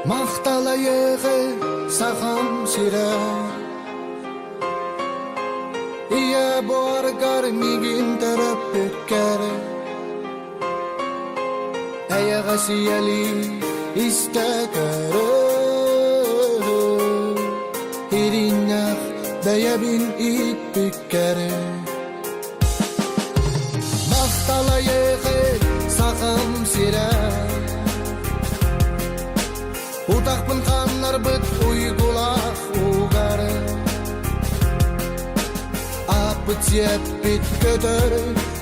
Махталайыгы сахам сирэ Ийэ буоргар миигин төрөппүккэр Эйэҕэс ийэлии истэ көрөр Иринньэх бэйэбин ииппиккэр Махталайыгы сахам сирэ Утахпын ханнарбыт уйгулаах угар Ааппыт сиэппит көтөр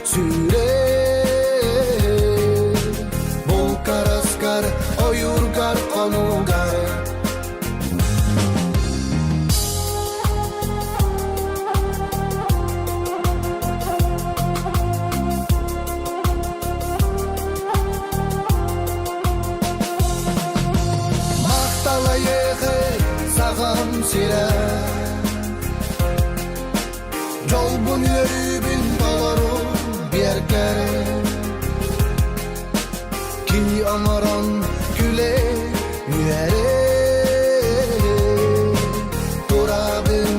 сүүрэр Булкараскар ойуургар хонуугар Махталайыхы саҕам сирэ Дьолбун үөрүүбүн толору биэргэр Кини оҥорон күлэ үөрэ Турабын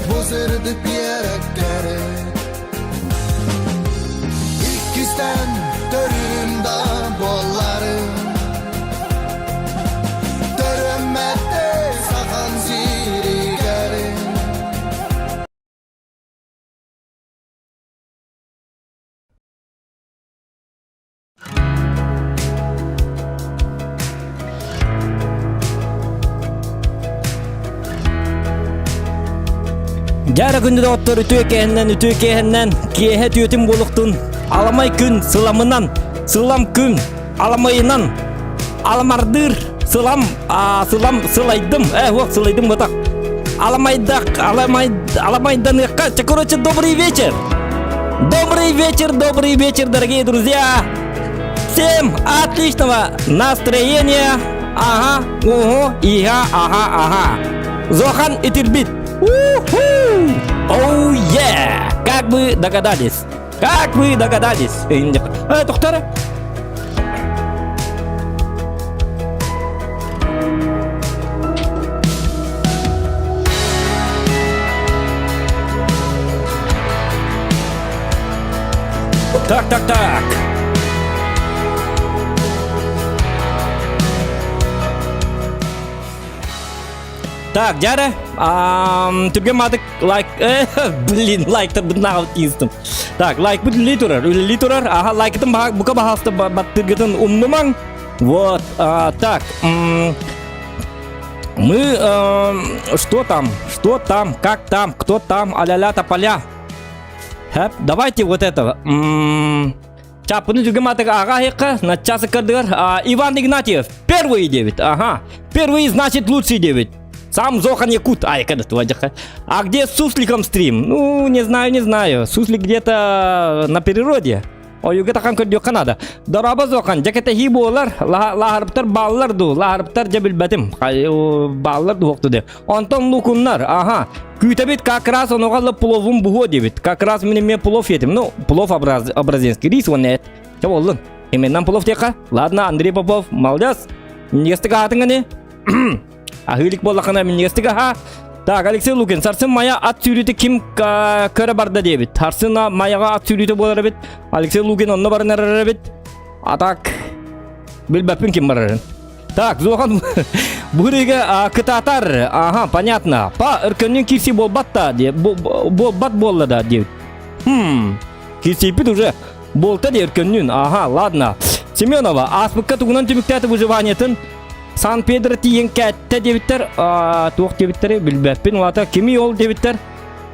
бу сырдык биэрэккэр Иккистэн төрүүрүм да буолларым Төрөммөттө сахан сиригэр Дьара күндү доҕоттор үтүө кээһинэн үтүө кээһинэн киэһэ түөтүн буолуохтун аламай күн сыламынан сылам күн аламайынан аламардыыр сылам а, сылам сылайдым э вот сылайдым вот так аламайдак аламай аламайданыахха короче добрый вечер добрый вечер добрый вечер дорогие друзья всем отличного настроения ага угу ига ага ага Зохан Итирбит Уху! Оу, yeah! Как вы догадались? Как вы догадались? Э, доктор? Так, так, так. Так, дьэ түргэн маатык лайк блин лайктар бытнааҕы тиистим. Так, лайкпыт үлэлии турар, үлэлии турар. Аха, лайкытын бука баһаалыста баттыргытын умнумаҥ. Вот, так, мы, что там, что там, как там, кто там, аля-ля тополя. Давайте вот этого. Чаппыны түргэн маатык аға айыққа, на час кырдыгар. Иван Игнатьев, первый девять. Ага, первый значит лучший девять. Сам Зохан Якут. Ай, когда А где с Сусликом стрим? Ну, не знаю, не знаю. Суслик где-то на природе. Ойуга тахан көрдүөххэ надо. Дорообо Зохан, дьэ буолар, лаһарыптар бааллар дуу, лаһарыптар дьэ билбэтим. Бааллар дуу де. Онтон лукуннар, ага. Күүтэбит как раз онуга пловум буһуо диэбит. Как раз мин эмиэ плов етим. Ну, плов образинский рис уонна эт. Чэ боллун. Именно плов диэххэ. Ладно, Андрей Попов, молодец. Минньигэстик аһаатыҥ ини. Аһыылик буоллаххына минньигэстик аһаа. Так, Алексей Лукин, сарсын Майа ат сүүрүүтэ ким көрө барда диэбит. Сарсын Майаҕа ат сүүрүүтэ буолар эбит. Алексей Лукин онно баран эрэр эбит. А так, билбэппин ким барарын. Так, Зохан Бурыга кытаатар. Ага, понятно. Па өркөннүн кирси буолбат да де. Буолбат буолла да диэбит. Хм. Кирсийпит уже буолта де өркөннүн. Ага, ладно. Семенова, ааспыкка тугунан түмүктээтэ выживаниетын Сан-Педро тиийэн кээттэ диэбиттэр. Туох диэбиттэри билбэппин. Улаата кими ол диэбиттэр.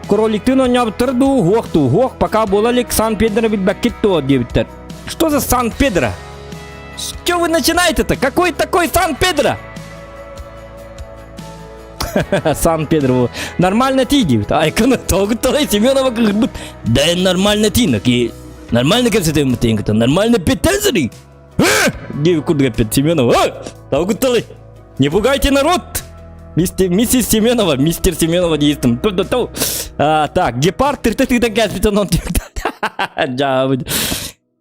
Кроликтыын оонньообуттар дуу, хуох дуу, хуох пока буола илик Сан-Педро билбэккит дуо диэбиттэр. Что за Сан-Педро? Что вы начинаете-то? Какой такой Сан-Педро? Сан-Педро. Нормально ти диэбит. Айканы тоҕутталай Семенова кыһырбыт. Да нормально ти, наки. Нормально кэпсэтэммит нормально петезри. Диэбит курдук эппит Семенова. Тоҕутталай. Не пугайте народ! Мистер, миссис Семенова, мистер Семенова дейстім. Так, гепард тырты тыгдан кәспитен он.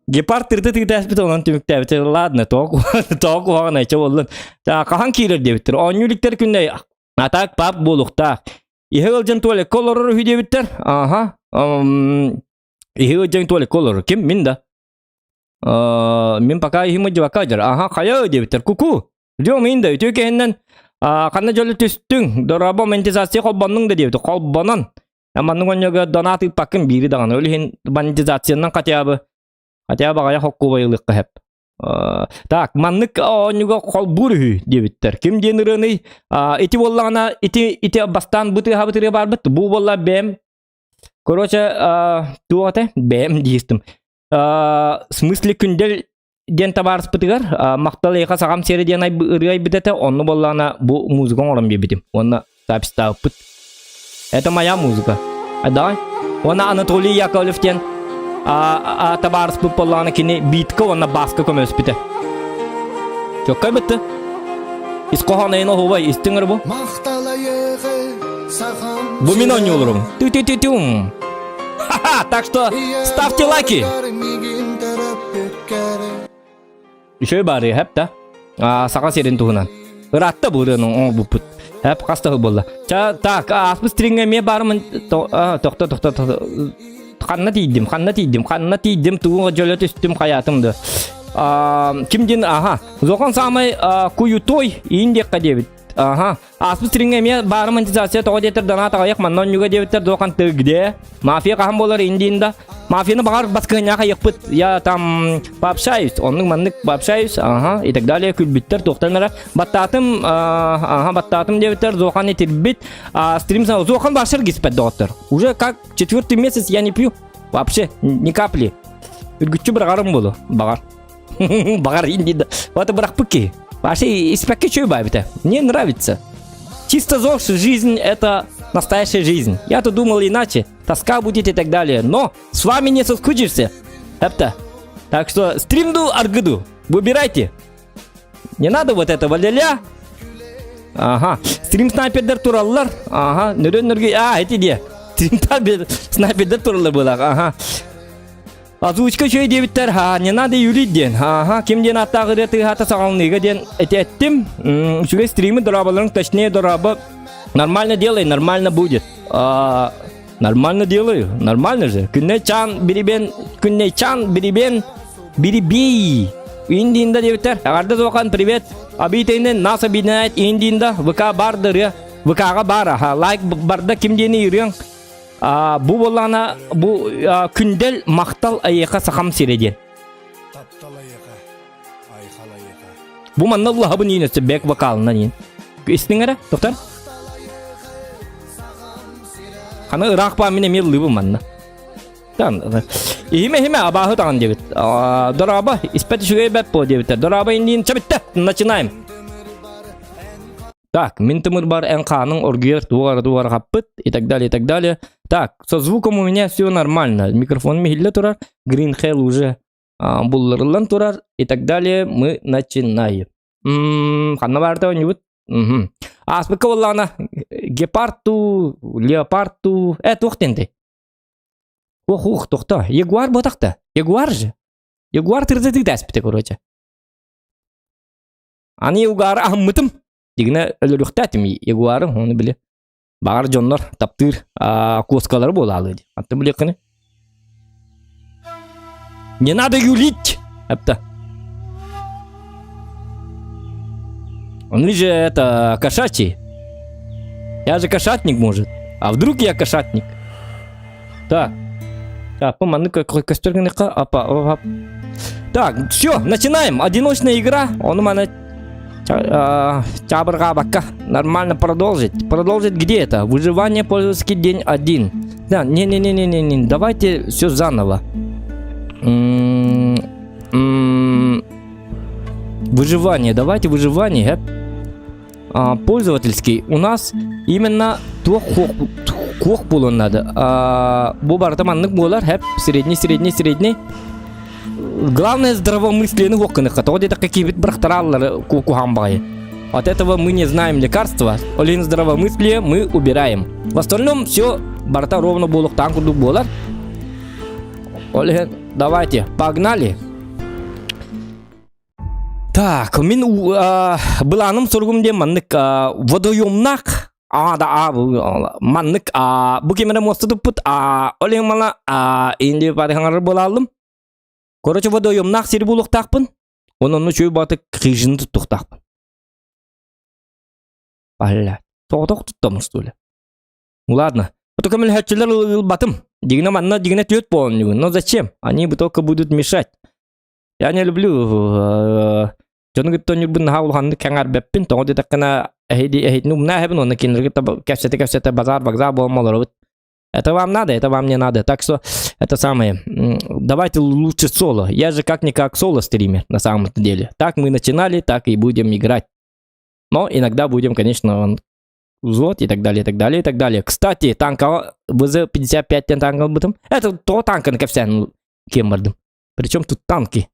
Гепард тырты тыытааспыт онон түмүктээбит. Ладно, тоҕо тоҕо куһаҕан айча буоллун. Хаһан киирэр диэбиттэр. Оонньуу иликтэр күннэй а так пап буолуохтаах. Иһэ ыалдьан туалекка олорор үһү диэбиттэр. Аха. Иһи ыалдьан туалекка олорор. Ким? Мин да. Мин пока иһим ыдьыбакка дьар. Аха, хайа диэбиттэр. Куку. Дьон мин да үтүө кэһиннэн ханна дьолу түстүҥ? Дорообо монетизация холбоннуҥ да диэбит. Холбонон. Маннык онньога донат ыыппаккын биири даҕаны. Ол иһин монетизациянан хотя бы хотя бы аҕыйах хоккубайылыахха сөп. Так, маннык оонньууга холбуур үһү диэбиттэр. Ким диэн ырыаный? Ити буоллаҕына, ити ити бастаан бу тыаһабыт ырыа баарбыт. Бу буолла бэйэм. Короче, туох этэ? Бэйэм диистим. В смысле күндэл диэн табаарыспытыгар махтал эйиэхэ саҕам сиэрэ диэн ырыа айбыт этэ. Онно буоллаҕына бу музыка оҥорон биэрбитим. Уонна записьтаабыппыт. Это моя музыка. А давай. Уонна Анатолий Яковлев диэн табаарыспыт буоллаҕына кини битка уонна баска көмөлөспүтэ. Чоккай бытты. Ис хоһоон эйин оһуобай истиҥ эрэ бу. Бу мин оонньуулурум. Ту-ту-ту-тум. Ха-ха, так что ставьте лайки. Үчүгэй баарыа хэп да. Саха сирин туһунан. Ыраатта бу ырыаны оҥорбуппут. Хэп хас да буолла. Ча так, ааспыт стриҥҥэ эмиэ баармын тохто тохто ханна тиийдим, ханна тиийдим, ханна тиийдим, тугу дьөлө түстүм, хайаатым да. Ким диэн, аха, Зохан самай куютой иин диэххэ диэбит. Аха, Ааспыт стриҥҥэ эмиэ баары монетизация тоҕо диэтэр донат аҕыйах манна онньуга диэбиттэр дуохан ты где? Мафия хаһан буолар индиин да? Мафияны баҕар баскыһынньаах айыахпыт. Я там пообщаюсь, оннук маннык пообщаюсь, ага, и так далее күлбүттэр туохтан эрэ. Баттаатым, ага, баттаатым диэбиттэр, Зохан итирбит. А, стрим Зохан вообще гиспет доҕоттор. Уже как четвертый месяц я не пью. Вообще, ни капли. Үргүччү быраҕарым буолу, баҕар. Баҕар инди Вот бырахпыт киһи. Вообще испэккэ үчүгэй баайбыта. Мне нравится. Чисто ЗОЖ жизнь это настоящая жизнь. Я-то думал иначе. Тоска будет и так далее. Но с вами не соскучишься. Это. Так что стримду аргыду. Выбирайте. Не надо вот этого ля-ля. Ага. Стрим снайпердер тураллар. Ага. Нөрөн нөргө. А, эти де. Стрим снайпердер тураллар было. Ага. Озвучка үчүгэй диэбиттэр, ха, не надо юлить диэн. Ага, ким диэн ааттаах ырыа тыаһаата саҕаланыыга диэн эти эттим. Үчүгэй стримы дорооболорун точнее дорообо нормально делай, нормально будет. А, нормально делаю, нормально же. Күннэй чан бирибен, күннэй чан бирибен, бирибей. Индиинда диэбиттэр. Эҕэрдэ Зохан, привет. Абитейнен нас объединяет Индиинда, ВК бар ырыа. ВК-ҕа бар, аха, лайк барда ким диэни ырыаҥ. Бу буоллаҕына бу күндэл махтал эйиэхэ сахам сирэ диэн. Таптал эйиэхэ, айхал эйиэхэ. Бу манна ыллаһабын иин өссө бэк вокалынан иин. Истиҥ эрэ, доктор? Хана ыраах баа мин эмиэ ыллыыбын манна. Иһимэ иһимэ абааһы таҕан диэбит. Дорообо, испэт үчүгэй бэт буо диэбиттэр. Дорообо индиин чэбиттэ, начинаем. Так, мин тымырбар эн хааның оргуйар туох туох хаппыт и так далее, и так далее. Так, со звуком у меня все нормально. Микрофон иһиллэ турар, Green Hell уже булларыллан турар и так далее. Мы начинаем. Ханна баарта оонньуубут? Ааспыкка буоллаҕына гепард туу, леопард туу, э туох диэнтэй? Ух, ух, тохто. Ягуар буотахта. Ягуар же. Ягуар тырдытыы тээспитэ, короче. Аны ягуары аһыммытым. Дигинэ өлөрүөхтээтим ягуары, ону били. Баҕар дьоннор таптыыр куоскалары буолаалыы дии. Антон билиэххини. Не надо юлить! Это. Он же это кошачий. Я же кошатник, может. А вдруг я кошатник? Так. Так, маннык көстөргүнүкка апа оп. Так, все, начинаем. Одиночная игра. Он мана чабырҕаабакка. Нормально продолжить. Продолжить где это? Выживание пользовательский день один. Да, не-не-не-не-не, давайте все заново. Выживание, давайте выживание. Пользовательский у нас именно туох куох буолуон надо. Бу барыта маннык буолар, хэп, средний, средний, средний. Главное здравомыслиены хуоккыныхха. Тоҕо диэтэххэ киһибит бырахтарааллар куһаан баҕайы. От этого мы не знаем лекарства, олин здравомыслие мы убираем. В остальном все барыта ровно буолуохтаан курдук буолар. Ол иһин давайте, погнали! Так, мин былааным суругум диэн маннык водоемнаах а да а маннык бу кимэрэ муоста туппут ол иһин мала инди барыһаҥар буолааллым. Короче, водоемнаах сири булуохтаахпын. Онон үчүгэй баҕатык хижины туттуохтаахпын. Алла, тоҕотох туттаммын что ли? Ну ладно. А то көмөлөһөөччүлэр ылбатым. Дигинэ манна дигинэ түөрт буолан Но зачем? Они бы только будут мешать. Я не люблю дьону кытта оонньуурбун наһаа улаханнык кэҥээрбэппин. Тоҕо диэтэххинэ эһиги эһигини умнаа эһэбин уонна кинилэргэ кэпсэтэ-кэпсэтэ базар вокзал буолан олоробут. Это вам надо, это вам не надо. Так что это самое. Давайте лучше соло. Я же как-никак соло стример на самом деле. Так мы начинали, так и будем играть. Но иногда будем, конечно, взвод и так далее, и так далее, и так далее. Кстати, танка ВЗ-55 танк ылбытым. Это то танка кэпсээн кем бардым. Причем тут танки?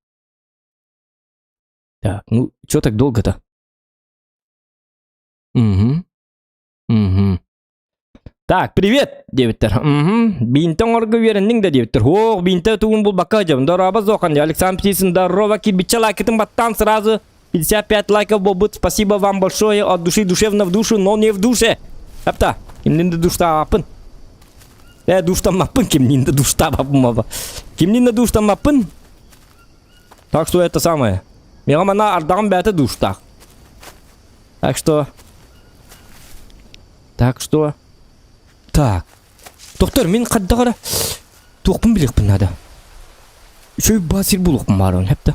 Так, ну, что так долго-то? Угу. Угу. Так, привет, диэбиттэр. Угу. Биинтэ оҥорго үөрэнниҥ да диэбиттэр. Ох, биинтэ тугун булбакка дьом. Дорообо зохан. Александр Птицын, здорово, кирбиччэ лайкытын баттаан сразу 55 лайков буолбут. Спасибо вам большое от души, душевно в душу, но не в душе. Апта, кимнин да душтаабаппын. Э, душтаммаппын, кимнин да душтаабаппын. Кимнин да душтаммаппын. Так что это самое. Миэхэ манна ардаҕым бэйэтэ душтаах. Так что... Так что... Так. Доктор, мин хайдах эрэ туохпун билиэхпин наада. Үчүгэй баа сир булуохпун баарын хэптэ.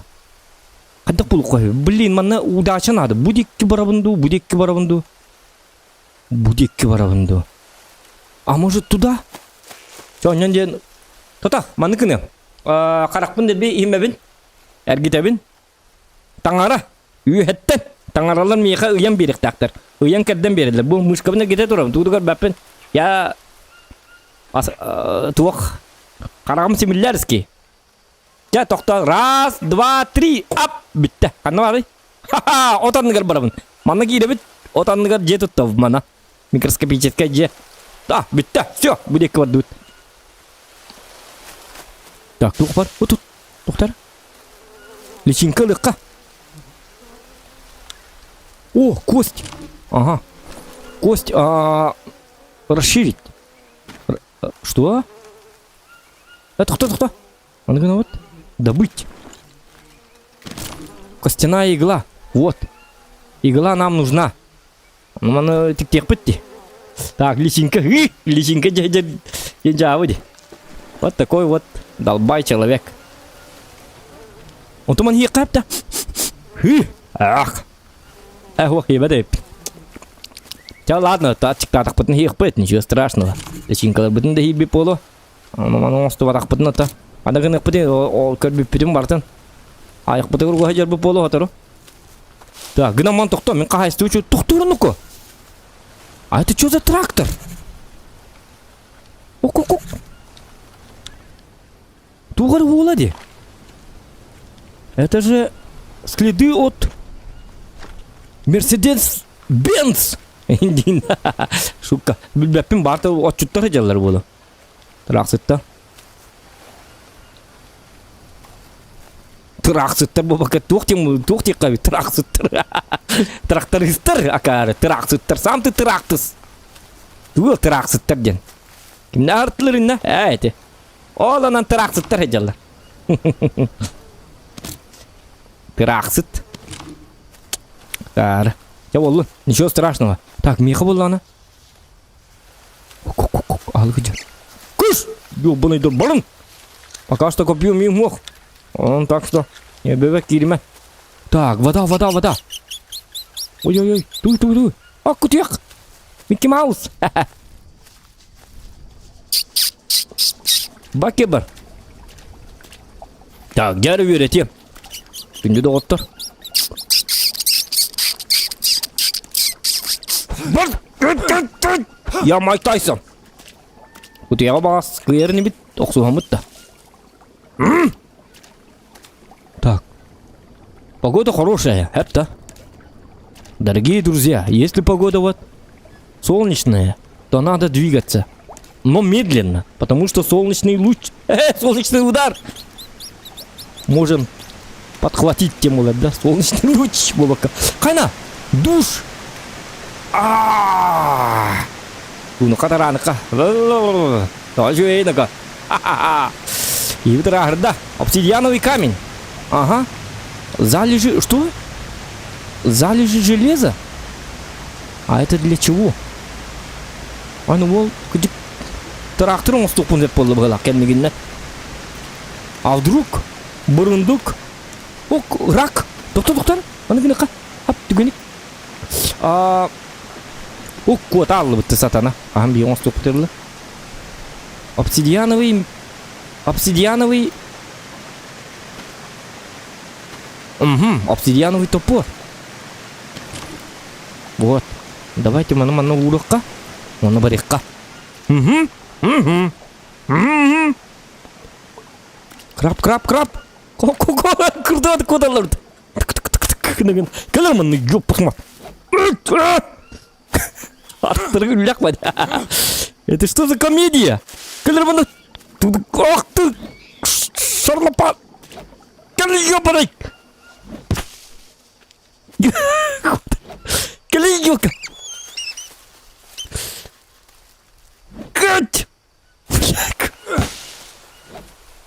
Хайдах булуохха Блин, манна удача наада. Бу диэки барабын дуу, бу диэки барабын дуу. Бу диэки барабын дуу. А может туда? Чэ, онньон диэн... Тота, маннык гыныам. Харахпын дэлби иһимэбин, эргитэбин. Таҥара, үөһэттэн таҥаралар миэхэ ыйан биэриэхтээхтэр. Ыйан кэрдэн биэрэллэр. Бу мышкабын эргитэ турабын, тугу да көрбөппүн. Я туох хараҕым симиллэрский. Дьэ, тохтоо. Раз, два, три, ап! Бүттэ. Ханна баарый? Ха-ха! От анныгар барабын. Манна киирэбит. От анныгар дьиэ туттабыт мана. Микроскопическая дьиэ. Да, бүттэ. Все, бу диэки бардыбыт. Так, туох бар? Тут, Тухтар. Личинка ылыахха. О, кость. Ага. Кость а, расширить. Что? Это кто, кто? Он вот. Добыть. Костяная игла. Вот. Игла нам нужна. Ну, маны тиктиэхпит дии. Так, личинка. Личинка дьэ дьэ Вот такой вот долбай человек. Онтуман хиэххэ Ах. Эх, ебать. Ча ладно, тачыктаатахпытын хиэхпит, ничего страшного. Личинкаларбытын да хиирбит буолуо. Ону оҥостубатахпытын ата. Аны гыныахпытын ол көрбүппүтүн бартын. Айахпытыгар уоһа дьарбыт буолуо сотору. Так, гынамман тохтоо, мин хаһаайыстыба үчүгэй тохтуурунуку. А это что за трактор? Ок-ок-ок. Туох эрэ буола дии. Это же следы от Мерседес Бенц. Шутка. Билбэппин баарта отчуттар дьаллар буолу. Тыраахсыттар. Тыраахсыттар буолбакка туох диэн туох диэххэ тыраахсыттар. Трактористар акаары тыраахсыттар. Сам ты тыраахтыс. Тугу тыраахсыттар диэн. Кимнэ артылар инна? Ээ ити. Ол анан тыраахсыттар сылдьаллар. Тыраахсыт. Акаары. Чэ буоллун. Ничего страшного. Так, миэхэ буоллаҕына. Аһылык Кыш! Ёбаный да барын! Пока что копью мимо. Он так что не бебек киирмэ. Так, вода, вода, вода. Ой-ой-ой, туй, туй, туй. А, кутуйах! Микки Маус! Баки бар. Так, дьэ үөрэтиэм. Күндү доҕоттор. Бар! Я Майк Тайсон. Кутуйаҕа баҕас кыайар инибит, охсуһаммыт да. Так. Погода хорошая, это. Дорогие друзья, если погода вот солнечная, то надо двигаться. Но медленно, потому что солнечный луч, э, солнечный удар можем подхватить тему, да, солнечный луч буолбакка. Хайна, душ! А-а-а! Уну хатарааныкка. Үчүгэй Ибит Обсидиановый камень. Ага. Залежи... Что? Залежи железа? А это для чего? Аны ол кыдьык тыраахтыр оҥостуохпун сөп буолла быһыылаах кэннигиннэ. А вдруг бырындык ок рак доктор доктор аны гыныка ап түгэник а ок куота аллыбытты сатана аһан бии оҥостуохпут обсидиановый обсидиановый угу обсидиановый топор Вот. Давайте маны манна ууруохха, уонна барыахха. Угу. Угу. Угу. Краб, краб, краб. Курдуат кудалар. Кэлэр манны ёппахма. Аттыры үллэх бад. Это что за комедия? Кэлэр манны. Ах ты! Шарлапа! Кэл ёбаный! Клеёка! Кать!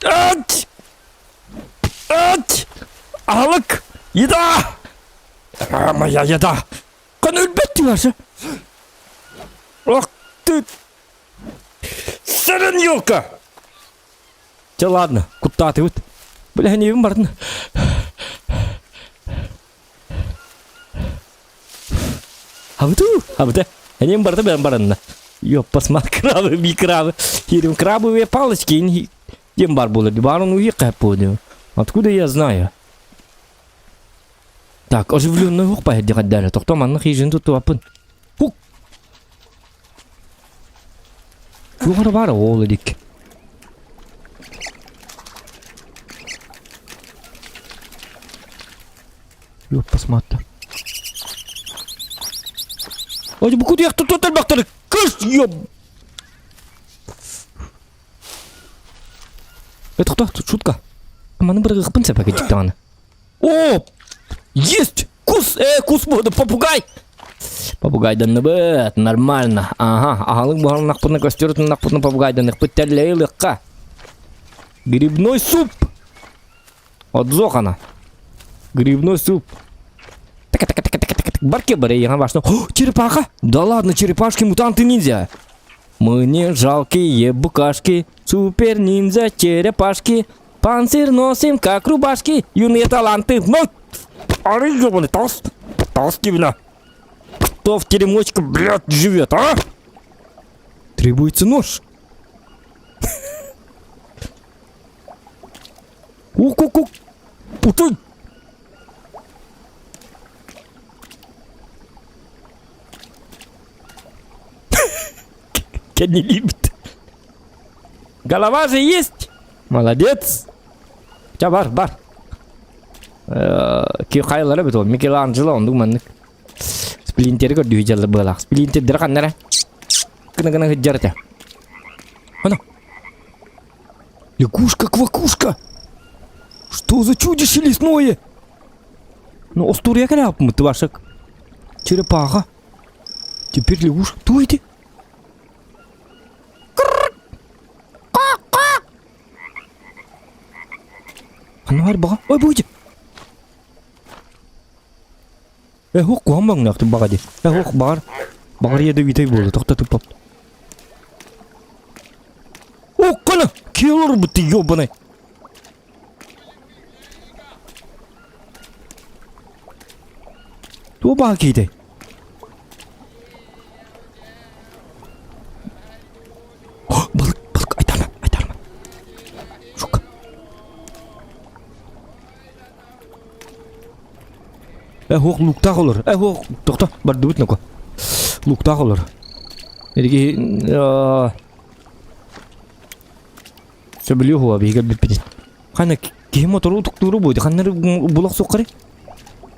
Ать! Ать! Аһылык! Еда! А, моя еда! Кан өлбөт дии Ох ты! Сырын елка! Чэ ладно, куттаатыбыт. Бля, небин бардын. Абыту, абыта. Энем барда бен баранна. Ёппас мат крабы, би крабы. Хирим крабовые палочки, дем бар было. Барон уехал понял. Откуда я знаю? Так, оживленный ух поедет Тохто манна хижин тут туапын. Хук. Туох баар ол илик. Ёппасмааттар. Ой, бу кудуях тут элбэхтэр. Кыш, ёб. Это кто? Тут шутка. Маны бырыгыппын сәпәке дьиктаҕына. О! Есть! Кус! Э, кус буолду, попугай! Попугайданныбыт, нормально. Ага, аһалык буһарыннахпытына костер туннахпытына попугайданыхпыт тэллэйи ылыахха. Грибной суп! Отзохана. Грибной суп. Барке баре, я важно. О, черепаха! Да ладно, черепашки, мутанты ниндзя. Мы не жалкие букашки, супер ниндзя черепашки. Панцирь носим, как рубашки, юные таланты. Ну, ары ебаный, толст, толстый, бля. Кто в теремочке, блядь, живет, а? Требуется нож. Ук-ук-ук. Путай. Тебя не любит. Голова же есть. Молодец. Ча бар, бар. Ки хайылара бит ол Микеланджело оннук маннык. Сплинтери көрдүү дьалла быалаах. Сплинтердere ханнара. Гына-гына сылдьар этэ. Ана. Лягушка-квакушка! Что за чудище лесное? Ну, остуоруйа кэлээппит вашек. Черепаха. Теперь лягушка. Кто эти? Ханна баҕа. Ой, будь. Э, хук куһан баҥнаахтын баҕа дии. Э, хук баҕар. Баҕар ядовитай буолла, тохтотуппап. Оккана! Киһи олорбут ёбаный. Туох баҕа киһитэй? Балык, балык, айтарма, айтарма. Шука. Э, хуох луктаах олор. Э, хуох, тохто, бардыбыт ноко. Луктаах олор. Эдиги, Сөбүлүү хуа биһиги бүппүтүн. Ханна киһи мотору утуктууру буйду. Ханнары булах суққары.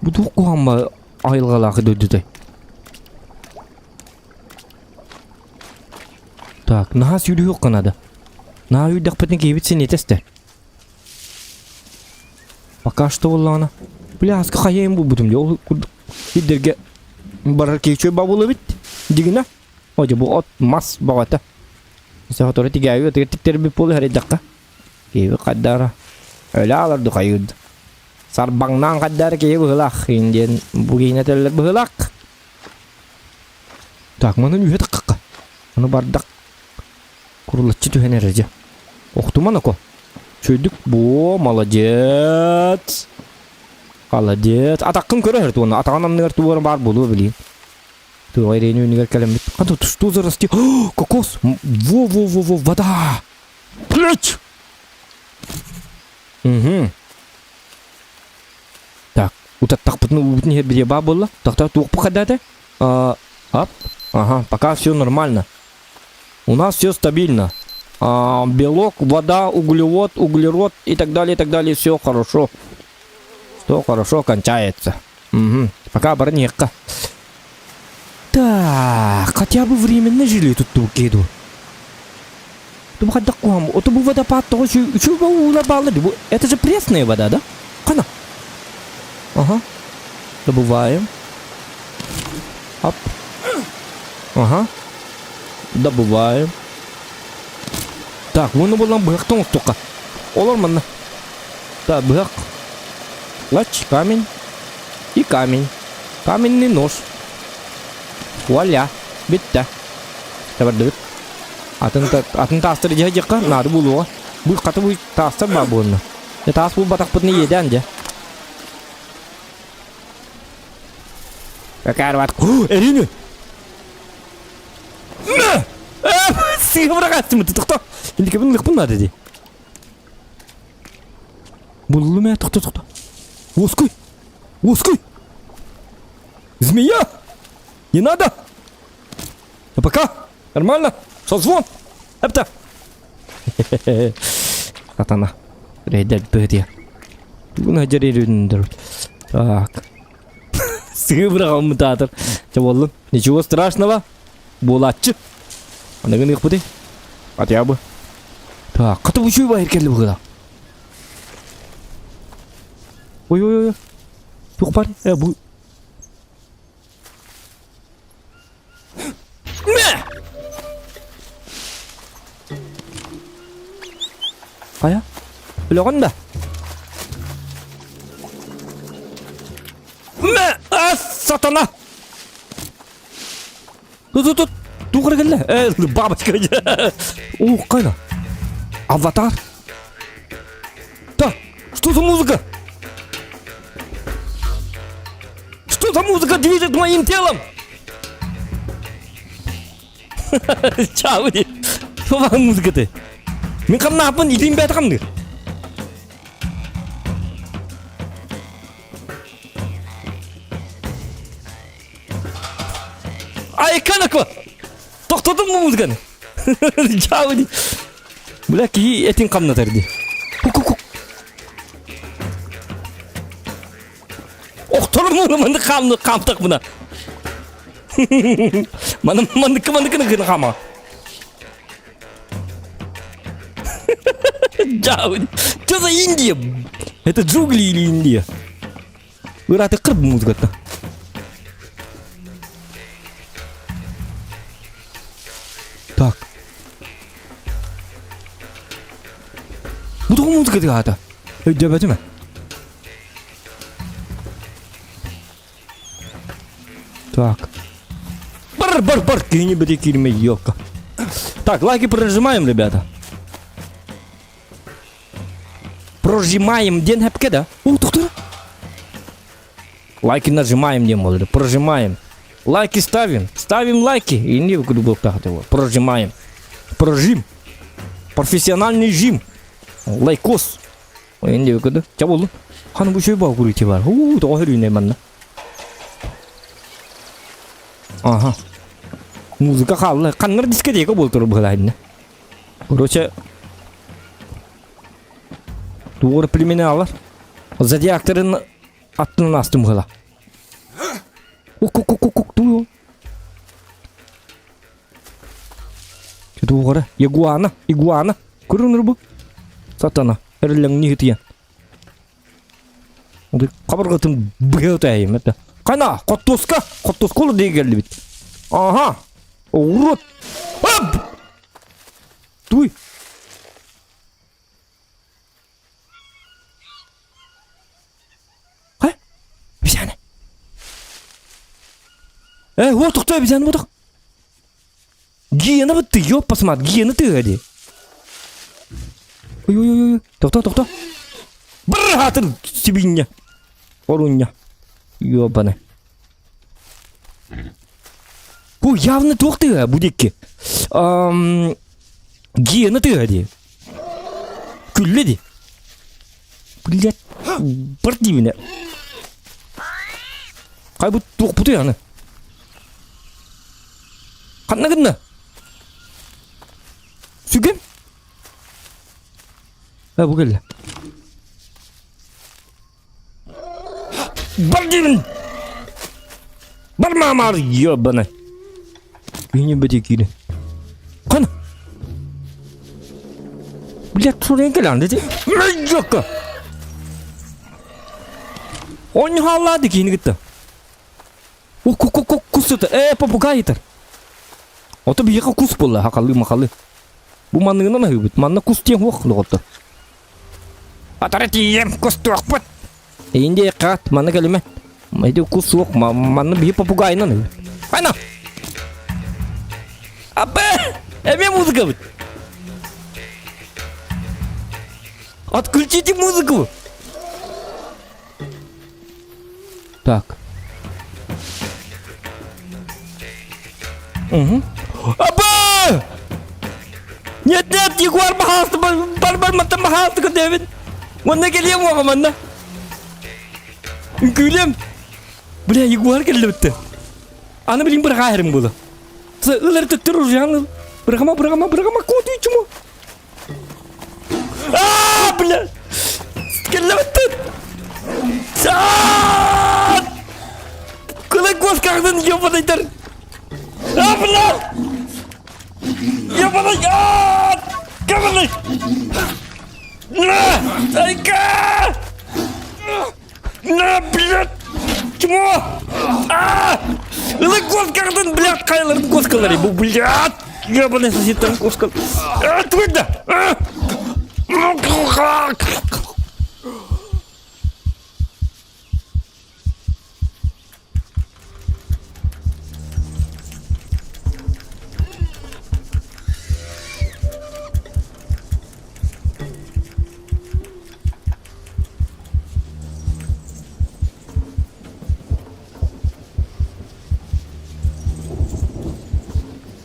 Бу туох куһаҥма айылҕалаах дойдутай. Так, наһаа сүүрүһүөххэ наада. Наһаа үүрдэхпитинэ киһибит син эстэр. Пока что буоллаҕына. Бля, аска хайайым булбутум дии. Ол курдук сирдэргэ барар киһи үчүгэй бабыл эбит. Дигинэ. О, дьэ бу от мас баҕата. Сотору тигээби отугар тиктэрбит буолу хэрийдэххэ. Киһи хайдара. Өлө алар духайыд. Сарбаҥнаан хайдара киһи быһылаах. Диэн бу киһини этэллэр быһылаах. Так, манан үһэ таххахха. Аны бардах курулаччы түһэн эрэр дьэ. Охтуман око. Чөйдүк. Бо, молодец. Молодец. Атаххын көрө сырыт уонна атаҕын анныгар туора баар буолуо билиин. Туох ирэни үнүгэр кэлэммит. А тут что за расти? Кокос! Во-во-во-во, вода! Ключ! Угу. Так, утаттахпытын уубутун иһэр билиэ баа буолла. Так, так, туох бу А, ап. Ага, пока все нормально. У нас все стабильно. А, белок, вода, углевод, углерод и так далее, и так далее. Все хорошо. Все хорошо кончается. Угу. Пока барнехка. Так, хотя бы временно жили тут кеду. Это бу водопад тоже Это же пресная вода, да? Хана. Ага. Добываем. Оп. Ага. Добываем. Так, муну булан быһахтан оттука. Олор манна. Так, быһах. Лач, камень. И камень. Каменный нож. Вуаля. Бүттэ. Табардыбыт. Атын, атын таастар дьэ дьэххэ наады буолуоҕа. Бу хата бу таастар баа буолна. Таас булбатахпытына иэдээн дьэ. Какарват. Эрини! Сыыһа быраҕааччымыт тохто. Инникибин ылыахпын наада дии. Буллум ээ, тохто, тохто. Уоскуй! Уоскуй! Змея! Не надо! А пока! Нормально? Созвон! Эпта! Сатана. Рейдер быһытыйа. Тугун дьэрирүндөр. Так. Сыгы быраҕаммыт аатыр. Чэ буоллун. Ничего страшного. Буолааччы. Аныгын ыхпыты. Хотя бы. Так, хата үчүгэй байыр кэлли быһыыла. Ой ой ой. Туох бар? Э, бу Хайа? Өлөҕүн да? Мэ! А, сатана! Тут, тут, тут! Туох эрэ кэллэ? Э, бабочка! О, хайа? Аватар? Да, что за музыка? Что за музыка движет моим телом? Чао, Что за музыка ты? Мин хамнааппын илиим бэйэтэ хамныыр. Айканако! Тохтотун бу музыканы. Чао ди. Бля, киһи этин хамнатар ди. Ку-ку-ку. Охторум муну маннык хаамны хаамтах мына. Маны манныкка манныкканы гына хаама. Чао. Что за Индия? Это джунгли или Индия? Ырааты кырб музыката. Так. Бу тоҕо музыка тыаһаата? Өйдөөбөтүм ээ. Так. Бар, бар, бар, кини бери кирме, елка. Так, лайки прожимаем, ребята. Прожимаем диэн хэпкэ да? О, тоқтор. Лайки нажимаем диэн буолар. Прожимаем. Лайки ставим. Ставим лайки. И не Прожимаем. Прожим. Профессиональный жим. Лайкос. Инди көдө. Ча болду. Ханы бу шөй баа курити бар. Уу, тоҕо хөрүүнэ манна. Ага. Музыка хаалла. Ханнар дискотека буолтур быһылаһынна. Короче, тугур племеналар. Зодиактарын аттынан астым быһыла. Ку-ку-ку-ку туу. Тугара, игуана, игуана. Көрүҥ бу. Сатана, эрэллэҥни хытыйан. Қабырғытын быһа это. Қана, хоттуска, хоттуска ол дей келдибит. Ага, урут. Оп! Туй. Ха? Обезьяна. Э, вот кто обезьяна, вот. Гиена вот ты, ёп, посмотри, гиена ты, годи. Ой-ой-ой, тохто, тохто. Бырхатын сибиння. Оруння. Ёбаны. Бу явно туох тыа бу диэки. Гиена тыа дии. Күллэ дии. Блядь, бар диибинэ. Хай бу туохпутуй аны? Ханна гынна? Сүгүм? Ә, бу кэллэ. Бар диибин! Бар маамаар, ёбана. Киһини бөтө киирин. Хана? Блядь, сурен кэлэн дии. Мөйдьөккө! Онньуһааллаады киһини кытта. О, ку ку ку кус сыта. Э, попугай итер. Ото биһиэхэ кус буолла, хахалы махалы. Бу манныгынан аһыыбыт. Манна кус диэн суох доҕоттор. Атара тиийэм, кустуохпут. Эйин хат, манна кэлимэ. Ити кус суох, манна биһи попугайынан аһыыбыт. Ана! Абэ! Эмиэ музыкабыт. Отключите музыку! Так. Угу. Аба! Нет, нет, Егор, пожалуйста, бар бар маттан пожалуйста, Дэвид. Манна кэлиэм уоҕа манна. Үҥкүүлүөм. Бля, Егор кэллибитти. Аны билин быраҕаа иһэрим буолуо. Ылар төттөр уржаан Бырагама, бырагама, бырагама, куотуй чумо. Аа, бля! Кэллэбиттин! Кылай куоскаҕынан ёбанайдар! Аа, бля! Ёбанай! Аа! Кабанай! На! Айка! На, блядь! Чмо! Аа! Ылай куоскаҕынан, блядь, хайаларын куоскалары бу, блядь! Ёбаный сосед куоска. Аа, твойда! Аа!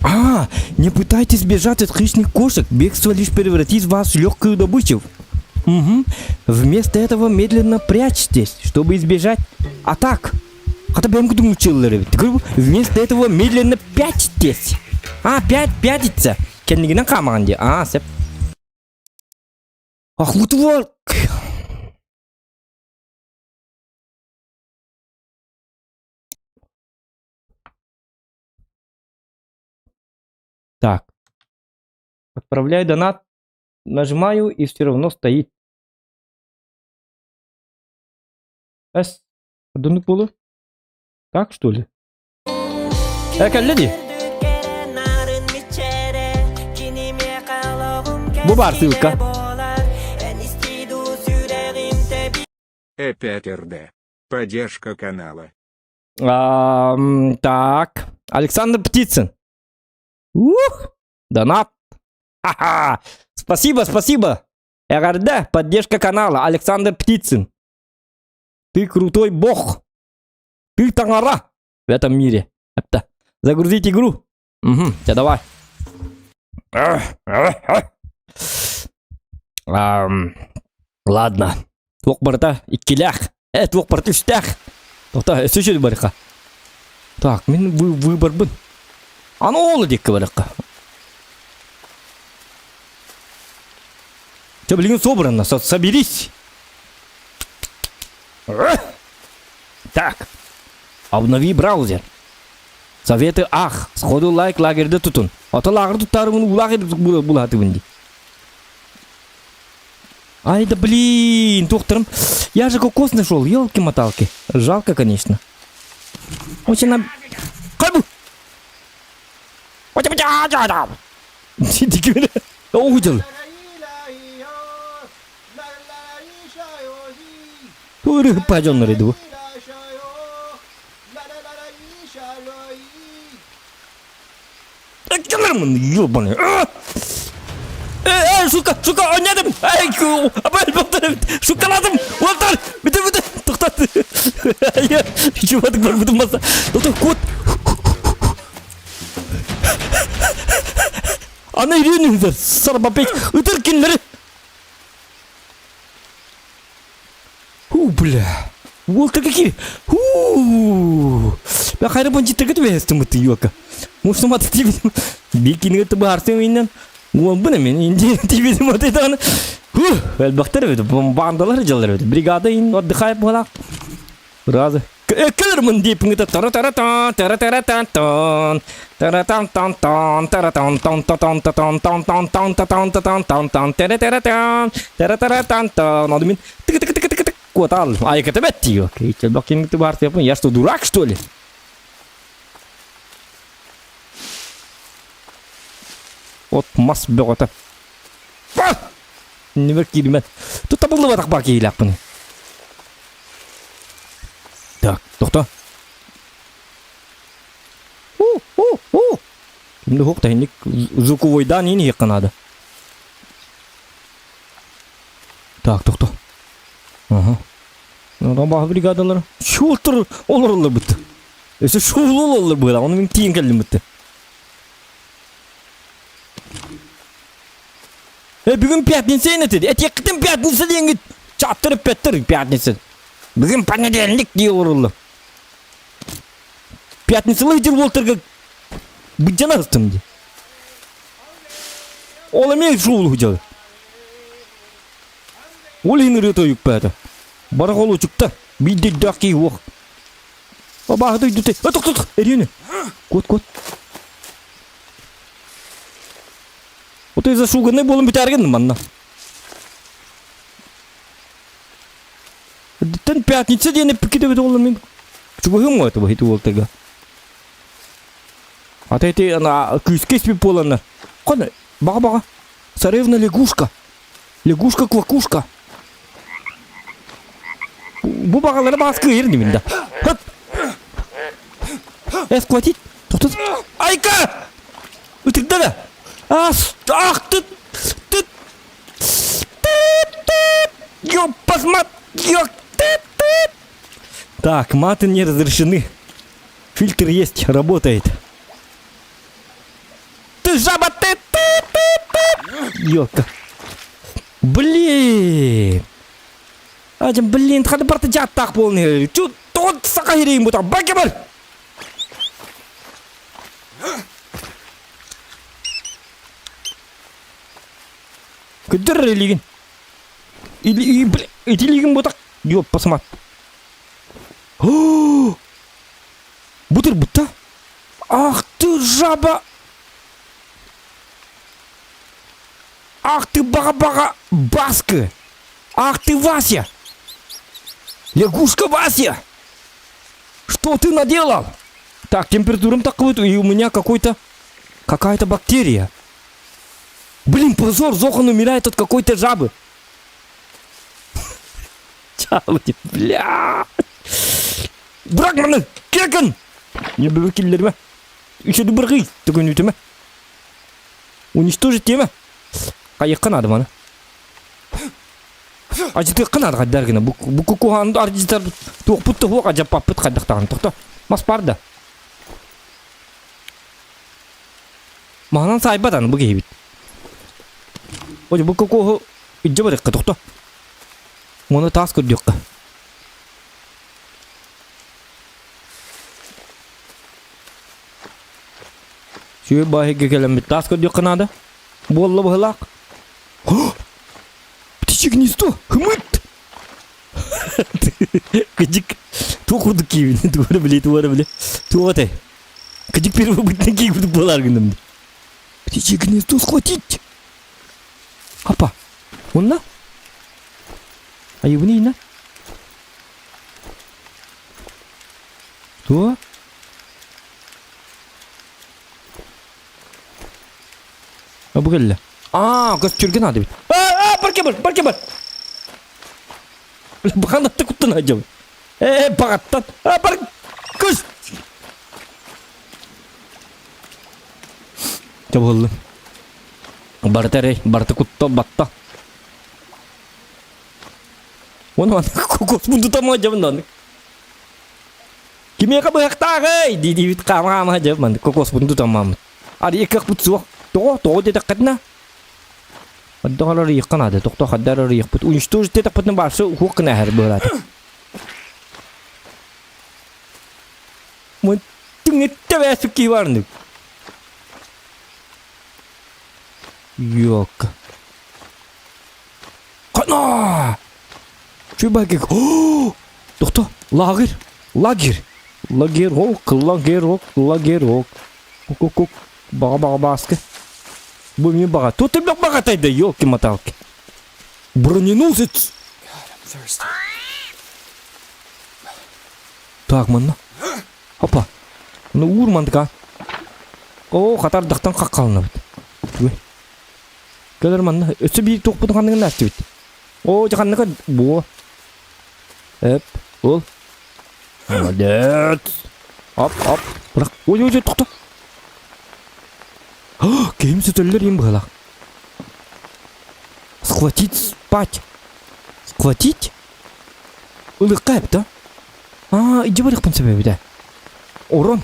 А, не пытайтесь бежать от хищных кошек, бегство лишь превратит вас в легкую добычу. Угу. Вместо этого медленно прячьтесь, чтобы избежать атак. Хата бэйэм кутуҥуччуллар эбит. Вместо этого медленно пятитесь. А, пять, пятиться. Кэннигинэн хаамаҕын дии. А, сөп. Ах, вот Так. Отправляю донат. Нажимаю и все равно стоит. С. Дунук буолу. Так что ли? Э, кэллэ дии. Бу баар ссылка. Э5РД. Поддержка канала. А, так, Александр Птицын. Ух, донат. Ха-ха. Спасибо, спасибо. РРД, поддержка канала. Александр Птицын. Ты крутой бог. Ты таҥара в этом мире. Это. Загрузить игру. Угу, тебя давай. Ладно. Туох барыта иккилээх. Э, туох барыта үстээх. Тоқта, өссө үчүгэй барыха. Так, мин выборбын. Аны ол диэкки барыха. Чэ, билигин собрано, соберись. Так, обнови браузер. Советы ах, сходу лайк лагерьда тутун. Ото лагерь туттарыбын уулаах булаатыбын ди. Ай да блин, тухтарым. Я же кокос нашел, елки-моталки. Жалко, конечно. Очень нам... Кайбу! Увидел. Пойдем иду. Ёбаный. Эй, сука, сука, ойнадым! Эй, шукаладым! Уолтар! Бүтүр, бүтүр! Тоқтат! Чуватык бар, бүтүн баса. Тоқтат, кот! Ана үйреніңдер, сарбапек, ытыр кинлері! Ху, бля. Уолтар какие? Ху! Бя хайра бандиттарга түбэһэстим бытты юока. Муштум аты тибитим. Бикинигэ тыбаарсың иннен. Уолбун мен инди тибитим атытаны. Ху! Элбэхтер эбит, бандалар дьаллар эбит. Бригада ин отдыхает буолаах. Разы. Эккелермин диэппиҥ тара тара тан тара тара тан тан тара тан тан тан тара тан тан та тан та тан тан тан тан та тан та тан тан тан тара тара тан тара тара тан тан Ону мин тык тык тык тык тык куотаал айыката бэт дии Я что, дурак, что ли? От мас бөҕөтө. Иннибэр киирмэт. Тут табыллыбатах баар киһилээхпин. Так, тохто. У-у-у. Кимде хук тахинник звуковойдан ини иһиэххэ наада. Так, тохто. Ага. Баһа бригадалар. Шуолтур олороллор бытты. Өсө шуулу олороллор быһыла. Оны мин тиийэн кэллим бытты. Э, бүгүн пятница этэ. Этиэххитин пятница диэҥҥит чаттыр эппэттэр пятница. Бүгүн понедельник дии олороллор. Пятницалыы дьыл буолтарга быдьана астым дии. Ол эмиэ шуулу дьыл. Ол иһин ырыа тойукпаата. Бара холуочукта биирдэ киһи уох. Абааһы дойдута. Тох тох эриэни. Кот кот. Вот зашуганный буолан бүтээргин манна. Тэн пятница диэн эппиккит эбит уолла мин. Чугаһым ғой это уолтага. А ты эти ана күүскэ испит буоланнар. Қане, баға-баға. Царевна лягушка. Лягушка-квакушка. Бу бағалары бағас кыйыр деймін да. Хыт! Э, схватить! Тоқтат! Айка! Ытырда да! Ас! Ах ты! Ты! Ты! Ты! Ёппас мат! Ёк! Ты! Ты! Так, маты не разрешены. Фильтр есть, работает. Ты жаба, ты, ты, ты, ты. Ёлка. Блин. Адьм, блин, хады барта дьааттаах буолан Чу, тоҕо саха ириин бутар, бакебар! Көдөр илигин. Или, бля, итилигин бутак. Ёп, посмат. Бутыр бутта. Ах ты жаба! Ах ты баға-баға баскы! Ах ты Вася! Лягушка Вася! Что ты наделал? Так, температурам такой, и у меня какой-то... Какая-то бактерия. Блин, позор, Зохан умирает от какой-то жабы. Чалды, бля. Бракманы, кекін! Не бөбеккелерме? Еще дубыргый, түгін үтіме. Уничтожить тема. Хайыққа надо маны. Ажытыққа надо қайдар гына. Бу кукухан аржитар туохпут туох ажаппаппыт хайдахтаҕын тохто. Мас бар да. Маһынан саайбат аны бу киһибит. Ой, бу кукуһу илдьэ барыахха тохто. Муну таас көрдүөххэ. Сүө бааһыга кэлэммит таас көрдүөххэ наада. Буолла быһылаах. Птичье гнездо! Хымыт! Кыдьык. Туох курдук киибин? Туора били, туора били. Туох этэй? Кыдьык первобытный киирбит буолар гынным. Птичье гнездо схватить! Апа, онно? Айыбыны ина? Что? А бу кэллэ. Аа, көстүргэн аады бит. Аа, барке бар, барке бар. Баханатты куттан ажабын. Ээ, бағаттан. А, бар, көс. Чабыллым. Барыта эрэй, барыта кутта, батта. Оны аны кокос бунду тама жабын аны. Кимиэхэ быһахтааҕый дии-диибит хаама-хаама дьэ кокос бунду таммаммыт. Ар иккэх суох. Тоҕо? Тоҕо диэтэххитинэ? Отдоҕор арыйыахха наада. Тохто хаддар арыйыахпыт. Уничтожить диэтэхпитинэ баарса уһуох гына эһэр быһалаата. Мын түҥүттэ киһи барнык. Йок. Хана! Чубакик. Тохто, лагерь, лагерь. Лагерок, лагерок, лагерок. Кук-кук. Баҕа-баҕа бааска. Бу эмиэ баҕа. Тут элбэх баҕатайда, елки-моталки. Броненосец. Так, манна. Опа. Ну уур мандыка. Оо, хатардахтан хаххаланабыт. Кэлэр манна. Өссө биир туохпутун ханныгын наастыбыт. Оо, дьэ ханныка буо. Эп, ол. Молодец. Оп, оп. Бырах. Ой, ой, ой, тохто. Киһим сөтөллөр им быһалаах. Схватить спать. Схватить? Ылыкка эбит, а? иди барыахпын сөп эбит Орон.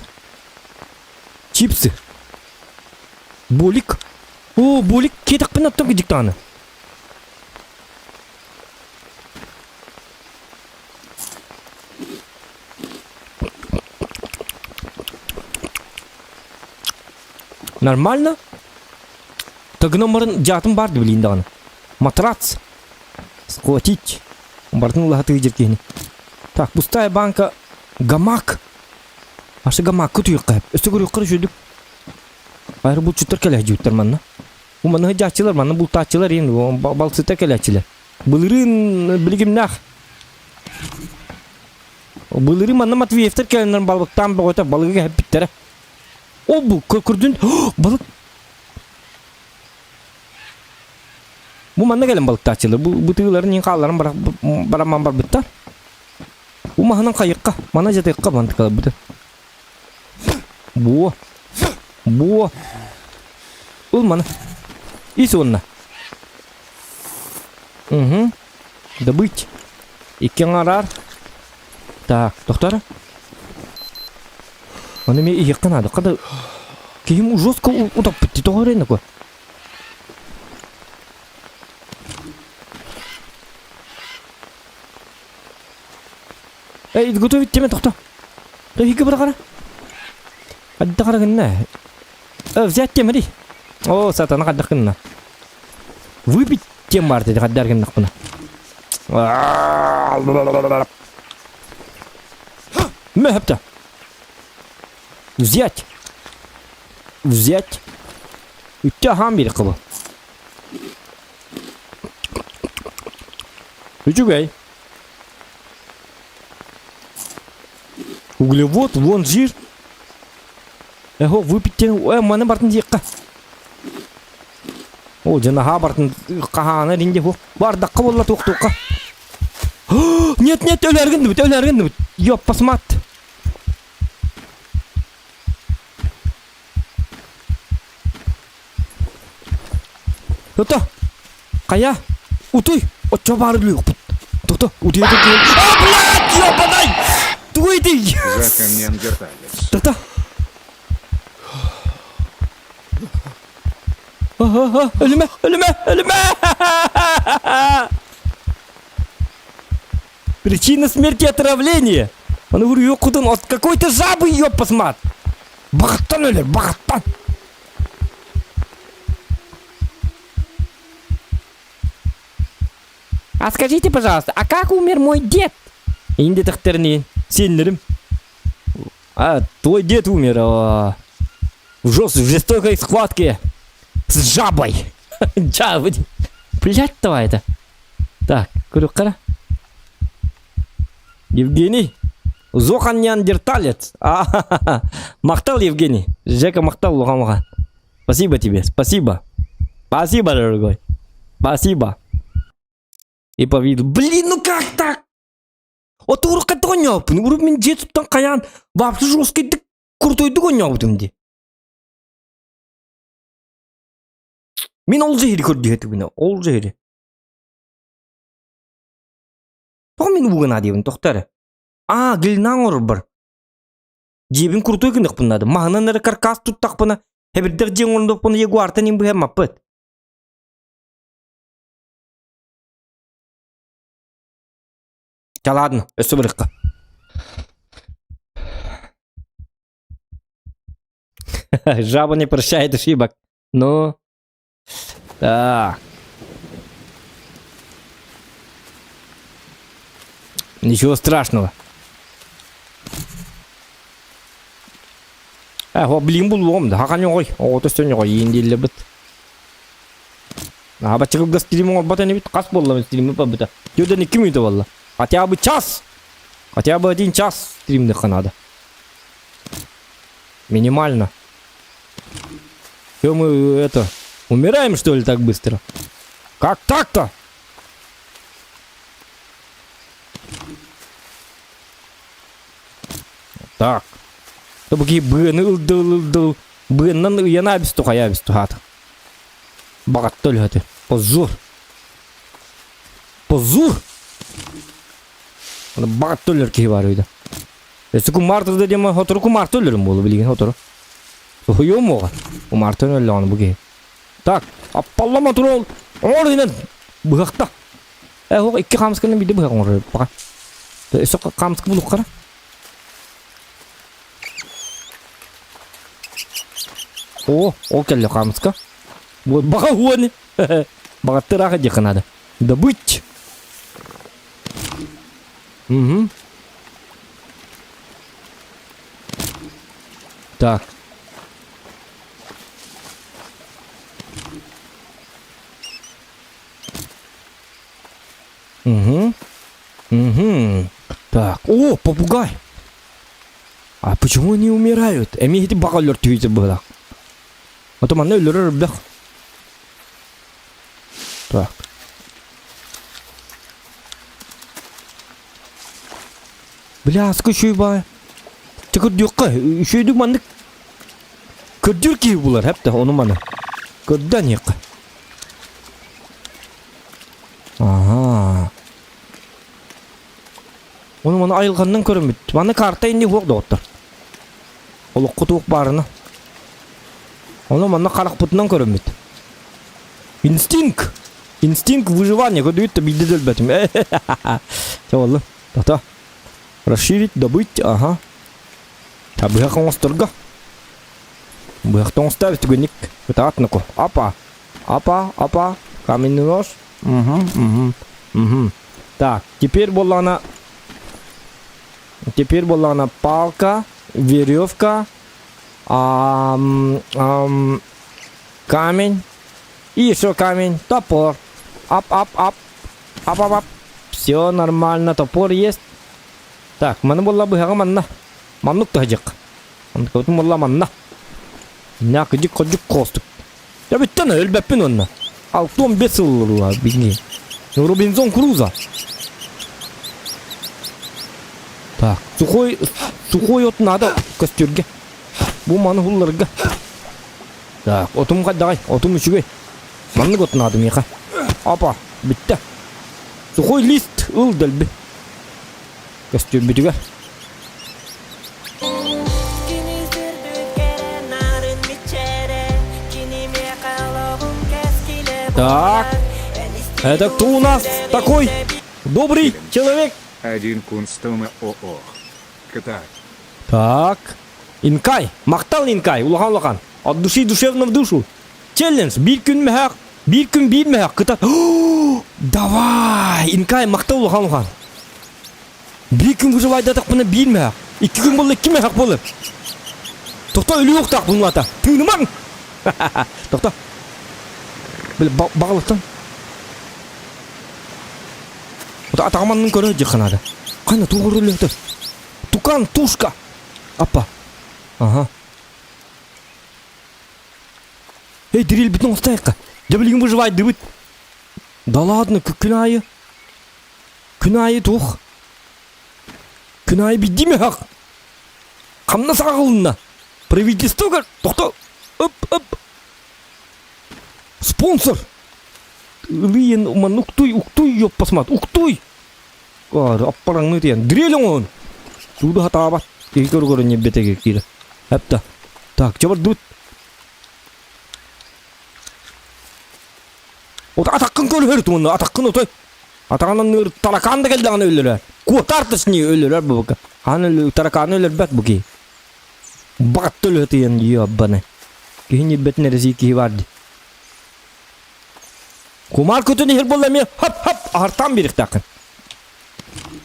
Чипсы. Болик. О, болик кетекпин оттон кыдьыктааны. Нормально? Тыгыным барын дьаатын бар билин даҕаны. Матрац. Схватить. Бартын улаһатыы дьиркиһини. Так, пустая банка. Гамак. Ашы гамак күтүйүккэ. Өссө көрүөххэ үчүдүк. Айры булчуттар кэлээччүттэр манна. Бу манна сылдьааччылар, манна бултааччылар иин балсыта кэлээччилэр. Былырыын билигимнээх. Былырыын манна Матвеевтар кэлэннэр балыктаан бөҕөтө балыгы кэһэппиттэрэ. О бу көрдүн балык Бу манна кэлэн балыктааччылар. Бу бытыыларын иин хаалларын барамман барбыттар. Бу маһынан хайыкка, мана жатыыкка мантыкаларбыты. Буо. Буо. Ыл маны. Ис уонна. Угу. Добыть. Икки аҥараар. Так, доктор. Оны мен иһиэххэ наада. Хада киһим жестко утаппыт дии тоҕо эрэ такой. Эй, готовить теме тохто. Тоһига бырахара. Аддахара гынна. Взять тем ди. О, сатана хаддах гынна. Выпить тем бар деди хаддар гыннахпына. Мөһөптө. Взять. Взять. Үттэ аһаан биир кылы. Үчүгэй. Углевод, вон жир. Эхо, выпить э, маны бартын диэххэ. О, дьэ наһаа бартын хаһаана ринде ху. Бардакка буолла туох-туохха. Нет, нет, өлөргүн дыбыт, өлөргүн дыбыт. Ёппасмат. Тото, хайа, утуй, оччо баар үлүөхпүт. Тото, утуйа тото. А, блядь, ёбаный! Тугуй ити? Зака неандерталец. Тото. Өлүмэ, өлүмэ, өлүмэ! Причина смерти отравление. Он говорю, кудун от какой-то жабы ёппасмат. Баҕаттан өлөр, баҕаттан. А скажите, пожалуйста, а как умер мой дед? Инде тахтерни сеннерим. А, твой дед умер а, в жест- в жестокой схватке с жабой. Жабы. Блять, давай это. Так, көрүөххэ Евгений. Зохан неандерталец. А-ха-ха-ха. Махтал, Евгений. Жека махтал, улахан Спасибо тебе, спасибо. Спасибо, дорогой. Спасибо. И по виду. Блин, ну как так? Отуурукка оонньообуппун. Урут мин дьиэ туттан хайаан вообще жесткайдык крутойдук оонньообутум дии. Мин ол же иһири көрдүһэтибинэ, ол же иһири. Тоҕо мин уугана диэбин тохто эрэ. Аа, глинаҥ оҥорорбор. Дьиэбин крутой гыныахпын наада. Маһынан эрэ каркас туттахпына, хэбирдэх дьиэ оҥордохпуна ягуартан им быһаммаппыт. Ча ладно, өссө барыахха. Жаба не прощает ошибок. Ну, так. Ничего страшного. Э, о, блин, булуом да. Хахан оҕой, оҕото өстөн оҕой иин дииллэбит. Аба чыгылга стрим оҥорбот инибит, хас буолла стримы барбыта. Дьөдөн 2 минута буолла. Хотя бы час. Хотя бы один час стримных надо. Минимально. Все мы это умираем что ли так быстро? Как так-то? Так. Тобуки быаны ылдыл ылдыл быаннан ыйана бисту хая бисту хата. Баҕатта өлөтө. Позор. Позор. Оны баҕатта өлөр киһи бар үйдө. Өссө кумаартырда диэн хотору кумаарта өлөрүм буолу билигин хотору. Соһуйуом уоҕа. Кумаартан өллөҕүнэ бу киһи. Так, аппаллама турол. Оҥор инэн быһахта. Э, оҕо икки хаамысканы биирдэ быһах оҥорор баҕа. Өссө хаамыска булуоххара. О, ол кэллэ хаамыска. Вот баҕа уони. Баҕаттыраах диэххэ наада. Добыть. Угу. Так. Угу. Угу. Так. О, попугай. А почему они умирают? Эми ити баҕа өлөр түһүтэ быһылаах. Ото манна өлөрөр өлбөх. Так. Бляска үчүгэй баҕайы. Чэ көрдүөххэ, үчүгэйдик маннык көрдүүр киһи булар хэп да ону маны. Көрдөөн иһиэххэ. Аха. Ону маны айылҕаннан көрөммүт. Манна карта инни суох доҕоттор. Олоххо туох баарына. Ону манна харахпытынан көрөммүт. Инстинкт! Инстинкт выживания көрдүгүт да биирдэ да өлбөтүм. Чэ буолла. Тото. Расширить, добыть, ага. А быһах оҥосторго. Быһахта оҥостоо түгэнник. Кытаат ноко. Апа. Апа, апа. Каменный нож. Угу, угу, угу. Так, теперь буоллаҕына Теперь буоллаҕына палка, веревка, ам, ам, камень и еще камень, топор. Ап, ап, ап, ап, ап, ап. Все нормально, топор есть. Так, маны буолла быһаҕы манна. Маннык туһадьык. Онтукабытын буолла манна. Инна кыдьык ходьук хоостук. Я бүттэн өлбөппүн онно. 65 сыл билни. Робинзон Крузо. Так, сухой, сухой от надо көстүргэ. Бу маны хулларга. Так, отум хайдаҕай, отум үчүгэй. Маннык от наада миэхэ. Апа, бүттэ. Сухой лист ыл дэлби. Көстүрбүтүгэр. Так, это кто у нас такой добрый человек? Один кунстума ОО. Кытай. Так, Инкай, махтал Инкай, улахан улахан. От души душевно в душу. Челлендж, биир күн мөһөөх, биир күн биир мөһөөх, кыта. Давай, Инкай, махтал улахан улахан. Биир күн выживайдатахпына биир мөһөөх. Икки күн буолла, икки мөһөх буолар. Тохто өлүөх буллата. Тыынымаҥ! Тохто. Били бағылыттан. Атаҕым аннын көрө дьиэххэ наада. Ханна туох өрүллүөтэ? Тукан, тушка! Аппа. Ага. Эй, дрельбитин оҥостойукка. Дьэ билигин выживайдыбыт. Да ладно, күн аайы. Күн аайы туох? Күн аайы бидди мөһөх. Хамнас аҕылынна. Правительство тохто. Ып, ып. Спонсор. Ылыйын манна уктуй, уктуй, ёппасмат, уктуй. Аппараңны тиэн. Дрель оҥоһун. Сууду хатаабат. Киһи көрө-көрө ньэббэтэ киирэ. Эпта. Так, чабардыбыт. От атаххын көрүһөр туонна, атаххын отой. Атаҕынан таракаан да кэлдэҕинэ өлөрөр. Куотар точнее өлөрөр бу Хаан өлө таракааны өлөрбөт бу киһи. Баҕатта өлөтүйэн ёббаны. Киһи ньирбэтин эрэ киһи бар дии. Кумаар көтөн иһэр буолла эмиэ хап-хап аһартаан биэриэхтээххин.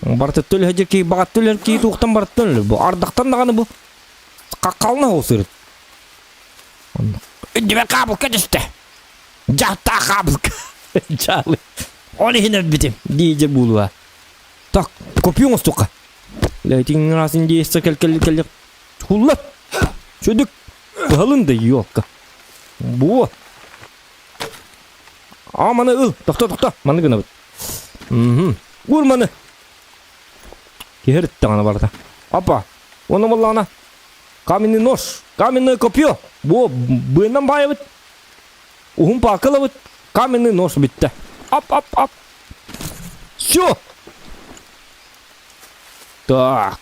Барытыттан өлөһө киһи баҕатта өлөр киһи туохтан барыттан өлөр бу. Ардахтан даҕаны бу. Хаххална хоусырыт. Үрдүбэр хаабылка түстэ. Дьааттаах хаабылка. Дьаалы. Ол иһин өлбүтүм. Дии буолуа. Так, копию оҥостуохха. Лейтин расын дейссе кел кел кел. Хулла. Чөдүк. Быһалын да ёлка. Бу. А маны ыл. Тохто тохто. Маны гынабыт. Мм. Ур маны. Киһи даҕаны барда. Апа. Оны боллаҕына каменный нож, каменное копье. Бу быанан баайабыт. Уһун паакалабыт. Каменный нож бүттэ. Ап ап ап. Все. Так.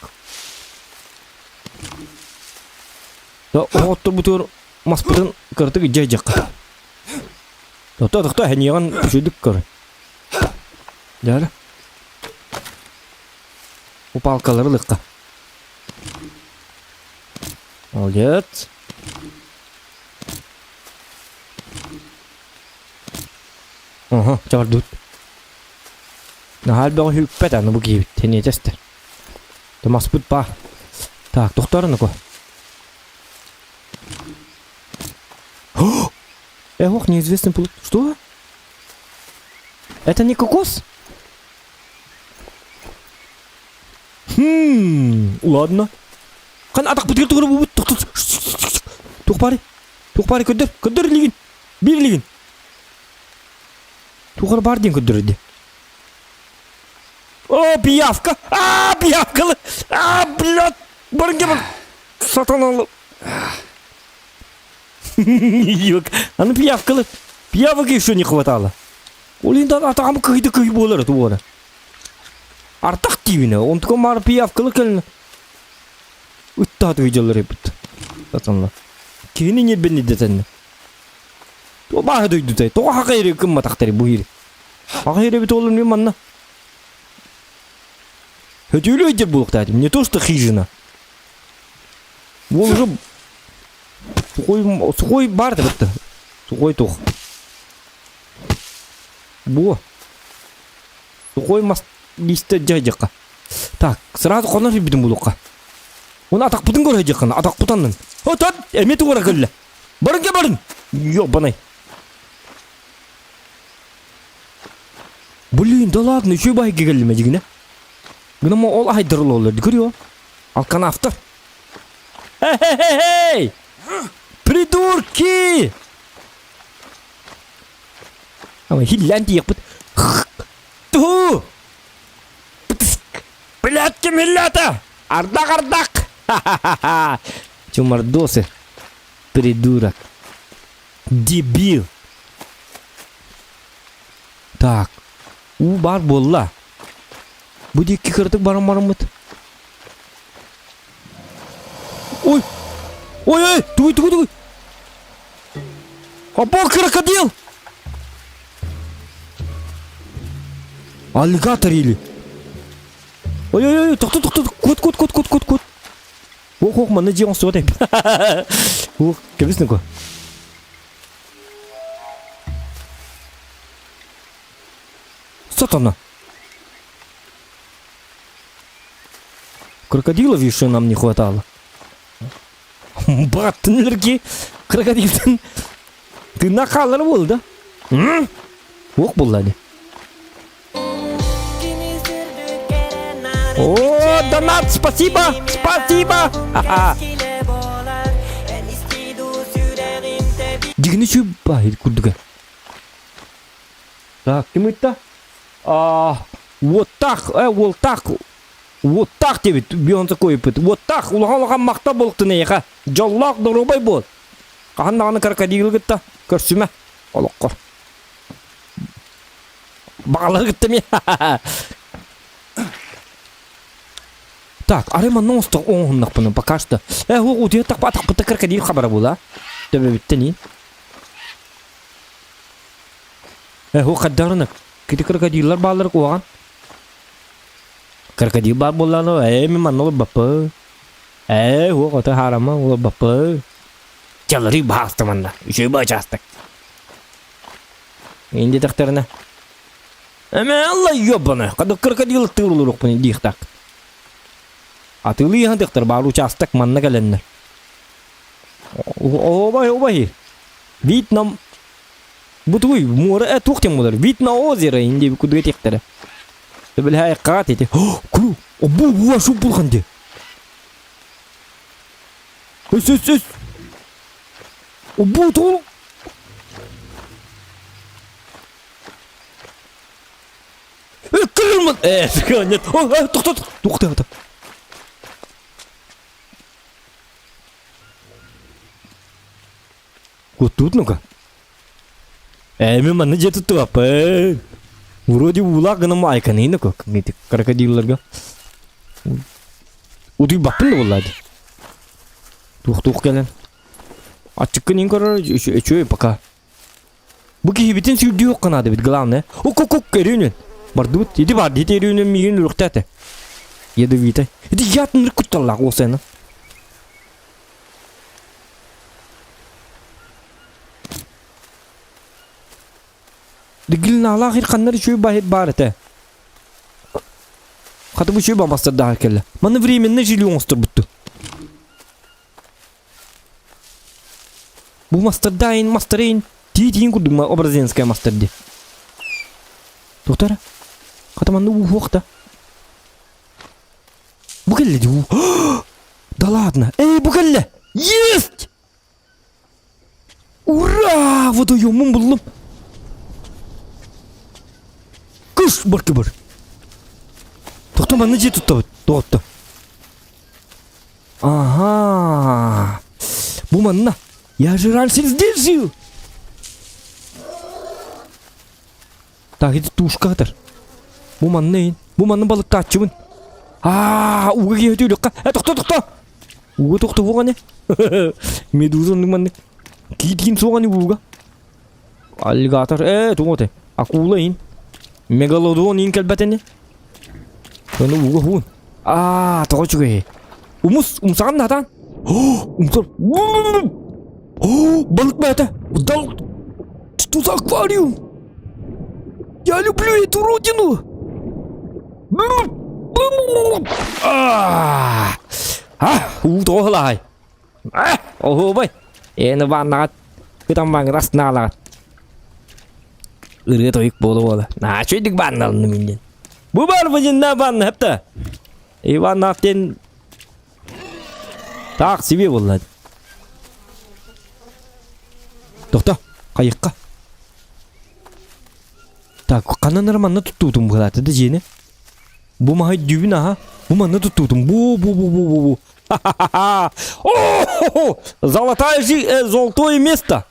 Оҕотторбутугар маспытын кыратык илдьэ дьахха. Тохто тохто эниэҕин үчүгдүк көр. Дьара. Бу палкалары ылыахха. Молодец. Ага, чабардут. Наһаа элбэҕи үппэт аны бу киһибит. Тэниэтэ эстэр. Томаспыт баар. Так, тохтоор ну-ка. Эх, неизвестный плод. Что? Это не кокос? Хм, ладно. Хан атах бутыгар тугура бубут. Тух бары. Тух бары көдөр, көдөр лигин. Бир лигин. Тугар бар диэн көрдөрөдө. О, пиявка! А, пиявкалы! А, блядь! Барынге бар! Сатаналы! Юк, аны пиявкалы. Пиявок еще не хватало. Ол енді атағам күйді күй болар туғаны. Артақ тиюіне, онтука мар пиявкалы кэлин. Ыттаат видеолар эбит. Сатанла. Кини не бенни детенне. Бааһы дойдутай. Тоҕо хакайры кымматахтары бу ири. Хакайры бит олун манна. Хөтүлү өйдер булуктаатым. Не то что хижина. Ол уже сухой сухой бар да бітті. Сухой тух. Бу. Сухой мас листе жайжаққа. Так, сразу қонар битим булукка. Оны атақпытын көрө жаккан, атақпытаннын. Отот, эме тугара көллө. Барын ке барын. Ёбаный. Блин, да ладно, еще байга келдим дигине. Гынама ол айдырыл олар, көрüyor. Алканавтор. Эй, Придурки! Ама хиллән тиекпит. Ту! Блядь, ким хиллята? Ардак, ардак! Ха-ха-ха! Чумардосы. Придурок. Дебил. Так. Уу баар буолла. Бу диэки кыратык баран бараммыт. Ой! Ой, ой! Тугуй, тугуй, тугуй! Апа, крокодил! Аллигатор или? Ой, ой, ой, тохто, тохто, кут, кут, кут, кут, кут, кут. Ох, ох, манна дьиэ оҥостубат эбит. Ух, кэбис нука. Сатана. Крокодилов еще нам не хватало. Баттынлерги крокодилтан тыынна хаалар буолла да. Уох буолла ди. О, донат, спасибо, спасибо. Дигини чү баһир курдуга. Так, ким ыйтта? А, уоттаах, э, уолтаах, уоттаах диэбит, бион такой ыппыт. Уоттаах, улахан-улахан махта буолтун эйиэхэ. Дьоллоох доруобай буол. Хаһан даҕаны крокодилы кытта көрсүмэ олоххор. Баҕалары кытта эмиэ. Так, арай манна оҥостох оҥоһуннахпына пока что. Э, утуйа атахпыта крокодил хабара була. Төбөбүттэн ии. Э, хайдарына кити крокодиллар бааллар куһаҕан. Крокодил баар буоллаҕына, ээ, мин манна олорбаппын. Ээ, уох ото хаарама олорбаппын. Дьаларыы баһаалта манна. Үчүгэй бачаастак. Ин диэтэхтэринэ, Эмэ алла ёбана, хада крокодил тыыллырукпун диихтак. Атыылыы иһэн баар учаастак манна кэлэннэр. Ообай, ообай. Вид нам Бу тугуй? Муора э туох диэн буолар? Вид на озеро инди кудуга тиэхтэрэ. Төбөлһэ айыккаҕа ити. Куру! Бу буа шу булхан ди. Өс өс өс. Бу тул. Өккөлүм. Э, нет. О, тохтот. Тохтот. Куттуут ну-ка. Ээ, мин манна дьиэ туттубаппын. Вроде уулаах гынан айканыйна как крокодилларга. Утуйбаппын да буоллаа дии. Туох-туох кэлэн. Аччыккын иин көрөр үчүгэй пока. Бу киһибитин сүүрдүү хокка наада бит главное. Ок-ок-ок эрүүнүн. Бардыбыт. Ити бар дити эрүүнүн миигин үрүхтээтэ. Ядовитай. Ити яд нырык кутталлаах уосайна. Дигилнаалаах ирханнар үчүгэй баһит баар этэ. Хата бу үчүгэй бамастардаах кэллэ. Маны временно жилье оҥосторбутту. Бу мастардайын, мастарыйын, тиитиин курдук образенская мастер ди. Доктор, хата манны уһуох да. Бу кэллэ дии. Да ладно. Эй, бу кэллэ! Есть! Ура! Водоемун буллум. Кыш бар бар. Тоқта манна дьиэ туттабыт. Тоҕотто. Ага. Бу манна. Я же раньше здесь жил. Так, ити тушка атар. Бу манна ин. Бу манна балыктааччыбын. Аа, ууга киһи түлүккэ. Э, тохто, тохто. Ууга тохто буоҕане. Медуза оннук маннык. Киитиин суоҕани ууга. Аллигатор, э, тугу оте. Акула ин. Мегалодон ин кэлбэтини. Оны ууга хуун. Аа, тоҕо үчүгэй. Умус, умсаҕан натаан. Умсар. Балык бэйэтэ. Дал Что за аквариум? Я люблю эту родину! А, уу тоҕо Оһуобай. Эни ваннаҕат кытан баҥырас наалаҕат. Ырыа тойук буола буола. Наачуйдук баанналынным индин. Бу бар быдьынна ванна хепта. Иван Нафтен Так себе буолла. Тохто, хайыкка. Так, ханан эрэ манна туттуутум быһалаата да дьиэни. Бу маһы дүүбүн аха. Бу манна туттуутум. Бу бу бу бу бу бу. Ха-ха-ха! О! Золотая жи, э, золотое место.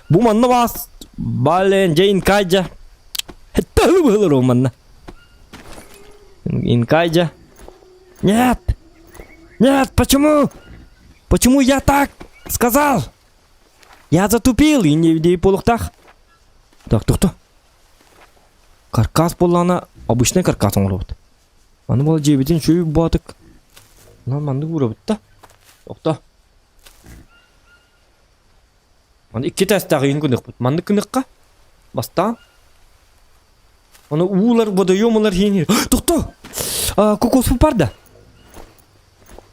Бу манна бас. Бален, Джейн Кайджа. Хетталы быһылар ол манна. Инкайджа. Нет! Нет, почему? Почему я так сказал? Я затупил и не не полуктах. Так, тохто. Каркас буоллаҕына обычный каркас оҥоробут. Аны буола дьиэбитин үчүгэй буотук. Онон маннык уурабыт да. Тохто. Аны икки этээстээх иһин гыныахпыт. Маннык гыныахха. Бастаан. Аны уулар, водоемалар иһин. Тохто! Кокос бар да.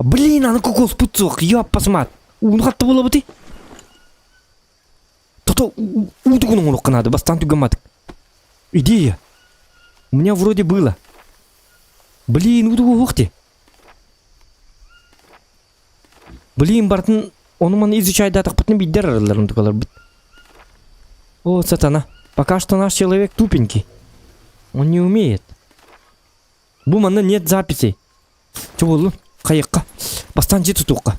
Блин, аны кокоспут суох, ёппасмат. Ууну хатта буолабытый? Тото уутугун оҥоруохха наада, бастаан түгэмматык. Идея. У меня вроде было. Блин, уутугу уһуох ти. Блин, барытын ону-маны изучайдаатахпытына биирдэр арыллар онтукаларбыт. О, сатана. Пока что наш человек тупенький. Он не умеет. Бу манна нет записей. Чэ буоллун, хайыахха. Бастаан дьиэ тутуохха.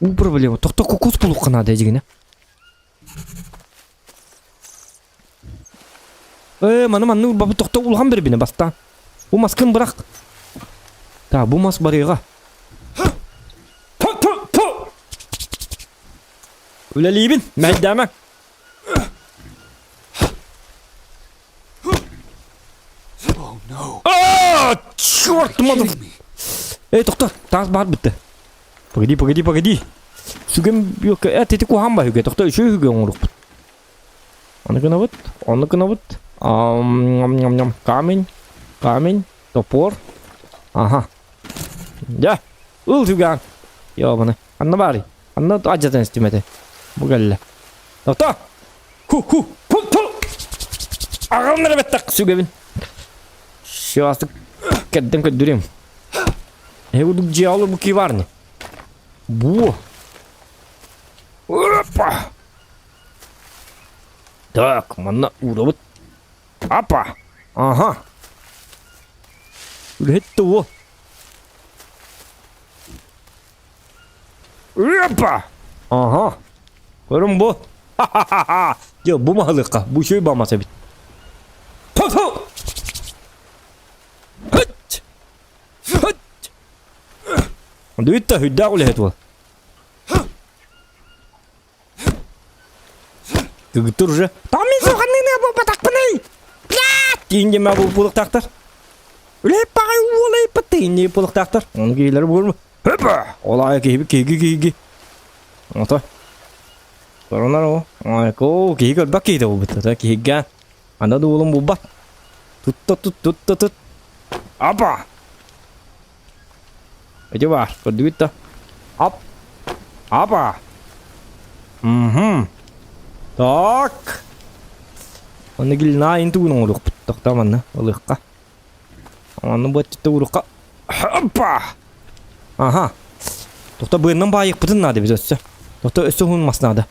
Уу проблема. Тохто кокос булуохха наада дьигинэ. Ээ, маны манны урбабыт тохто улахан бирбине бастаан. Бу маскын бырах. Так, бу мас барыаҕа. Үлэлиибин, мэһэйдээмэҥ. Oh no. А, черт, мадам. Эй, тохто, таас баар бүтте. Погоди, погоди, погоди. Сүгэм биокка, э, тити куһаан ба үгэ, тохто үчүгэй үгэ оҥорукпут. Аны гынабыт, ону гынабыт. Ам, камень, камень, топор. Ага. Дьэ, ыл сүгээн. Ёбаны. Анна баарый? Анна адьатан истимэтэ. Бу кэллэ. Тохто! Ху-ху! Пу-пу! Аҕам эрэ бэттэх сүгэбин. Сейчас кэрдэн көрдөрүм. Эһи курдук дьиэ олорбут киһи баар ини. Бу. Опа! Так, манна уурабыт. Апа! Ага. Үлэһит да уол. Опа! Ага. Көрүҥ бу. Ха-ха-ха! Дьэ, бу маһылыахха, бу үчүгэй баамас эбит. Ту-ту! Хыт! Хыт! Дүйт да хүддээх үлэһит уол. Кыгыттар уже. Там мин суоханныына буолбатахпыный! Блядь! Тиин диэмэ буолуохтаахтар. Үлэһит баҕай уолайпыт тиин диэ буолуохтаахтар. Ону киһилэри буолма. Хөпө! Ол аайы киһи киһиги киһиги. Ото. Коронар о. Ой, киһи көрбөт киһитэ буолбут. Ото киһигэ анда да уолум булбат. Тутта тут тутта тут. Апа! Ити баар, көрдүгүт да? Ап! Апа! Мхм. Так. Онно гилна ин тугун оҥоруохпут. Тохтоо манна ылыахха. Онно бу өттүттэ уруохха. Апа! Аха. Тохто быаннан баайыахпытын наада біз өссө. Тохто өссө уһун мас наада.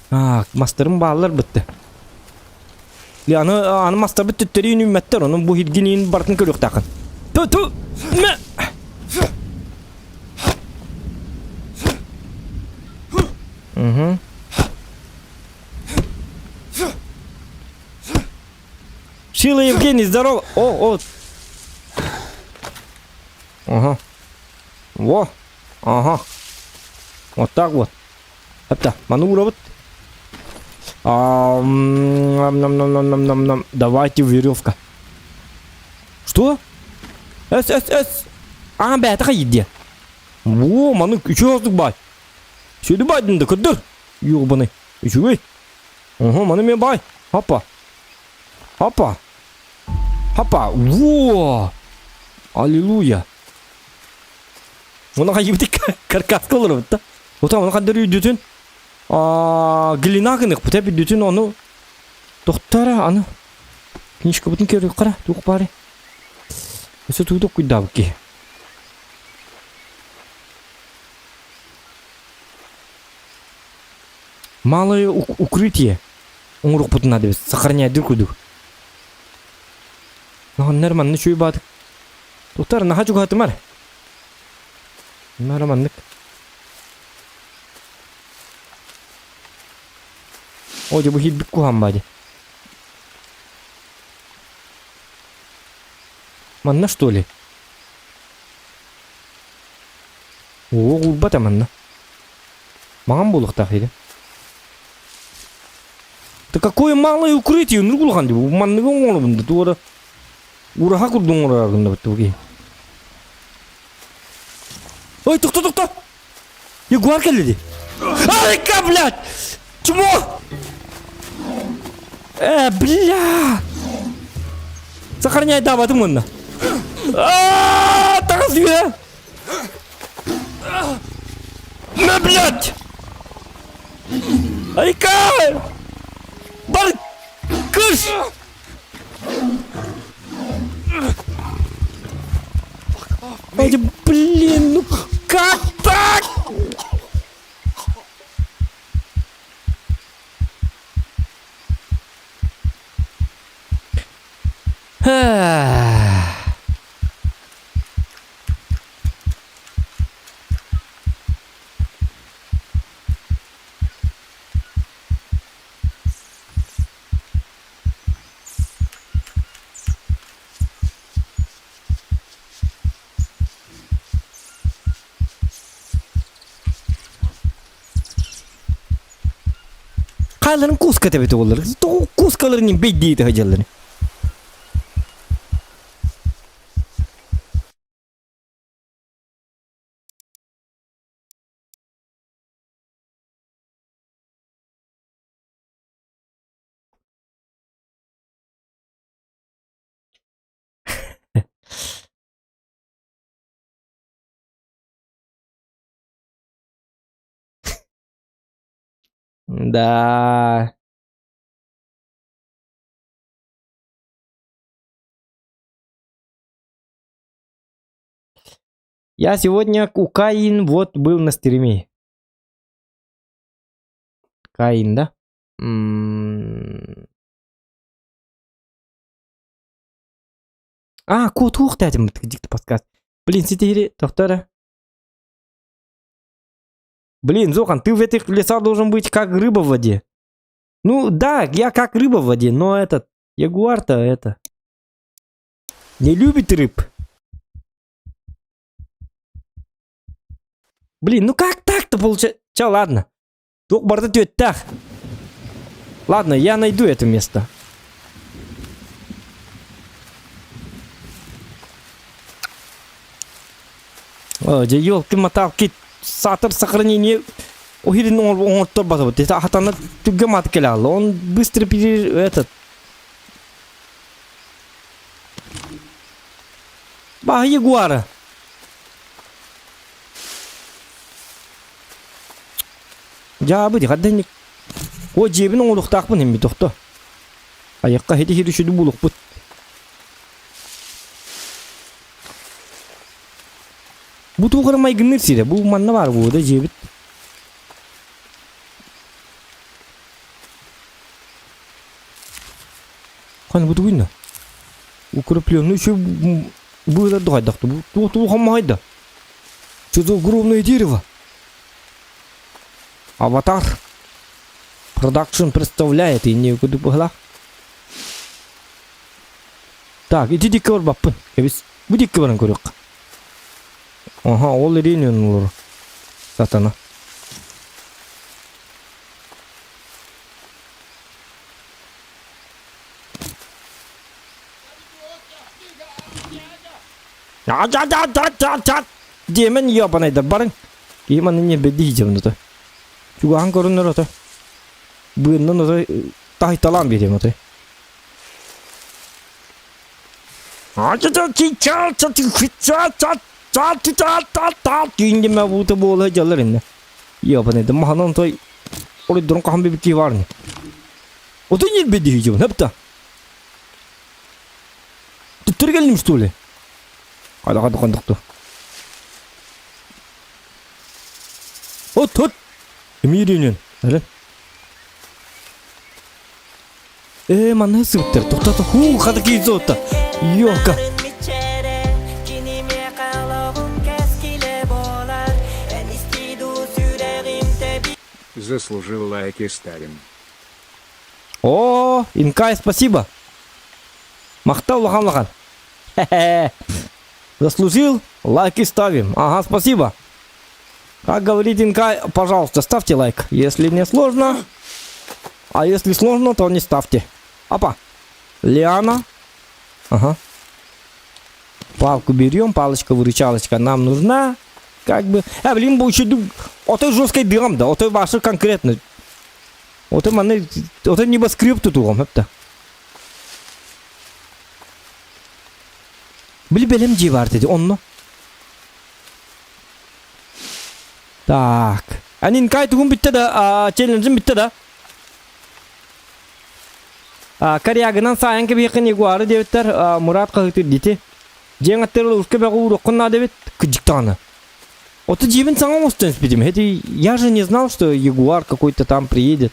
А, мастарым бааллар бытты. Аны, аны мастарбыт төттөрү үүммэттэр, ону бу хиргиниин барытын көрүөхтааххын. Ту ту мэ! Угу. Шила Евгений, здорово! О, о! Ага. Во! Ага. Вот так вот. Апта, маны уурабыт. Нам-нам-нам-нам-нам. Давайте веревка. Что? Эс, эс, эс. А, бэйэтэ хайдия. Во, маны үчүгэй ордук баай. Сүдү баайдын да көрдөр. Ёбаный. Үчүгэй. Ого, маны мен баай. Хапа. Хапа. Хапа. Во! Аллилуйя. Оны хайыбытык каркаска олоробут да. Ота оны хаддар үйдүтүн глина гынык бут бүдүтүн ону тохтара аны книжкабытын көрүк кара туох баары өсө туутук куйдаабыт киһи малое укрытие оҥорукпутун надо бит сохраняйдыр курдук Наханнар манны чуй баатык Тутар наха чугаһатымар Нара маннык О, дьэ бу хирбит куһаан баа дии. Манна что ли? Оо, уурбата манна. Маҥан буолуохтаах иһи. Да какое малое укрытие, ну улахан дии. Манныгы оҥоробун да туора ураһа курдук оҥорор гыннабыт бу киһи. Ой, тохто, тохто! Ягуар кэллэ дии. Айка, блядь! Чмо! Э, бля! Сохраняй даабатым уонна. Таҕыс үө! На, блядь! Айка! Бар! Кыш! Ой, блин, ну как так? Хайларын куска тэбити олар. Кускаларын бейдии хадьаллар. Да. Я сегодня у Каин вот был на стриме. Каин, да? М-м. А, кот ух дикти подкаст. Блин, сидели, доктора. Блин, Зохан, ты в этих лесах должен быть как рыба в воде. Ну да, я как рыба в воде, но этот, ягуар-то это, не любит рыб. Блин, ну как так-то получается? Че, ладно. Туох барда түөттэх. Ладно, я найду это место. О, дьэ, елки-моталки, саатар сохранение Уһирин оҥортор батыбыт. Хатана түггэ мат кэлэ Он быстро пере... этот. Баһ ягуара. Дьаабы ди хадда О дьиэбин оҥоруохтаахпын эмми тохто. Айакка хити хири сүдү булукпут. Бу туох эрэ майгынныыр сирэ. Бу манна баар буо да дьиэбит. Ханна бу тугуйна? Укрепленный еще было духайдахты. Бу туох хаммахайда. Что за огромное дерево? Аватар. Продакшн представляет и не куду быһылаах. Так, ити дикки барбаппын. Кэбис. Бу дикки баран көрүөххэ. Аха, ол ириин олорор. Сатана. Диэмэн ебанайдар барыҥ. Киһи манна ньиэрбэйдии сылдьабын ото. Чугаһан көрүнэр ото. Быыннан ото таһыйталаан биэриэм ото. Кииндимэ буута буола дьаллар иннэ. Ебанайда маханан той оройдорун хаһан бибикки баарни. Ото ньиэрбэйдии сылдьабын хапта. Төттөрү кэллим что ли? Хайда хайда хандыкту. От от. Эмииринен. Әле. Э, манна сыптыр. Тоқтата. Ху, хата кейзота. Ёлка. Заслужил лайки ставим. О, Инкай, спасибо. Махтал улахан улахан. Хе-хе. Заслужил, лайки ставим. Ага, спасибо. Как говорит Инкай, пожалуйста, ставьте лайк, если не сложно. А если сложно, то не ставьте. Опа. Лиана. Ага. Палку берем, палочка-выручалочка нам нужна. Как бы... А, блин, бу еще... Ото жесткой берем, да, ото ваши конкретно. Ото манна ото небоскреб тутуҕум хөптө. Били бэлэм дьиэ баар dedi онно. Так. Анинкай тугун бүттэ да, челленджим бүттэ да. Корягынан саайан кэбиэххин ягуары диэбиттэр, Мурат хаһыытыр дити. Дьиэҥ аттыгар ууска бөҕө ууруоххун наада эбит, кыдьык даҕаны. Ото дьиэбин саҥа оҥостон испитим. Это я же не знал, что ягуар какой-то там приедет.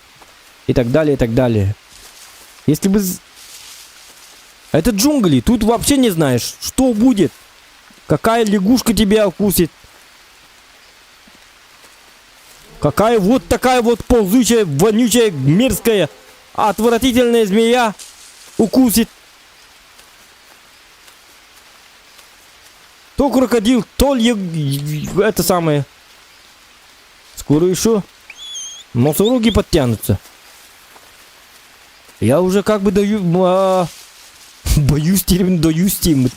И так далее, и так далее. Если бы... Это джунгли, тут вообще не знаешь, что будет. Какая лягушка тебя укусит. Какая вот такая вот ползучая, вонючая, мерзкая, отвратительная змея укусит. То крокодил, то ле... это самое. Скоро еще носороги подтянутся. Я уже как бы даю... А, боюсь термин даюсь тиммит.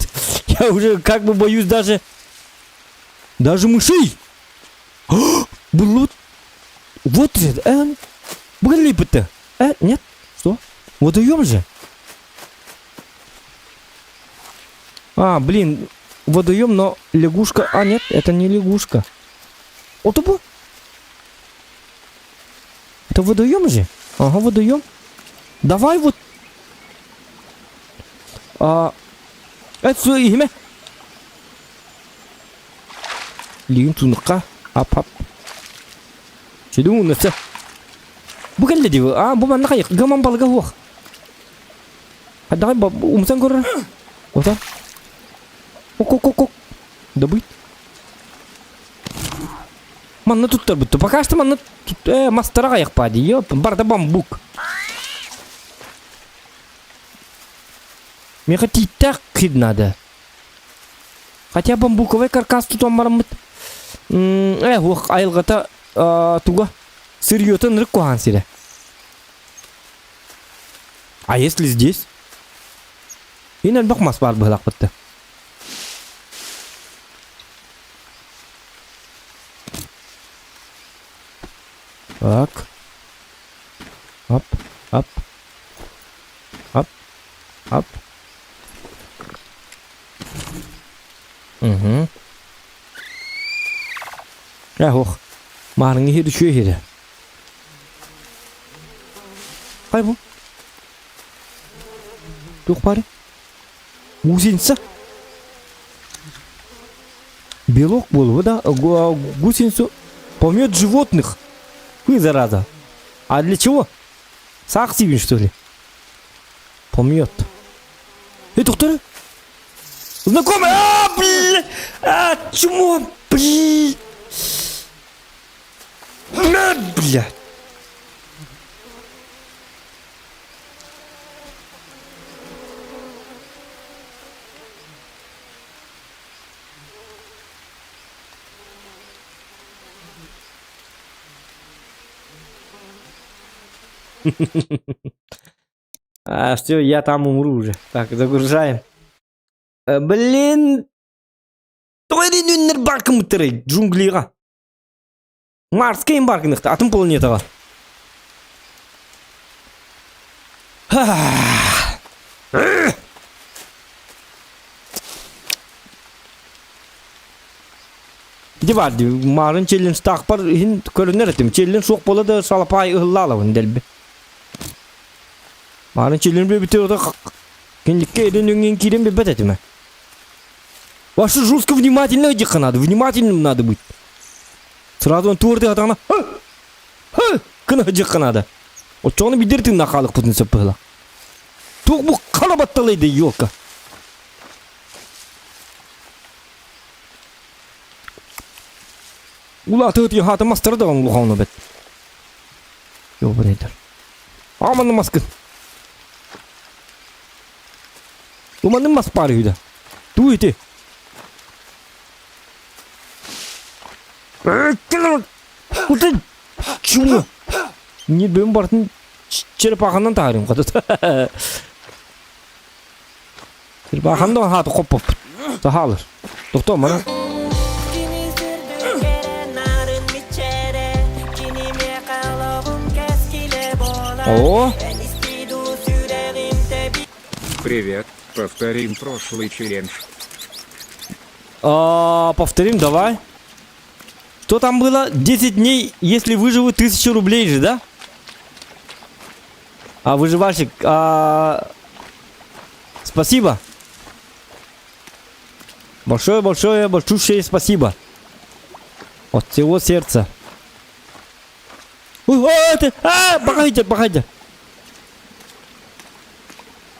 Я уже как бы боюсь даже... Даже мышей. Блуд. Вот это. Были Э, нет? Что? Водоем же? А, блин, водоем, но лягушка... А, нет, это не лягушка. О, тупо. Это водоем же? Ага, водоем. Давай вот. А, это имя. Лигин тунукка. Ап ап. Чедуунаса. Бу кэллэ дии. А, бу манна хайык. Гаман балыга хуох. Хайдаҕай умсан көрөр. Ота. Ок-ок-ок-ок. Добыть. Манна туттарбыт. Пока что манна тут мастара хайыкпа дии. Ёп, барда бамбук. Меха тииттээх хид надо. Хотя бамбуковай каркас тутан бараммыт. Э, уох, айылҕата туга сырьета ынырык куһаҕан сирэ. А если здесь? Ин элбэх мас баар быһылаахпытта. Так. Ап, ап. Ап, ап. Угу. Э, ох. Маарыҥ иһир үчүгэй иһирэ. Хай бу. Туох баарый? Гусеница? Белок буолуо да? Гусеницу помет животных. Вы, зараза. А для чего? Саах сиибин, что ли? Помет. Эй, доктор! Знакомый! А, бля! А, чмо! Бля! А, бля! А, все, я там умру уже. Так, загружаем. Э, блин! Тоҕо үннэр баркымыттарай джунглига. Марска им баркыныхта, атын планетаҕа. Ити баар дии, маарын челлендж-таахпар иһин көрүнэр этим. Челлендж суох буола да салапаай ыһыллаалабын дэлби. Маарын челлендж бүбүтэ ото киндикке илин өҥҥүн киирэн билбэт этим. Ваше жестко внимательно диэххэ надо, внимательным надо быть. Сразу он туорды атаҕына гына диэххэ надо. Оччоҕуна бидир тыыннаах хаалыкпытын сөп быһыла. Туох бу хара батталайды, елка. Улаатыгыт хаата мастара даҕаны улахана бэт. Ёбанайдар. Аманны маскын. Уманным мас баар үһү да. Туу ити. Кутун чума. Не бөм бартын черепаханан таарым катыт. Черепахан да хааты хоппоп. Сахалыр. Тохтоо мана. О! Привет, повторим прошлый челлендж. А, повторим, давай. Что там было? 10 дней, если выживу, 1000 рублей же, да? А, выживальщик, а... Спасибо. Большое-большое, большущее спасибо. От всего сердца. Ой, о, это, а, погодите, погодите.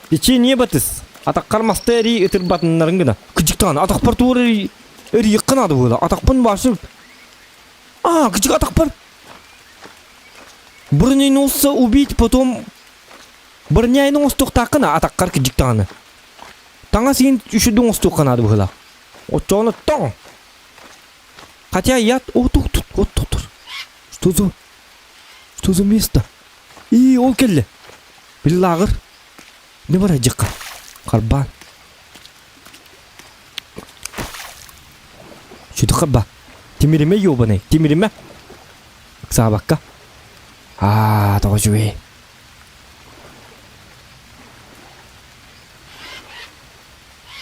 Течение батыс. Атаққар маста эрий ытырбатыннарын гына. Кыдьыктаан атахпар туор эрий эрийиэххэ наада буола. Атахпын башы А, кыдьык атахпар. Броненосца убить, потом броняйны оҥостуохтааххына атаххар кыдьыктааны. Таҥас иһин үчүгэй оҥостуохха наада быһыылаах. Оччоҕуна тоҥ. Хотя я... О, тут, тут, вот тут. Что за... Что за место? И ол кэллэ. Били лааҕыр. Не бар дьыкка. Харбаан. Сүтү харба. Тимиримэ ёбаный. Тимиримэ. Ыксаабакка. Аа, тоҕо үчүгэй.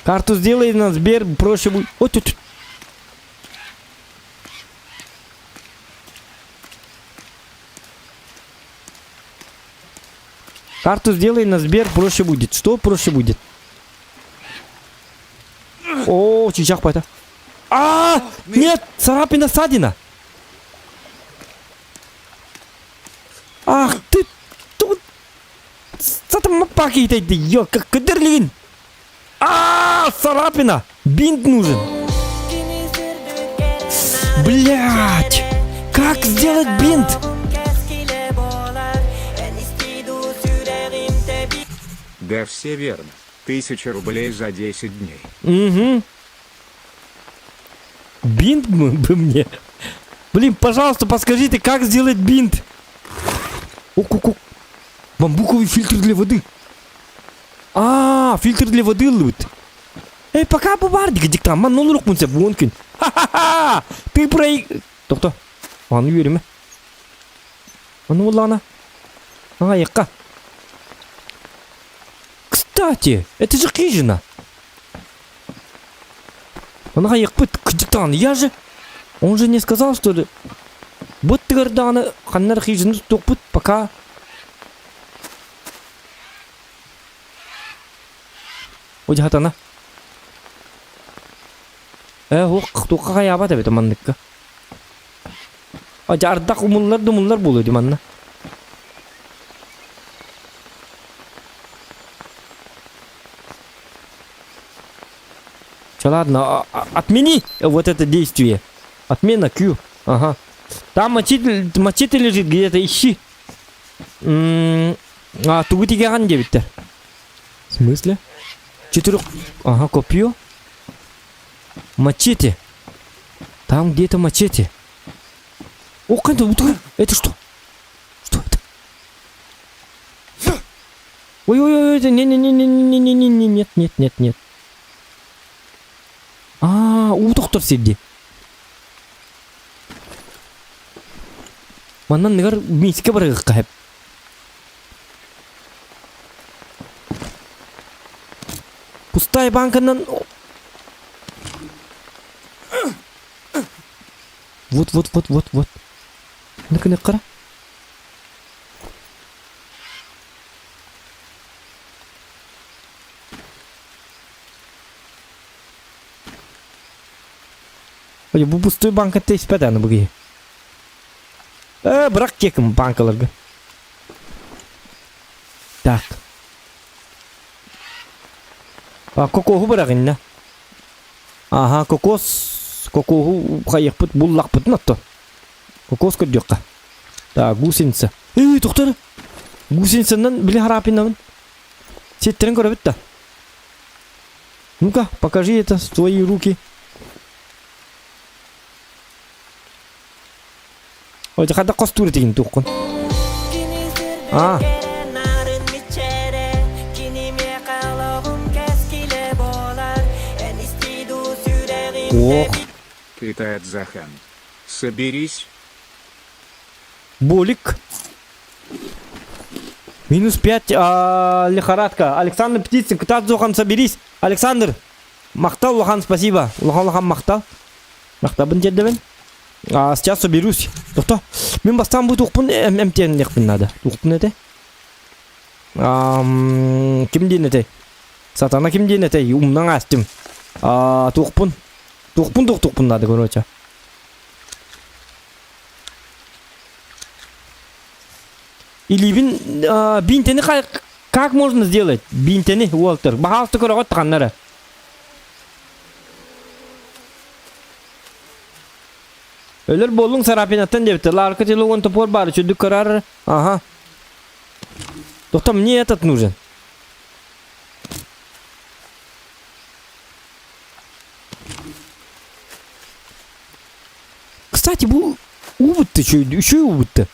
Карту сделай на Сбер, проще будет. Ой, тут. Карту сделай на Сбер, проще будет. Что проще будет? О, чичах это. А, нет, царапина, ссадина. Ах ты, тут, сатамапаки, ё, как кыдырлигин. А, царапина, бинт нужен. Блять, как сделать бинт? Да все верно. 1000 рублей за 10 дней. Угу. Бинт бы мне. Блин, пожалуйста, подскажите, как сделать бинт? О, ку Бамбуковый фильтр для воды. А, фильтр для воды лут. Эй, пока бу баар диктан, ман нолурук мун вон күн. Ха-ха-ха! Ты про... Тохто. Аны үөрүмэ. Аны улана. А, якка. Кстати, это же хижина. Аны якпыт кыдьыктан. Я же... Он же не сказал, что ли? Вот ты ханнар хижина тохпут пока. Ой, Э, хук туққа хаябат эбит манныкка. А ардак умуллар думуллар буолуо манна. Че, ладно, отмени вот это действие. Отмена Q. Ага. Там мочитель, мочитель лежит где-то, ищи. А, тугу тигаган диэбиттэр. В смысле? Четырех... Ага, копье. Мачете. Там где-то мачете. О, это что? Что это? Ой-ой-ой, не-не-не-не-не-не-не-не, нет, нет, нет, нет. А, уу доктор сидди. Манан нигар миискэ барыгыкка Пустая банканан... Вот, вот, вот, вот, вот. Ну-ка, қара. Ой, бу пустой банка теспет аны буги. Э, бырах кекім банкаларга. Так. А, кокоһу бырагынна. Ага, кокос, кокоһу хайықпыт, буллақпыт натто. Кокос көрдүөххэ. Так, гусеница. Эй, тоқтар. Гусеницанан били харапинабын. Сеттерин көрөбүт да. Ну-ка, покажи это в твои руки. Ой, хада костур деген туққын. А. Ох. Китаец Захан. Соберись. Болик. Минус 5 а, лихорадка. Александр Птицын, кытаат Зохан, соберись. Александр, махтал улахан спасибо. Улахан улахан махтал. Махтабын тиэрдэбин. А, сейчас соберусь. Тохто. Мин бастаан бу туохпун эмтиэнниэхпин надо. Туохпун этэ? Ким диэн этэй? Сатана ким диэн этэй? Умнан аастым. А, туохпун? Туохпун туох надо, короче. Илиибин биинтэни как можно сделать? Биинтэни, Уолтер. Баһаалта көрөҕөт ханнара. Өлөр буоллуҥ Сарапинаттан диэбитэ. Лаарка телегон топор баар, үчүдүк көрөр. Ага. Доктор, мне этот нужен. Кстати, бу уубутты, үчүгэй уубутты.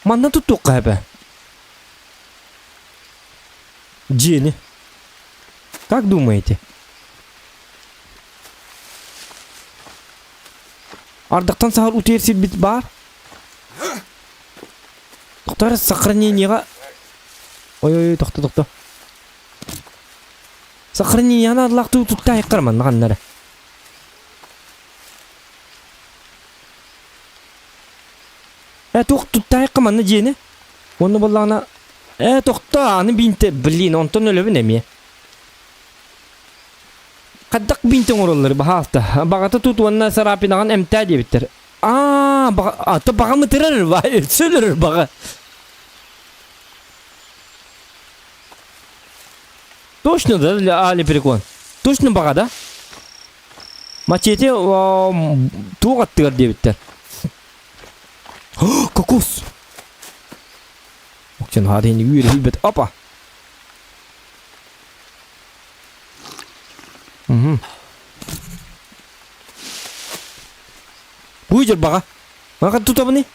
Манна туттуохха эбэ. Дьиэни. Как думаете? Ардахтан сахар утуйар сирбит баар. Тохтор сохранениеҕа Ой-ой, тохто, тохто. Сохранениеҕа наадалаах тутта айыккар манна ханнара. Э, туох туттаайыкка манна дьиэни? Уонна буоллаҕына, э, тохто, аны биинтэ, блин, онтон өлөбүн эмиэ. Хайдах биинтэ оҥороллор, баһаалта. Баҕата тут уонна сарапинаҕын эмтээ диэбиттэр. Аа, баҕа, ата баҕам ытырар, бай, өссө өлөрөр баҕа. Точно, да, Али Перекон? Точно баҕа, да? Мачете туох аттыгар диэбиттэр. Кокос! Окчен хаадыйны үөрүйбэт. Опа! Угу. Бу баҕа. Маха тутабыны?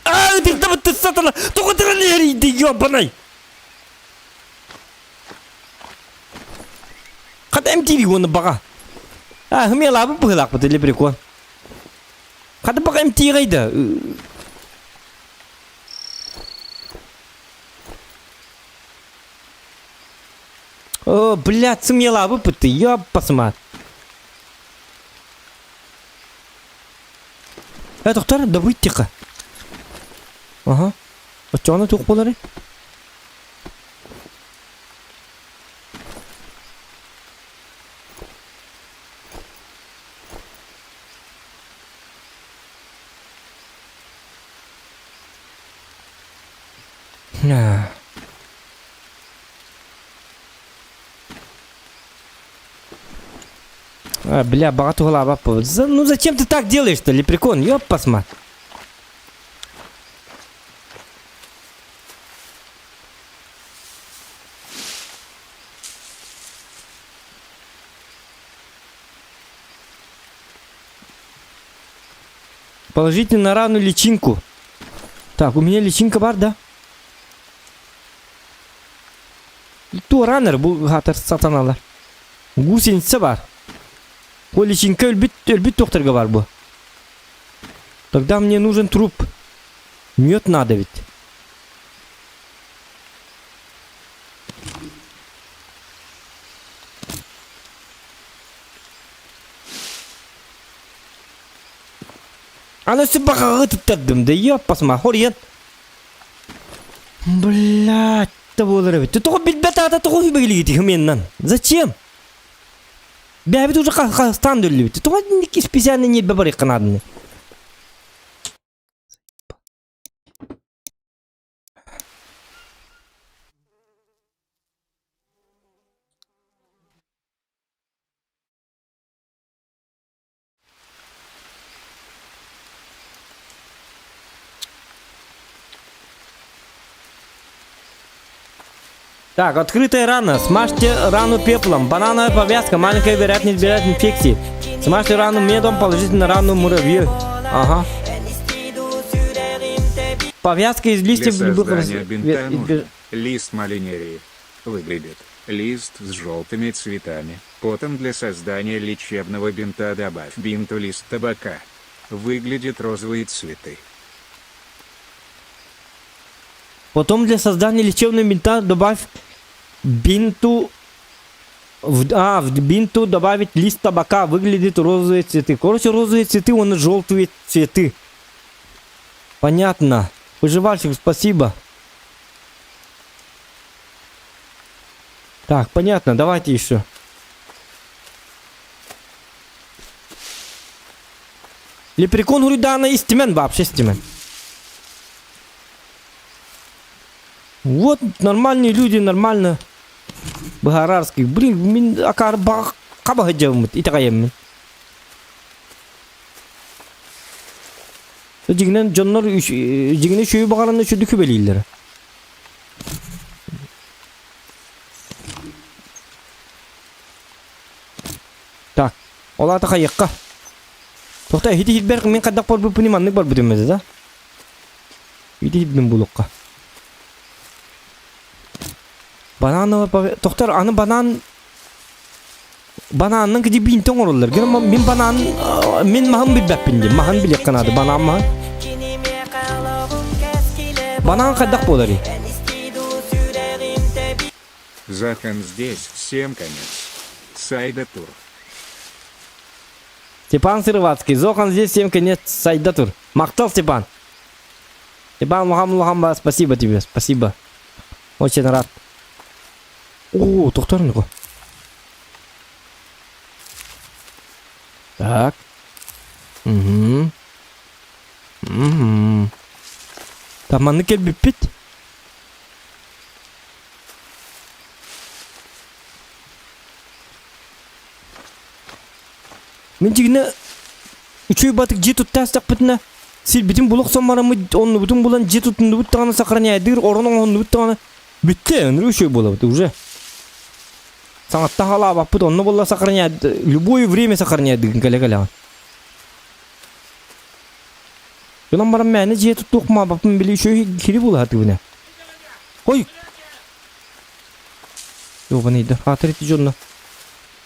Аа, ытыртабыт сатана, тоҕо тыран иһэрийди, ёбанай! Хата эмтиири уонна баҕа. Аа, хымыалаабыт быһыылаахпыт лепрекон. Хата баҕа эмтиэҕэй да. О, блядь, сымыалаабыппыт ты, ёппасымаат. Э, доктор, добыть тихо. Ага. Оччоҕуна туох буоларый? А, бля, баҕа туһалаабаппын. Ну зачем ты так делаешь-то, лепрекон? Ёппасма. Положите на рану личинку. Так, у меня личинка бар, да? Ту раннер бу хатар сатаналар. Гусеница бар. О личинка өлбүт, өлбүт докторга бар бу. Тогда мне нужен труп. Мед надо ведь. Аны баҕаҕы туттардым да ёппасма хориен. Блядь, да буолар эбит. Тоҕо билбэт аата тоҕо үбэгилигити хымыаннан? Зачем? Бэйэбит уже хастаан өллүбүт. Тоҕо специально ньиэрбэ барыахха нааданы? Так, открытая рана. Смажьте рану пеплом. Банановая повязка. Маленькая вероятность избежать инфекции. Смажьте рану медом, положите на рану муравьи. Ага. Повязка из Для листьев любых... создания бинта нужно лист малинерии. Выглядит. Лист с желтыми цветами. Потом для создания лечебного бинта добавь бинту лист табака. Выглядят розовые цветы. Потом для создания лечебного бинта добавь бинту в, а, в бинту добавить лист табака, выглядит розовые цветы. Короче, розовые цветы, он желтые цветы. Понятно. Выживальщик, спасибо. Так, понятно, давайте еще. Лепрекон Гуридана истимэн вообще истимэн. Вот нормальные люди, нормально. Быһаарарский. Блин, мин акаар баҕа хаба сылдьабыммыт, итэҕэйэммин. Дьиҥинэн дьоннор дьиҥинэ үчүгэй баҕаран үчүгэй күбэлииллэрэ. Так, ол аата хайыахха? Тохто иһити иһитбэр мин хайдах барбыппыный маннык барбытым этэ да? Ити иһитбин булукка. Банановый тохтор аны банан бананнан киди биинтэ оҥороллор. Гынан мин банан мин маһын билбэппин дии. Маһын билиэххэ наада. Банан маһын. Банан хайдах буоларый? Захан здесь, всем конец. Сайда тур. Степан Сыроватский. Зохан здесь, всем конец. Сайда тур. Махтал, Степан. Степан Мухам спасибо тебе, спасибо. Очень рад. О, тохтор Так. Угу. Угу. Так, манны кэлбиппит. Мин дьиҥинэ үчүгэй батык дьиэ тутта астахпытына сирбитин була охсон бараммыт оннубутун булан дьиэ тутуннубут даҕаны сохраняйдыыр орон оҥоһуннубут даҕаны бүттэ ынырык үчүгэй буолабыт уже саҥаттан халаабаппыт онно буолла сохраняйд любое время сохраняйдыгын кэлэ кэлэҕин Гынан баран мээнэ дьиэ туттуох маабаппын били үчүгэй кири буола сатыыбын ээ. Ой! Ёбаныйда, аатыр ити дьонно.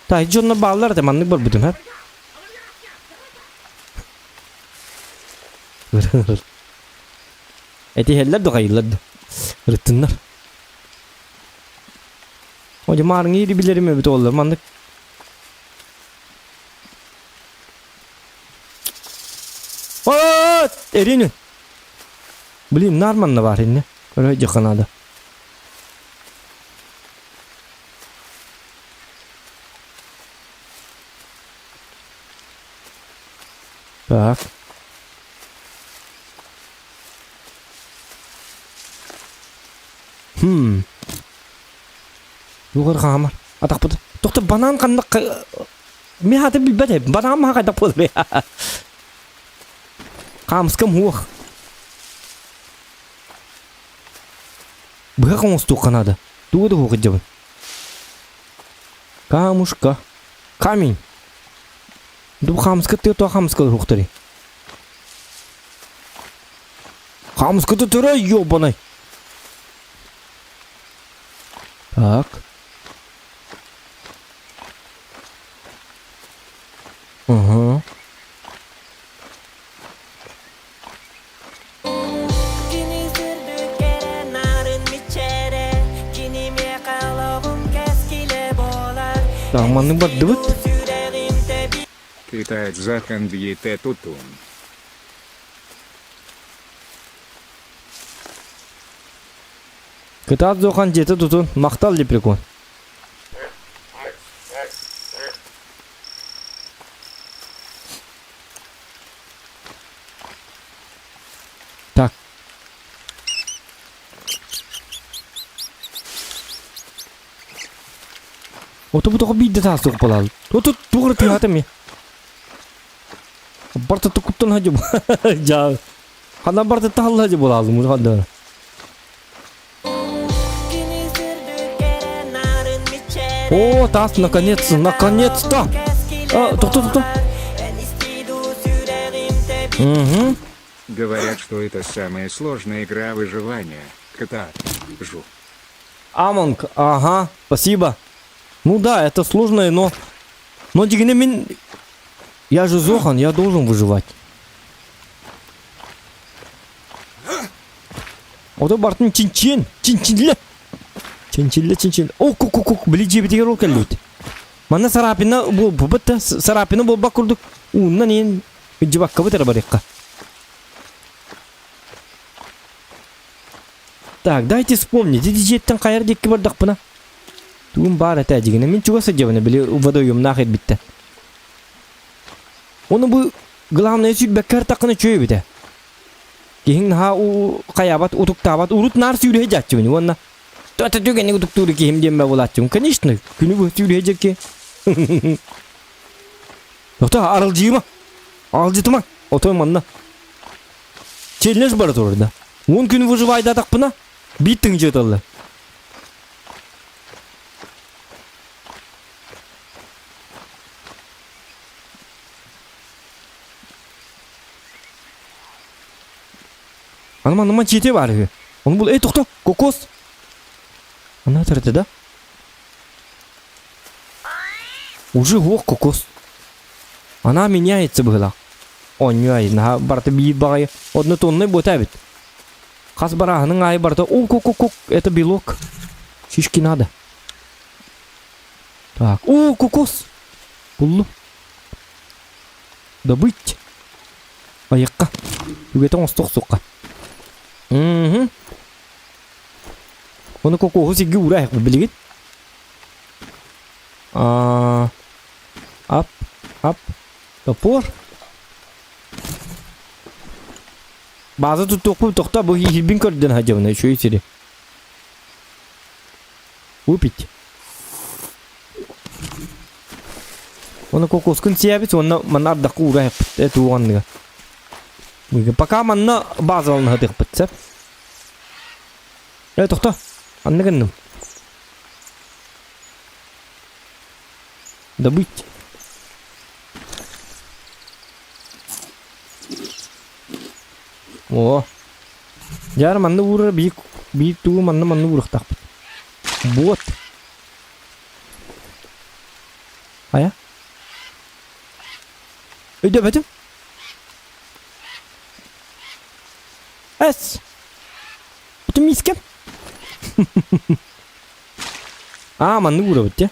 Тай дьонно бааллар этэ маннык барбытым һэ. Этиһэллэр да хайыллар да. Ырыттыннар. Ой, маарыҥы билэрим эбит оллар маннык. Ой, эрин. Блин, нормально бар инне. Көрө надо. Так. Хм. Югары хаамар. Атахпыт. Тохто банан ханна Мин хаты билбэт эбит. Банан маха хайдах буолар Хаамыскам хуох. Быһах оҥостуохха наада. Тугу да хуох дьабын. Камушка. Камень. Ду хаамыска тыа туох хаамыска хуохтарый? Хаамыската төрөй ёбаный. Так. Угу. Так, маннык бардыбыт. Китаец Захан дьиэтэ тутун. Кытаат Зохан дьиэтэ тутун, махтал лепрекон. Так. Ото бу тоҕо биирдэ таас туох буолаал. Ото туох эрэ тыаһаата эмиэ. Барта тукуттан хадьы дьаа. Ханна барта таһалла хадьы буолаалым ханна. О, таас, наконец-то, наконец-то! А, тохто, тохто. Угу. Говорят, что это самая сложная игра выживания. Кота. Жу. Амонг, ага, спасибо. Ну да, это сложно, но... Но дигини мин... Я же Зохан, я должен выживать. Ото бартын чинчиэн, чинчиллэ. Чинчиллэ, чинчиллэ. О, ку ку ку били дьиэбитигэр ол кэллибит. Манна Сарапина буолбут да, Сарапина буолбак курдук ууннан иэн дьыбаккабыт эрэ барыахха. Так, дайте вспомнить, ити дьиэттэн хайар диэки бардахпына. Тугум баар этэ дьигинэ, мин чугас сылдьабына, били водоемнаах ирбиттэн. Ону бу главное сүүрбэккэ артаххына үчүгэй эбитэ. Киһиҥ наһаа хайаабат, утуктаабат, урут наар сүүрүһэ дьааччыбын уонна Туата түгэни утуктуур киһим диэн буолааччым. Конечно, күнү быһа сүүрүһэ дьэрки. Ото аралдьыыма. Аралдьытыма. Отой манна. Челлендж бара турар да. 10 күн выживайдатахпына биир тыҥ дьыаталла. Аны манна мачете бар үһү. Оны бул, эй, тохто, кокос. Ана төрөтө да? Уже уох кокос. Она меняется быһыылаах. Оонньуу айы наһаа барыта биир баҕайы однотоннай буота эбит. Хас барааһының аайы барыта о ку ку ку это белок. Шишки надо. Так, о, кокос. Буллум. Добыть. Айыққа. Үгэтэ оҥостуох суохха. Мгм. Ону кокоһу сиргэ уура билигит. А, ап, ап, топор. База туттуохпун тохто бу иһирбин көрдөн хадьабына үчүгэй сири. Выпить. Оны кокоскун сиэбит уонна манна ардахха уура иһэппит э туоҕанныга. Пока манна базалана сатыахпыт сөп. Э тохто. Анны гынным. Добыть. О. Дьаар манна уурар биир биир тугу манна манна уурахтаахпыт. Буот. Хайа? Өйдөбөтүм. Эс. Бутум мискем. Аа, маннык уурабыт дьэ.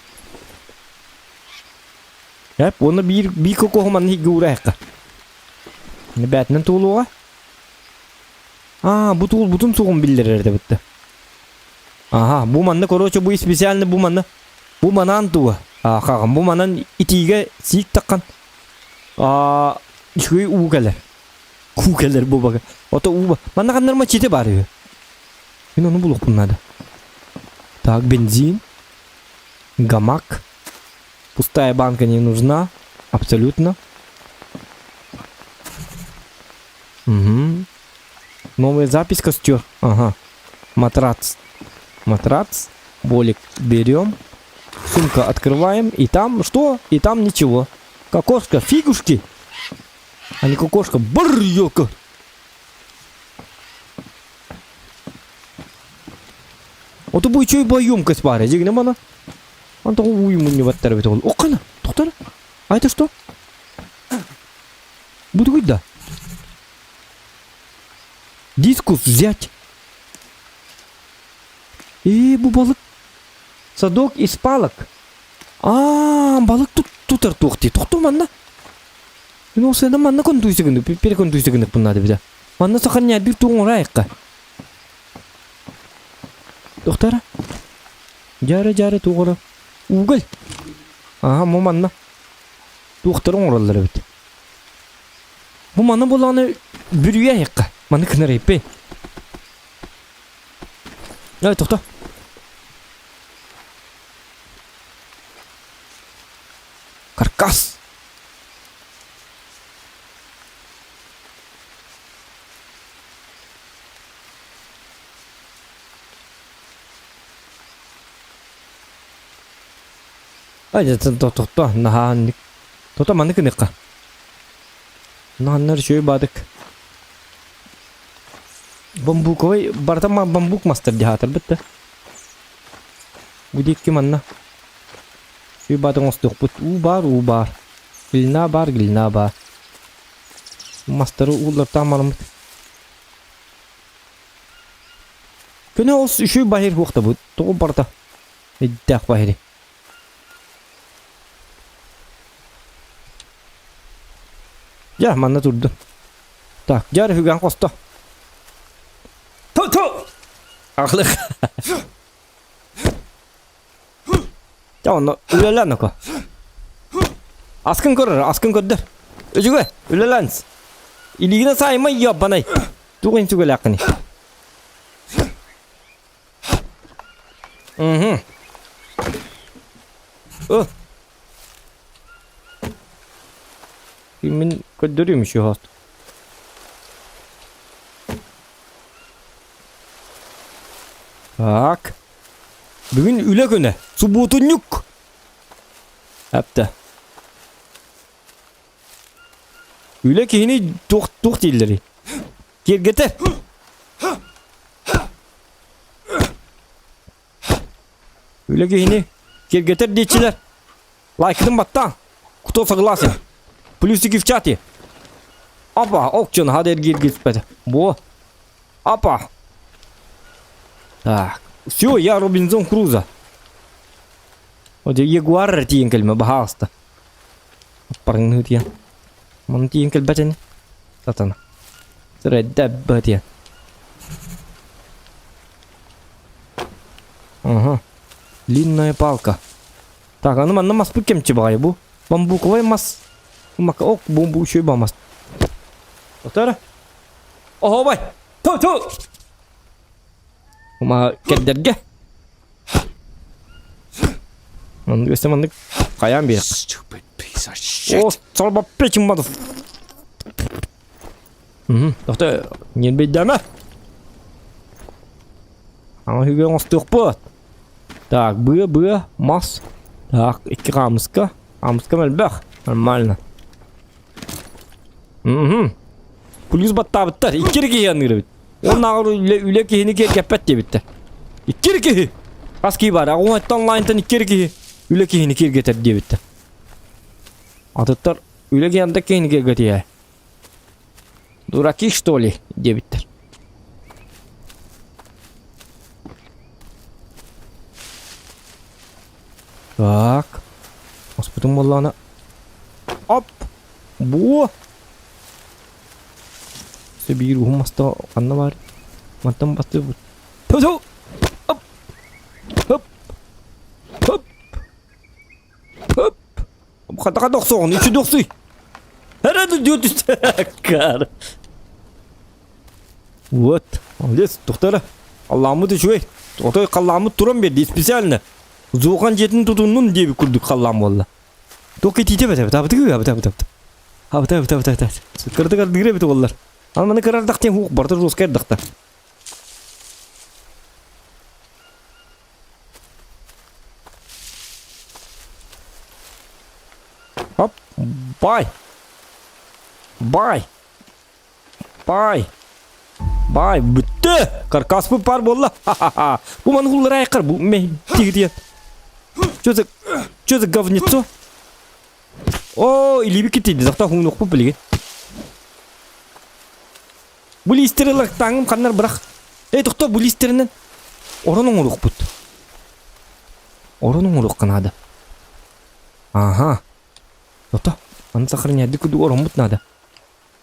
Эп, уонна биир биир кокоһу манна иһиггэ уура Бээтинэн туолуоҕа. Аа, бу туолбутун суоҕун биллэрэр этэ бытта. Аха, бу манна, короче, бу специально бу манна. Бу манан туга. Аа, хаҕым, бу манан итиигэ сиик таххан. Аа, үчүгэй уу кэлэр. Уу кэлэр бу бага. Ото уу ба. Манна ханнар мачете бар үһү. Мин ону булуохпун надо. Так, бензин. Гамак. Пустая банка не нужна. Абсолютно. Угу. Новая запись костер. Ага. Матрац. Матрац. Болик берем. Сумка открываем. И там что? И там ничего. Кокошка. Фигушки. А не кокошка. Бррр, елка. Ото бу үчүгэй боемкость баар дьигинэ мана. Антон уй мунньубаттар эбит ол. Оккана, тохтор. А это что? Буду да. Дискус взять. И бу балык. Садок из палок. А, балык тут тутар туох дии. Тохтоо манна. Мин ол сыана манна контуйсыгын, переконтуйсыгынык надо бida. Манна сохраняет бир тугун урайыкка. Доктора? Дьаары-дьаары туох эрэ Уголь! Аһа, бу манна туохтары оҥороллор эбит. Бу манна буоллаҕына бүрүйэ аһыахха. Маны кынарыйпый. Эй, тохто. Каркас! Тохто наһаа Тото маннык гыныахха. Наһаннар үчүгэй баадык. Бамбуковай барыта бамбук мастар дьаһаатарбыт да. Бу диэки манна. Сүй баатын оҥостуохпут. Уу баар, уу баар. Глина баар, глина баар. Мастары ууллартаан бараммыт. Көнө ол үчүгэй баһыр хуохтабыт. Тоҕо барда? Эддээх баһыри. Дьэ, манна турдун. Так, дьэ, үһүгэн хосто. Ту-ту! Ахлых. Дьэ, онно үлэлэн око. Аскын көрөр, аскын көрдөр. Үчүгэй, үлэлэн. Илиигинэ саайма йоббанай. Тугун сүгэлээххиний? Угу. О. Мин көрдөрүүм еще хост. Так. Бүгүн үлэ күнэ. Субуотунньук. Әпті. Үлэ киһини туох туох дииллэрий? Киэргэтэр. Үлэ киһини киэргэтэр диэччилэр. Лайкытын баттаан. Кто согласен? Плюсики в чате. Апа, окчон, хада эргииргиспэт. Бо. Апа. Так. Все, я Робинзон Крузо. Вот Ягуар тиийэн кэлмэ, баһаалыста. Аппарыҥныы тиийэн. Маны тиийэн кэлбэт ини. Сатана. Сырэддэ диэн. Ага. Длинная палка. Так, аны манна маспыт кэмчи баҕайы бу. Бамбуковай мас. Мака ок, бу үчүгэй ба мас. Отара. Оһобай. Ту ту. Ума кэрдэргэ. Маннык өссө маннык хайаан биэх. Stupid piece of shit. О, сорба печень мадов. Угу. Тохто, ньиэрбэйдээмэ. Ама үгү оҥостуохпут. Так, быа, быа, мас. Так, икки хаамыска. Хаамыска мэлбэх. Нормально. Угу. Плюс баттаабыттар. Икки эрэ киһи аныыр эбит. Оннааҕар үлэ, үлэ киһини киэргэппэт диэбиттэр. Икки эрэ киһи. Хас киһи баар? Аҕуһаттан онлайнтан икки эрэ киһи үлэ киһини киэргэтэр диэбиттэр. Атыттар үлэ киһи анда киһини киэргэтиэ. Дураки что ли диэбиттэр. Так. Оспутум буоллаҕына. Оп! Буо! Өссө биир уһун маста ханна баар? Мантан бастыыбыт. Ту-ту! Оп! Хоп! Хоп! Хоп! Хата охсоҕун, үчү дохсуй! Эрэ түстэ. Вот, молодец, тухтара. Халлааммыт үчүгэй. Отой халлааммыт туран биэрди специально. Зуохан дьиэтин тутуннун диэбит курдук халлаан буолла. Туох итиитэ бэтэ, табытыгы, абыта, абыта, абыта. Абыта, абыта, абыта, абыта. Кырдык ардыыр эбит уоллар. Аны маны кырардах диэн хук барыта жестко эрдахта. Хоп, бай. Бай. Бай. Бай, бүттү. Каркаспыт бар буолла. Ха-ха-ха. Бу маны хуллара айқар. Бу ме тигитиен. Что за что за говнецо? О, илиби китиди. Захта хуунукпут билигин. Бу лиистэри лактааҥым ханнар бырах. Эй, тохтоо, бу лиистэринэн орон оҥоруохпут. Орон оҥоруохха наада. Аха. Ото, аны сохраняйдык курдук ороммут наада.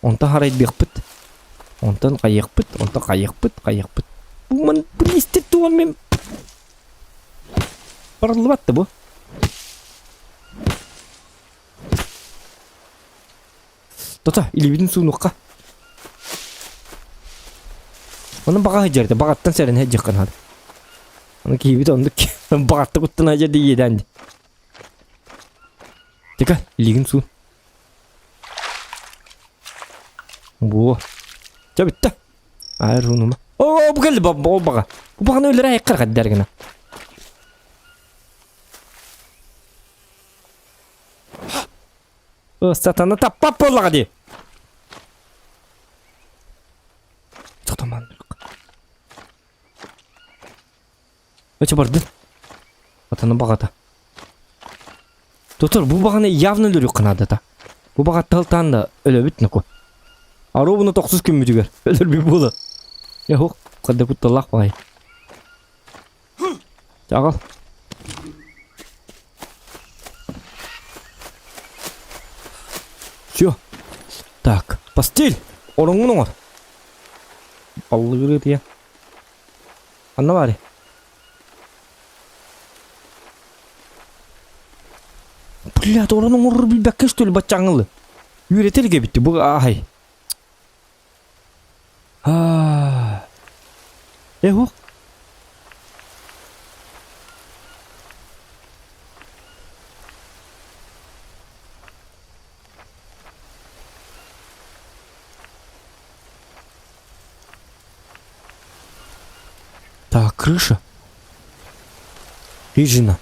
Онтон харайдыахпыт. Онтон хайыахпыт, онтон хайыахпыт, хайыахпыт. Бу ман бу лиистэр туган мен барыллыбат да бу. Тота, илиибитин суунуохха. Онон баҕа сылдьар этэ, баҕаттан сэрэнэ сылдьыахха наада. Аны киһибит оннук баҕатта куттана сылдьар дии иэдээн дии. Тика, илиигин суун. Буо. Чэ бүттэ. Айар суунума. Оо, бу кэлли ол баҕа. Бу баҕаны өлөрө айыккар хаддар гына. Сатана таппат буоллаҕа дии. Сатаман. Өчө бардын. Сатана баҕата. Тотор, бу баҕаны явно өлөрүөххэ наадата. Бу баҕа талтаан да өлөбүт наку. Аруобуна тохсус күммүтүгэр өлөрбүт буола. Эһох, хадда кутталлаах баҕайы. Чаҕал. Все. Так, постель. Ороҥҥун оҥор. Аллыгырыы тиэ. Анна баары. Блядь, орон оҥорор билбэккэ что ли баччаҥылы. Үөрэтэр эбитти бу ааһай. Аа. Эһох. Так, крыша. Хижина.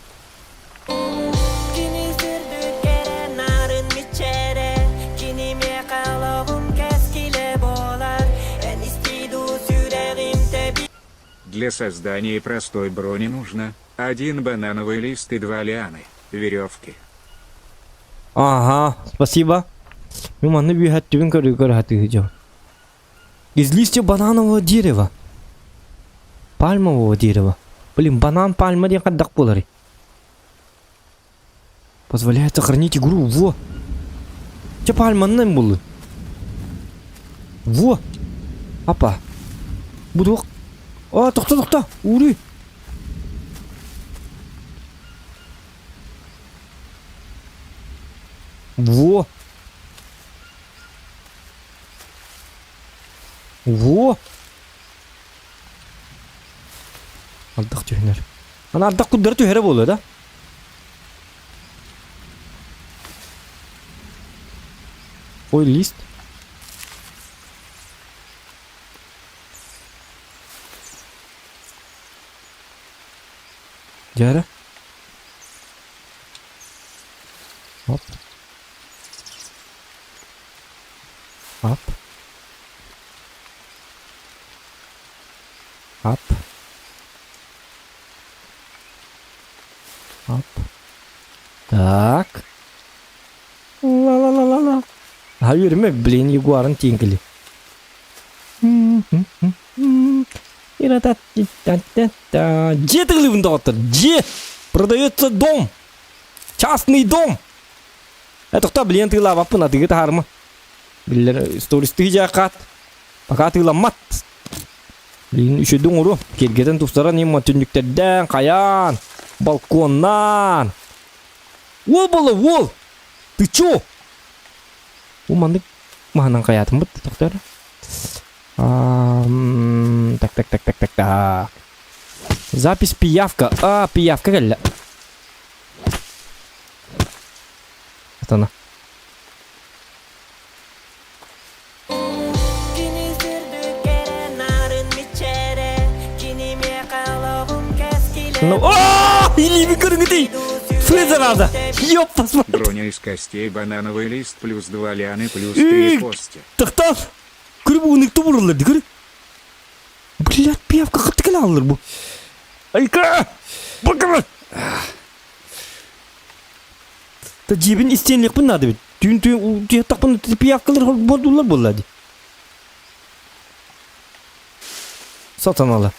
Для создания простой брони нужно один банановый лист и два лианы, веревки. Ага, спасибо. Мен манны үөһэттүбүн көрүү көрө дьон. Из листьев бананового дерева. Пальмового дерева. Блин, банан, пальма диэн хайдах буоларый? Позволяет сохранить игру. Во! Че пальманнан буллун? Во! Апа. Будук. А, тохто, тохто! Уруй! Во! Во! Ардах түһүнэр. Аны ардах курдары түһэрэ буолуо да? Ой, лист. Дьэ Оп. Ап. Ап. Ап. Так. Ла-ла-ла-ла-ла. А үөрүмэ, блин, ягуарын тиийэн кэлли. Дьиэ тыгылыбын доҕоттор, дьиэ! Продается дом! Частный дом! Э, тохтоо, блин, тыылаабаппын, атыгы таһаарыма. Биллэр, стористыы дьаакаат. Пока атыыламмат. Блин, үчүгэй оҥору. Киэргэтэн тупсаран им түннүктэрдээн, хайаан, балконнаан. Уол буолла, уол! Ты чё? Бу маннык маһынан хайаатыммыт, тохтоо эрэ. Так, так, так, так, так, так. Запись пиявка. А, пиявка кэллэ. Атана. Ну, а, илиибин көрүҥүтүй! Фы, зараза! Ёп, посмотри! Броня из костей, банановый лист плюс два лианы плюс три кости. Тохтоо! Көрү бу ынык тубуруллар көрү. Блядь, пиявка хатты кэлэ аллар бу. Айка! Бакара! Та дьиэбин истиэнлиэхпин наада эбит. Түүн түүн тиһэттахпын пиявкалар бордууллар буолла дии. Сатаналар.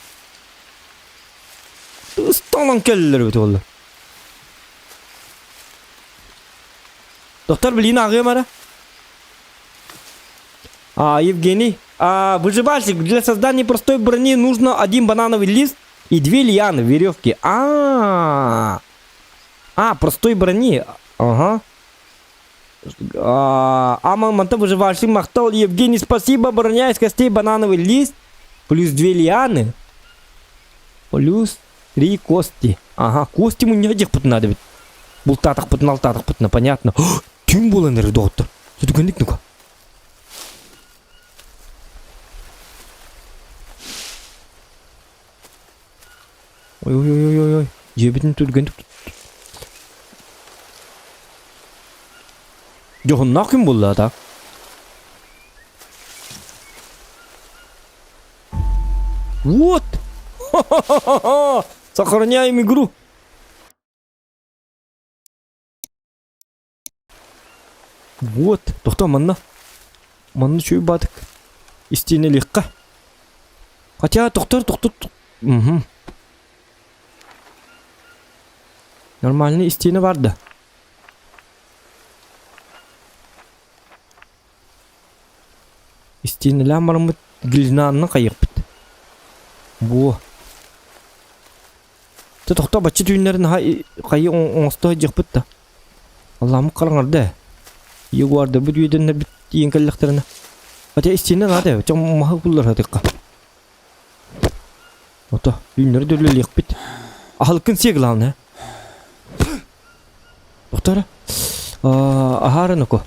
Ыстанан кэллилэр эбит буолла. Доктор билиин ааҕыам эрэ. А, Евгений, а, выживальщик, для создания простой брони нужно один банановый лист и две лианы веревки. А, а, простой брони. Ага. А, Ама манта выживальщик махтал. Евгений, спасибо. Броня из костей, банановый лист, плюс две лианы, плюс три кости. Ага, кости мунньах надо ведь. Бултаатахпытын алтаатахпытына, понятно. Түүн буолан эрэр доҕоттор. Сүтүгэнник ну-ка. Ой ой ой ой ой. Дьиэбитин түргэнник Дьоһуннаах күн буолла так. Вот! Ха-ха-ха-ха! Сохраняем игру! Вот, тохтоо манна. Манна үчүгэй баатык. Истиэнэлиэххэ. Хотя тохтор тохтор Угу. Нормальный истиэнэ бар да. Истиэнэлээн бараммыт глинаанна хайыахпыт. Буо. Тэ тохтоо бачча түүннэрин наһаа хайы оҥосто сылдьыахпыт да. Аллааммыт хараҥарда ээ. Ягуардарбыт үөдэннэрбит тиийэн кэллэхтэринэ. Хотя истиэнэ наада ээ, чоҥ маһы куллар сатыахха. Ото, түүннэри да үлэлиэхпит. Аһылыккын сиэ главное. Тохтоо Аһаарын око.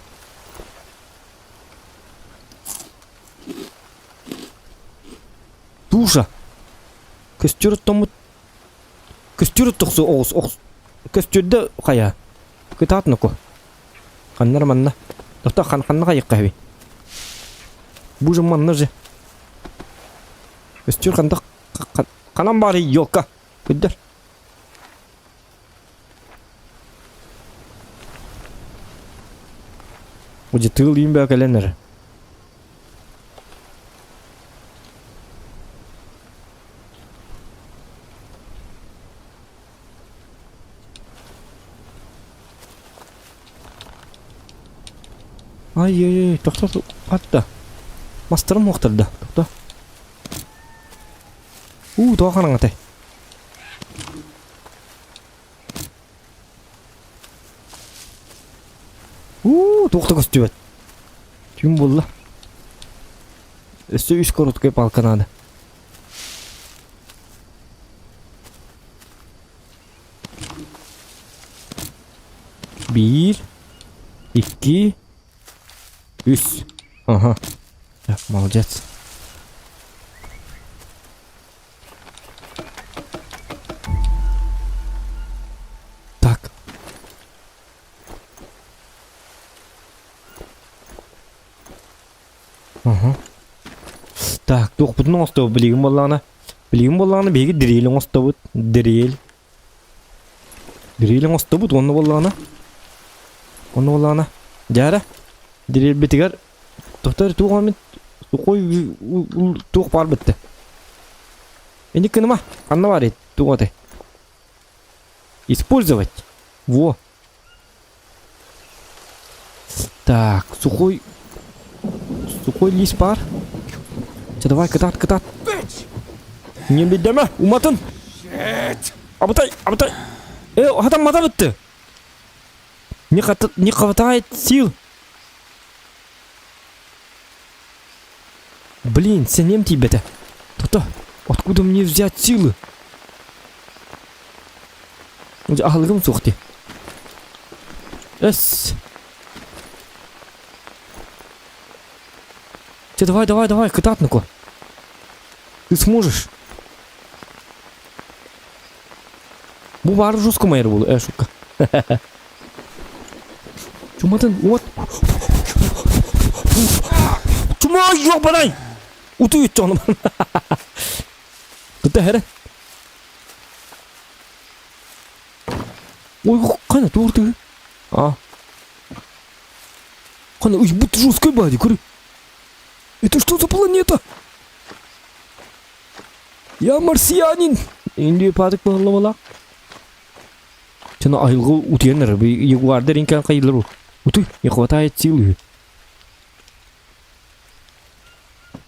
Туша. Көстөр оттоммут Көстүр тохсу оҕус оҕус көстүрдэ хайа кытаат ноку ханнар манна тохто хан ханна хайыкка хэби бу же манна же көстүр ханда ханан баар елка көдөр Уже тыыл иин бää кэлэн эрэ. Ай-ай-ай, тохто атта. Мастарым уохтарда, тохто. Уу, тоҕо хараҥатай. Уу, туох да көстүбэт. Түүн буолла. Өссө үс короткай палка наада. Биир, икки, үс. Ага. Так, молодец. Так. Ага. Так, туохпутун оҥостобут билигин буоллаҕына. Билигин буоллаҕына биһиги дрель оҥостобут. Дрель. Дрель оҥостобут уонна буоллаҕына. Онно буоллаҕына. Дьаара. Дрельбитигэр тохтор туох эмит сухой туох баар бытты. Инник гыныма. Ханна бар туох этэй? Использовать. Во. Так, сухой... Сухой лист бар. Че, давай, кытаат, кытаат. Не бедеме, уматын. Абытай, абытай. Э, хатан мата бытты. Не, не хватает сил. Блин, сенем тиийбэтэ. Тото, откуда мне взять силы? Аһылыгым суох дии. Эс. Че, давай, давай, давай, кытаат, ну-ка. Ты сможешь. Бу баар жестко майыр буолу, э, шутка. Чуматын, вот. Чума, ёбаный! Утуй чону. Тута хәрэ. Ой, қана туырты. А. Қана, ой, будто жесткой бади, көрі. Это что за планета? Я марсианин! Инди патык бала. Чана айылгы утуяннар, ягуардар инкан кайылар. Утуй, не хватает силы.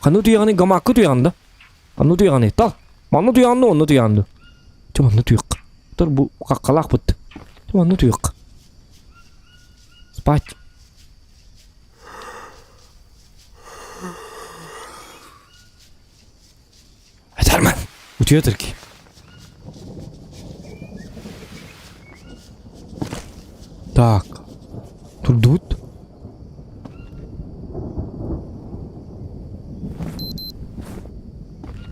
Ханны утуяҕыный гамакка утуяҕын да? Ханна утуяҕыный? Тал! Манна утуяҕын да, онно утуяҕын да? Чэ манна утуйуохха. Тор бу хаххалаахпыт. Чэ манна утуйуохха. Спать. Этэрмэн. Утуйа турки. Так. Турдубут.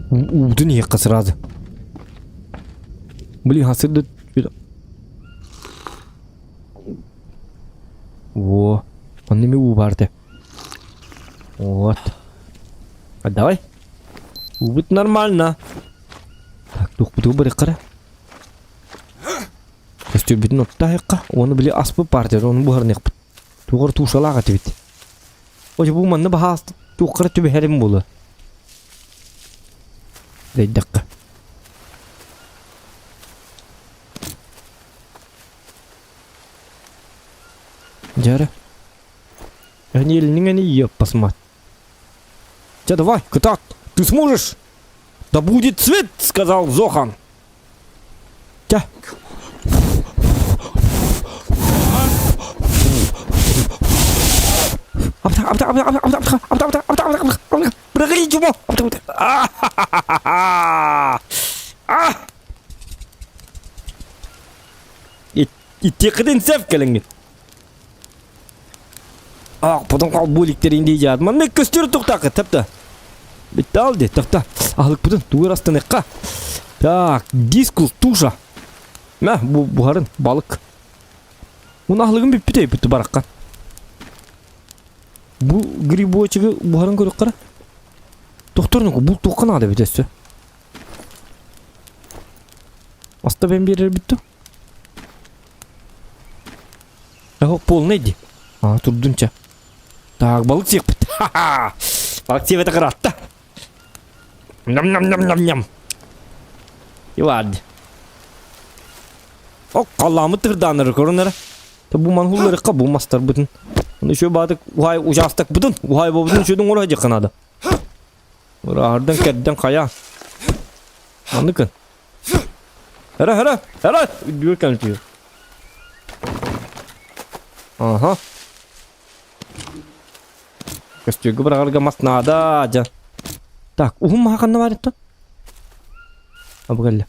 Уутун иһиэххэ сразу. Блин, хасырды. Во. Онно эмиэ уу баар этэ. Вот. А давай. Уубут нормально. Так, туохпутугу барыахха Көстүүбүтүн оттаайыкка, уонна били аспыт партията, ону буһарыныахпыт. Тугар туушалаах этибит. Ой, бу манна баһаас туоххара түбэһэрим буолуо. Дэйдэххэ. Дьэ Они ее посмотри. Че, давай, кытаат, ты сможешь? Да будет свет, сказал Зохан. Чэ. Итиэххитин сөп кэлиҥҥит. Ах, потом холбуу иликтэрин дии дьаат. Маннык көстөр туохтааххыт, тапта. Бүттэ дии, тапта. Аһылыкпытын тугу ырастаныахха. Так, дискус, туша. Мә, бу буһарын, балык. Мун аһылыгым бүппүт өйбүт бараххан. Бу грибочигы буһарын көрүөххэ. Тохторнуку, бу туохха наада бит өссө. Аста бен биэрэр бүттү. Оһох полный ди. А, турдун ча. Так, балык сиэхпит. Ха-ха! Балык сиэбэтэ кыратта. Ням-ням-ням-ням-ням. И ладно. О, халламыт тырдааннары көрүнэрэ. Бу манхулларыкка бу мастарбытын. Оны еще баатык ухай участокпытын, ухай бобутун үшөдүн оро жакынады. Ыраардан кэрден хая. Маныкын. Хара, хара, хара! Үрдүгэр кэлтиир. Аха. Көстүүгү быраҕарга мас наада, дьэ. Так, уһун маһа ханна баар итто? Абы кэллэ.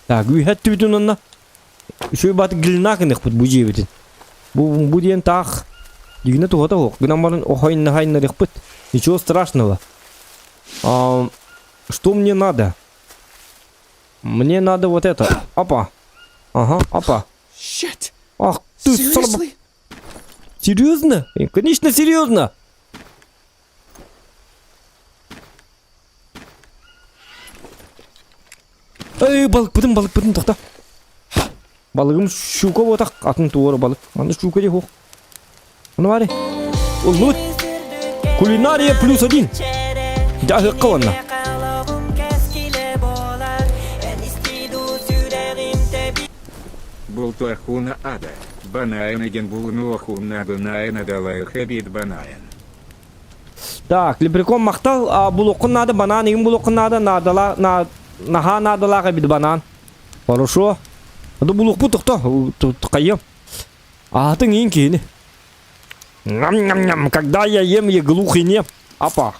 Так, үһэ өттүбүтүн онно. Үчүгэй бааты гильна гыныахпыт бу дьиэбитин. Бу, бу диэн таах дигинэ туһата суох. Гынан баран охойнахайнарыахпыт. Ничего страшного. А, что мне надо? Мне надо вот это. Опа. Ага, опа. Shit. Ах ты, Seriously? Серьезно? Конечно, серьезно. Эй, балыкпытын, балыкпытын тоқта. Балыгым щука буотах, атын туора балык. Аны щука дии хуох. Ону баары. Уллубут. Кулинария плюс один. Дьаһыкка уонна. Бултуахуна ада, банаен еген булнуахуна банаен адалайх эбит банаен. Так, лепрекон махтал, а, булуоххун наада, банан игин булуоххун наада, наадала, на, наһаа наадалаах эбит банан. Хорошо. Ады булуохпут тохто, хайым. Аатын иин киһини. Ням-ням-ням, когда я ем, я глух и не. Апа.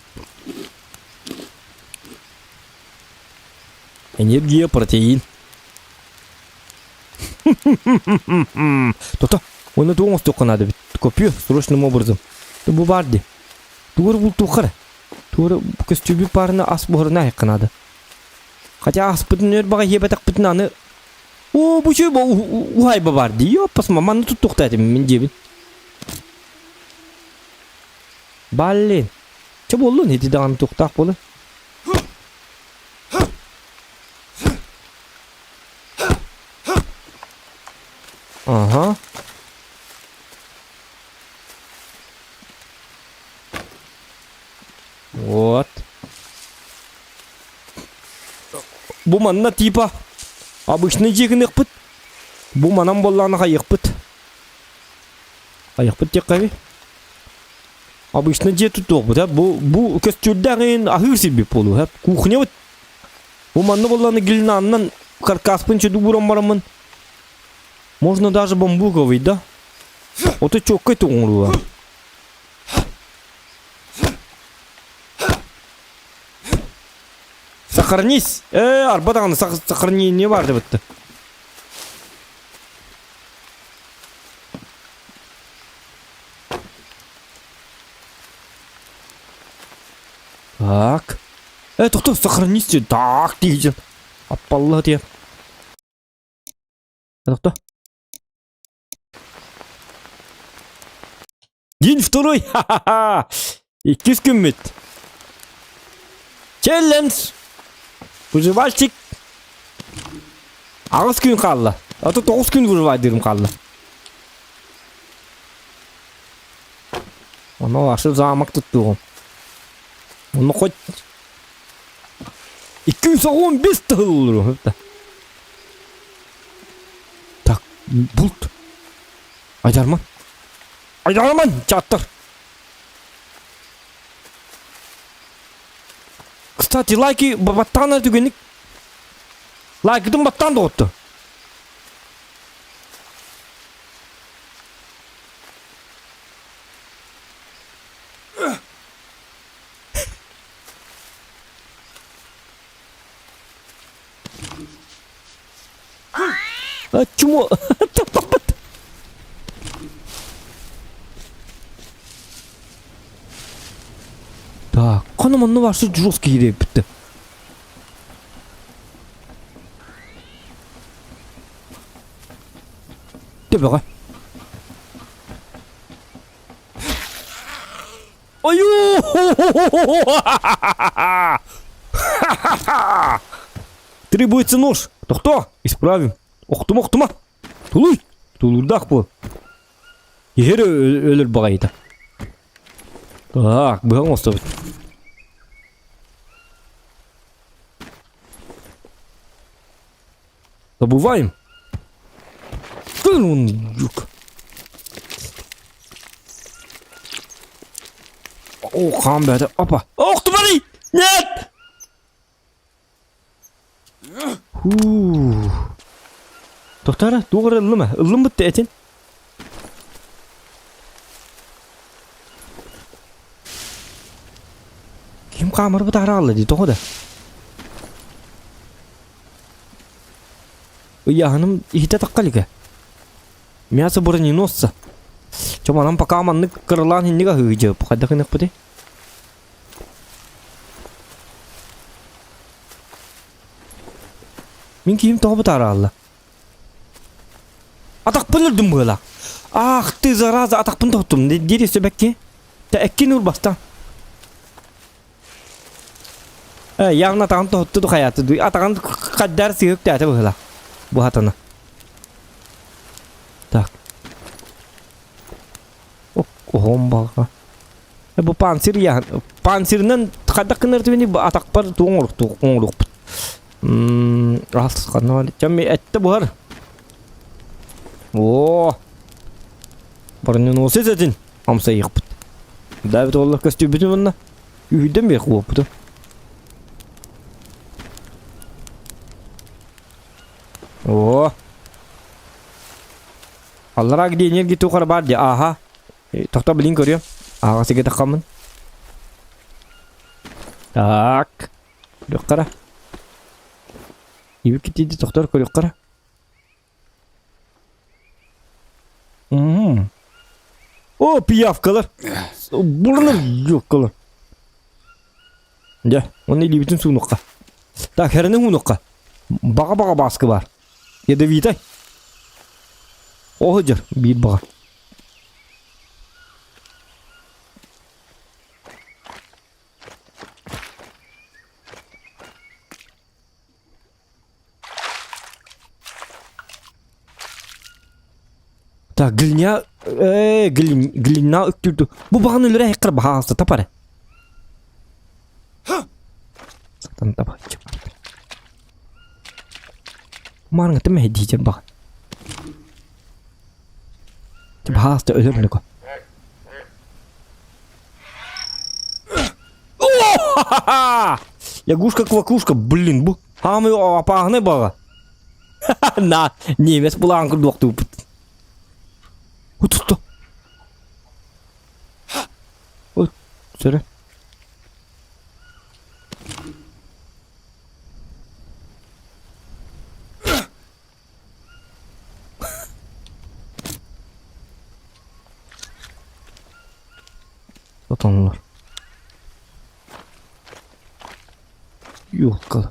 Энергия, протеин. Тота, оны туох оҥостуохха наада эбит. Копию срочным образом. Бу баар дии. Тугу бултуохха эрэ. Тугу көстүүбүт баарына ас буһарына айахха наада. Хотя аспытын өр баҕа иһиэбэтэхпитин аны Оо, бу үчүгэй уһаайба баар дии. Ёппас, манна туттуохта этим мин диэбин. Блин. Чэ буоллун, ити даҕаны туохтаах буолар. Ага. Вот. Бу манна типа обычный дьиэ гыныахпыт. Бу манан буоллаҕына хайыахпыт. Хайыахпыт диэххэ Обычно дьиэ туттуохпут, а бу бу көстүүрдээх иһин аһыыр сирбит буолуо, а кухнябыт. Бу манна буоллаҕына глинаннан каркаспын чөдү ууран бараммын. Можно даже бамбуковый, да? Ото чоккай туҥуруа. Сохранись! Э, арба даҕаны сохранение бар дебитти. Так. Э, тоқтоо, сохранись Так, дейден. Аппалла диэн. Тоқто. День второй! Ха-ха-ха! Иккис күммүт. Челлендж! Выживальщик! Аҕыс күн хаалла. А то 9 күн выживать хаалла. Оно асы замок туттугум. Ону хоть 215 тыһыллыр. Так, булт. Айдарман. Айдарман, чаттар. Кстати, лайки баттаан түгенник. Лайкытын баттаан доҕотто. А чмо? Таппаппыт. Так, ханна манна барсы жесткий киирбитте. Төбөҕө. Ою! Требуется нож. Тохто, исправим. Охтума, охтума. Тулуй. Тулуурдаах буол. Иһэр өлөр баҕайыта. Так, быһа оҥостобут. Добываем. Юк. О, хаан бэйэтэ. Опа. Ох, тумарый! Нет! Фу. Тохтоо туох эрэ ыллым ээ. Ыллым бытта этин. Ким хаамар бытаара хаалла дии тоҕо да? Ыйааһыным иһитэ тахха илигэ. Мясо броненосца. Чэ манан пока маннык кыралаан инник аһыы дьэ хайдах гыныахпытый? Мин киһим тоҕо бытаара хаалла? Атахпын өлдүм быһыылаах. Ах ты, зараза, атахпын тоһуттум. Диир сөбөкки. Тэ эккин урбаста. Э, явно атаҕын тоһутту духаяты дуй. Атаҕын хаддар сыһык тээтэ быһыылаах. Бу хатана. Так. Оһом балга. Бу панцирь яһан. Панцирынан хайдах гынар түбүни атахпар туоҥ оҥоруохпут. Аас ханна Чамми этте буһар. О! Броненосец этин амсайыахпыт. Давид олла көстүүбүтүн мунна. Үһүйдэн биэх уоппуту. О! Аллараа где энергия тухара бар де. Аха. Тохто билин көрүөм. Ааҕа сигэ таххаммын. Так. Көрүөххэ Ибик тиийди тохтор көрүөххэ О, пиявкалар. Бурнар юккалар. Дьэ, оны илиибитин суунукка. Так, херини хуунукка. Баҕа-баҕа бааскы бар. Ядовитай. Оһо дьэр, биир баҕа. Так, глиня, э, глин, глина үктүрдү. Бу баҕаны өлөрө хеккер баһаалса тапары. Сатан табаччы. Марыңа тым хэдийжер баҕа. Баһаалса өлөр нүкө. Лягушка-квакушка, блин, бу хаамый опаһынай баҕа. На, немец булаан курдуктууппут. Утутто. Ой, сөрө. Отоннор. Юлкал.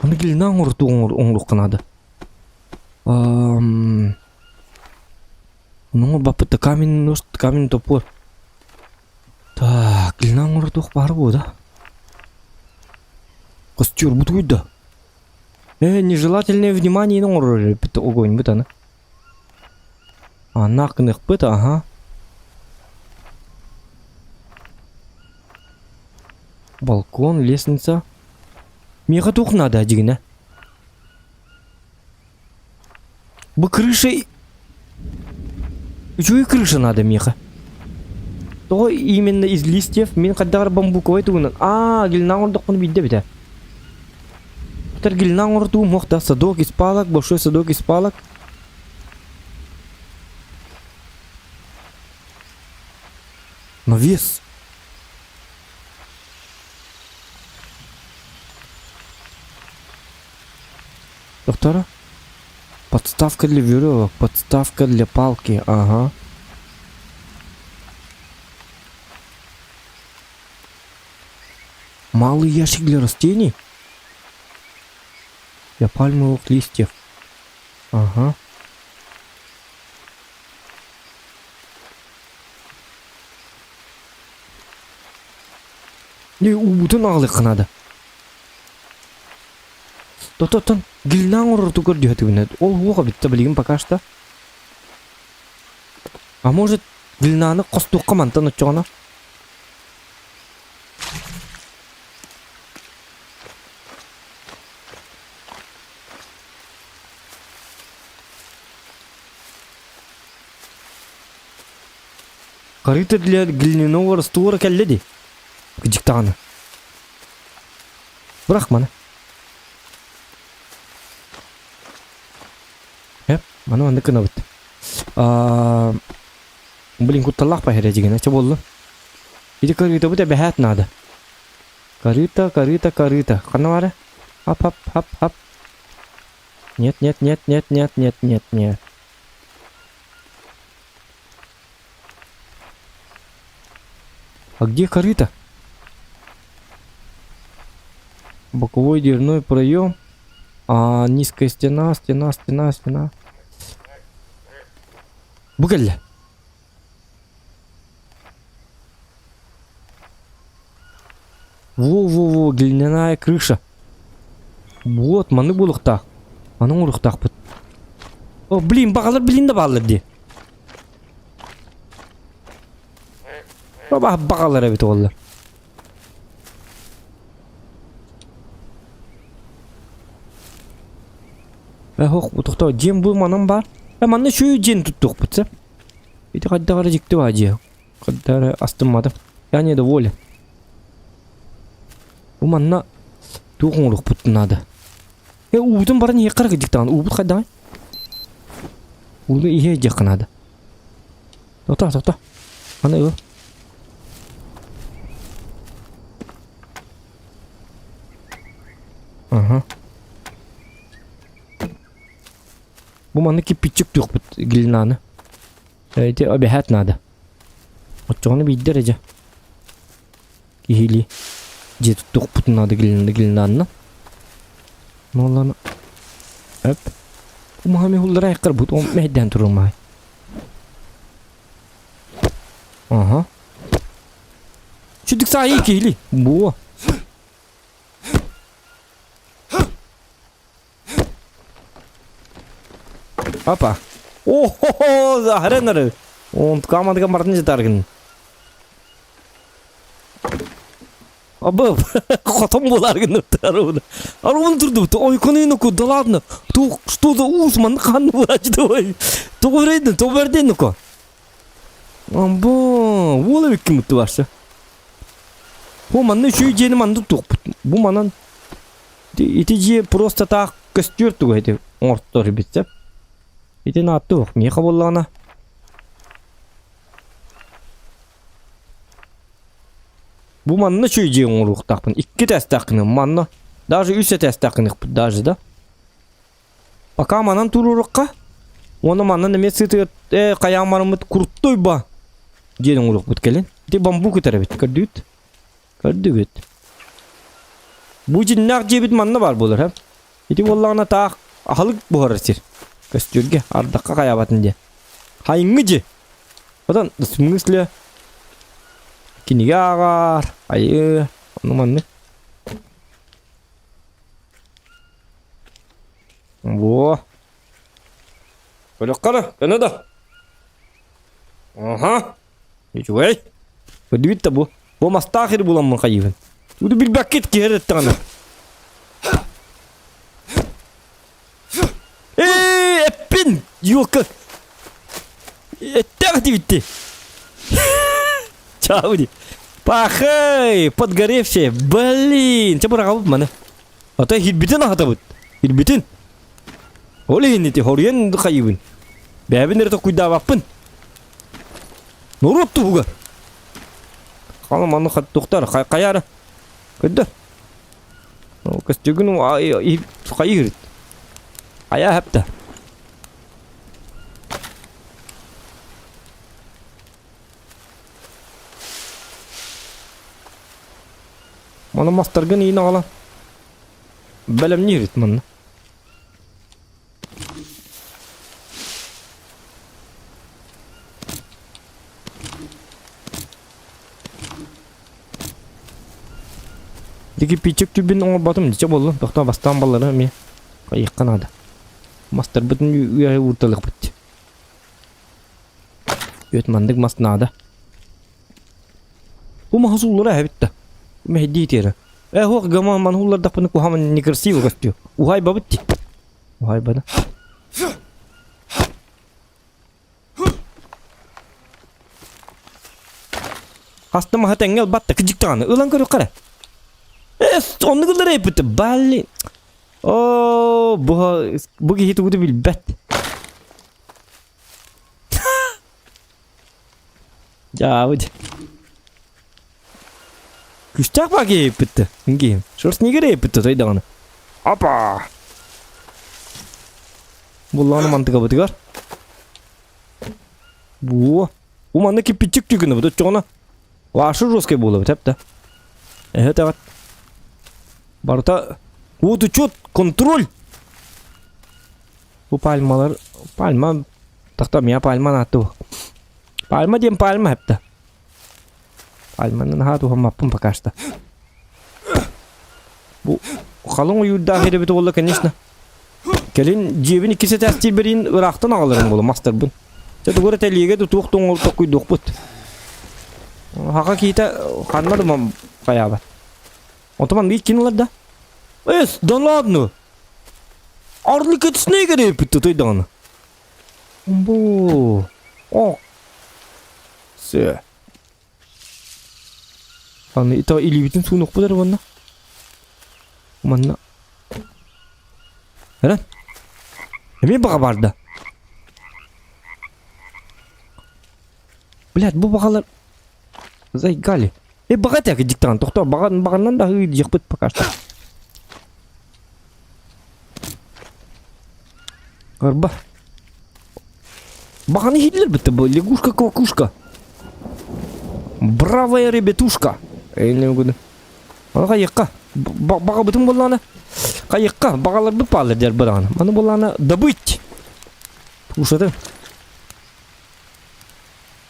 Аны килина оҥорту оҥоруохха наада. Оҥорбаппыт камень камень топор. Так, килина оҥордуох баар буо да. Костер бутуйда. Э, нежелательное внимание оҥорор эбит огонь бытаны. Аннаах гыныахпыт, аха. Балкон, лестница. Миэхэ туох наада дьигинэ? Бу крыша... Үчүгэй крыша надо миэхэ. Тоҕо именно из листьев мин хайдах эрэ бамбуковай тугунан аа глина оҥордохпуна биирдэ эбитэ. Этэр глина оҥордугум уох да садок из палок, большой садок из палок. Навес. Доктора? Подставка для веревок, подставка для палки, ага. Малый ящик для растений? Для пальмовых листьев. Ага. Не, уутун аҕалыахха наада. Тототтон глина оҥорор көрдүһэтибинэ ол уоха бүтта билигин пока что. А может глинаны хостуохха мантан оччоҕуна? Корыто для глиняного раствора кэллэ дии. Кыдьык даҕаны. Бырах маны. Эп, маны маннык гынабыт. Аа, блин, кутталлаах баһыра дьигинэ, чэ буоллун. Ити корытабыт эбэһээт наада. Корыто, корыто, корыто. Ханна баара? Хап, хап, хап, хап. Нет, нет, нет, нет, нет, нет, нет, нет. А где корыто? Боковой дверной проем. А низкая стена, стена, стена, стена. Бу кэллэ. Во-во-во, глиняная крыша. Вот, маны булуктаах. Маны оҥоруохтаахпыт. О, блин, баҕалар блин да бааллар дии. Баҕалар эбит уоллар. Э, ох, тохтоо, дьиэм бу манан баар. Э, манна үчүгэй дьиэни туттуохпут сөп. Ити хайдах эрэ дьикти баа дьиэ. Хайдах эрэ астымматым. Я недоволен. Бу манна туох оҥоруохпут наада. Э, уутун баран иһиэххэ эрэ кырдьык даҕаны. Уубут хайдаҕый? Ууну иһэ диэххэ наада. Тохтоо, тохтоо. Аны ыл. Ага. Бу манна кирпиччик туохпут глинаны. Эти обэһээт наада. Оччоҕуна биирдэ эрэ дьэ. Киһилии дьиэ туттуохпутун наада глинанна. Ноллана. Эп. Умаһами хуллара айкар бут он мэйдэн турумай. Ага. Чүдүк саайы киһили. Буо. Опа. О-хо-хо, захаренары. Он командага мартын жетаргын. Абы, хотон буларгын арубун. Арубун турду. Ой, конину да ладно. Ту, что за ус, ман хан врач давай. Тоҕо тоҕо ко. Амбо, уола биккин бутты барса. Бу манна үчүгэй дьиэни манна туохпут. Бу манан ити дьиэ просто таах көстүөр туга ити оҥортор эбит сөп. Ити нааттуох миэхэ буоллаҕына Бу манна үчүгэй дьиэ оҥоруохтаахпын. Икки этээстээх гыныам манна. Даже үс этээстээх гыныахпыт даже да. Пока манан туруорукка уонна манан эмиэ сытыат ээ хайаан бараммыт куртой ба диэн оҥоруохпут кэлин. Ити бамбук ытар эбит көрдүгүт? Көрдүгүт. Бу дьиннээх дьиэбит манна баар буолар һэ. Ити буоллаҕына таах аһылык буһарар сир. Көстүүргэ ардахха хайаабатын диэн. Хайыҥҥы дьи. Оттон в смысле кинигэ ааҕар, айыы, ону маннык. Во. Көрөххө да, көнө да. Аха. Үчүгэй. Көрдүгүт да бу. Бу мастаах ир буламмын хайыыбын. Тугу билбэккит киһи эрэттэҕинэ. Ээ, эппин! Ёлка! Эттээх дибитти. Чауди. Пахай, подгоревшие. Блин, чэ быраҕабыт маны. Ата хирбитин аһатабыт. Хирбитин. Ол иһин ити хоруйан хайыбын. Бэйэбин эрэ токуйдаабаппын. Норуот туһугар. Хала маны хаттухтар хайара. Көрдөр. Көстүгүн хайыырыт. Хайа хапта. Маны мастаргын иин аҕала. Бэлэмниирит манна. Дики пичек түбүн оҥорботум дичэ буоллун. Тохтоо бастаан баллары эмиэ хайыахха наада. Мастарбытын үөһэ уурталыахпыт. Үөт маннык мас наада. Бу маһы сууллара эбит да. Мэһэйдии тиэрэ. Э, хуох гама маны ууллардахпына куһаҕан некрасиво көстүө. Уһайбабыт дии. Уһайбада. Хаста маһа тэҥҥэ ылбат да кыдьык даҕаны ылан көрүөххэ эрэ. Эс, оннук ыллар эппит. Блин. Оо, бу бу киһи тугу да билбэт. Дьаабыт. Күстээх баа киһи эппитте. Киһи. Шерстнигер эппитте той даҕаны. Опа! Буллаҕына мантыкабытыгар. Буо. Бу манна киппиччик түгүнэ бу оччоҕуна. Ваша жесткай буолабыт эп да. Эһэ тэҕит. Барыта вот учет, контроль. Бу пальмалар, пальма, тахта мия пальма наатту. Пальма диэн пальма эптэ. Пальманы наһаа туһаммаппын пока что. Бу халыҥ ойуурдаах эрэбит уолла, конечно. Кэлин дьиэбин иккис этээстиир бэриин ыраахтан аҕаларым буола мастарбын. Чэ тугу эрэ тэлиэгэ тутуох тоҥол токкуйдуохпут. Хаха киитэ ханна да хайаабат. Онтон маннык кинулар да. Эс, да ладно. Арлык этсне кереппит той даҕаны. Бу. О. Сө. Аны ито илиибитин суунукпут эрэ уонна. Манна. Эрэн. Эмиэ баҕа барда. Блядь, бу баҕалар Зайгали. Э, баҕа этэ диктант. Тохтоо, баҕан, баҕаннан да аһыы диэхпит пока что. Арба. Баҕаны иһиллэр битте бу лягушка-квакушка. Бравая ребятушка. Эйне гуну. Аны хайыкка. Баҕабытын буллаана. Хайыкка баҕаларбыт паалар дер бадаҕана. Маны буллаана добыть. Ушаты.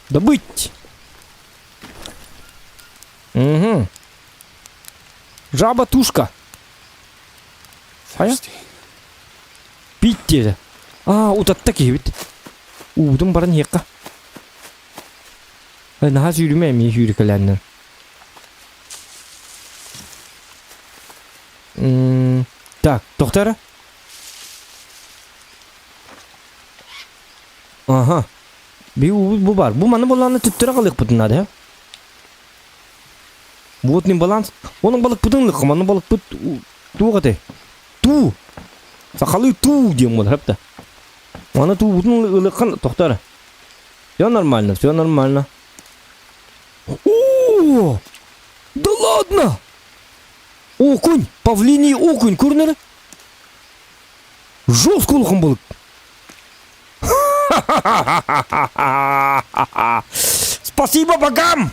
Добыть! Угу. Жаба-тушка. Хайа? Пить диэтэ. Аа, утатта киһибит. Уутун баран иһиэххэ. Э, наһаа сүүрүмэ эмиэ сүүрүкэлээннэр. Так, тохто эрэ. Аха. Би бу бар. Бу маны боллааны түттөрө қалықпытын наада. Водный баланс. Оның балықпытын лықы, маны балықпыт туох этэй? Туу. Сахалыы туу диэн буолар хапта. Маны туубутун ылыкхан тохтор. Все нормально, все нормально. О! Да ладно! Окунь! Павлиний окунь көрінер? Жестко улахан балык. Спасибо богам!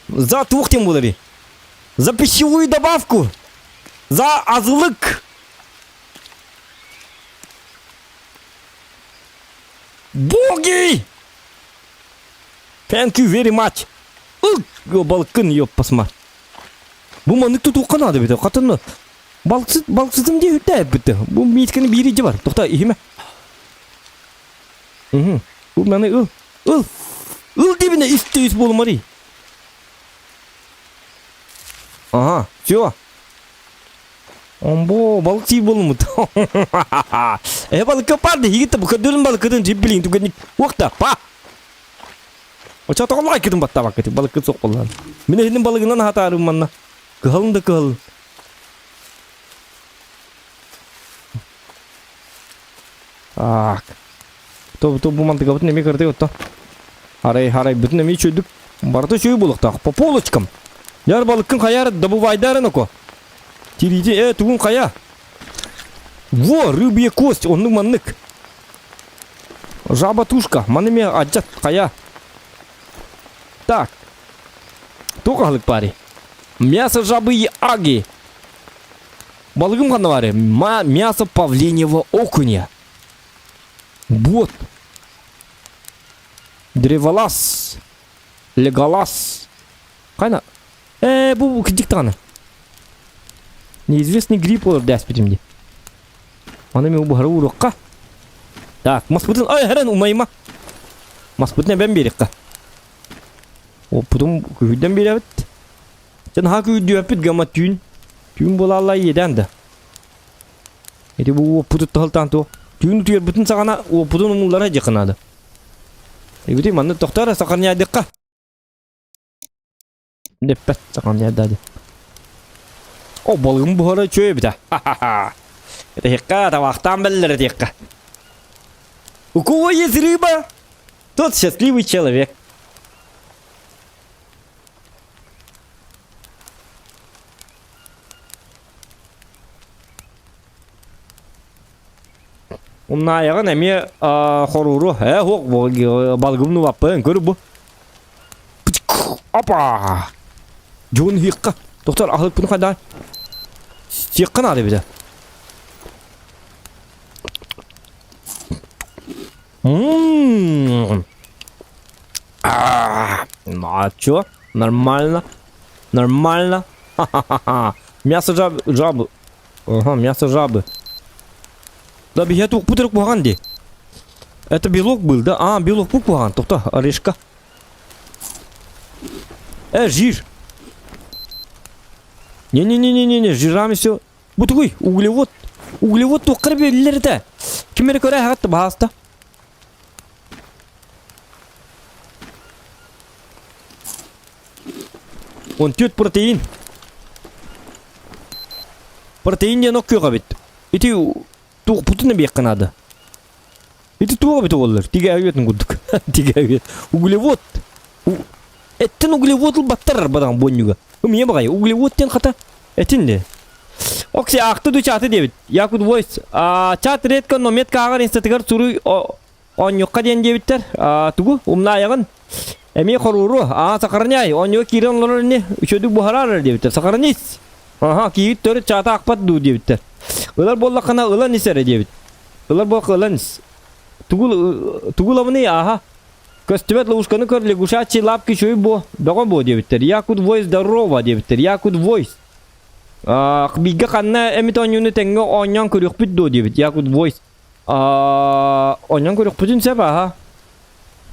За туох диэн буоларый? За пищевую добавку! За азылык! Боги! Thank you very much! Ыл, балыккын ёппасма. Бу маннык тутуохха наада эбит. Хатынна. Балыксыт, балыксытым дии үрдээбит. Бу миискэни биир идьи бар. Тохто, иһимэ. Угу. Бу маны ыл. Ыл. Ыл дибине исти ис болумари. Ага, все. Омбо, балык сии болумут. Э, балыкка парды, хигитте бу көдөрүн балыккытын жип билин түгенник. Уақта, па. Оча тоҕо лайкытын баттаабаккыт, балыккыт суох боллан. Мин эһинин балыгынан аһатаарым манна. Кыһалын да кыһалын. Так. То то бу мантыгабытын эмиэ кырдык отто. Арай арайбытын эмиэ үчүгдүк барыта үчүгэй буолуохтаах. По полочкам. Яр балыккын хайаар добывайдарын око. Тириити э тугун хайа. Во, рыбья кость, оннук маннык. Жаба тушка, маны эмиэ адьат хайа. Так. Туох аһылык баарый? Мясо жабы и аги. Балыгым ханна баарый? Мясо павлиньего окуня. Вот. Древолаз. Леголаз. Хайна? Э, бу кырдьык даҕаны. Неизвестный гриб олор дээспитим дии. Аны мен буһара ууруохха. Так, маспытын ай хэрэн умайма. Маспытын эбэн биэриэххэ. Оппутун күһүйдэн биэрэбит. Дьэ наһаа күүрдүөппүт гамма түүн. Түүн буолаалла иэдээн да. Ити бу уоппуту тахалтаан туох. Түүн утуйарбытын саҕана уоппутун умуллара дьиэххэ наада. Ибити манна тохтоор сахарняйдыкка. Дэппэт сахарняйдаады. О, балыгым буһара үчүгэй эбит Ха-ха-ха. Этиэххэ, табахтаан бэллэр этиэххэ. У кого есть рыба, тот счастливый человек. Умнаайаҕын эмиэ хорууру ээ суох балыгым нубаппын көр бу Опа! Дьуон иһиэххэ. Доктор аһылыкпын хайдаа? Сиэххэ наада эбитэ. Ммм. Ну а чё? Нормально. Нормально. Ха-ха-ха. Мясо жаб... жабы. Ага, мясо жабы. Да, биһиэ туохпут эрэ куһаҕан дии. Это белок был, да? А, белок бу куһаҕан. Тохто, орешка. Э, жир. Не-не-не-не-не, жирами все. Бу тугуй, углевод. Углевод туохха эрэ бэриллэр этэ. Ким эрэ көрө аһаҕат баһааста. Он түөрт протеин. Протеин диэн ок күөх эбит. Ити туохпутун эбиэххэ наада. Ити туох эбит уоллар? Тигээйи үөтүн курдук. Тигээйи. Углевод. Эттен углевод ылбаттар бадаҕан буонньуга. Умие баҕайы. Углевод диэн хата этин де. Окси аахты ду чаты диэбит. Якут Voice. Чат редко, но метка ааҕар инстатыгар суруй Оонньуохха диэн диэбиттэр. Тугу? Умнаайаҕын. Эмиэ хорууру. Аа, сахарняй. Оонньууга киирэн олорор ини. Үчүгэйдик буһараар диэбиттэр. Сахарнись. Аха, киирит төрүт чаата аахпат дуу диэбиттэр. Ылар буоллаххына ылан ис эрэ диэбит. Ылар буоллахха ылан ис. Тугу тугу ылабыный ааха? Көстүбэт ловушканы көр, лягушачьи лапки үчүгэй буо, бөҕө буо диэбиттэр. Якут Voice здорово диэбиттэр. Якут Voice. Бииргэ ханна эмит оонньууну тэҥҥэ оонньоон көрүөхпүт дуо диэбит. Якут Voice. Оонньоон көрүөхпүтүн сөп аха.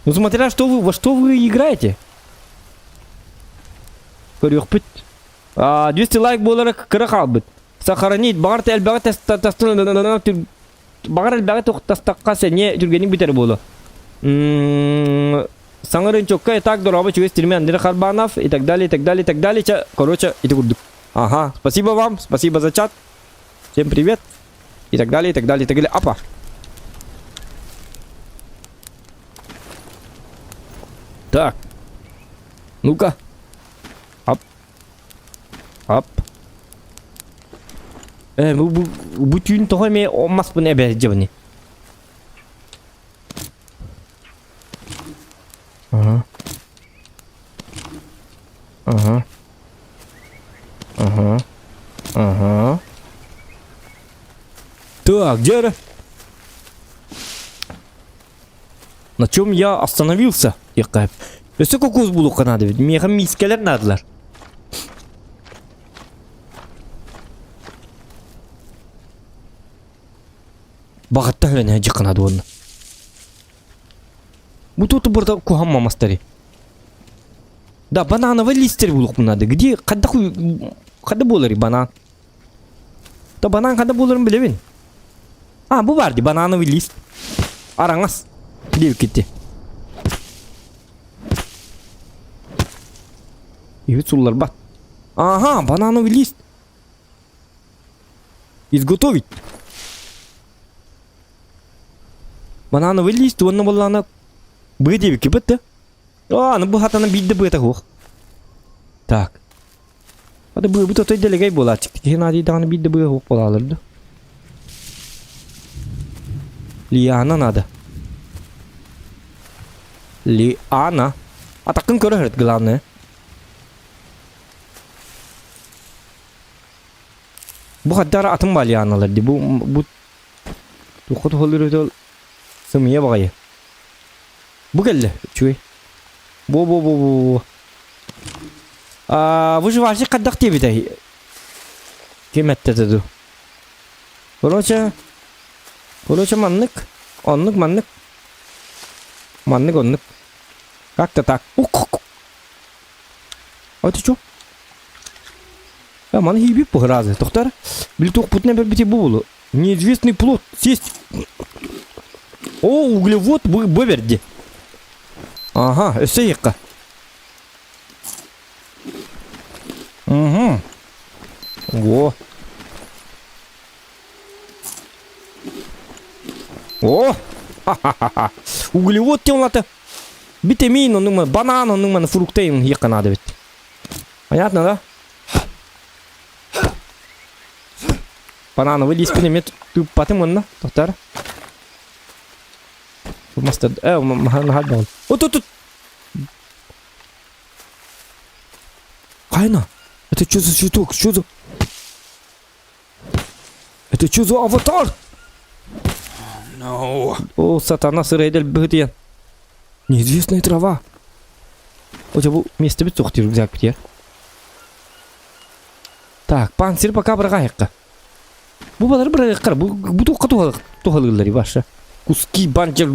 Ну смотря что вы, во что вы играете. Көрүөхпүт. 200 лайк буолара кыра хаалбыт. Сохранить. Баҕар элбэҕи баҕар элбэҕи тастахха сэниэ түргэнник бүтэр буолуо. Саҥарын чокка и так дорообо үчүгэй стриме Андрей Харбанов и так далее, и так далее, и так далее. Короче, ити курдук. Ага, спасибо вам, спасибо за чат. Всем привет. И так далее, и так далее, и так далее. Апа. Так. Ну-ка. Ап. Ап. Э, бу, бу, бу түүн тоҕо эмиэ маспын эбэ дьабыны. Ага. Ага. Ага. Ага. Так, где же? На чем я остановился? Яккайып. Өссө кокус булуохха наада эбит. Миэхэ миискэлэр наадалар. Баҕатта хөрөнө дьыккына дуонна. Бу тут бурда куһам мамастари. Да, банановый листер булук надо. Где, когда когда буолар банан? Да банан когда буоларын билэбин. А, бу бар ди банановый лист. Араҥас. Диэбит китти. Үһүт сулларбат. Ага, банановый лист. Изготовить. Банановый лист уонна буоллаҕына быа диэбиккэ бытта. Аа, аны бу хатана биирдэ быата суох. Так. Ата быабыт отой дэлэгэй буолааччы. Киһи наадыйдаҕына биирдэ быа суох буолаалар да. Лиана надо. Лиана. Атаккын көрө главное. Бу хаддара атын балианалар ди. Бу бу туохха туһалыыр сымыйа баҕайы. Бу кэллэ үчүгэй. Бу бу бу бу бу. А выживальщик хайдах диэбитэй? Ким эттэ ду? Короче, короче маннык, оннук маннык. Маннык оннук. Как-то так. А ты чё? А, маны хийбит бу разы. Тохтар, били туохпутунан бэрбити бу булу. Неизвестный плод съесть. О, углевод бу бэрди. Ага, өссө иһикка. Угу. Во. О! Ха-ха-ха. Углевод темлата. Витамин, оннук банан, оннук фрукты иһиэххэ наада эбит. Понятно, да? Банановый лиспин эмиэ тыыппатым уонна тохтор. Мастер, э, наһаа баҕын. От, от, от. Хайна? Это что за цветок? Что за... Это что за аватар? No. О, сатана сырайдел быһытыйан. Неизвестная трава. О, бу место бит суох рюкзак битер. Так, панцирь пока быраҕаһыкка. Бу балары быраҕыаххар, бу бу туохха туһалыыллар ваша. Куски банчер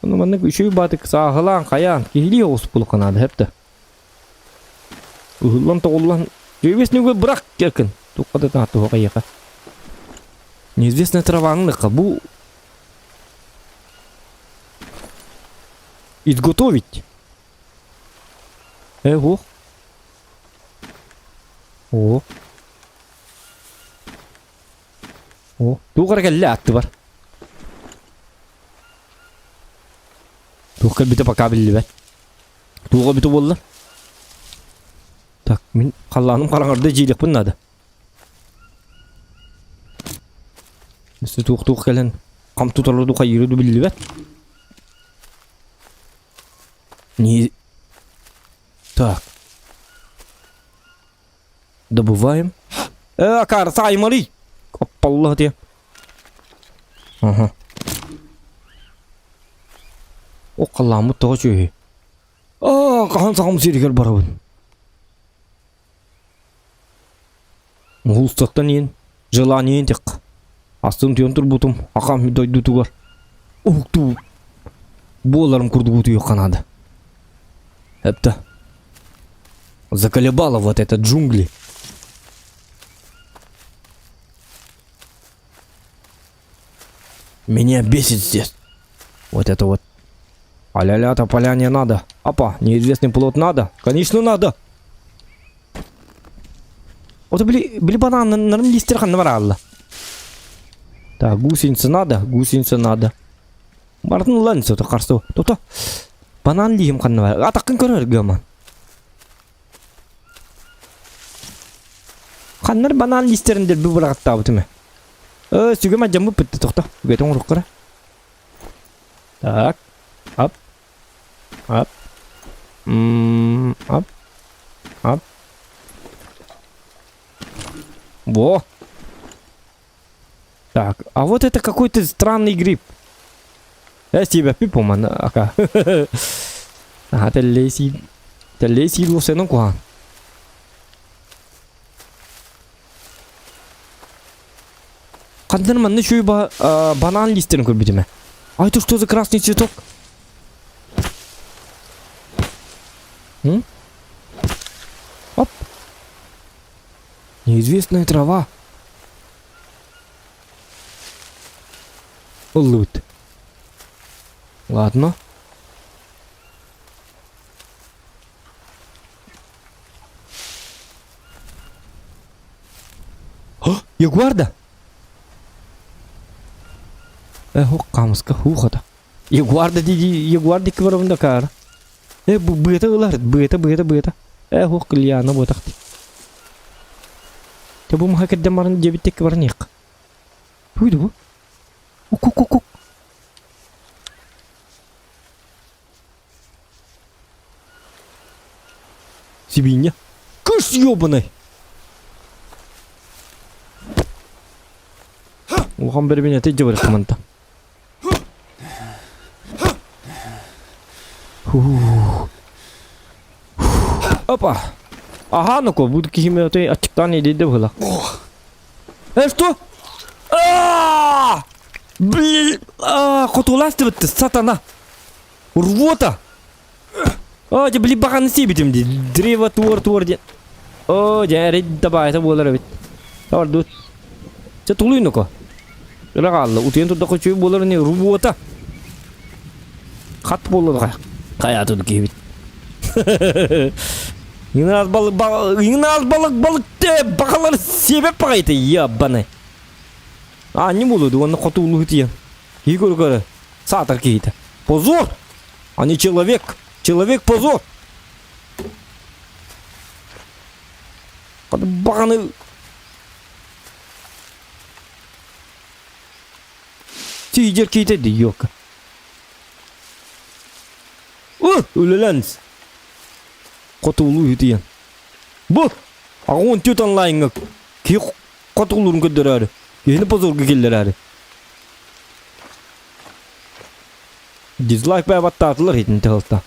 Ону маннык үчүгэй баатык сааһылаан хайаан киһилии оҕус булуохха наада хэптэ. Ыһыллан тоҕуллан Неизвестный бырах кэркин. Туохха да туох эйиэхэ. Неизвестная траваны бу изготовить. Э, ух. О. О, туох эрэ кэллэ аттыбар. Туох кэлбитэ пока биллибэт. Туоҕа бүтэ буолла? Так, мин халлааным хараҥарда дьиэлиэхпин наада. Өссө туох-туох кэлэн хам туталлар ду хайыыры ду биллибэт. Не... Так. Добываем. Э, акар, саймари! Оппалла те. Ага. О, халлааммыт тоҕо үчүгэй. Аа, хаһан саҕам сиригэр барабын. Уһулустаттан иэн, желание тик. Астын түйэн турбутум, акам дойдутугар. Уһуктуу буоларым курдук утуйуохха наада. Это заколебало вот это джунгли. Меня бесит здесь. Вот это вот. А-ля-ля, тополя не надо. Апа, неизвестный плод надо. Конечно, надо. Вот били, били банан нарын листер ханна баралла. Так, гусеница надо, гусеница надо. Бартын ылан сото қарсы. Тота. Банан лиһим ханна бар. Атаққын көрөр гаман. Ханнар банан листерин дер бу бырағаттаабытым. Э, сүгем адьаммыт бытты тохто. Үгэтин оҥоруккара. Так. Ап. Ап. М ап. Ап. Во. Так, а вот это какой-то странный гриб. Я тебя пипуман, ака. Ага, тэллэй сиир. Тэллэй сиир уопсайынан куһаҕан. Хандан манна үчүгэй ба банан лиистерин көрбүтүм ээ. А это что за красный цветок? М? Оп. Неизвестная трава. Ыллыбыт. Ладно. Ягуарда! Э, хаамыска хуухата. Ягуарда дии ягуар дикки барабын да каара. Э, бу быата ылар, быата, быата, быата. Э, хуох кыльяна буотах дии. Те бу маха кэрдэн баран диэбиттекки баран иэххэ. Туйду бу? Укук-кук-кук. Сибиинньэ. Кыш ёбаный! Улахан бэрэбинэтэ дьабарык манта. Опа! Аха, ну-ка, буду кихиме ачыктаан идэйдэ быһыла. Э, что? А! Блин! А, хотулаастыбытты, сатана! Рвота! О, дьэ, били баҕаны сиэбитим дии. Древо туор-туор диэн. О, дьэ, эрэй дабаайта буолар эбит. Табардыбыт. Чэ, тулуй ну-ка. Ыра хаалла. Утуйан турдахха үчүгэй буолар ини. Рвота! Хат буолла хайаатын киһибит. Иҥнаас балык иҥнаас балык балык баҕалар сиэбэт баҕайыта ебаный. Аанньы буолуо уонна хотуулуһу тиийэн. Киһи көрө-көрө саатар киһитэ. Позор! А не человек! Человек позор! Баҕаны Тиийдер киһитэ дии ёлка. О, үлэлэн Хотугулуу үтүйэн. Бу! Аҕа түөрт онлайҥҥа киһи хотугулуурун көрдөрөөрү, киһини позорга киллэрээри. Дизлайк баттаатылар итин тыһылта.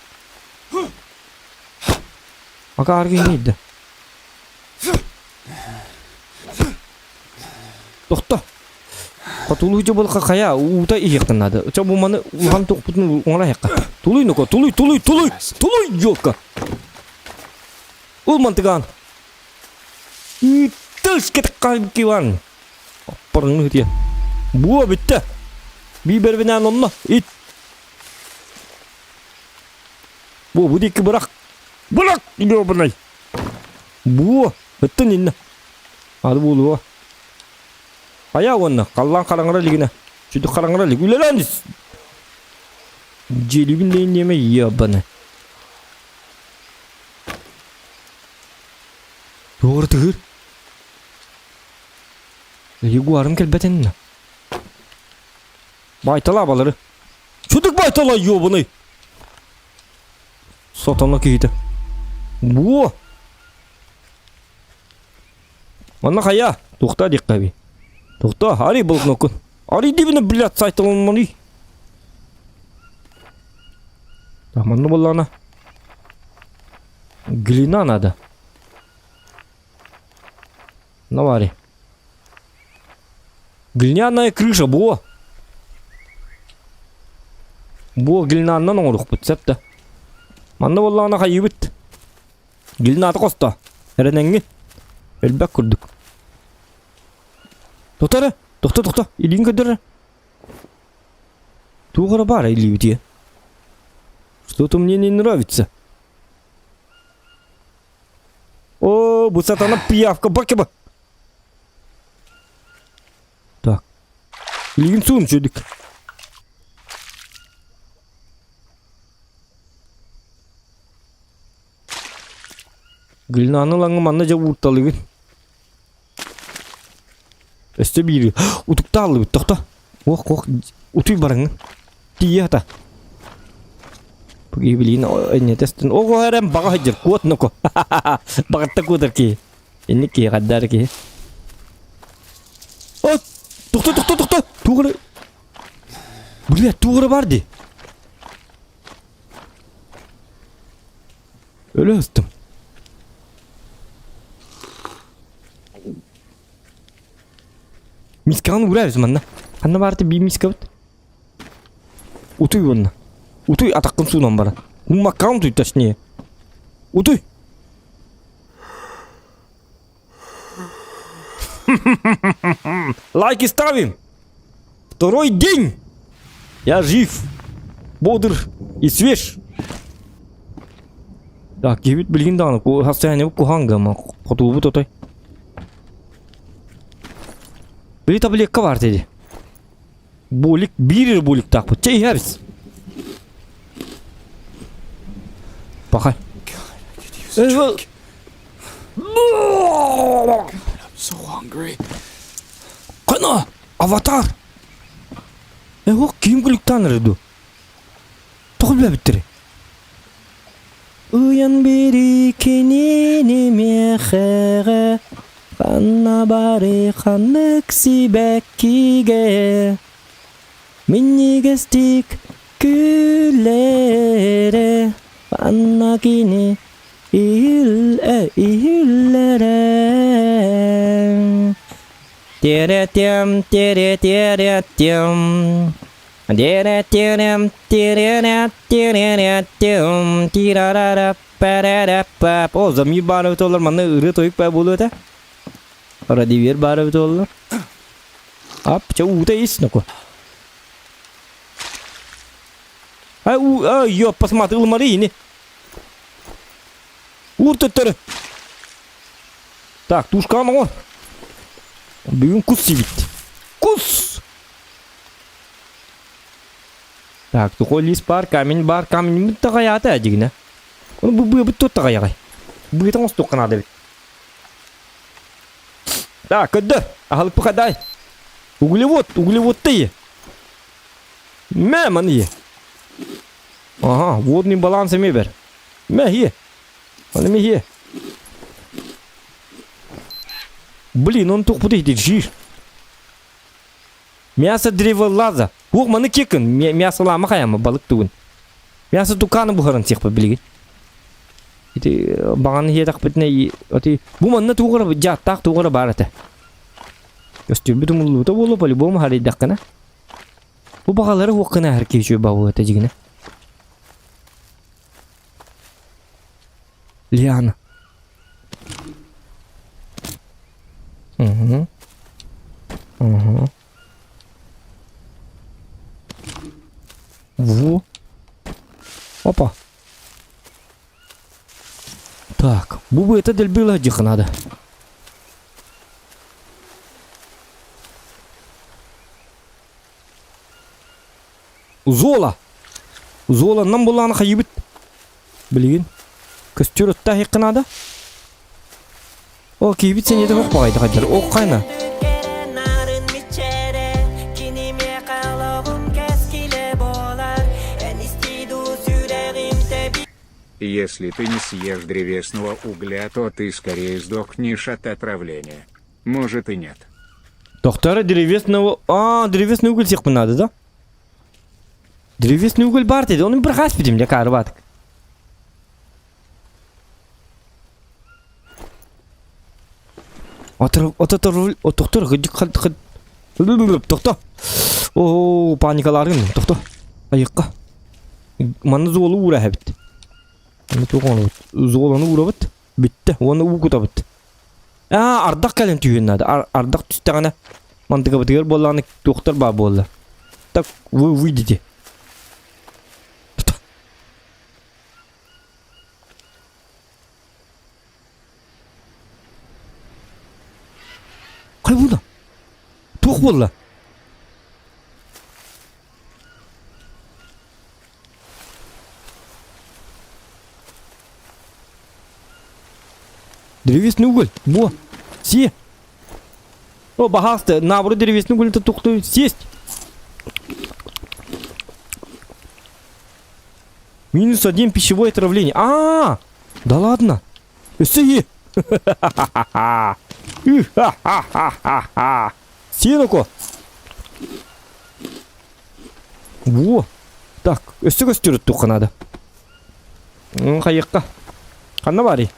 Акаар киһини иирдэ. Тохто. Хотулуу дьобулха хайа уута иһиэхтэн наада. Чо бу маны улахан туохпутун оҥоро иһиэххэ. Тулуй нука, тулуй, тулуй, тулуй, тулуй, ёлка. Ул мантыгаан. Тыс кетккиван. Аппарыңны үтиэ. Буо бүттэ. Бибербинэн онно ит. Бу бу дикки бырах. Бырах, ёбаный. Буо, ыттын инна. Ады буолуо. Хайа уонна халлаан хараҥара илигинэ. Сүдү хараҥара илик. Үлэлээн ис. Дьиэлибин лейн диэмэ ебаны. Туох тыгыр? Ягуарым кэлбэтин. Байтала балары. Чудук байтала ёбаный. Сатана киһитэ. Буо! Манна хайа? Тухта диэххэ эбий. Тухта, арый блокноккун. Арый дибини, блядь, сайталанманый. Так, манна буоллаҕына. Глина надо. Навари. Глиняная крыша, буо. Буо глинаннан оҥорукпут, сөп да. Манна буоллаҕына хайыыбыт. Глината хосто. Эрэнэҥҥин. Өлбөк курдук. Тохто эрэ. Тохто, тохто. Илииҥ көрдөр эрэ. Туох эрэ баар илиибитигэр. Что-то мне не нравится. О, бу сатана пиявка бакеба. Так. Илигин суун чөдүк. Глинаны ылаҥҥа манна дьэ уурталыгын. Өссө биири утуктааллыбыт тохто. Ох, ох, утуй бараҥҥын. Тиийэ ата. Бу билиин энньэтестин. Ого эрэн баҕа сылдьар куот ноко. Баҕатта куотар киһи. Инник киһи хаддар киһи. О, тохто, тохто, тохто. Туох эрэ. Бля, туох эрэ бар дии. Өлө ыстым. Мискаҕын уураа манна. Ханна баарты биир мискабыт? Утуй уонна. Утуй атаххын суунан баран. Ууммаккаҕын утуй точнее. Утуй. Лайки ставим. Второй день. Я жив, бодр и свеж. Так, киһибит билигин даҕаны состояние куһаҕан гама хотуубут отой. Били таблетка бар dedi. Булик биир буликтаахпыт. Чэ иһэбис. Пахай. So hungry. Кана! Аватар! Эһок ким күлүктаан эрэ дуу? Тоҕо билбэттэрий? Ыйан бири кинини миэхэҕэ ханна бары ханнык сибэккигэ минньигэстик күлэрэ ханна кини иһиллэрэ Тиэрэ-тиэм, тиэрэ-тиэрэ-тиэм Тиэрэ-тиэрэм, тиэрэ-тиэрэ-тиэм Тирарара-парара-пап О, замир баар эбит олор, манна ырыа-тойук баа буолуо этэ. Радивер баар эбит олор. Ап, чэ уута ис, ноку. Ай, уу, ай, ёп, посмотри, ылмары ини. Уур төттөрү. Так, тушкаҕын оҥор. Бүгүн кус сиибит. Кус! Так, сухой лист бар, камень бар, камень таҕайаата дьигинэ. Ону бу быабыт тут таҕайаҕай. Быата оҥостуохха наада эбит. Так, көрдө. Аһылыкпы хадай. Углевод, углеводты ие. Мэ, маны ие. Ага, водный баланс эмиэ бэр. Мэ, ие. Маны ме Блин, он туох бутый жир. Мясо древолаза. Уох, маны кекин. Мясо лама хаяма балык тугун. Мясо туканы буһаран сиэхпэ билигин. Ити баҕаны хиэтэхпитинэ оти бу манна тугара дьааттаах тугара баар этэ. Көстүүрбүт умуллуута буолуо по-любому харыйдаххына. Бу баҕалары уоххына аһар киһи үчүгэй баҕа этэ дьигинэ. Лиана. Угу. Угу. Во. Опа. Так, бу это дэлби дьиха надо. Зола! Золаннан булааны хайыбыт. Билигин. Көстүр ытта иһиккэ наада. О, киһибит сэниэтэ суох баҕайда хайдар. О, хайна. Если ты не съешь древесного угля, то ты скорее сдохнешь от отравления. Может и нет. Доктора древесного... А, древесный уголь сиэхпин надо, да? Древесный уголь баар деді, оны бір хаспитим дьэ каарыбаатык. Отохтор тохто. О, паникаларын, тохто. Айыққа. Манна зуолу уура эбит. Зуоланы уурабыт. Бүттэ. Уонна уу кутабыт. Аа, ардах кэлэн түһүөн наада. Ардах түстэҕинэ мантыкабытыгар буоллаҕына туохтар баар буолла. Так, вы выйдете. Хай буолла? Туох буолла? Древесный уголь. Во. Си. О, баһаалыста, наоборот древесный уголь тухту сесть. Минус один пищевое отравление. А, -а, -а! да ладно. Өссө Синоко. Во. Так, өссө көстүрүт туохха надо. Хайыкка. Ханна барый?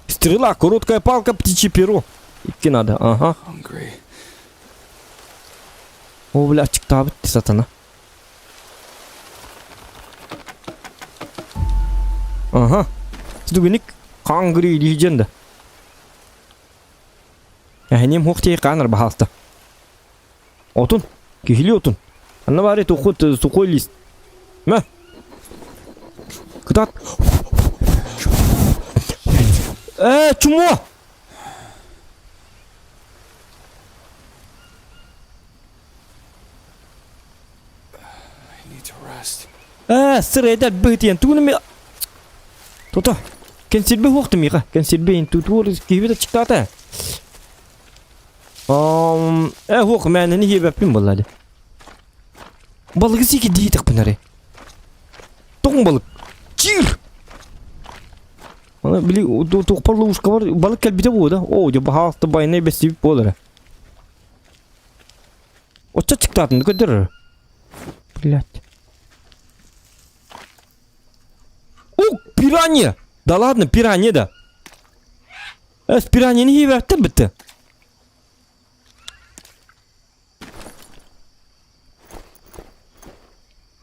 Стрела, короткая палка, птичье перо. Идти надо, ага. Hungry. О, бля, аччыктаабыт сатана. Ага. Түгүник хангри легенда. Эһэним хух тиэй хаанар баһаалта. Отун. Киһили отун. Анна баары тухут сухой лист. Мэ. Кытат. Э, чмо! I need to rest. Э, сыр эдэр быһытыйан тугун эми Тута. Кэнсирбэ хуохтум миха. Кэнсирбэ тутуор киһибит аччыктаата. Ам, э хуох мээнэни хиэбэппин буолла Балыгы сики диитэх аре. Тоҥ балык. Чир! Аны били туохпар ловушкабар балык кэлбитэ буо да. Оо, дьэ баһаалта байанай бэстибит буолара. Оччо аччыктаатын көрдөрөр. Блять. О, пиранья! Да ладно, пиранья да. Эс пираньяны хиэбэттэр битте.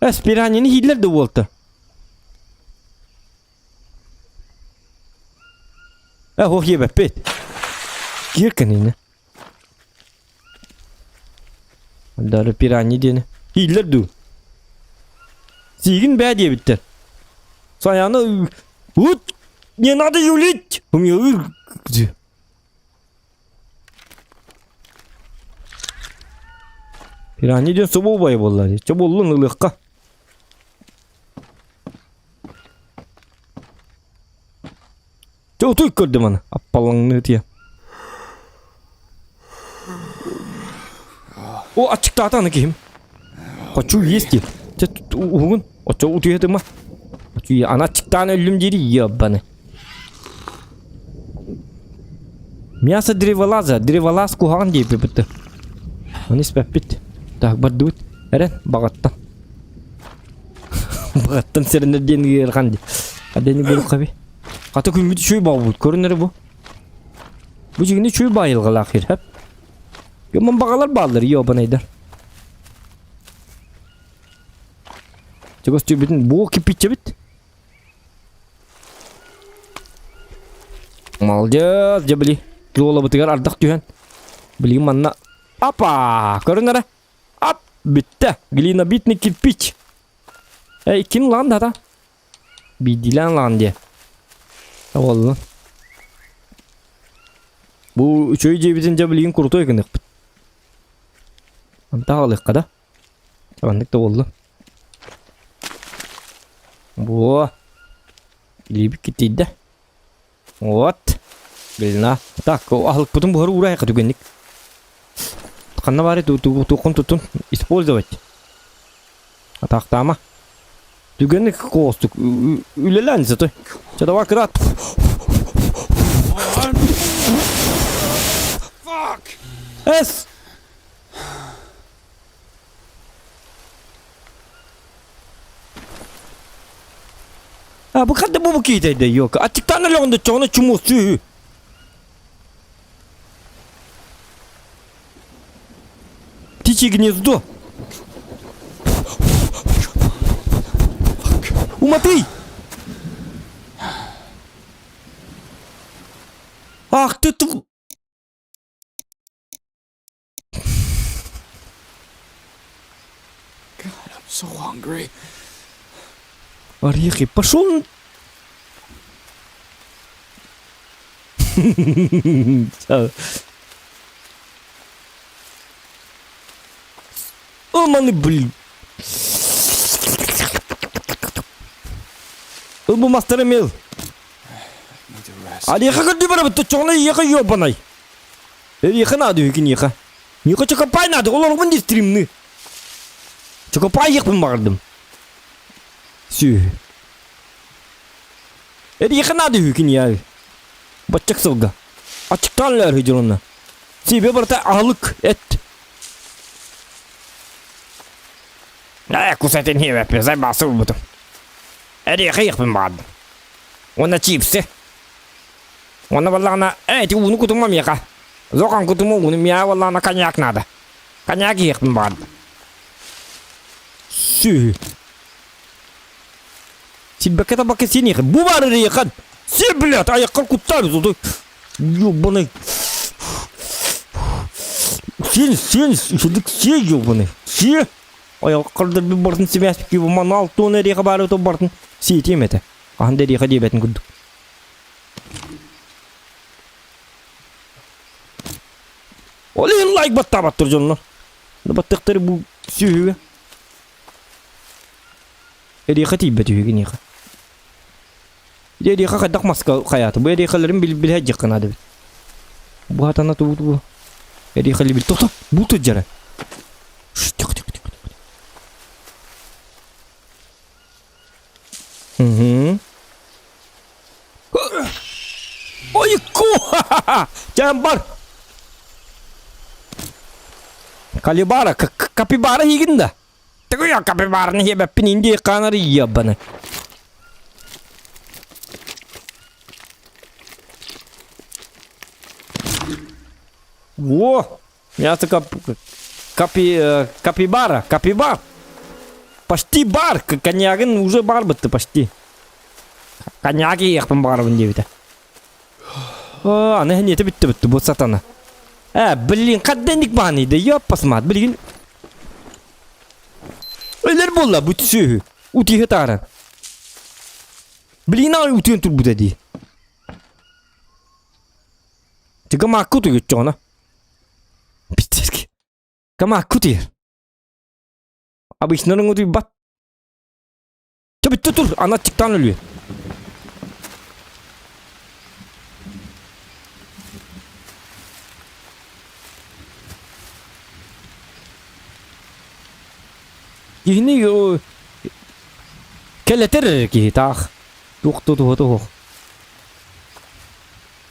Эс пираньяны хииллэр да буолта. Э, ох хиэбэппит. Киир кэнинэ. Дары пиранья диэни. Хииллэр дуу. Сиигин бээ диэбиттэр. Саяны Вот не надо юлить! У меня где? Пиранья диэн собо убайа буолла дии. Чэ буоллун ылыахха. Чэ утуй көрдүм аны. Аппалаҥныы тиэ. О, аччыктаата аны киһим. Хочу есть диир. Чэ уһугун. Оччо утуйа тыма. Аны аччыктаан өллүм диир ебаны. Мясо древолаза. Древолаз куһаҕан диэбиппит. Оны испэппит. Так бардыбыт. Эрэн баҕаттан. Баҕаттан сэрэнэр диэн ыархан ди. Адени булукка би. Хата күммүт үчүгэй баҕабыт көрүнэр бу. Бу дьиҥинэ үчүгэй баайылҕалаах сир хэп. Йомон баҕалар бааллар ёбанайдар. Чугас түүбүтүн бу киппиччэбит. Молодец, дьэ били. Туолабытыгар ардах түһэн. Билигин манна Апа! Көрүн эрэ. Ап! Бүттэ. Глинобитный кирпич. Эй, ким лаан дата? Биирдиилээн лаан диэ. Оҕоллун. Бу үчүгэй дьиэбитин дьэ билигин крутой гыныахпыт. Онтон аҕалыахха да. Маннык да буолла. Во. Илиибит киттийдэ. Вот. Блина. Так, аһылыкпытын буһар уурайха түгэнник. Ханна баары туоххун туттун использовать. Атаахтаама. Түгэнник коостук үлэлээн сыты. Чэ давай кыраат. Эс! А бу хадда бу киитэйдэ ёка. Аччыктаан өлөҕүн чоҕуна чумуос сүһү. Птичье гнездо. Уматый! Ах ты God, I'm so hungry. Орехи, пошел. О, маны, блин. Бу мастары мел. Need to rest. Алиха көрдүү барабыт, чоҕуна иэхэ ёбанай. Эриэхэ наада үһү киниэхэ. Миэхэ чокопай наада, олорбун дии стримны. Чокопай иэхпин баҕардым. Сүөһү. Эриэхэ наада үһү киниэхэ. Баччак сылга. Аччыктаан өлөөр үһү дьонуна. Сиэбэ барыта аһылык, эт. Ээ, кусатын хиэбэппин, сайбаасы ылбытым. Эриэхэ иэхпин баҕардым. Уонна чипсы. Уонна буоллаҕына, ээ ити ууну кутума миэхэ. Зохан кутума ууну миэхэ буоллаҕына коньяк наада. Коньяк иһиэхпин баҕардым. сүөһү. Силбэккэ табакка синиэхэ. Бу баар эрийэхэн. Сир блядь, айаххар куттаабыт оту. Ёбаный. Сен, сен, үчүдүк сие ёбаный. Сие. Айаххар да би бартын сибээс киби манал туон эриэхэ баар ото бартын сиэтиэм этэ. Хаһан да эриэхэ диэбэтин курдук. Ол иһин лайк баттаабаттар дьоннор. Баттыктары бу сүөһүгэ. Эриэхэ тиийбэт үһү киниэхэ. Дьэ эриэхэ хайдах маска хайаата? Бу эриэхэлэрин билбилэ дьиэххэ наада эбит. Бу хатана тугу тугу. Эриэхэли бил. Тохто! Бу тыдьара. Тихо, тихо, тихо. Угу. Ой, ку! Чэм бар! Калибара, капибара хигин да. Тыгыйа капибараны хебеппин инди канары ебаны. Во! Мясо кап... Капи... Э, капибара, капибар. Почти бар, коньягын уже бар бытты почти. Коньяк иэхпин баарбын диэбитэ. Аны хэниэтэ бүттэ бүттэ бу сатана. Э, блин, хадденник бааныйда, ёппасмаат, билигин. Өлөр буолла бу сүөһү. Утиһы тааран. Блин, ай утуйан турбута дии. Тыга маакка утуйуччоҕуна. Пиздец. Камаакка утуйар. Обычно утуйбат. Чэ бүттэ тур, ана аччыктаан өлүө. Киһини кэлэтэр эрэ киһи таах. Туох туох туох.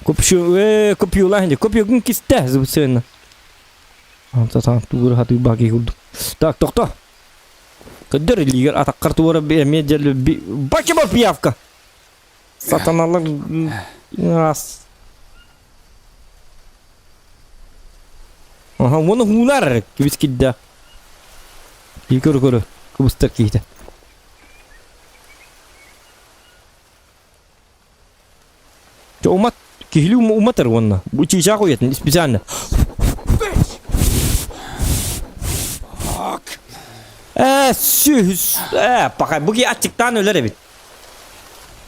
Копью э копьюлаһын копьюгун кистэ зыбысыына. Антатан тугур хатыы баки курдук. Так, тохто. Көдөр илиигэр атаххар туора эмиэ дьэллэ бачыма пиявка. Сатаналар ас. Аха, уону хуунар кибис кидда. Кии көрө көрө кыбыстар киһитэ. Чэ умат киһилии уматар уонна бу чыычаах уйатын специально. Ээ сүһүс ээ пахай бу киһи аччыктаан өлөр эбит.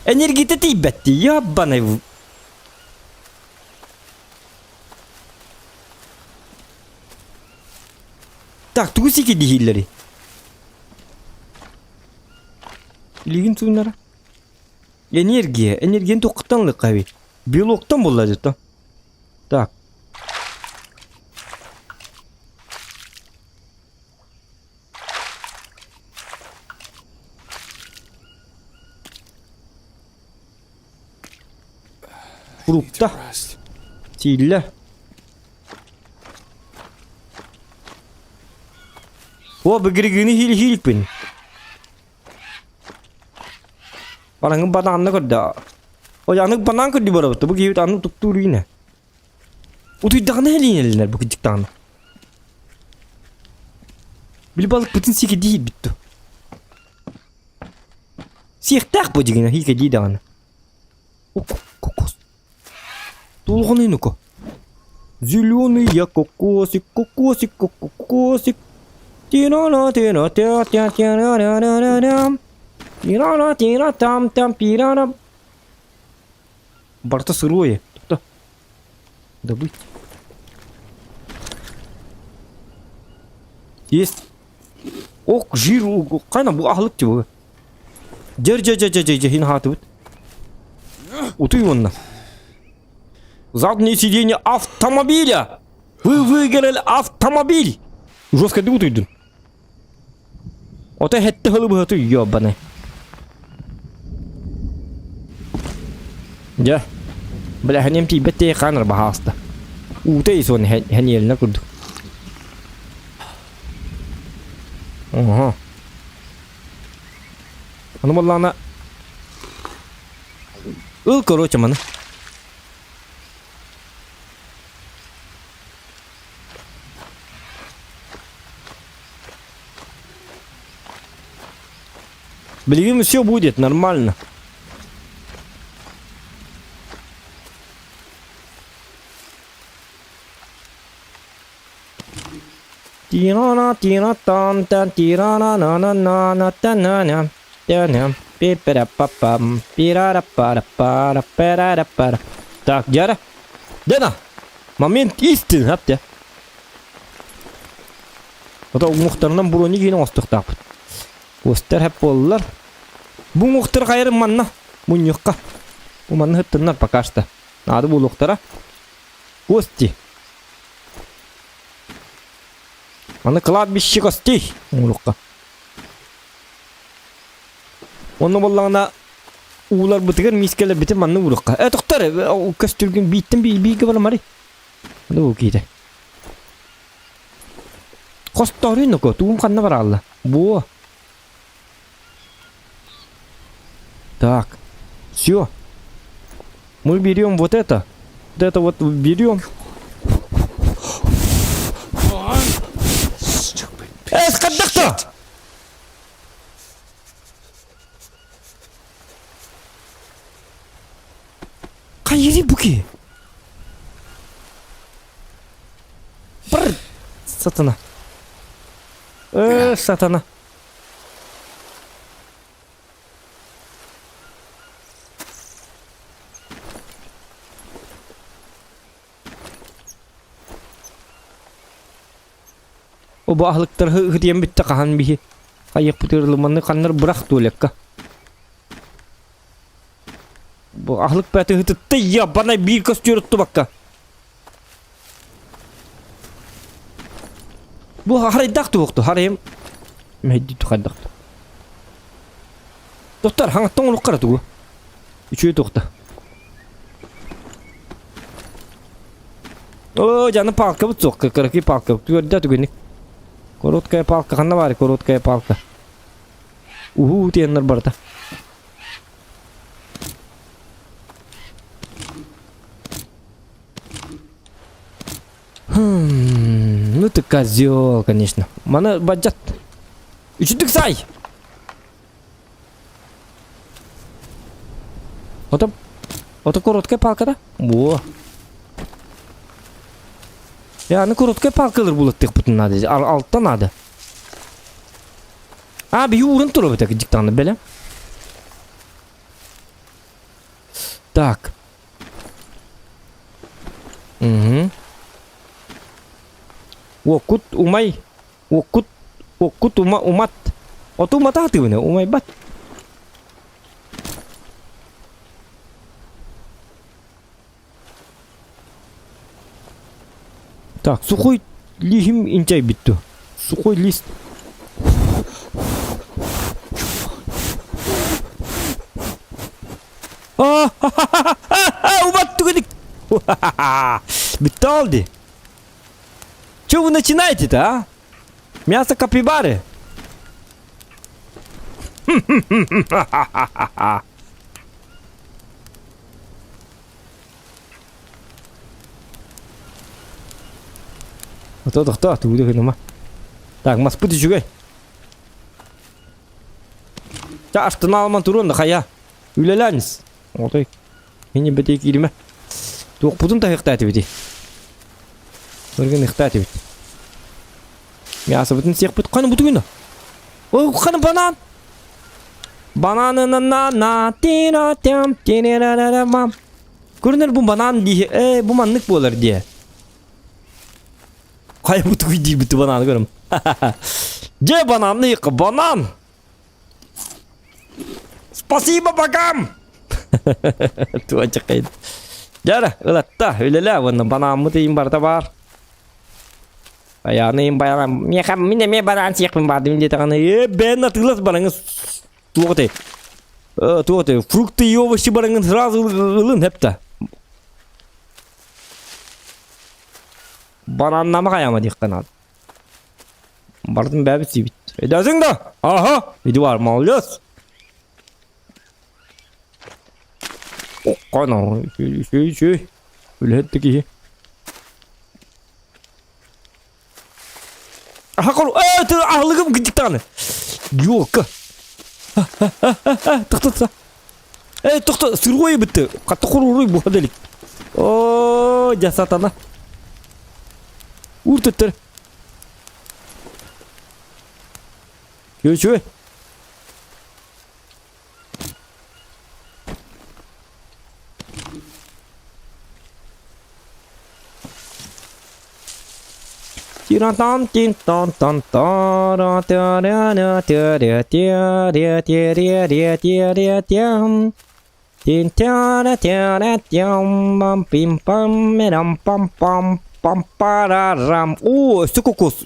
Энергията тиийбэт дии яббанай. Так тугу сики диһииллэри? Илигин сууннара. Энергия. Энергияны туохтан ылыахха эбит? Белоктан буолла дьэ Так. Фрукта. Сииллэ. О, бигиригини хиил-хиилпин. Бараҥҥын банаанна көрдө. Ой, аны банаан көрдүү барабыт. Бу киһибит аны туктуур иинэ. Утуйдаҕына хэлиинэллэр бу кыдьыктаҕына. Били балыкпытын сиэкэдии иһирбит дуо? Сиэхтээх бу дьигинэ хиикэдии даҕаны. Кокос. Тулҕаный ну-ка. Зеленый я кокосик, кокосик, кокосик. Тина тина тя тя тя ра ра ра ра рам. Тира тира там там пирана. Барыта сырое. Тохто. Добыть. Есть. Ок, жир, кайна бу аһылык тибы. Дьэр дьэ дьэ дьэ дьэ дьэ хин хаатыбыт. Утуй уонна. Заднее сиденье автомобиля! Вы выиграли автомобиль! Жестко ты утуйдун. Ото хетте хылы быһатый ёбаный. Дьэ. Бля, ханем тиийбэт тиэй хаанар баһааста. Уута сон хэньиэлинэ курдук. Ага. Аны буоллаҕына ыл короче маны. Билигин все будет нормально. Тирана тира тан тан тирана на на на на та на на та на пи пара па пам пирара пара пара пара пара. Так, Дяра. Дена. Момент истины, апте. Ото уҥуохтарынан буруону киин оҥостуохтаахпыт. Уостар хэп буоллар. Бу уҥуохтар хайарын манна мунньуохха. Бу манна сыттыннар пока что. Наада буолуохтара. Кости. Аны кладбище костей оҥоруохха. Онно буоллаҕына ууларбытыгар миискэлэрбитин манна ууруохха. Э тохтор көстүргүн бииттэн бииргэ барамары. Бу киирэ. Хосторуй ноко, тугум ханна бараалла? Буо. Так. Все. Мы берем вот это. Вот это вот берем. Эс, хаддахта! Хайыри буки? Бар сатана. Э, сатана. Оба аһылыктар һытыйан бүтте хаһан биһи хайыахпытыгар ханнар бырах туалекка. Бу аһылык бэти һытытта ябанай биир көстүөр оттубакка. Бу харайдаах туохту харайым мэйди тухайдахту. Доктор хаҥаттан олуккара тугу? Үчүгэй туохта. О, жаны палкабыт суох, кыракый палка. Түөрдэ түгүнүк. Короткая палка ханна баар короткая палка? Уһуу тиэннэр барыта. Хм, ну ты козел, конечно. Маны баджат. Үчүдүк сай! Ото, ото короткая палка да? Во. Я, аны короткая палкалар булаттык надо. Алтта надо. А, би уурун туруп этек диктанды беле. Так. Угу. Уоккут умай. Уоккут уоккут ума умат. Оту уматаатыбыны умайбат. Так, сухой лиһим инчай бүттү. Сухой лист. Убат түгедик. Бүттү алды. Че вы начинаете-то, а? Мясо капибары. Ото тохтоо тугу гыныма. Так, маспыт үчүгэй. Та астына алман турун да хая. Үлэлээнис. Отой. Мини бэтей кииримэ. Туохпутун таһыахтаатыбыт. Өргөн ыхтаатыбыт. Мясобытын сиэхпит ханы бутугуна. Ой, ханы банан. Бананы на на на тина тям тина на на мам. Көрүнэр бу банан дии. Э, бу маннык буолар дии. Хайа бу тугуй диирбит бананы көрөм. Дьэ бананны банан! Спасибо богам! Туочакайд. Дьара, ылатта, үлэлээ уонна банааммыт ыйын барыта баар. Айааны ыйын баяган, миэхэ мин эмиэ банаан сиэхпин баардым диэтэҕинэ, ээ бэйэн атыылас бараҥын туох этэй? Туох этэй? Фрукты и овощи бараҥын сразу ылын хэптэ. Бананнама хайама диэххэ наада. Бардым бэбит сиибит. Өйдөөтүҥ да? Аха, иди бар, молодец. Окконо, үчүгэй, үчүгэй. Үлэһит да киһи. Аха, кор, э, ты аһылыгым кыдьыктааны. Ёлка. Тохто, Эй, тохто, сырой бытты. Хатта хуруруй буһа О, дьэ сатана. Уур төттөр. Үчүгэй. Тиран тин тон тон тора тя тя тя тя тя тя тя тя тя тя Тин тя тя тя пам пим пам мерам пам пам пам парарам. О, өссө кокос.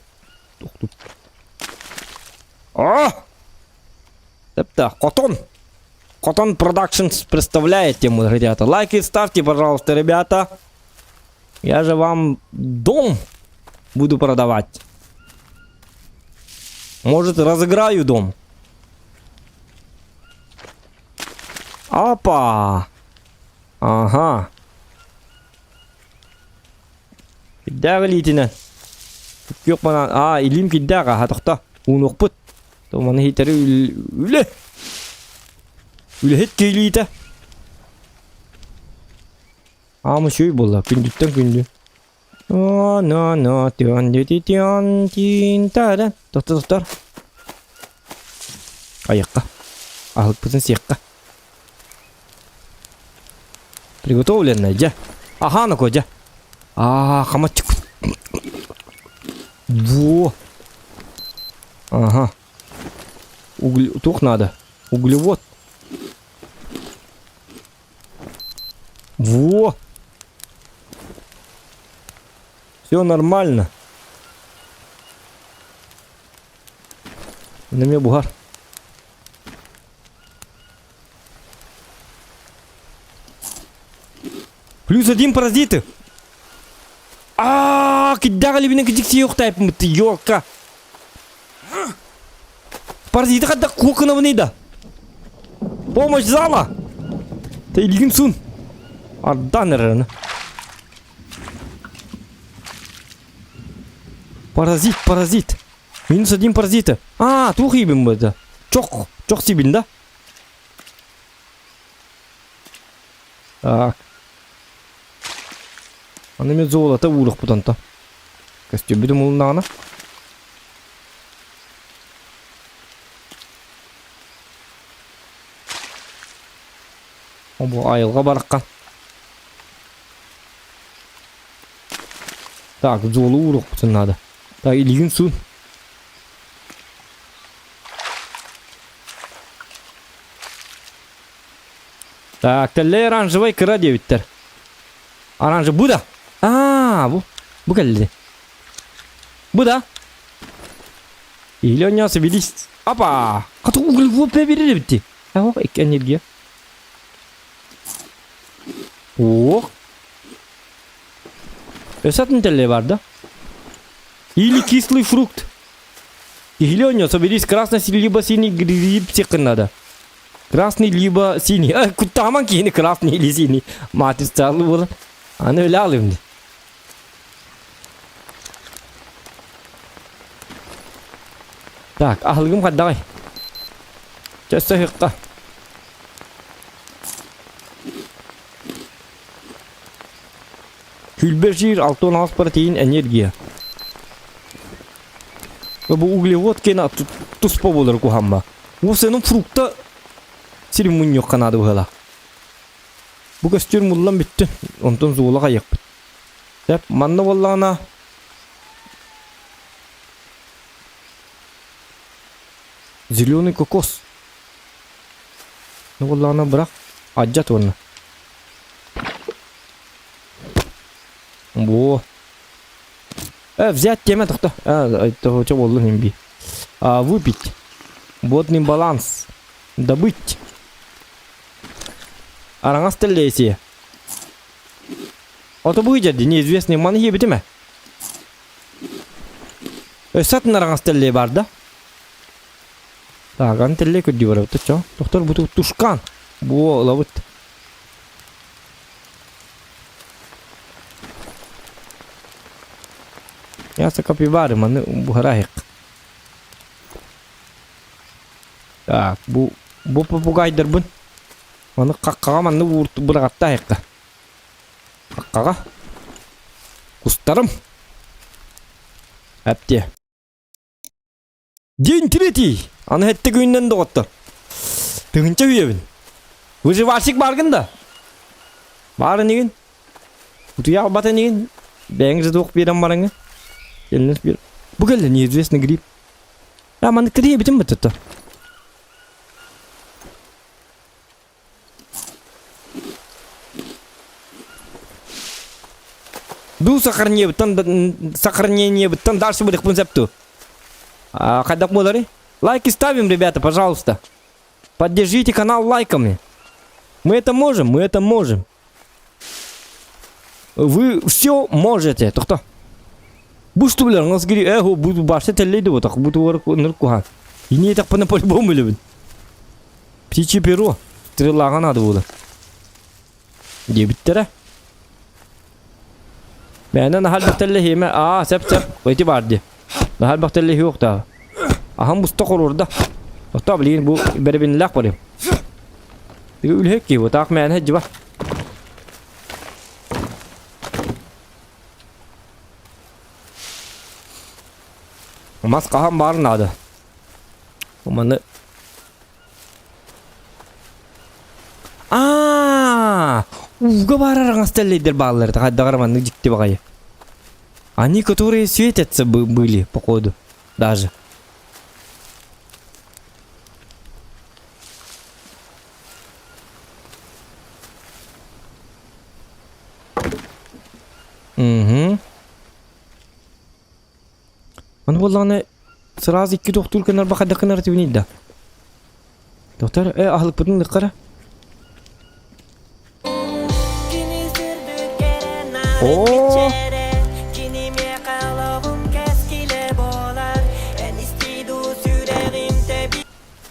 А! Это Хотон. Хотон Productions представляет тему, ребята. Лайки ставьте, пожалуйста, ребята. Я же вам дом буду продавать. Может, разыграю дом. Опа! Ага. Киддээх илиитинэн. Күөх банан. Аа, илиим киддээх аха тохто. Уунуохпут. Маны иһитэри үлэ. Үлэһит киилиитэ. Аама үчүгэй буолла. Күндүттэн күндү. Но но тион ди тион тин та Тохтор тохтор. Айыққа. Аһылыкпытын сиэххэ. Приготовленное, дьэ. Аха, ну дьэ. Аа, хамаччык. Во. Ага. Угле... Туох надо? Углевод. Во. Все нормально. Неме буһар. Плюс один паразиты. А, киддага либинен кидикси юктайпмыт, ёлка. Паразиты хадда куокунабыный да. Помощь зала. Ты илигин сун. Ардан эрэрин. Паразит, паразит. Минус один паразита. А, туох иибин бу Чох, чох сибин да? Так. Аны мен золото уурахпыт онто. Көстүүбүтүм улуннаҕына. Бу айылҕа бараххан. Так, золу ууруохпутун наада. Так, илигин суун. Так, тэллэй оранжевай кыра диэбиттэр. Оранжевый бу да. Аа, бу. Бу кэлли. Бу да. Или онньоос билис. Апа! Хата углевод берер эбитти. Ох, энергия. Ох. Өссө атын тэллэй бар да? Или кислый фрукт. Или у него соберись красный либо синий гриб всех надо. Красный либо синий. А, куттааман киһини красный или синий. Маатыстаалы буолан. Аны өлө алым. Так, аһылыгым хаддаҕай. Чөссө ыһыкка. Күлбэ жир 6 протеин энергия. Бу углевод кена туспа болар кухамма. Уопсайынан фрукта сирин мунньуохха наада быһыылаах. Бу көстүүр муллан бүттү. Онтон зуула хайыахпыт. Сөп, манна буоллаҕына зеленый кокос. Ну буоллаҕына бырах адьат уонна. Во. Э, взять тема тохто. А, это что боллун имби. А, выпить. Водный баланс. Добыть. Араҥас тэллэйси. Ото бу дьэрди неизвестный маны иэбитимэ. Өссө атын араҥас тэллэй бар да? Так, аны тэллэй көрдүү барабыт чо. Доктор бу тушкан. Бу ылабыт. Мясо капибары маны буһараһык. Так, бу бу попугайдарбын Аны хаххаҕа маннык уурту быраҕаттаайыкка. Хаххаҕа. Кустарым. Әптиэ. День третий. Аны хэтте күннен доҕоттор. Тыһынча үйэбин. Выживальщик баргын да? Бар инигин. Утуйа албат инигин. Бэйэҥ же туох биэрэн бараҥы. Кэллин биэр. Бу кэллэ неизвестный грипп. А маннык кириэбитин быттыттар. Бу сохранениебыттан сохранениебыттан дальше бырыхпын сөп ту. А, хайдах буолары? Лайки ставим, ребята, пожалуйста. Поддержите канал лайками. Мы это можем, мы это можем. Вы все можете. Тохто. Бу что билэр, ҥас гири, э, бу башта тэллэйди ботах, бу тугар ныр куһаан. Ини этахпына по-любому билэбин. Птичье перо. Стрелаҕа наада буолар. Диэбиттэрэ. Мээнэ наһаа элбэх тэллэһиэмэ. Аа, сөп-сөп. Эти баар дии. Наһаа элбэх тэллэһиэ уохтааҕа. Аһым буста хоруорда. Оттоо билигин бу бэрэбинэлээх барыам. Үлэһит киһи бу таах мээнэ дьиба. Мас хаһан баар наада. Маны Аа, ууга баар араҥас тэллэйдэр бааллар этэ хайдаҕар маннык дьикти баҕайы. Они, которые светятся были, походу, даже. Угу. Аны буоллаҕына сразу икки тохтуур гынар бахайдах гынар этибиний да. Доктор, э аһылыкпытын ыккара. О!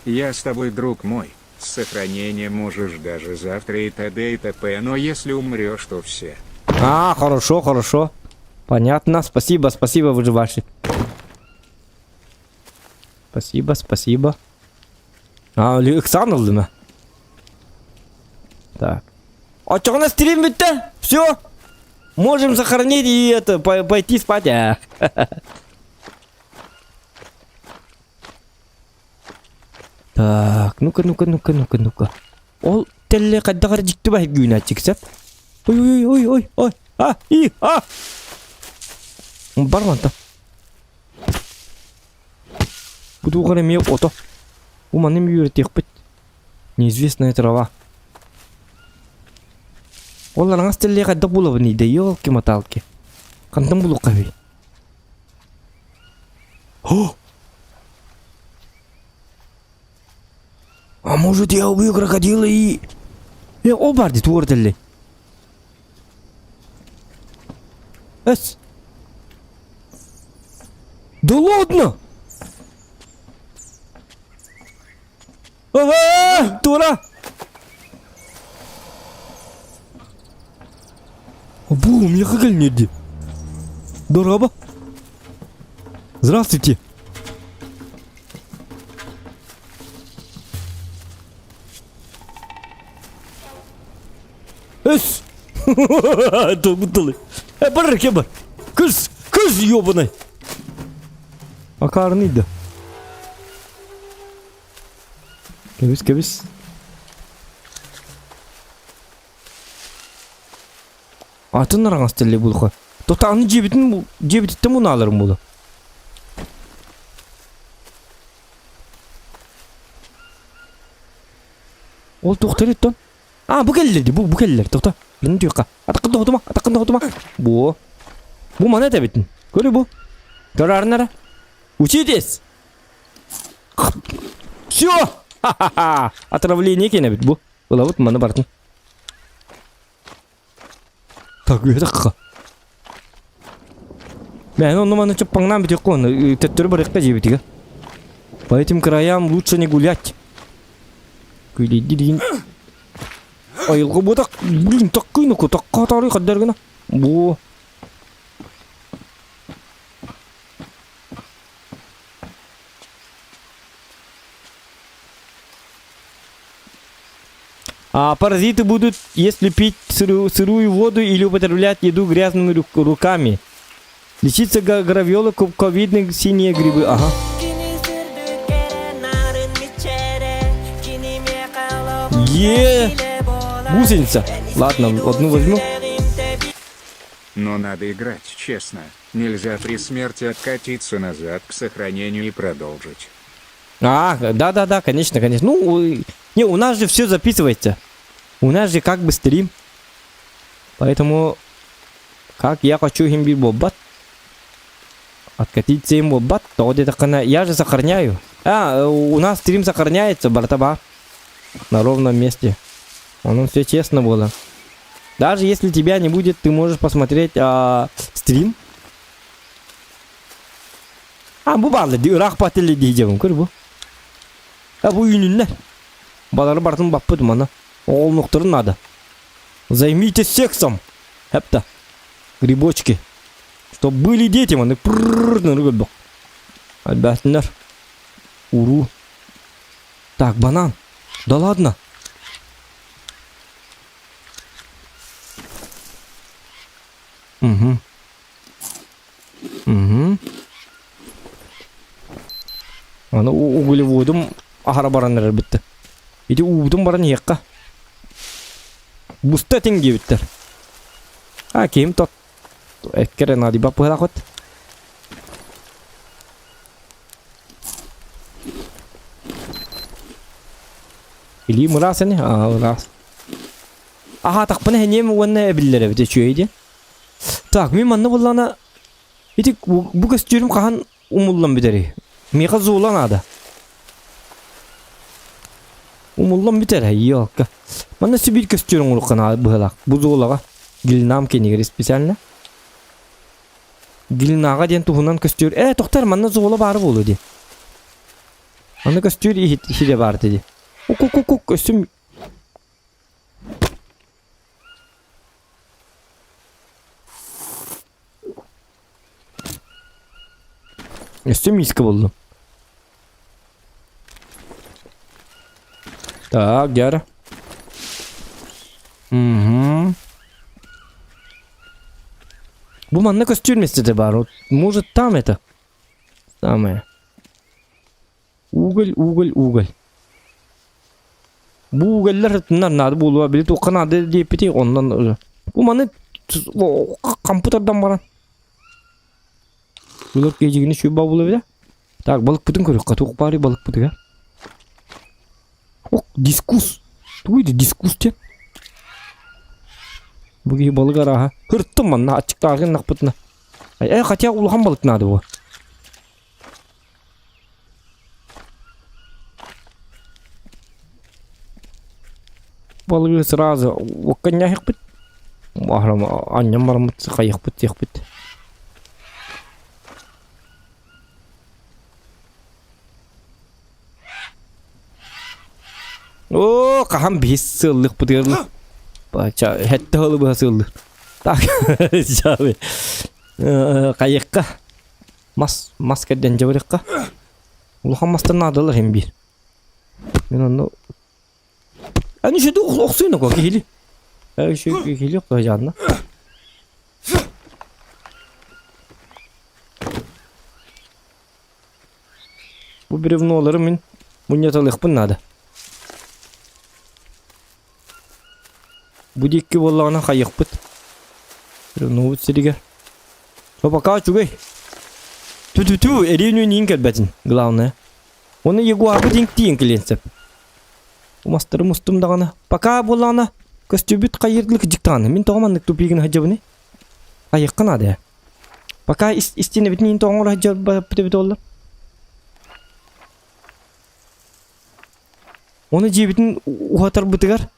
Я с тобой, друг мой. С сохранением можешь даже завтра и т.д. и т.п. Но если умрешь, то все. А, хорошо, хорошо. Понятно. Спасибо, спасибо, выживальщик. Спасибо, спасибо. А, ыксаан ыллым Так. Оччоҕуна стрим бүттэ. Все. Можем сохранить и это, пойти спать. А. Так, ну-ка, ну-ка, ну-ка, ну-ка, ну-ка. Ол тэллэ хайдах эрэ дьикти баһык гүүнээччик сөп. Ой, ой, ой, ой, ой, а, и, а! Бар манта. Бу туох эрэ эмиэ ото. Бу маны эмиэ үөрэтиэхпит. Неизвестная трава. Ол араҥас тэллэйи хайдах булабыный да, елки-моталки. Хантан булуохха эбий? О! А может я убью крокодила и... Э, ол бар дии туора тэллэй. Эс! Да ладно! Ага, тура! Бу, миэхэ кэлнир дии. Дороба. Здравствуйте. Эс! Тылы. Э, бар, кем бар. Кыз, кыз ёбаный. Акаарыныйда. Кэбис, кэбис. Атын араҥас тэллэй булуха. Тотааны дьиэбитин дьиэбититтэн мунааларым буолу. Ол туохтар иттон? А, бу кэллэр дии, бу, бу кэллэр. Тохто. Мин түөххэ. Атаккын тоһутума, атаккын тоһутума. Бу. Бу маны этэбитин. Көрү бу. Көрөөрүн эрэ. Учитесь! Все! Ха-ха-ха! Отравление кенебит бу. Ылабыт маны барытын. Так, үөтэххэ. Мэн онну маны чаппаңнаан бүтүөххэ уонна төттөрү барыахха дьиэбитигэр. По этим краям лучше не гулять. Күлейди диин. Айылҕа буотах, блин, таккыйнуку, такка атаарый хаддар гына. Бу. А паразиты будут, если пить сырую, сырую воду или употреблять еду грязными руками. Лечиться гравиолы ковидные синие грибы. Ага. Е, гусеница. Ладно, одну возьму. Но надо играть честно. Нельзя при смерти откатиться назад к сохранению и продолжить. А, да-да-да, конечно, конечно. Ну, не, у нас же все записывается. У нас же как бы стрим. Поэтому, как я хочу им бобат. Откатиться им бобат, то вот это я же сохраняю. А, у нас стрим сохраняется, братаба. На ровном месте. Оно все честно было. Даже если тебя не будет, ты можешь посмотреть а, стрим. А, бу баалар дии, ыраах баттелли дии дьэбин көр бу. А бу үүнүннэр. Балары барытын баппыт мана. Оҕолнуктарын надо. Займитесь сексом. Хепта. Грибочки. Чтоб были дети, маны пррррр көрбөх. Альбәтиннер. Уру. Так, банан. Да ладно. Угу. Угу. Аны углеводум аһара баран эрэр битте. Ити уубутун баран иһиэххэ. Буста этиҥ диэбиттэр. А киһим тот эккэр наадыйбат быһалаахпыт. Илиим ыраас ини? Аа, ыраас. Аһаатахпына эниэм уонна эбиллэр эбит үчүгэй диэн. Так, мин манна буллаҕына ити бу көстүүрүм хаһан умуллан бүтэрий? Миэхэ зула наада. Умуллан бүтэр, елка. Манна сибиир көстүүр оҥоруохха наада быһыылаах. Бу золаҕа Гильнам кэннигэр специально. Гильнаҕа диэн туһунан көстүүр. Э, тохтор, манна зола баара буолуо дии. Аны көстүүр иһит баар дии. Укук-кук көстүм Өссө миска буллум. Так, дьара. Угу. Бу манна көстүүр миэстэтэ баар. Вот, может, там это самое. Уголь, уголь, уголь. Бу уголлар сытыннар наада буолуо, били туохха наада диэппити оннон бу маны компьютердан баран Былыр киһигини сүбэ була Так, балыкпытын көрүөххэ туох баарый балыкпытыгар? Ох, дискус. Тугуй да дискус диэн? Бу киһи балык арааһа. Һырттым манна аччыктааҕы гыннахпытына. Э, хотя улахан балык наада бу. Балыгы сразу уокканньаһыахпыт. Анньан бараммыт хайыахпыт диэхпит. Оо, хаһан биһис сыаллыахпытыгар Бача, хэтте хылы быһа сыаллыр. Так, хайыахха. Мас, мас кэрдэн дьабырыахха. Улахан мастар наадалар иһин биир. Мин онно Аны шүді охсуйна ко киһили. Э шү киһили кыһаанна. Бу бревнолары мин мунньаталыахпын наада. Бу диэки буоллаҕына хайыахпыт. Бревнобут сиригэр. О, пока үчүгэй. Ту-ту-ту, эриэн иин кэлбэтин, главное. Оны ягуарбыт иҥтиин кэлиэн сөп. Умастары мустум даҕаны. Пока буоллаҕына, көстүүбүт хайыырдылык дьиктаҕаны. Мин тоҕо маннык тупигын сылдьабыный? Хайыахха наада. Пока истинэбитин иин тоҕо оҥоро сылдьарбыт эбит буолла. Оны дьиэбитин уһатарбытыгар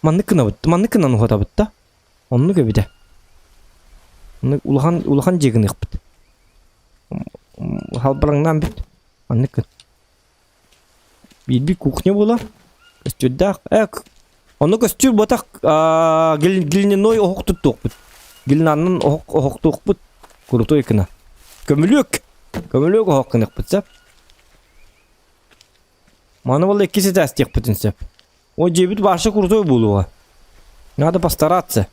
маннык гынабыт, маннык гынан уһатабыт да. Оннук эбитэ. Оннук улахан улахан дьиэ гыныахпыт. Халбараҥнаан бүт. Маннык гын. Биирбит кухня буолар. Көстүүрдээх. Э, ону көстүүр буотах глиняной оһох туттуохпут. Глинаннан оһох оһохтуохпут. Крутой гына. Көмүлүөк. Көмүлүөк оһох гыныахпыт сөп. Маны буолла иккис этээстиэхпитин сөп. О дьиэбит вообще крутой буолуоҕа. Надо постараться.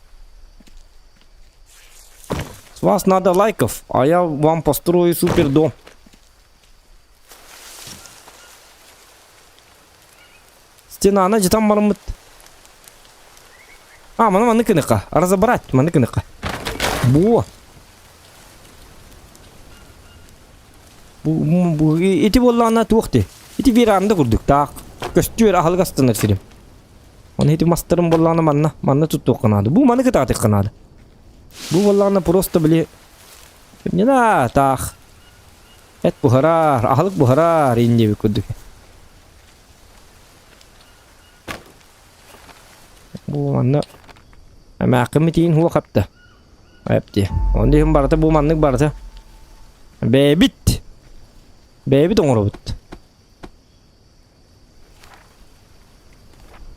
С вас надо лайков, а я вам построю супер дом. Стенаны жытан барыммыт. А, маны маны кыныка. Разобрать, маны кыныка. Бу. Бу, бу, ити буоллаҕына туох дии? Ити веранда курдук таах. Көстүөр аһылык астанар сирим. Оны ити мастарым буоллаҕына манна, манна туттуохха наада. Бу маны кытаатыахха наада. Бу буоллаҕына просто били не на таах. Эт буһарар, аһылык буһарар инниэбит курдук. Бу манна эмээххин тиин хуо хапта. Эпти. Онно иһин барыта бу маннык барыта. Бэйэбит. Бэйэбит оҥоробут.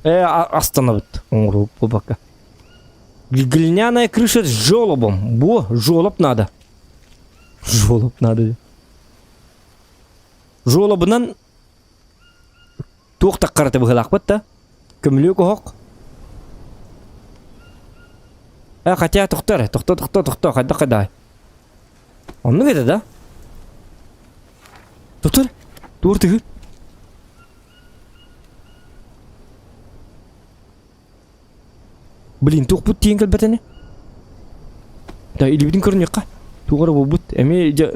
Э, астанабыт оҥоруу буолбакка. Глиняная крыша с жёлобом. Бу жёлоб надо. Жёлоб надо. Жёлобунан Туох таххарата быһыылаахпыт да? Көмүлүөк оһох. Э, хотя тохто эрэ, тохто, тохто, тохто, хайдах хайдаай. Оннук этэ да? Тохто эрэ, туор тыгыр. Блин, туохпут тиийэн кэлбэт ини? Да, илиибитин көрүнүөххэ. Туох эрэ буолбут. Эмиэ дьэ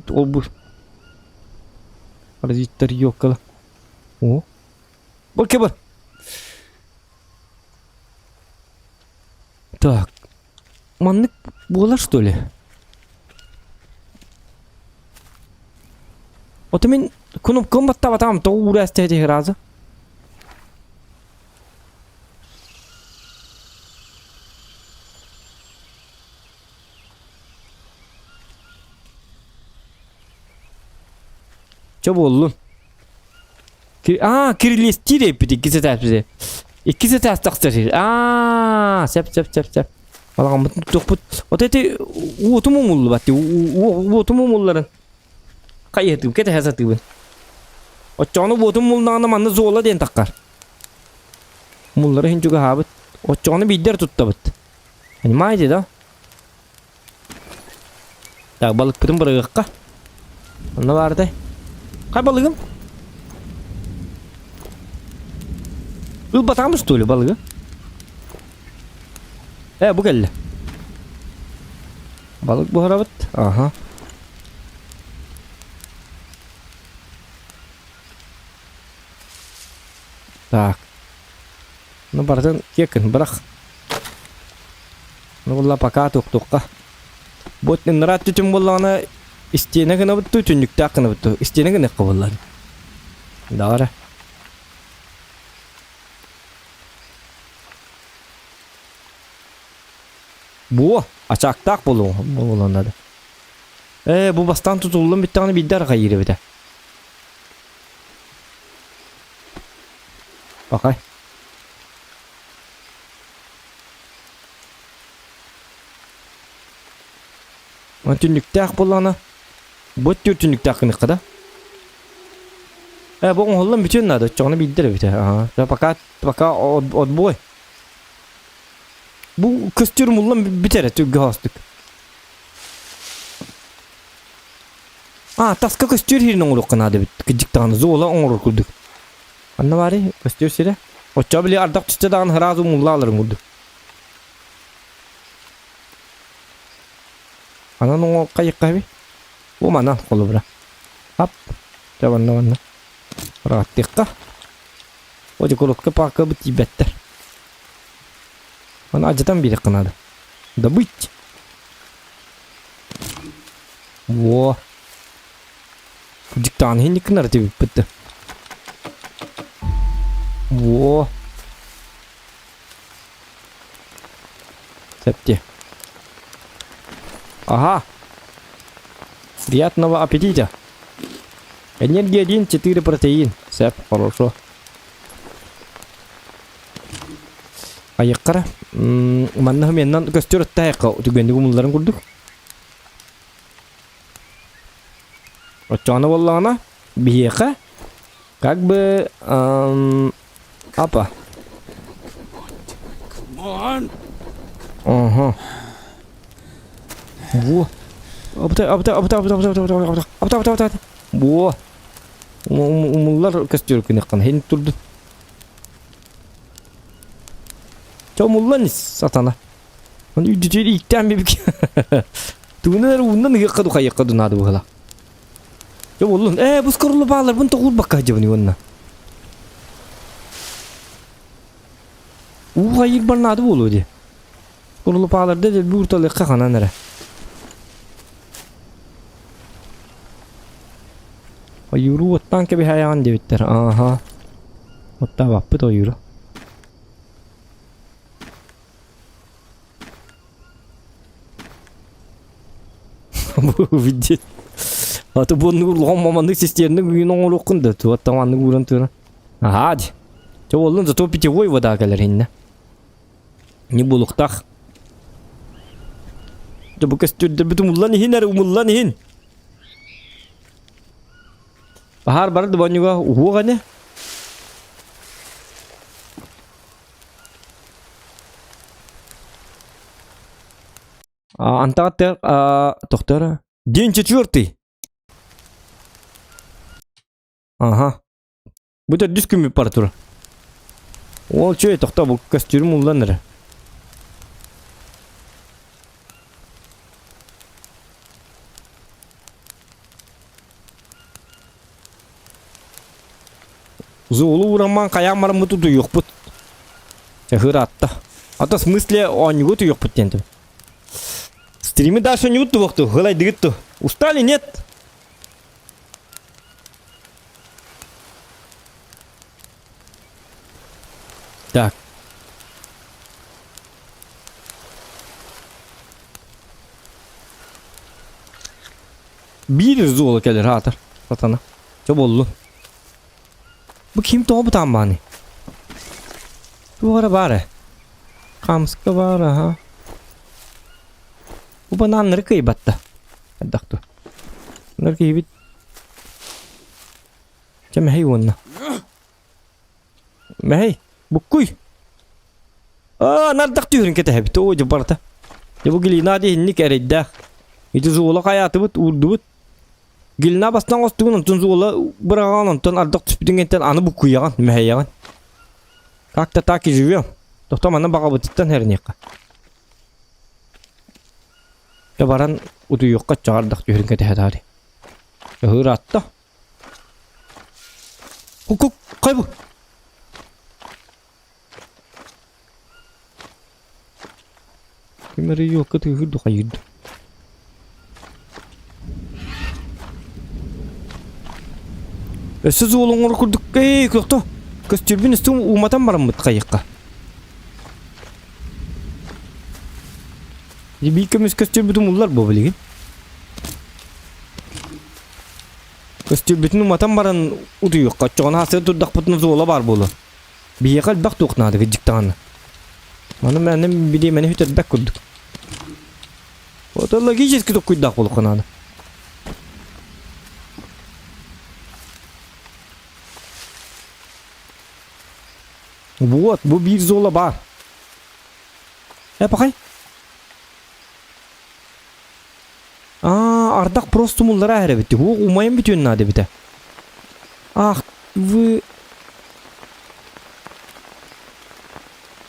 ол-бу Паразиттар ёккала. О. Бу кебер. Так. Маннык буолар что ли? Ото мин кнопкам баттабатам тоҕо уурээстэһэ раза. Чэ буоллун. Аа, кирилиэстиир эппит иккис этээспити. Иккис этээс тахсар сир. Аа, сөп сөп сөп сөп. Балаҕаммытын тутуохпут. Вот эти уотум умуллубат. Уотум умулларын. Хайыһытым кэтэһэ сатыыбын. Оччоҕуна уотум умулнаҕына манна зола диэн таххар. Муллары иһин чугаһаабыт. Оччоҕуна биирдэр туттабыт. Понимаете, да? Так, балыкпытын бырагыахха. Онно баардай. Хай балыгым? Ылбатаҕым что ли балыгы? Э, бу кэллэ. Балык буһарабыт. Аха. Так. Ну барытын киэккин бырах. Ну буолла пока туохтуохха. Бу ыныраа түтүн буоллаҕына истиэнэ гынабыт дуу, түннүктээх гынабыт дуу? Истиэнэ гыныахха буолла. Даҕара. Буо, ачаактаах буолуо буолуон наада. Ээ, бу бастаан тутуллан бүттэҕинэ биирдэ арҕайыыр эбитэ. Пахай. Түннүктээх буоллаҕына, бу өттүгэр түннүктээх гыныахха да? Э, бу оҥоһуллан бүтүөн наада, оччоҕуна биирдэр эбит. Аха. Пока, пока отбой. Бу көстүүр муллан бүтэр түргэ хоостук. А, таска көстүүр иһин оҥоруохха наада эбит. Кыдьык даҕаны зола оҥорор курдук. Анна баарый көстүөр сирэ. Оччо били ардах түстэ даҕаны сразу мулла аларын курдук. Анан оҥо хайыкка эби. Бу манан холобура. Ап. Дьэ манна манна. Ырааттыахха. О дьокуруотка паакка бу тиийбэттэр. Аны адьатан биэриэххэ наада. Добыть. Во. Диктант иһин тибиппит да. Во. Септи. Ага. Приятного аппетита. Энергия 1, 4 протеин. Сеп, хорошо. Айыққара. Манна меннан көстөр оттайыққа түгенді умулларын курдук. Оччоҕуна буоллаҕына, биһиэхэ как бы Апа. Ага. Во. Абыта, абыта, абыта, абыта, абыта, абыта, абыта, абыта, абыта, абыта. Во. Умуллар көстөр күнэккан хин турду. Чо умуллан сатана. Он үдүтүр ииктээн бибик. Тугунан эрэ ууннан ыһыахха ду хайыахха ду наада быһыла. Дьэ буоллун. Ээ, бу скорлу бааларбын тоҕуурбакка сылдьабын уонна. Уу хайыырбар наада буолуо дии. Скорлупааларда дэлби уурталыахха ханан эрэ. Ойууру уоттаан кэбиһээйэҕин диэбиттэр. Ааха. Оттаабаппыт ойууру. Видеть. А то бу улахан маманнык систиэрник үйүн оҥоруоххун да туоттан маннык ууран тура. Аһаа дии. Чэ буоллун зато питьевой вода кэлэр иннэ. Не булуктах. Дьэ бу көстүрдэрбит умуллан иһин эрэ умуллан иһин. Баһаар бары дубанньуга уһуох ини. Антаҕа тохтор День четвертый. Ага. Бу төрдүс күммүт бара тура. Ол чөй тохто бу көстүүрүм уллан эрэ. Зоолу урамман хайаан бараммыт утуйуохпут. Ыраатта. А то в смысле оонньууга утуйуохпут диэн Стримы дальше не утуохту, гылайдыгыт ту. Устали, нет? Так. Биир зола кэлэр аатар. Сатана. Чо боллун. Бу ким тоҕо бытаан бааны? Туох эрэ баар ээ. Хаамыска баар аха. Бу банааннары кыайбатта. Хайдах ту. Ныр киһибит. Чэ мэһэй уонна. Мэһэй, буккуй. Аа, нардах түһүрүн кэтэһэбит. Оо, дьэ барыта. Дьэ бу глина диһинник эрэйдээх. Ити зуола хайаатыбыт, уурдубут. Глина бастан оҥостугун, онтон зуола быраҕаҕын, онтон ардах түспүтүн кэнниттэн аны буккуйаҕын, мэһэйэҕин. Как-то так и живем. Тохтоо манна баҕабытыттан хэриниэххэ. Дьэ баран утуйуохха оччоҕо ардах түһэрин кэтэһэ таарый. Ыһыыраатта. Кук кай бу? Ким эрэ елка тыаһыыр хайыыр Өссө суол оҥорор курдук эй көхтө көстүүрбүн өссө уматан бараммыт хайыахха. Биир көмүс көстүүрбүтүн умуллар бу билигин. Көстүүрбүтүн уматан баран утуйуохха оччоҕуна сарсыарда турдахпытына суола баар буолуо. Биһиэхэ элбэх туох наада кырдьык даҕаны. Маны мээнэ бириэмэни сүтэрбэт курдук. Вот логически токкуйдаах буолуохха наада. Вот, бу биир зола баар. Э, пахай. Аа, ардах просто умуллара эбит. Уох умайан бүтүөн наада эбитэ. Ах, вы...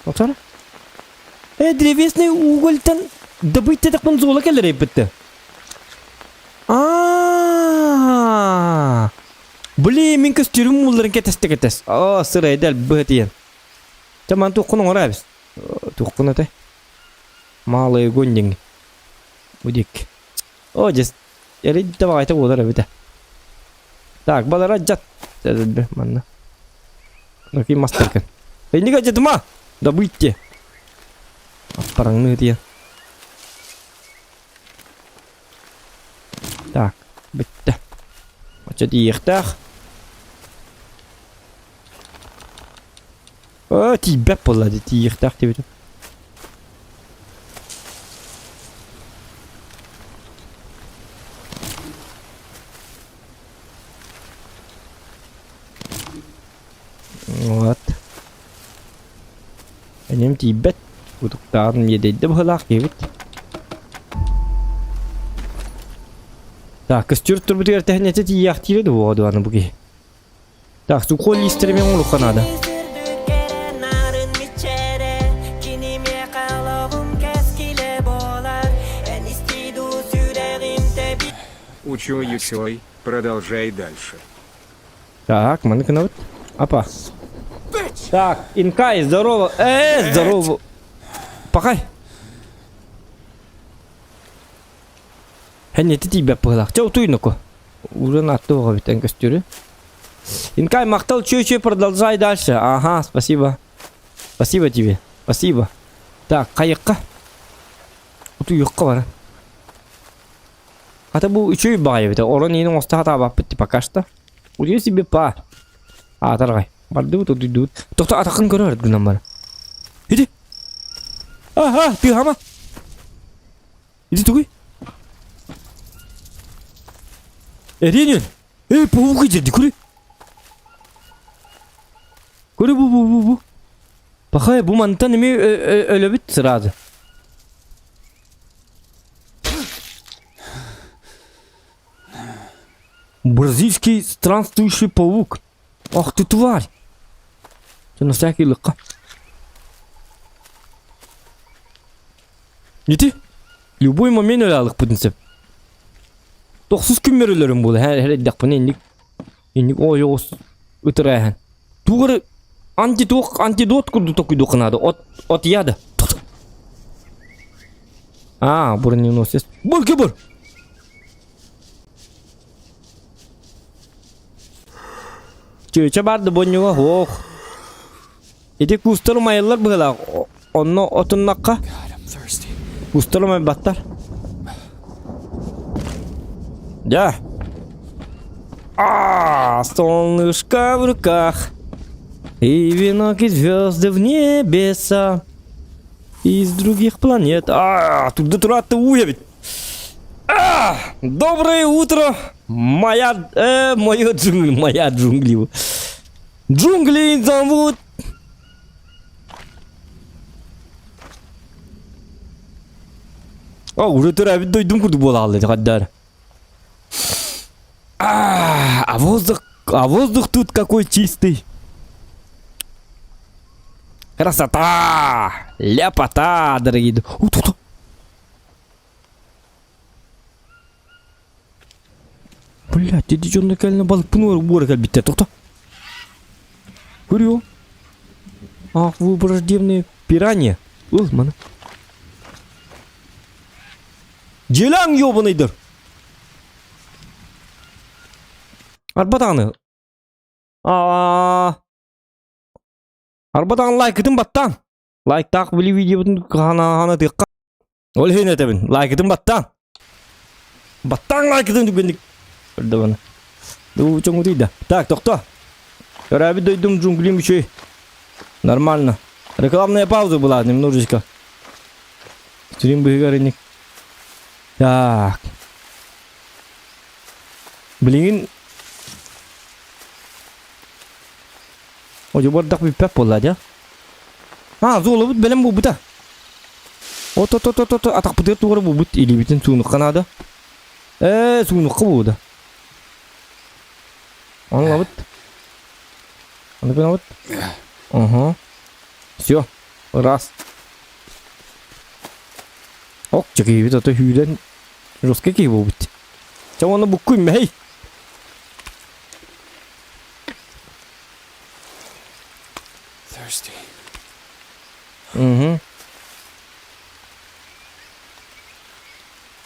Отара? Э, древесный угольтан добыть дедекпин зола келер эбитти. Аа! Блин, мин көстүүрүм мулларын кэтэстэ кэтэс. Аа, сырайдал быһытыйан. Чэ, ман туоххун оҥоро эбис. Туоххун этэй? Малый огонь диҥ. Удик. О, дьэ, эрийдэ баҕайыта буолар эбитэ. Так, балара дьат. Манна. Какие мастаркын. Иннигэ дьатыма! Да выйти. Аппараҥныы диэн. Так, бүттэ. Оччо тиийиэхтээх. Оо, тиийбэт буолла дии, тиийиэхтээх диэбитим. Вот. Энем тиийбэт. Утуктаан иэдэйдэ быһыылаах киһибит. Так, көстүр турбутугар тэһинэтэ тиийээхтиирэ дуо дуо аны бу киһи. Так, сухой лиистэри мен оҥоруохха наада. Учуй, учуй, продолжай дальше. Так, маны гынабыт. Апа. Так, Инкай, здорово. Э, здорово. Пахай. Хэннети тиийбэт быһылаах. Чэ, утуй ноко. Уран атты оҕо көстүрү. Инкай, махтал, чё-чё, продолжай дальше. Ага, спасибо. Спасибо тебе. Спасибо. Так, хайыкка. Утуйукка бара. Хата бу үчүгэй баҕайы эбит. Орон иһин оҥосто сатаабаппыт пока что. Удьуй себе па. Аатарҕай. Бардыбыт утуйдубут. Тохто атаххын көрөр гынан бар. Иди. Аха, тыһама. Иди тугуй. Эринин. Эй, паук иди, көрү. Көрү бу бу бу бу. Пахай, бу мантан эми өлөбүт сразу. Бразильский странствующий паук. Ах ты тварь! Ты на всякий лыкка. Ити? Любой момент өлө сөп. Тохсус күммөр өлөрүм буолла. Һэ һэ инник инник ойоҕус ытырааһын. Тугары антиток антидот курдук токуйдуохха наада. От от яда. А, броненосец. Бар бар. Чүөчэ барды бонньуга ох. Ити кустар умайыллар быһылаах. Онно отуннахха кустар умайбаттар. Да. А, солнышко в руках. И венок и звезды в небеса. Из других планет. А, тут до уявить. А, доброе утро, моя, моя джунгли, моя джунгли. Джунгли зовут. А, уже төрөөбүт дойдум курдук буола хаалла А, а воздух, а воздух тут какой чистый. Красота! Ляпота, дорогие. У, тут. Блядь, иди дьонно кэлнэ балыкпын буора кэлбиттэр тохто. Көрүө. Ах, вы враждебные пираньи. Ыл, маны. Дьиэлээҥ ёбаныйдар. Арба даҕаны. Аа. Арба даҕаны лайкытын баттаан. Лайктаах били видеобутун ханаатыахха. Ол иһин этэбин. Лайкытын баттаан. Баттаан лайкытын түгэнник. Көрдө баны. Чоҥутуйда. Так, тохто. Төрөөбүт дойдум джунглим үчүгэй. Нормально. Рекламная пауза была немножечко. Стрим быһыгар Так. Билигин Одьубардах бүппэт буолла дьэ. А, золобут бэлэм буолбута. От-от-от-от атахпытыгар тугара буолбут илиибитин суунукка наада. Ээ, суунукка буолбута. Ону Ону гынабыт. Ага. Все. Раз. Ок, чекийбит ото хүүлэн жестко киһи буолбут. Чэ уонна буккуй мэһэй. Thirsty. Угу.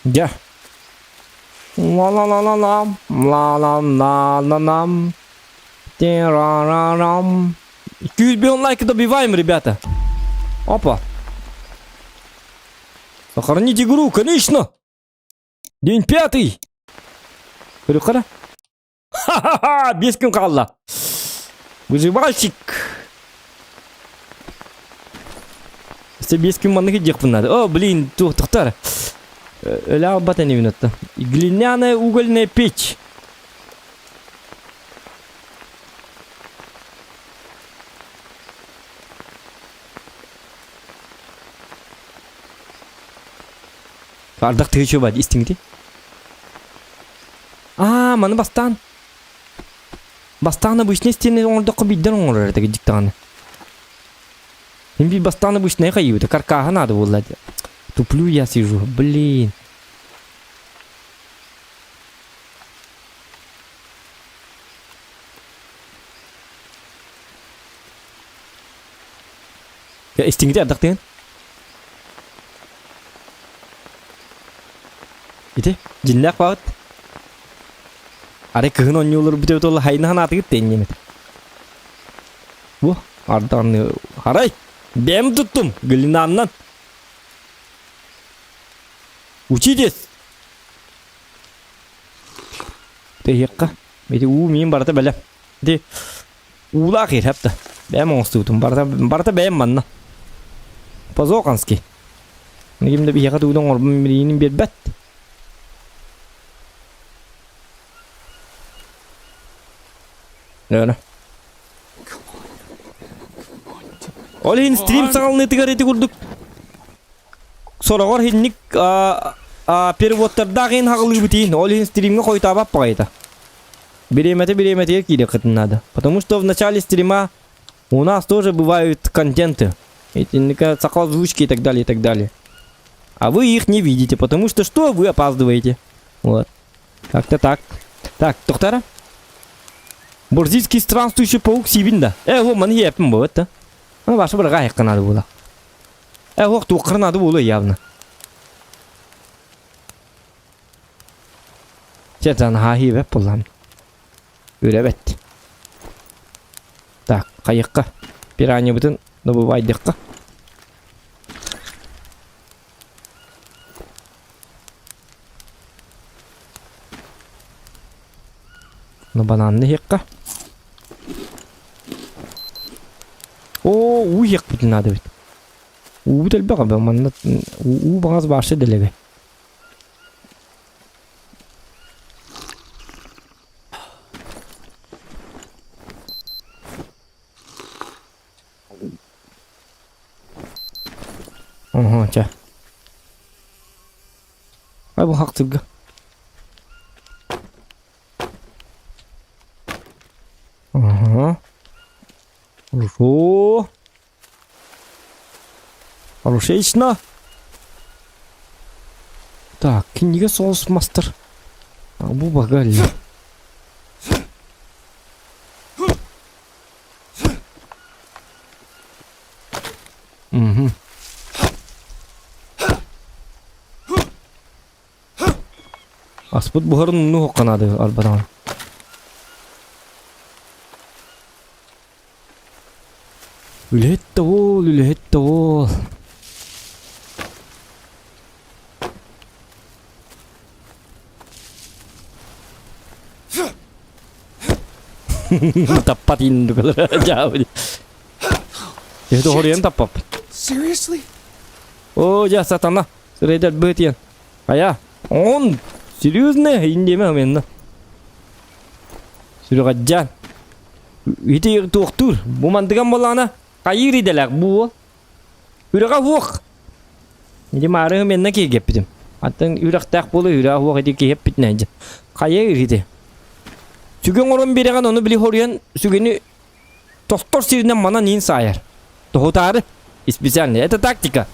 Дьэ. Ла-ла-ла-ла-лам, ла-ла-ла-ла-лам, тира-ра-рам. 200 лайка добиваем, ребята. Опа. Сохранить игру, конечно. День пятый. Көрүөххэ Ха-ха-ха, 5 күн хаалла. Выживальщик. Өссө 5 күн маннык диэхпин наада. О, блин, туох тохтор. Өлө албат энибин отто. Глиняная угольная печь. Ардах тыһычы бар истиҥити. Аа, маны бастаан. Бастаан обычный стены оҥордоххо биирдэн оҥорор этэ дьиктаҕаны. Мин биир бастаан обычный хайыыбыта каркааһа наада буолла. Туплю я сижу, блин. Истиҥити ардахтыгын? Ити, дьиннээх баҕыт. Арай кыһын оонньуулар бүтэ туолла хайна ханаатыгыт тэнньэмит. Бу, ардаҕын арай, бэйэм туттум, глинаннан. Учитесь! Тэһиэххэ. Ити уу миин барыта бэлэм. Ити Уулаах иһэр да. Бэйэм оҥостубутум. Барыта, барыта бэйэм манна. Позоканский. Ким да биһиэхэ тугу да оҥорбун билиинин биэрбэт. Нөөнө. Ол иһин стрим саҕаланыытыгар ити курдук сороҕор иһинник переводтардаах иһин хаҕылыыбыт иһин ол иһин стримҥэ хойутаабат баҕайыта. Бириэмэтэ бириэмэтигэр киириэххитин наада. Потому что в начале стрима у нас тоже бывают контенты. Итинника саха озвучки и так далее, и так далее. А вы их не видите, потому что что? Вы опаздываете. Вот. Как-то так. Так, доктора. Борзийский странствующий паук сибин да. Э, о, маны еппин бу, это. Ну, ваша бырға айыққанады була. Э, ох, туққырнады була явно. Чэ, наһаа бэт буоллаҕым. Үрэ бэт. Так, хайыахха? Пираньябытын добывайдыахха. Ну, бананны иһиэххэ. Оо, уу иһиэхпитин наада эбит. Уубут элбэх эбэ, манна уу баҕас баарса дэлэбэ. Оһо, чэ. Ай бу хахтырга. Ага. Хорошо. Хорошечно. Так, кинигэ соус мастер. Бу багали. Угу. Аспыт буһарын умнуу хокканаады арбатаҕын. Үлэһит да уол, үлэһит да уол. Таппат индукалар дьаабы. Это хоруйан таппаппын. Seriously? О, дьэ, сатана. Сырайдар быытыйан. Айа, он серьезно индиэмэ менна. Сүрүҕэддьаан. Ити туохтуур. Бу мандыган буоллаҕына хайыыр идэлээх бу уол. Үрэҕэ уох. Ити маары менна киһигеппитим. Аттан үрэхтээх буола үрэҕэ уох ити киһиппитинэ дьэ. Хайа ити. Сүгэ оҥорон биэрэҕин ону били хоруйан сүгэни тостор сиринэн манан иин саайар. Тоһутаары. Специально. Это тактика.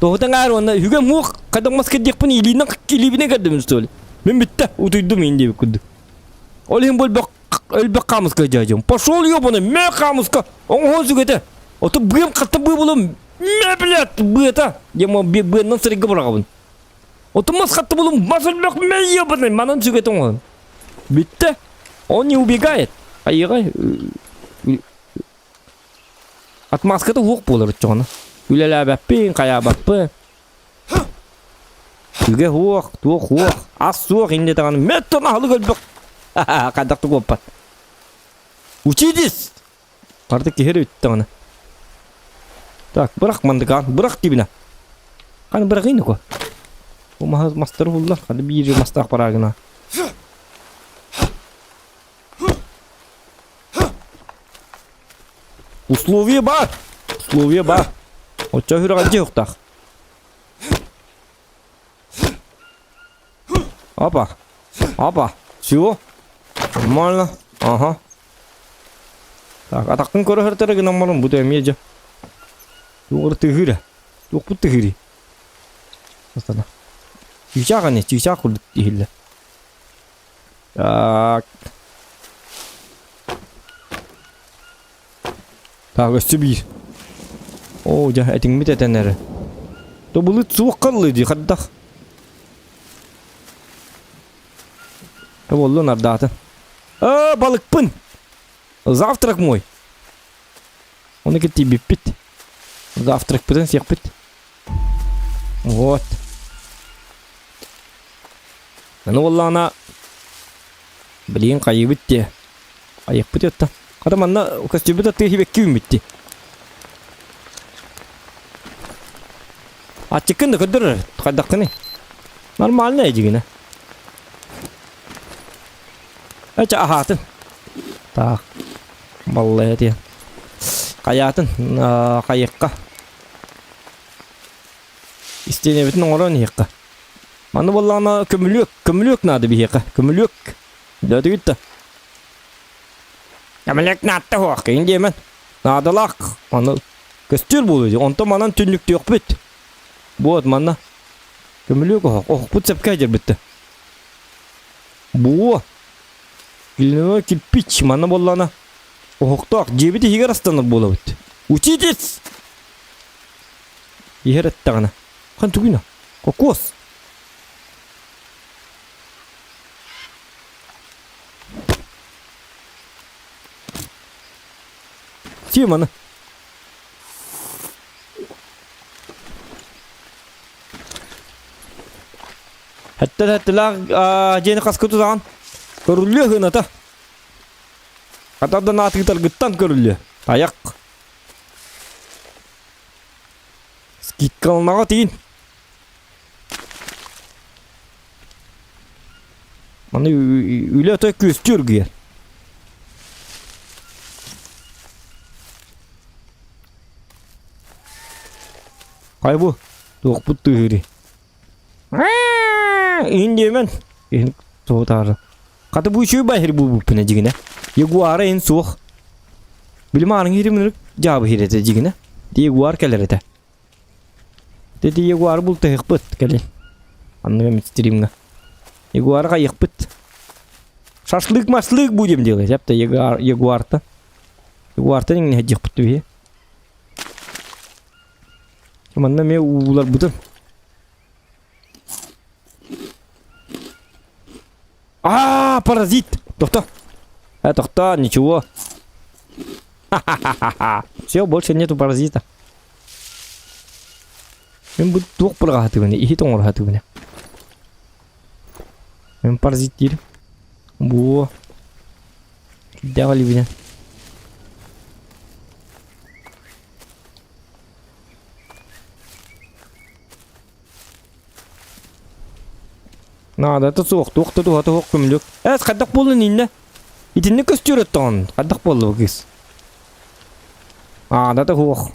Тоһутан аар уонна үһүгэ муох хайдах мас кирдиэхпин илиинэн илиибинэн көрдөмүн что ли. Мин бүттэ утуйдум иин диэбит курдук. Ол иһин бу өлбөх өлбөх хаамыска дьаадьым. Пошел ёбаный, мэ хаамыска, оҥоһон сүгэтэ. Ото быам хатта быы булум, мэ блядь, быата. Демо быаннан сырыгга быраҕабын. Ото мас хатта булум, мас өлбөх мэ ёбаный, манан сүгэтэ оҥоһон. Бүттэ. Он не убегает. Айыҕай. Отмазката уһуох буолар оччоҕуна. Үлэлээбэппин, хайаабаппын. Үгэ уох, туох уох, ас суох инньэ даҕаны мөттөн аһылык өлбөх. Хайдах да куоппат. Учитесь! Харда киһи эрэ бүттэҕинэ. Так, бырах мандыкаан, бырах дибинэ. Ханы бырахыйны ко. Бу маһы мастары булла, ханы биир мастаах бараагына. Условие бар! Условие бар. Оччо хүрэҕэлдьи уктаах. Опа. Опа. Все. Нормально. Ага. Так, атахпын көрө сыртара гынан баран бу эмиэ дьэ. Туох тыһыыра. Туохпут тыһыырый? Астана. Чыычаах аны, чыычаах курдук иһиллэр. Так. Так, өссө биир. Оо, дьэ, этиҥмит этэн эрэ. То былыт суох халлыы дии, хардах. Буоллун ардаатын. Аа, балыкпын! Завтрак мой. Оны киттийбиппит. Завтракпытын сиэхпит. Вот. Аны буоллаҕына билигин хайыыбыт дии. Айыахпыт этта. Хата манна көстүүбүт аттыга сибэкки үүммүт дии. Аччыккын да көрдөрөр. Хайдаххыный? Нормально эдьигинэ. Эчэ аһаатын. Так. Баллая диэн. Хайаатын хайыахха. Истиэнэбитин оҥорон иһиэххэ. Манна буоллаҕына көмүлүөк, көмүлүөк наада биһиэхэ. Көмүлүөк. Дөтүгүт да. Көмүлүөк наадта суох, киин диэмэн. Наадалаах. Аны көстүөр буолуо дии. Онтон манан түннүктүөхпүт. Вот манна. Көмүлүөк оһох. Оһохпут сөпкө дьэрбиттэ. Буо. Глиняной кирпич. Манна буоллаҕына оһохтоох. Дьиэбит иһигэр астанар буолабыт. Учитесь! Иһэр эттэҕинэ. Хан тугуна? Кокос. Тиманы. Хэттэ-хэттэлээх дьиэни хаска тутаҕын? Көрүллүө хыната. Хатардан аатыгытаргыттан көрүллүө. Тайах. Скидкаланаҕа тиин. Маны үлэ өтө күөстүү үргүйэр. Хай бу, туохпут тыыһырый? Иһин диэмэн. Иһин туотаары. Хата бу үчүгэй баһир буолбуппуна дьигинэ. Ягуара иһин суох. Билим аарыҥ иһирим дьаабы иһирэтэ дьигинэ. Ягуар кэлэр этэ. Дети ягуары бултаһыахпыт кэлин. Анныга мидстримҥа. Ягуары хайыахпыт. Шашлык-машлык будем делать. Эпта ягуар, ягуарта. Ягуарта иҥнэ диэхпит түһэ. Манна эмиэ ууларбытын. А, паразит! Тохто. Э, тохто, ничего. Ха-ха-ха-ха. Все, больше нету паразита. Мен бу туох бырҕаһатыбыны, иһит оҥорһатыбыны. Мен паразит диир. Бу. Кирдээх илибинэн. Наадата суох, туох да туһата суох көмүлүөк. Эс, хайдах буоллун иннэ? Итинник көстүөр оттоҕун. Хайдах буолла бу кыыс? Наадата суох.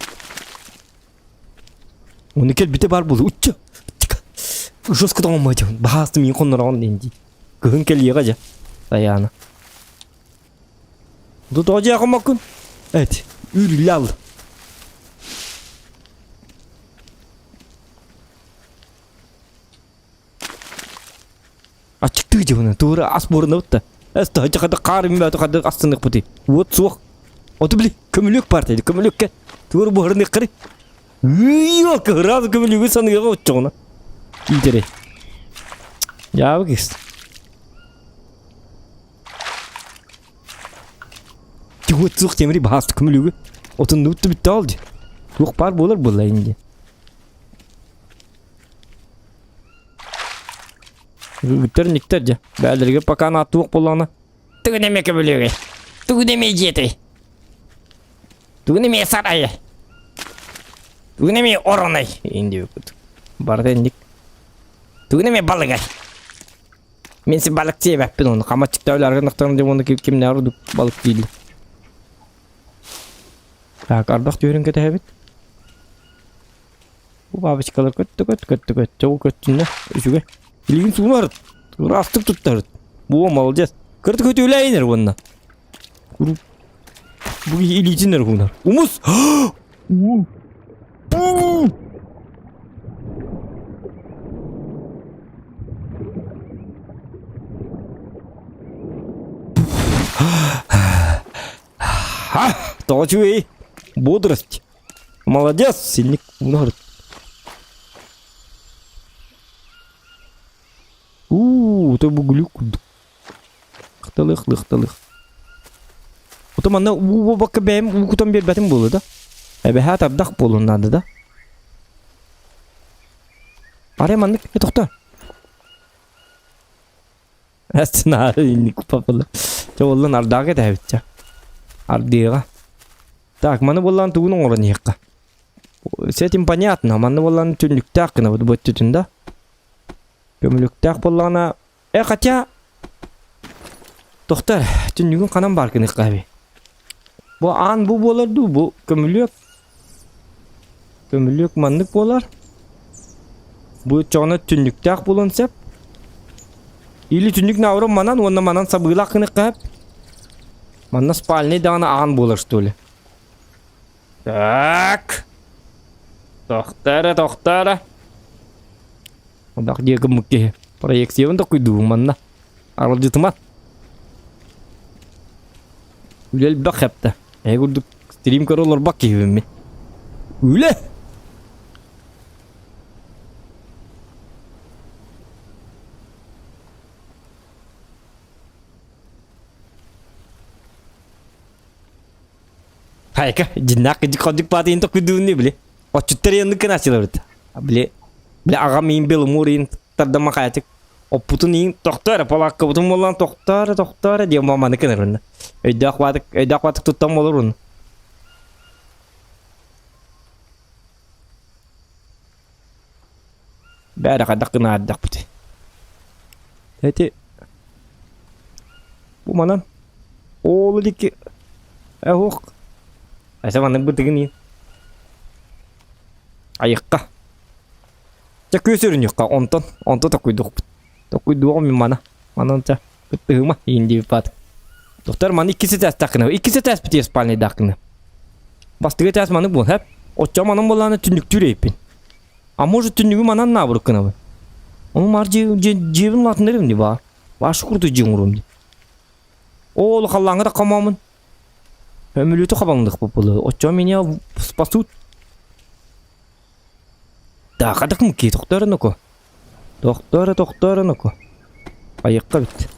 Уну кэлбитэ бар буолу. Учча. Жестко тоҥоммойдун. Баһаастым миин хоннороҕун диэн дии. Кыһын кэлиэҕэ дьэ. Таяна. Тут тоҕо дьиэ хоммоккун? Эт, үүрүллэ Аччыктыы дьыбына, туора ас буорунабыт да. Эс таһырдьа хада хаар иммээтэ хада астыныахпытый. Уот суох. Оту били, көмүлүөк баар дии, көмүлүөккэ туора буһарыныаххарый. Ыйыалка ыраас көмүлүөгү саныаҕа оччоҕуна. Иитэрэй. Дьаабы кис. Уот суох темири баһаас көмүлүөгү. Отуннубут да бүтте ол дии. Туох баар буолар буолла инди. Үгүттэр никтэр дьэ. Бээлэригэр пока нааттуох буоллаҕына. Тугун эмэ көмүлүөгэй? Тугун эмэ дьиэтэй? Тугун эмэ сарайы? Тугун эмэ оронай? Инди кут. Барыта инник. Тугун эмэ балыгай? Мин си балык сиэбэппин оны. Хамаччыкта өлөргөн нахтарым деп оны кимнээр удук балык дииллэр. Так, ардах түһэрин кэтэһэбит. Бу бабочкалар көттө көт көттө көттө ол көттүннэ үчүгэй. Билигин суунар. Ыраастык туттарыт. Буо, молодец. Кырдык өтүүлэйинер уонна. Бу илиитин эрэ уунар. Умус! Тоҕо үчүгэй? Бодрость. Молодец, сильник уунар. Уу, это бу глюк курдук. Лыхталых, лыхталых. Ото манна уу буолбакка бэйэм уу кутан биэрбэтим буолуо да? Эбэһээ тардах буолуон наада да? Арай маннык э тохто. Эстинары инник папала. Чэ буоллун ардаага этэһэбит чэ. Ардыаҕа. Так, маны буоллаан тугун оҥорон иһиэххэ. С этим понятно. Манна буоллаан түннүктээх гынабыт бу өттүтүн да. Көмүлүктээх буоллаҕына Э, хотя... Тохтор, түннүгүн ханан баар гыныахха эбий? Бу аан бу буолар дуу, бу көмүлүөк? Көмүлүөк маннык буолар. Бу оччоҕуна түннүктээх буолуон сөп. Или түннүк наоборот манан уонна манан сабыылаах гыныахха сөп. Манна спальный даҕаны аан буолар что ли? Так. Тохтоо тохтоо Одах диэ гыммыт киһи. Проекциябын токуйдуубун манна. Аралдьытыма. Үлэ элбэх хэптэ. Эһи курдук стрим көрө олорбот киһибин мин. Үлэ! Хайка, дьиннээх кыдьык ходьук баатыйын токуйдуун били. Отчуттар иэнник гынааччылар Били, били аҕам иин беломур иин тардама хаятык оппутун иин тохтоо эрэ палааккабытын буоллаан тохтоо эрэ тохтоо эрэ диэн маманы кынарынна. Өйдөөх баатык өйдөөх баатык туттан болорун. Бээрэ хайдах гынаардахпыт. Эти бу манан оол илики эһуох Эсэ маннык бытыгын иин. Айыкка. Чэ күөс өрүнүөххэ онтон онто токуйдуохпут. Токуйдуоҕум мин мана. Манан чэ кыттыһыма иин диэбит баат. Доктор маны иккис этээстээх Иккис этээспит спальныйдаах гына. Бастыгы этээс маннык буол, хэп. Оччо манан буоллаана түннүктүүр эйпин. А может түннүгү манан наабырык гынабын. Ону маар дьиэбин улаатыннарым дии баар. Башы курдук дьиэ оҥоруом дии. Ол халлааҥҥа да хомоомун. Өмүлүтү хабаҥныхпыт буолуо. Оччо меня спасут. Да, хадак муки, тохтор нуку. Тохтор, тохтор нуку. Айыкка бит.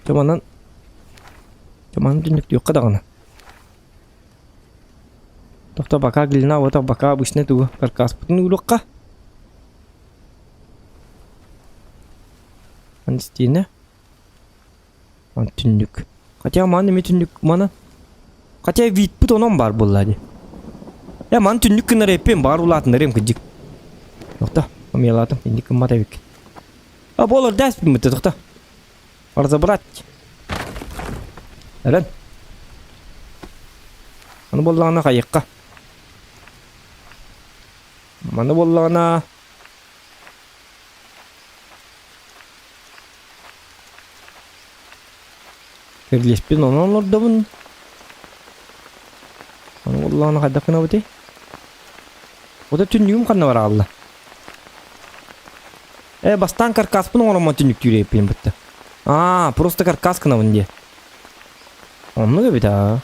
Чаманан Чаманан түннүктүөххэ даҕаны. Тохто пока глина вот пока обычный тугу каркаспытын уурукка. Антистиэнэ. Ан түннүк. Хотя маны эми түннүк маны. Хотя видпит онон бар буолла дии. Э маны түннүк гынар эппин бар улаатыннарым кырдьык. Тохто, умелатым, инник гыммат эбик. А болор дәспин бітті, тохто. Разобрать. Эрен. Аны буоллаҕына хайыахха. Маны буоллаҕына Кирилиэспин онон олордобун. Аны буоллаҕына хайдах гынабытый? Ото түннүгүм ханна бараалла? Э, бастаан каркаспын оҥороммун түннүктүүр эбиппин бытта. Аа, просто каркас гынабын диэ. Оннук эбит аа.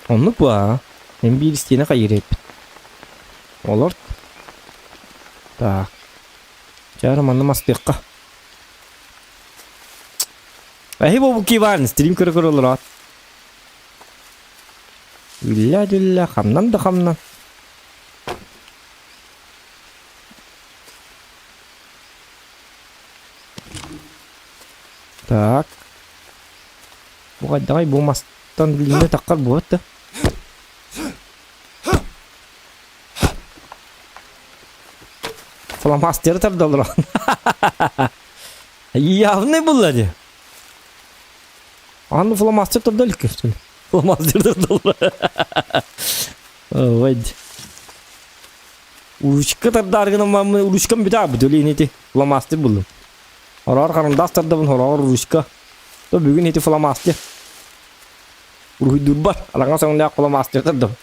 Оннук бу аа. Мин биир истиэнэ хайыыр эбиппит. Олорт. Так. Чара манна мастыахха. Эһи бу киван стрим көрө-көрө олороот. Үллэ-дүллэ, хамнан да хамнан. Так. Бу хайдаҕай бу мастан билинэ таххар буолат да. Фломастеры тардаллар. Явный булла ди. Аны фломастер тарда илик что ли? Фломастер тардаллар. Ой. Ручка тардаары гынан маммын ручкам бүтэ аабыт өлүн ити фломастер буллум. Хороор харандаас тардабын хороор ручка. То бүгүн ити фломастер. Уруһуйдуурбар араҥас өҥнөөх фломастер тардабын.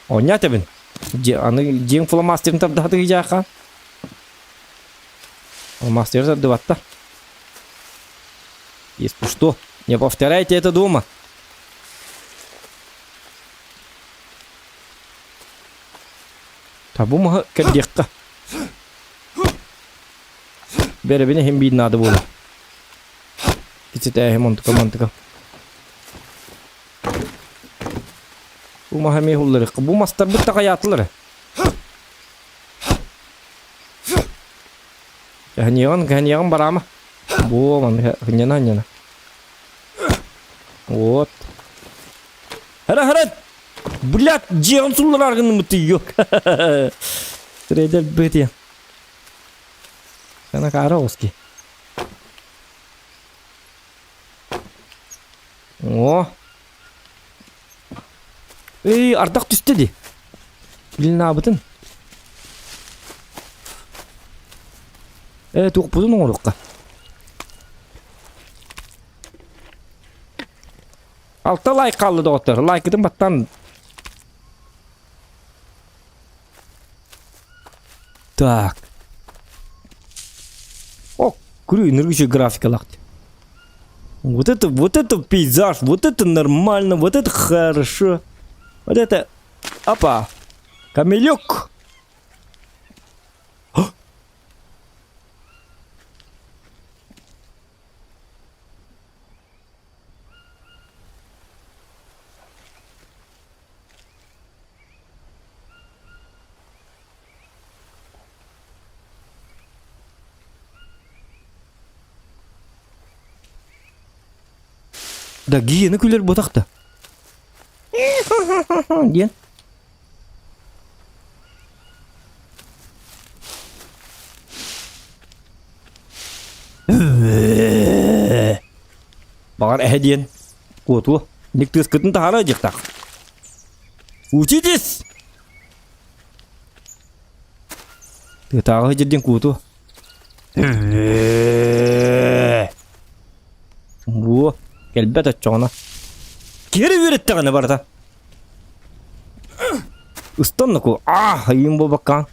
Оонньоо этэбин. Дьиэ аны дьиэҥ фломастерын тардаһатыгы дьаахха. Фломастер тардыбаттар. Если что, не повторяйте это дома. Табу маһы кэрдиэххэ. Бэрэбинэ иһин биир наада буолар. Кичитээһим онтука мантыка. Бу маһы эмиэ улларыахха. Бу мастарбыт такайаатылар. Кэһэниэҕин, кэһэниэҕин бараама. Бу манна хынньана хынньана. Вот. Хара хара! Блядь, дьиэҕин суллараар гыннымыт yok. Трейдер бытия. Сана Каровский. О! Эй, ардах түстэ дии. Билинаабытын. Э, туохпутун оҥоруохха. Алта лайк хаалла доҕоттор. Лайкытын баттан. Так. О, күрүү ныргычы графикалаах. Вот это, вот это пейзаж, вот это нормально, вот это хорошо. Вот это, опа, камелек. Да гиена күлэр буотах да. Диэн. Баҕар эһэ диэн куотуо. Ник тыаскытын таһаара дьиэхтаах. Учитесь! Тыатааҕы дьирдин куотуо. Буо, кэлбэт оччоҕуна. Киһи үөрэттэҕинэ барыта. Ыстан наку. Аа, айыым буолбаккаан.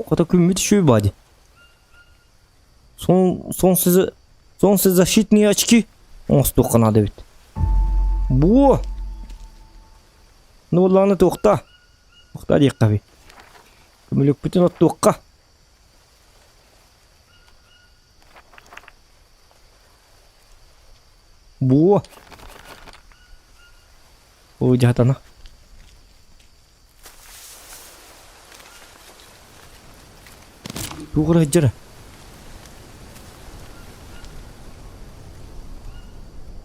Хата күммүт үчүгэй баа дии. Сон, солнце, солнцезащитные очки оҥостуохха наада эбит. Буо! Ну буоллаҕына туохта? Туохта диэххэ эбит. Көмүлүкпүтүн оттуохха. Буо! Оо, дьаһатана. Туох эрэ сылдьара.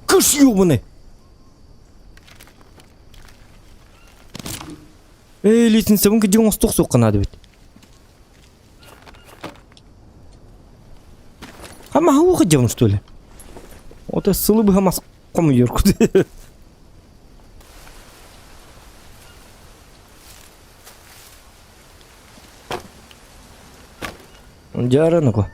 Кыш ёбаный! Эй, лестницабын кыдьык оҥостуох суохха наада эбит. Хамаһа кыдьабын что ли? Ото сылы быһа мас хомуйар куд. Дьара ну-ка.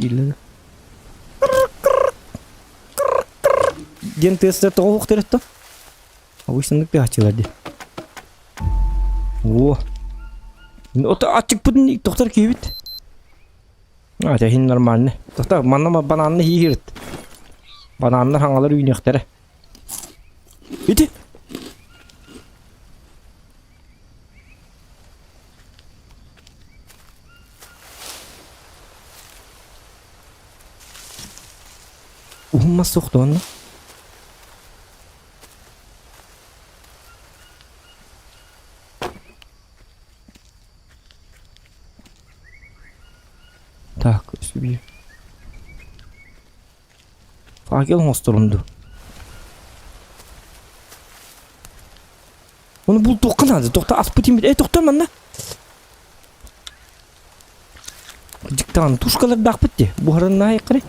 Дииллэр. Диэн тыастар тоҕо уохтарытта? Обычно пиаччылар дии. О. Ото аччыкпытын тохтор киһибит. А, иһин нормальный. Тохтор, манна бананны хиирит. Бананнар хаҥалар үүнүөхтэрэ. Ити. Уһун мас суох Так, сүбү. Факел оҥосторун дуу? Оны бултуохха наада. Тохто аспыт имит. Э, тохто манна. Дьиктаан тушкалардаахпыт дии. Буһарыннаах айыккары.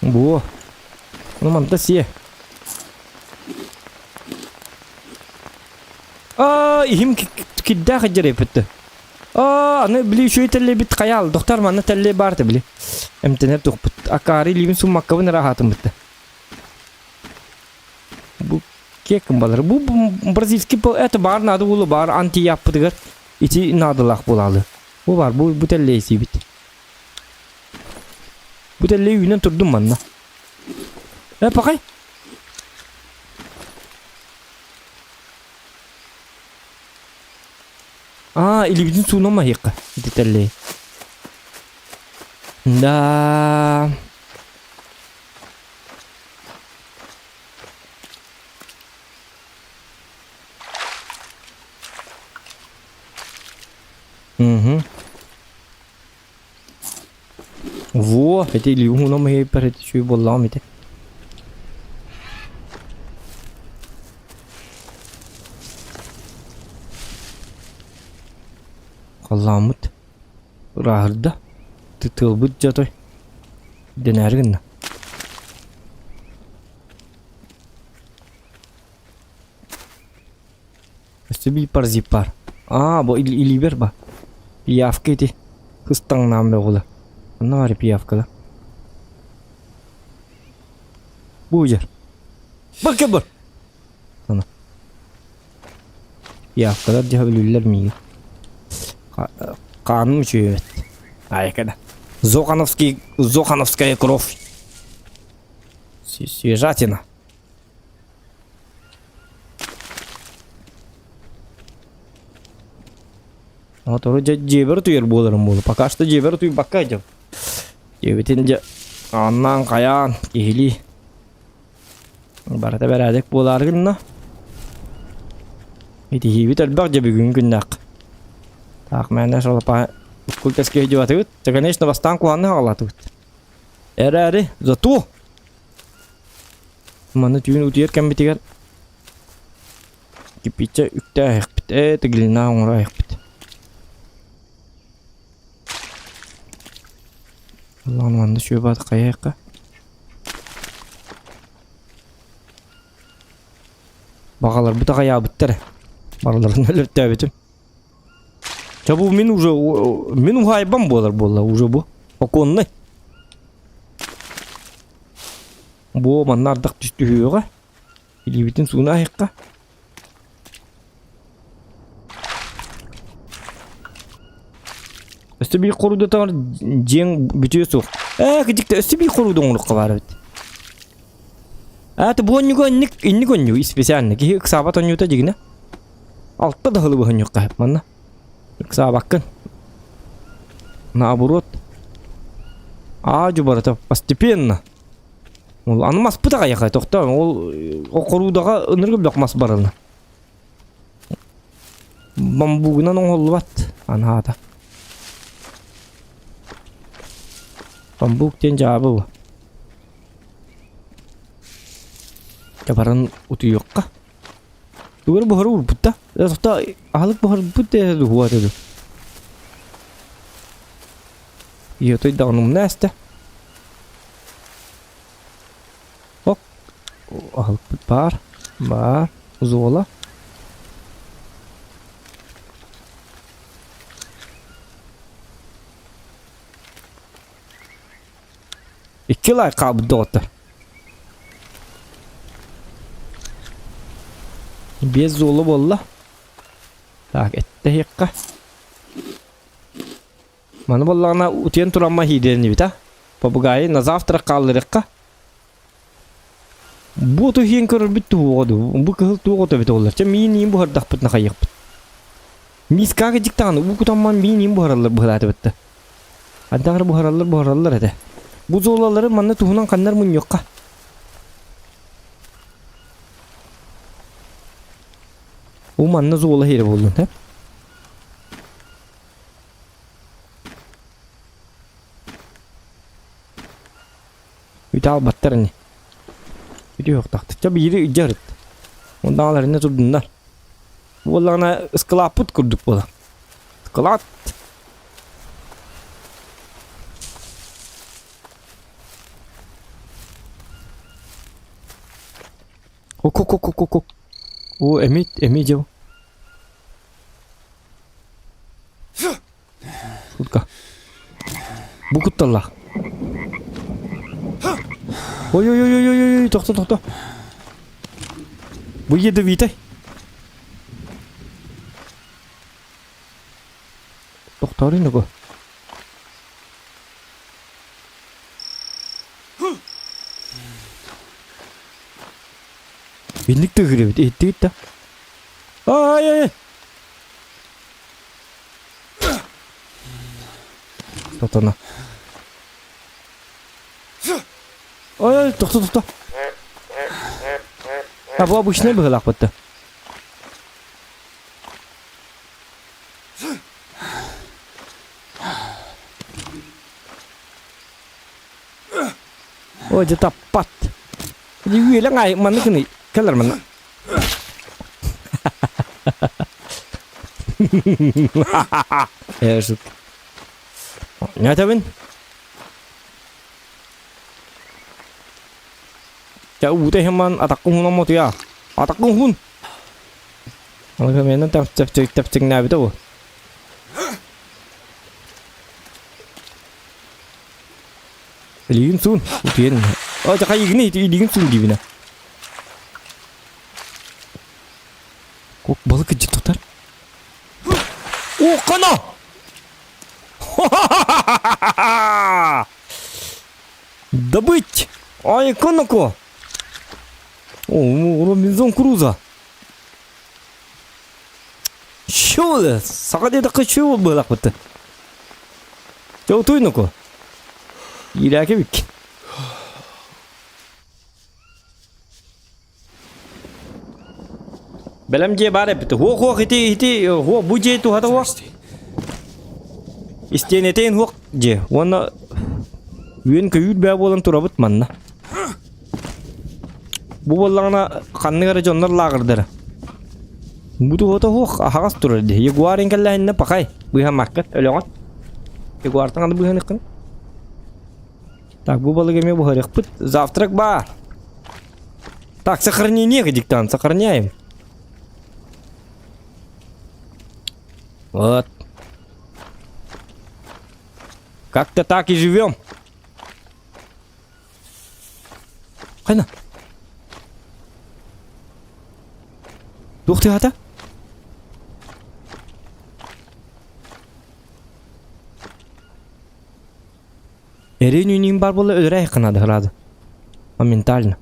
Буо. Ну манта сие. Аа, иһим кирдээх дьэрэппитте. Аа, аны били үчүгэй тэллэйбит хайаал, доктор манна тэллэй баар били. Эмтэнэр тухпут. Акаары илиибин суммаккабын эрэ аһаатым бытта. Бу киэккин балар. Бу бразильский это баар наада буолу баар антияппытыгар ити наадалаах буолаалы. Бу бар бу бу тэллэй сиибит. Бу тэллэй үүнэн турдум манна. Э, пакай. Аа, илибитин суунан маһыахха ити тэллэй. Да. Угу. Во, ити илиибин уунан маһыйбар ити үчүгэй буоллаҕым ити. Халлааммыт ырааһырда, тыалбыт дьэ отой дэнээри гынна. Өссө биир паразит баар. Аа, бу илиибэр ба. Пиявка ити. Кыстаҥнаан бөҕүлэ. Онно баар пиявкала. Бу дьэр. Бар кел бар. Ана. Пиявкалар дьэ өлүллэр миигин. Хааным үчүгэй эбит. Айкада. Зохановский, Зохановская кровь. Свежатина. Вот вроде дьиэбэр утуйар буоларым буолуо. Пока что дьиэбэр утуйбакка идем. Дьиэбитин дьэ ааннаан хайаан киһилии барыта бэрээдэк буолаары гынна. Итиһиибит элбэх дьэ бүгүҥҥү күннээх. Так, мээнэ шалапа уккул кэскиэ дьыбатыбыт. Дьэ, конечно, бастаан куһаҕаны хаҕалаатыбыт. Эрээри, зато Маны түүн утуйар кэммитигэр кирпииччэ үктээһиэхпит ээ тигилинаа оҥороойохпут. Аллаҕын манна сүөбаат хайыахха. Баҕаларбыт аҕайаабыттар. Барыларын өлөртөөбүтүм. Чэ бу мин уже мин уһаайбам буолар буолла уже бу оконный. Бу манна ардах түһүөҕэ. Илиибитин сууна аһыахха. Өссө биир хоруйдатар дьиэҥ бүтүө суох. Ээ, кыдьыкта өссө биир хоруйда оҥоруохха баар эбит. Аа, бу онньуга инник инник онньу специально. Киһи ыксаабат онньута дьигинэ. Алта да сылы быһынньукка манна. Ыксаабаккын. Наоборот. Аа, барыта постепенно. Ол аны маспыт аҕайаха тохтоо ол хоруудаҕа ынырык бөх мас барылна. Бамбугунан оҥоһуллубат анаата. Бамбук диэн дьаабы бу. Баран утуйуохха. Тугу буһара уурбут да. Тохтоо аһылык буһарбыт да дуһуа этэ Ийэ даҕаны умна эстэ. Ок, аһылыкпыт баар, баар, зола. Икки лайк хаалбыт доҕоттор. Биэс зола буолла. Так, эттэһиэххэ. Маны буоллаҕына утуйан турамма иһиидэннибит а. Попугайы на завтра хаалларыахха. Бу оту иһиэн көрөрбүт туһуоҕа дуу. Бу кыһыл туох ото эбит оллар. Чэ миин иин буһардахпытына хайыахпыт. Мискаҕа дьиктаҕына уу кутамман миин иин буһараллар быһалаатыбыт да. Андаҕар буһараллар буһараллар этэ. Бу золалары манна туһунан ханнар мунньуохха. Бу манна зуола иһирэ буоллун, һэ? Үтэ албаттар ини. Үтү уохтахтар. Чэ биири илдьэ сырыт. Ондаҕалар иннэ турдуннар. Буоллаҕына ыскылааппыт курдук буолар. Ыскылаат. Ку-ку-ку-ку-ку. О, эмит, эми дьыл. Шутка. Бу кутталлаах. Ой-ой-ой-ой-ой, тохто, тохто. Бу ядовитай. Тохтоорун нөгөө. Инник тыгырыбыт, иһиттигит да? Ай-ай-ай! Тотона. Ой, тохто, тохто. А бу обычный быһылаах бытты. Ой, дьэ таппат. Үөлэҥ аайы маннык гыный кэлэр манна. Э, шутка. Нятабын. Ча уута иһэн атаххын хуун оммотуйа. Атаххын хуун. Аны менен тэпчиҥнээбитэ бу. Илигин суун, утуйан. О, жака игини илигин суун диибинэ. Кок балык кыдьык тутар. О, кана! Добыть! Ай, коноко! О, Робинзон Крузо. Чё Саха диэтэххэ чё быһылаахпыт Чэ утуй нуку. Иирээки биккин. Бэлэм дьиэ баар эбит. Хуох хуох ити ити хуох бу дьиэ туһата хуох. Истиэнэтин хуох дьиэ. Уонна үөн көйүүр бээ буолан турабыт манна. Бу буоллаҕына ханнык эрэ дьоннор лааҕырдара. Бу туһата суох аһаҕас турар дии. Ягуар кэллэһиннэ пахай быыһаммаккыт өлөҕүн. Ягуартан аны быыһаныххын. Так, бу балык эмиэ буһарыахпыт. Завтрак баар. Так, сохранение диктант, сохраняем. Вот. Как-то так и живем. Хайна? Туох тыаһата? Эрин үүнүүм бар буолла өлөрө айханады сразу. Моментально.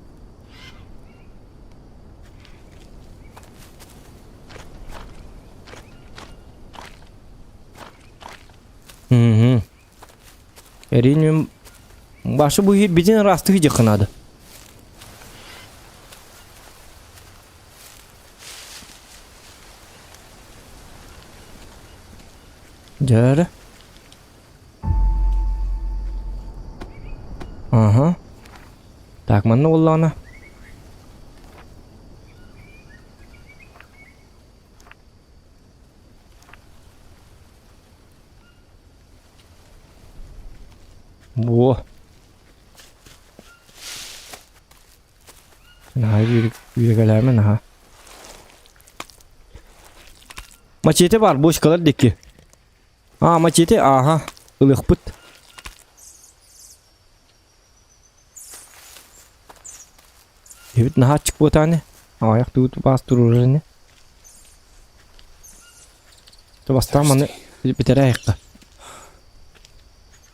Угу. Эрин башы бу битин ырастыы дьахынады. Дьэ Ага. Так, манна буоллаҕына. Во. Наһаа үөгэлээмэ наһаа. Мачете бар, бочкалар диэки. А, мачете, ага, ылыахпыт. Эбит наһаа аччык буотааны. Аҕыйах туут баас туруорар ини. Бастаан маны бүтэрэ айыққа.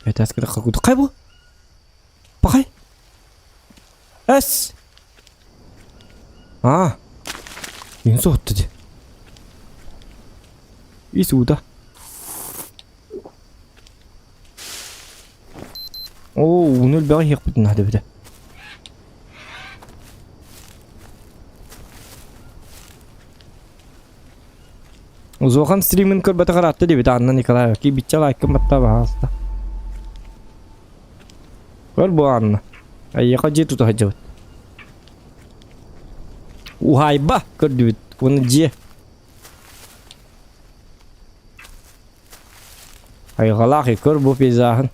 Этээскэ кудuk хай бу? Пахай. Эс. А. Мин соһутtu ди. Ис уда. Оо, ууну элбэҕи иһиэхпитин наада эбитэ. Узуохан стримин көрбөтөх ыраатта диэбит Анна Николаева. Киирбиччэ лайкын баттаа баһаалыста. Көр бу Анна. Эйиэхэ дьиэ тута сылдьабыт. Уһаайба көрдүбүт. Уонна дьиэ. Айҕалаах көр бу пейзаһын.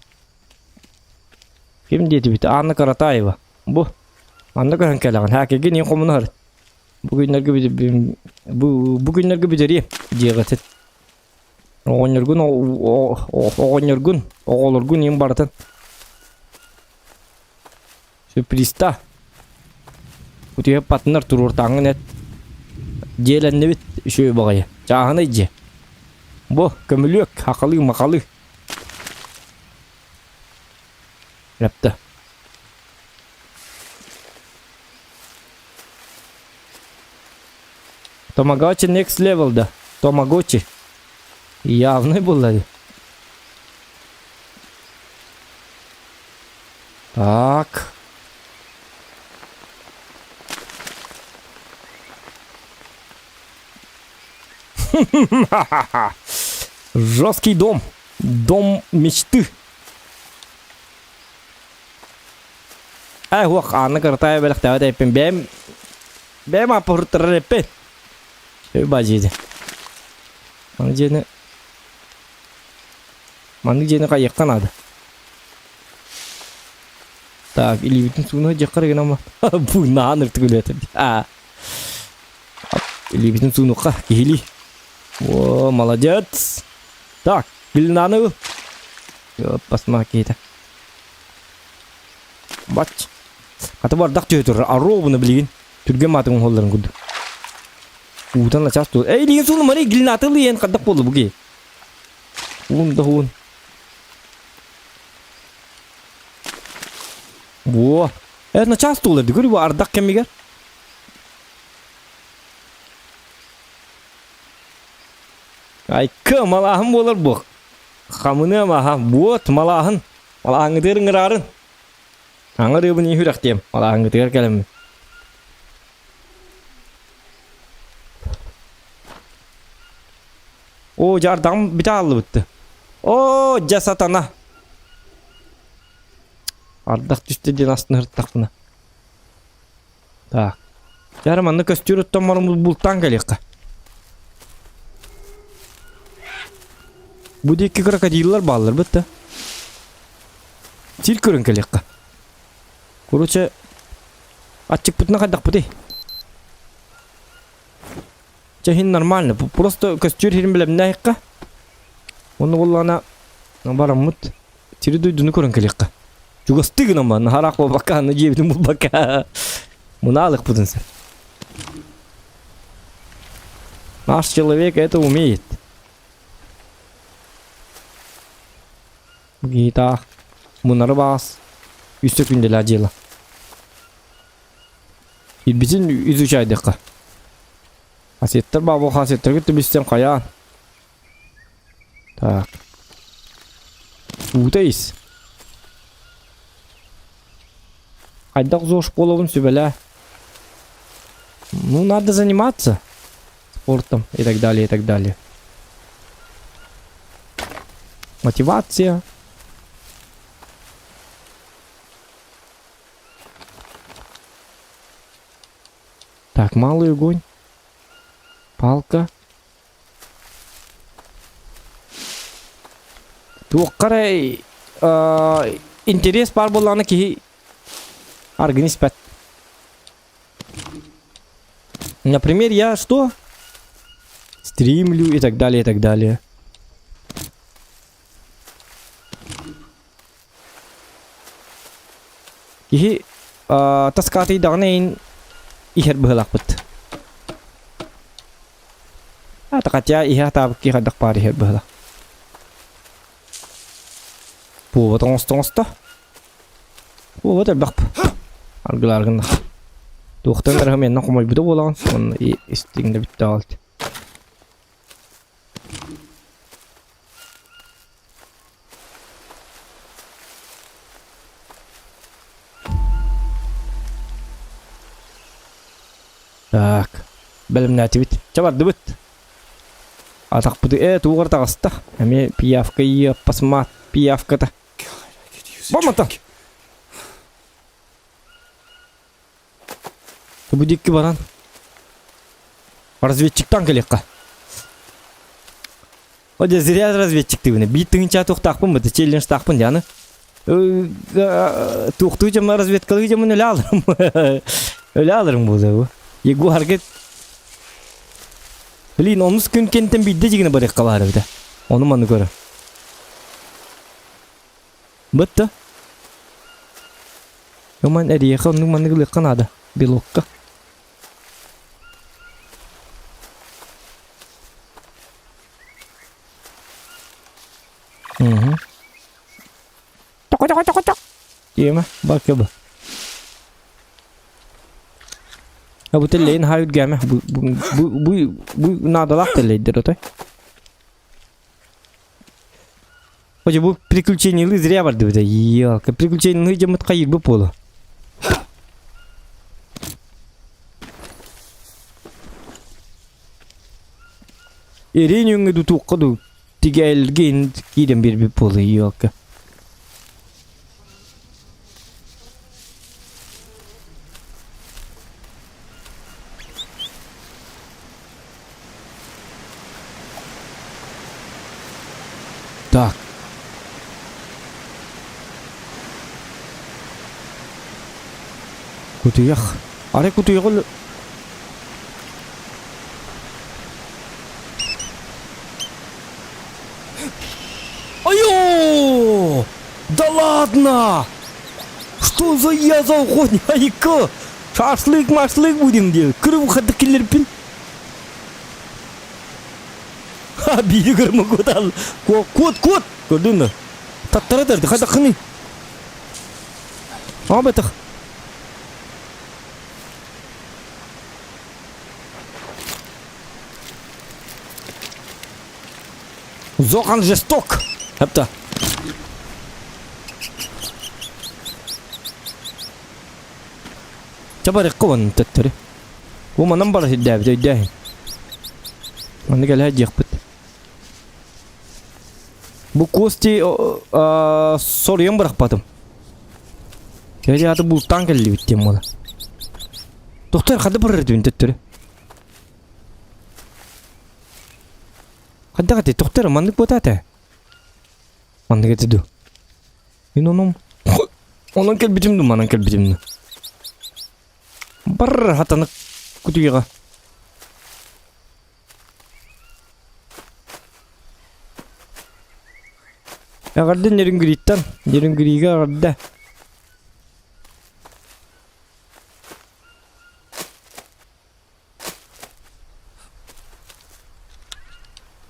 Ким диэтибит? Анна Каратаева. Бу. Манна көһөн кэлэҕин. Хакегин иин хомунар. Бу күннэргэ бу, бу күннэргэ бүтэриэ дьиэҕитин. Оҕонньоргун оҕонньоргун оҕолоргун иин барытын. Сюрпризта. Утуйа патынар туруортааҥҥын эт. Дьиэлэннибит үчүгэй баҕайы. Чааһынай дьиэ. Бу көмүлүөк, хахалыы-махалыы. Эптэ. Тамагочи next level да. Тамагочи. Явный буолла дии. Так. Жесткий дом. Дом мечты. Ай, хуох, Анна Каратаева бэлэхтээбэт эппин. Бэйэм бэйэм аппыртарар эппин. Бажиди. Маны дьиэни Маннык дьиэни хайыахха наада. Так, илиибитин сууна дьаххар гына бу наан ыртыгылыатым. А. Илиибитин суунукка киһилии. О, молодец. Так, билинаны Басма киһитэ. Бач. Хата бардах түһэ турар. Аробуна билигин. Түргэн маатын оһолларын курдук. Уутан начаас ту. Эй, илиигин сууну мары глинаты ылыйан хаддах буолла бу киһи. Уун да уун. Во. Э, начаас туулар дигөр бу ардах кэмигэр. Айка малааһын буолар буох. Хамыныам аха буот малааһын. Малааһыҥҥытыгар ыҥыраарын. Аҥарыыбын иһүрэхтиэм. Малааһыҥҥытыгар кэлэммин. Оо, дьаардаҕым бүтэ хааллыбытты. Оо, дьэ сатана. Ардах түстэ диэн астына сырыттахпына. Так. Дьэ манна көстүүр оттон баран бултаан кэлиэххэ. Бу диэки крокодиллар бааллар бытта. Сир көрөн кэлиэххэ. Короче, аччыкпытына хайдахпытый? Чэ иһин нормально. Просто көстүүр иһин билэмнээххэ. Онно буоллаҕына бараммыт сири дойдуну көрөн кэлиэххэ. Чугастыы гынан баран наһараах буолбакка аны дьиэбитин булбакка мунаалыкпытын сэр. Наш человек это умеет. Гитах. Мунары баас. Үстө күнделää дьыала. Ирбитин изучайдыхха. Хасиеттер баа бу хасиеттерге түбүстен хайаан. Так. Уута ис. Хайдах зоош буолабын сүбэлээ. Ну, надо заниматься спортом и так далее, и так далее. Мотивация. Так, малый огонь. Палка. Туохха эрэ интерес баар буоллаҕына киһи аргыны испэт. Например, я что? Стримлю и так далее, и так далее. Киһи таскаатыйдаҕына иһин иһэр быһыылаахпыт. А хотя иһэ атаабыт киһи хайдах баар иһэр быһыылаах. Буолбат оҥосто оҥосто. Буолбат элбэх. Аргылааргын Туохтан эрэ менна хомойбута буолаҕын. Онно истиҥ да бүтте аҕалт. Так, бэлэмнээтибит. Чэ бардыбыт. Атахпыты э тугар таҕыста. Эмиэ пиявка иаппасмаат пиявката. Бомата! Бу дикки баран. Разведчиктан кэлиэххэ. О дьэ зря разведчиктыыбын. Биир тыһыынча туохтаахпын быта челленджтаахпын дьаны. Туохтуу дьоммор разведкалыы дьоммун өлө аларым. Өлө аларым буолуо бу. Егорга Блин, онус күн кэнтэн биирдэ дьигинэ барыахха баар эбитэ. Ону маны көрө. Бытта. Оман эриэхэ оннук маннык ылыахха наада. Белокка. Угу. Токо-токо-токо-ток. Диэмэ, бакы бу. А бу тэллэйин хаа үргээмэ. Бу бу бу бу бу наадалаах тэллэйдэр отой. Оже бу приключениелы зря бардыбыт. Елка, приключениелы дьоммут хайырбыт буолу. Эриэн өҥҥө дутуохха дуу тигэлгин киирэн биэрбит буолуо елка. Так. Кутуйах. Арай кутуйаҕы Айо! Да ладно! Что за я за охотник? Шашлык, машлык будем делать. Кырым хадык киллерпин. Ха, биири көрмө кот Кот, кот! Көрдүн да. Таттара дерди, хадакыны. Aa бетах. Зоран жесток. Хапта. Чабарыкка уонна төттөрү. Бу манан бара сирдээбит өйдөөһүн. Маннык элэһэ диэхпит. Бу кости соруйан бырахпатым. Кэри аты бултаан кэллибит диэн буола. Доктор хада барар этибин төттөрү. Хайдах этэй? Тоқтар, маннык буотаата. Маннык этэ дуу. Мин онон онон кэлбитим дуу, манан кэлбитим дуу. Бар хатанык кутуйаҕа. Эҕэрдэ Нерюнгриттан, Нерюнгрига эҕэрдэ.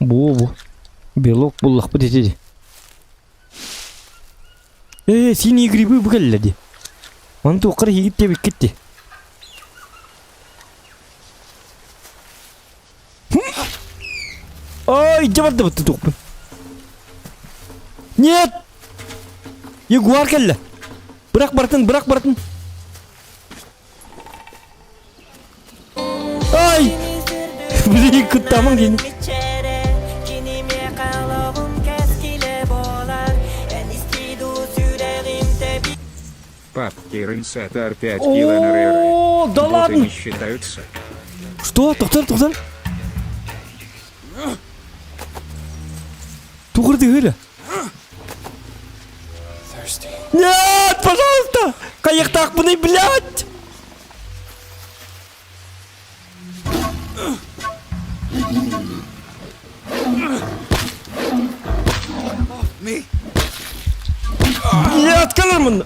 Бу-бу. Белок буллахпыт ити. Э, синие грибы бу кэллэ ди. Оны туоххар иһигит диэбиккит ди. Ай, дьэ бардыбыт тутуохпун. Нет! Ягуар кэллэ. Бырах барытын, бырах барытын. Ай! Блин, куттамың кини. Папки Рынсатар 5 кило НРР. О, да Боты ладно! не считаются. Что? Тоқтар, тоқтар. Туғырды өлі. Thirsty. Нет, пожалуйста! Қайықтақпын, блядь! Me. Блядь, калармын!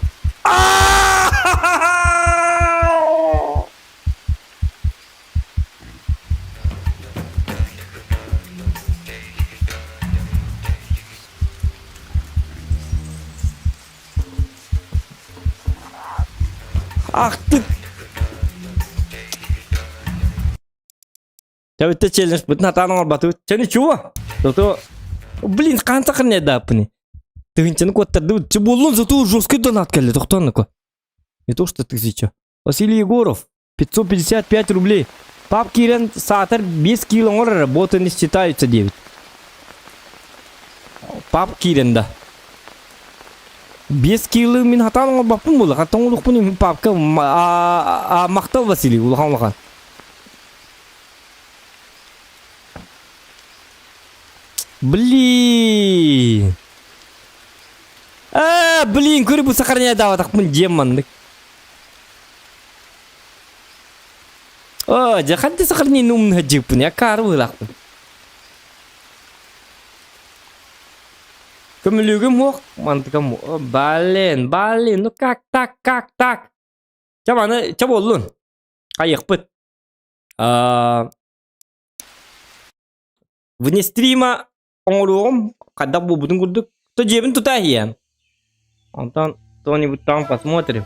Ах ты! Дьэ челлендж бытын атаан оҥорбатыбыт. Чэ ничего. Зато блин, хаан сахарнай дааппыный. Тыһынчаны куоттардыбыт. Чэ буоллун, зато жесткий донат кэллэ, тохтоон Не то что тысяча. Василий Егоров, 555 рублей. Пап киирэн саатар 5 кило оҥор эрэ, боты не считаются диэбит. Пап киирэн да. 5 кило мин хатаан оҥорбоппун буолла. Хаттан оҥоруохпун папка махтал Василий улахан улахан. Блин. А, блин, көрү бу сохраняйдаабатахпын дьиэм маннык. О, дьэ ханна сохранение умнаһа дьыппын, я каары быһыылаахпын. Көмүлүгүм суох, мантыкам Блин, блин, ну как так, как так? Чэ маны, чэ буоллун. Хайыахпыт. Вне стрима оҥоруоҕум, хайдах буолбутун курдук. То дьиэбин тута иһиэм. Онтон кто-нибудь там посмотрим.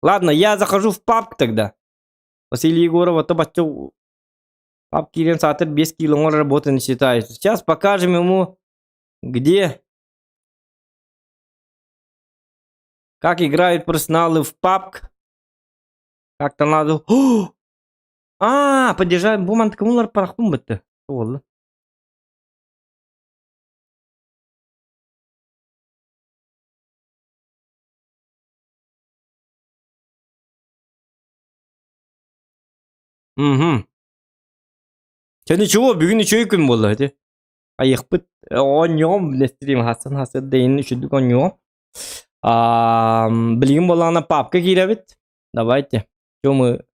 Ладно, я захожу в паб тогда. Василий Егоров, а то бачча паб киирэн саатар 5 кило оҥор работы не считается. Сейчас покажем ему, где, как играют профессионалы в паб. Как-то надо... А, поддержать бу мантыкымылар парахпын бытты. Буолла. Угу. Чэ ничего, бүгүн үчүгэй күн буолла ити. Айыахпыт оонньуом билэстириим хассан хасыр дэйин үчүдүк оонньуом. Билигин буоллаҕына папка киирэбит. Давайте. Чё мы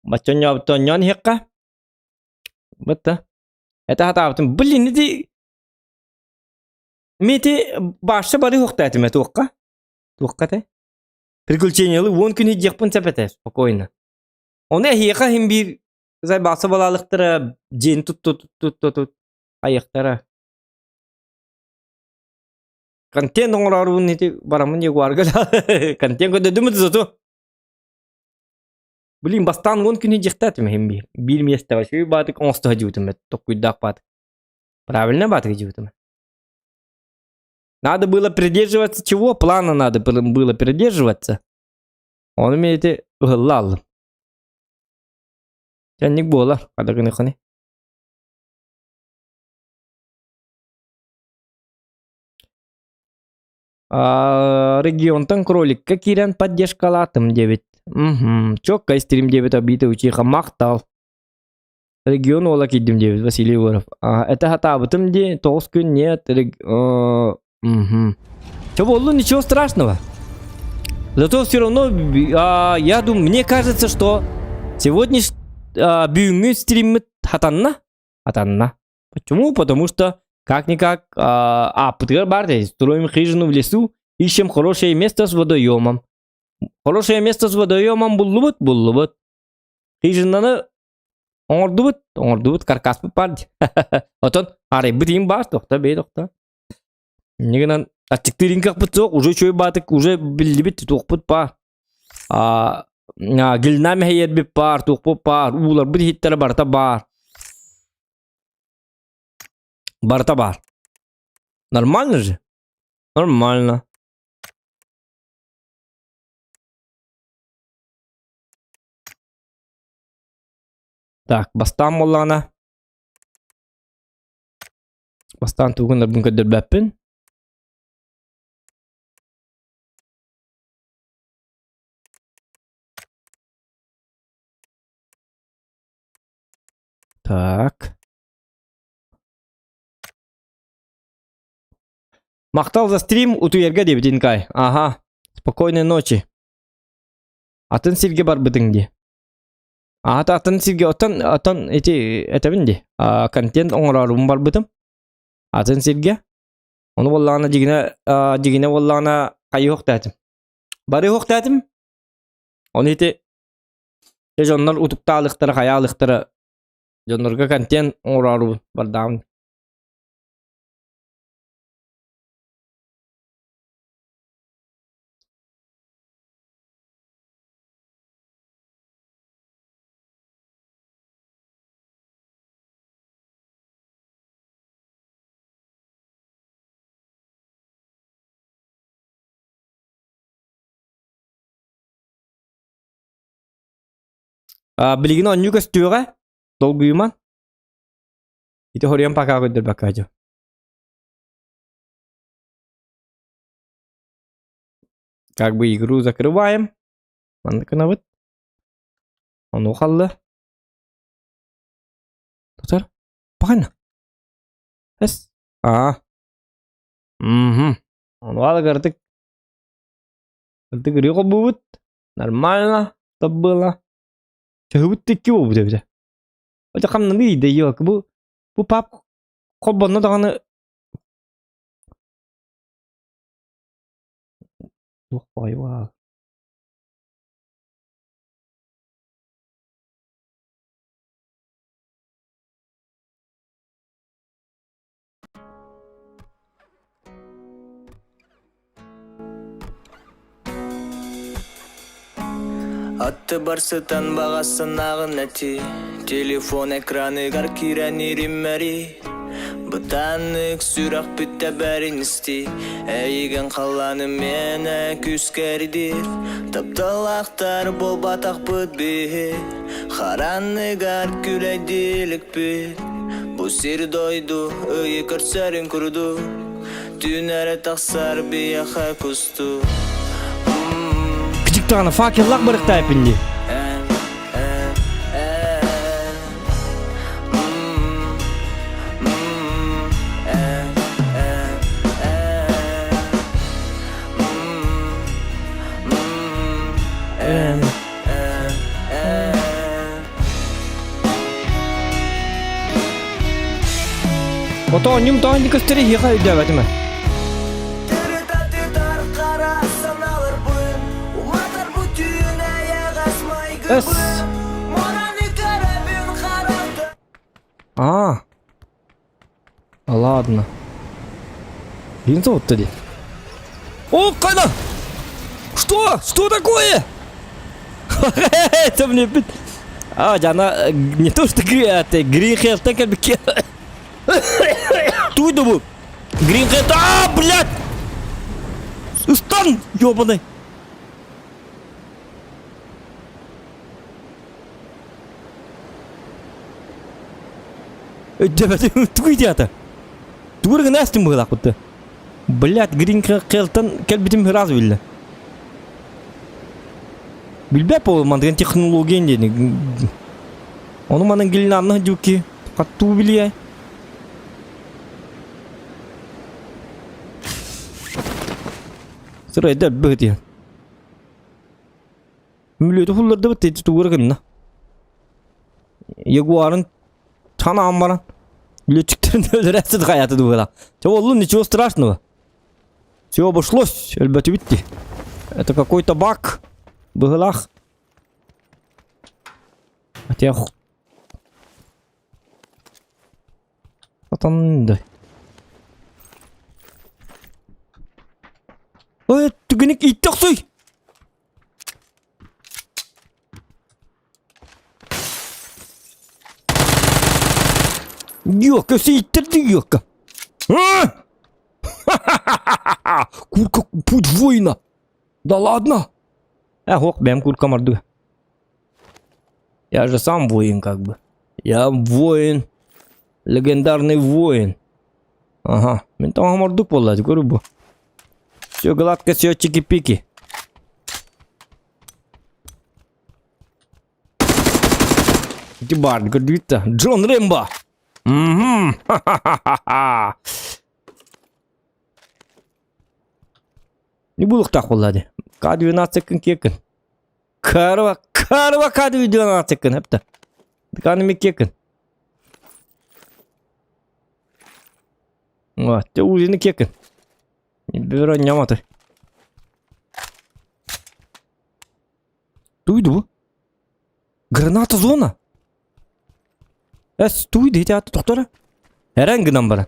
бачча оонньообут иһиэххэ. Бытта. Это хатаабытым. Блин, ити Мити башса бары хуохтаатым туохха? Туохха те? Приключениялы 10 күн иһдиэхпин сөп этэ спокойно. Ону эһиэхэ иһин биир зайбааса балаалыктара дьиэни тутту тутту тут айыахтара. Контент оҥороорубун ити бараммын Ягуарга контент көрдөдүм зато. Блин, бастаан 10 күн иһдиэхтээтим иһин биир. Биир миэстэҕэ үчүгэй баатык оҥосто сылдьыбытым токкуйдаах баатык. Правильно баатык сылдьыбытым. Надо было придерживаться чего? Плана надо было придерживаться. Он имеет ыһылла Тэнник буолар, хадагыныханы. Регионтан кроликка киирэн поддержкалаатым диэбит. Угу. Чокка стрим диэбит обита учиха махтал. Регион уола киирдим диэбит Василий Егоров. Это хатаабытым дии, тоҕус күн нет. Угу. Чё буоллун, ничего страшного. Зато все равно, я думаю, мне кажется, что сегодня бүгүҥҥү стриммит хатанна. Хатанна. Почему? Потому что как-никак ааппытыгар баар строим хижину в лесу, ищем хорошее место с водоемом. Хорошее место с водоемом буллубут, буллубут. Хижинаны оҥордубут, оҥордубут, каркаспыт баар дии. Отон арыйбыт иһин баар, тохто, бэй, тохто. Инньэ гынан аччыктыырын кыахпыт суох, уже үчүгэй баатык, уже биллибит, туохпут баар. Гильна мэһэйэрбит баар, туохпут баар, ууларбыт иһиттэрэ барыта баар. Барыта баар. Нормально же? Нормально. Так, бастаан буоллаҕына бастаан тугу гынарбын көрдөрбөппүн. Так. Махтал за стрим утуйарга диэбит Инкай. Ага. Спокойной ночи. Атын сиргэ барбытыҥ дии. Аата атын сиргэ оттон оттон ити этэбин дии. Контент оҥороорубун барбытым. Атын сиргэ. Ону буоллаҕына дьигинэ дьигинэ буоллаҕына хайыһыахтаатым. Барыһыахтаатым. Ону ити дьоннор утуктаалыктара хайаалыктара дьоннорго контент оҥороорубун бардаҕым. Билигин оонньуу көстүөҕэ. Долгуйуман. Ити хоруйан пока көрдөрбөккө дьо. Как бы игру закрываем. Маннык гынабыт. Ону халлы. Тутар. Пахана. Эс. Аа. Мгм. Ону ала кырдык. Кырдык ырыы холбуубут. Нормально. То было. Төһүбүт тикки буолбут эбитэ. Оча хамнаны иийдэ ёлка. Бу бу пап холбонно даҕаны туох баҕайы Аттыбар сытан баҕа санааҕын этий Телефон экраныгар киирэн ириммэри Бытааннык сүрэхпит тэбэрин истий Эйигин халлааным миэнэ күүскэрдир Тапталлаахтар буолбатахпыт биһи Харанныгар күлэйдииликпит Бу сир дойду ыйы көрсөрүн курдук Түүн эрэ тахсар биһиэхэ кустук Кичик даҕаны факеллаах барыктаайпын дии. Ото онньум тоон көстөрү иһиэхэ өйдөөбөтүм ээ. Эс. А. Ладно. Винзовут дии. О, Кайна! Что? Что такое? Это мне... А, она не то что это Грин Хелл, так как Туй бу? Грин Хелл, а, блядь! Стан, ёбаный! Өйдөбөтүм тугуй диата. Тугур гына астым быһылаах Блядь, Грин Хелтон кэлбитим сразу биллэ. Билбэт буолу мантыгын технология диэн. Ону манан гилинанна дьуки хаттуу билиэ. Сырайда быһытыйан. Мүлүөтү хуллардыбыт ити тугура гынна. Ягуарын танаан баран летчиктерин өлөрөөсүт хайаты дугала. Чэ боллун ничего страшного. Все обошлось, өлбөтүбүт ди. Это какой-то баг. Быһылаах. Хотя Сатанды. Ой, түгеник иттөхсүй! Ёлка, иттэрди ёлка. А! Курка путь воина. Да ладно. Э, ох, бэм курка морду. Я же сам воин как бы. Я воин. Легендарный воин. Ага, мен там мордук буолла, көрү Все гладко, все чики-пики. Ити баар, көрдүгүт Джон Рэмбо! Мгм. Ха-ха-ха-ха. Не булуктаах буолла дии. К-12 кын киэкин. Карва, карва К-12 кын хэпта. Канами киэкин. Вот, те узины киэкин. Бюро няматы. Туйду бу? Граната зона. Эс, туйду ити аты тохтора. Эрэн гынан баран.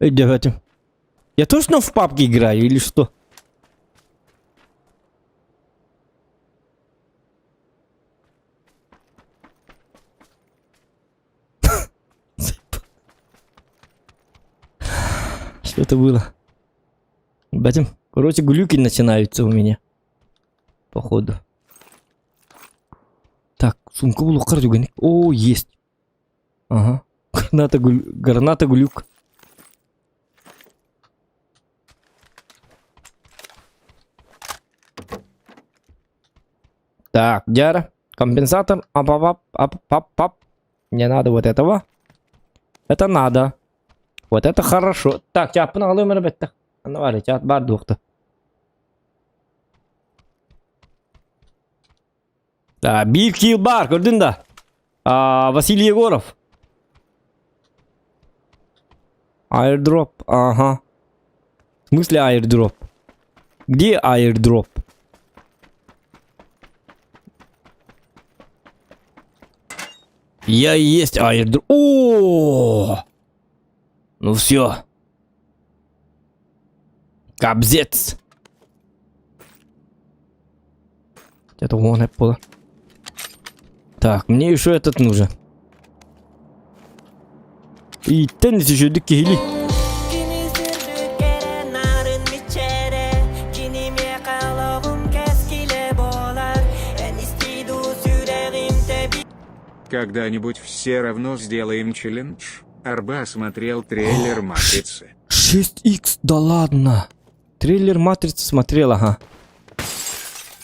Өйдөбөтүм. Я точно в папке играю или что? Что это было? Батим, короче, глюки начинаются у меня. Походу. Так, сумка булуққар түгені. О, есть. Ага. Граната, гуль... Граната глюк. Так, Дяра, компенсатор, ап-ап-ап, ап-пап-пап. Не надо вот этого. Это надо. Вот это хорошо. Так, чааппын аҕалыам эрэ бэттэх. Анна баар, чаат баар дуохта. Да, биир киил баар, көрдүн да? А, Василий Егоров. Airdrop, ага. В смысле airdrop? Где airdrop? Я и есть airdrop. О! Ну все. Кобзец. Это вон было. Так, мне еще этот нужен. Ииттэн үчүгэйдик киһилии. Когда-нибудь все равно сделаем челлендж. Арба смотрел трейлер «Матрицы». 6х, да ладно. Трейлер «Матрицы» смотрел, ага.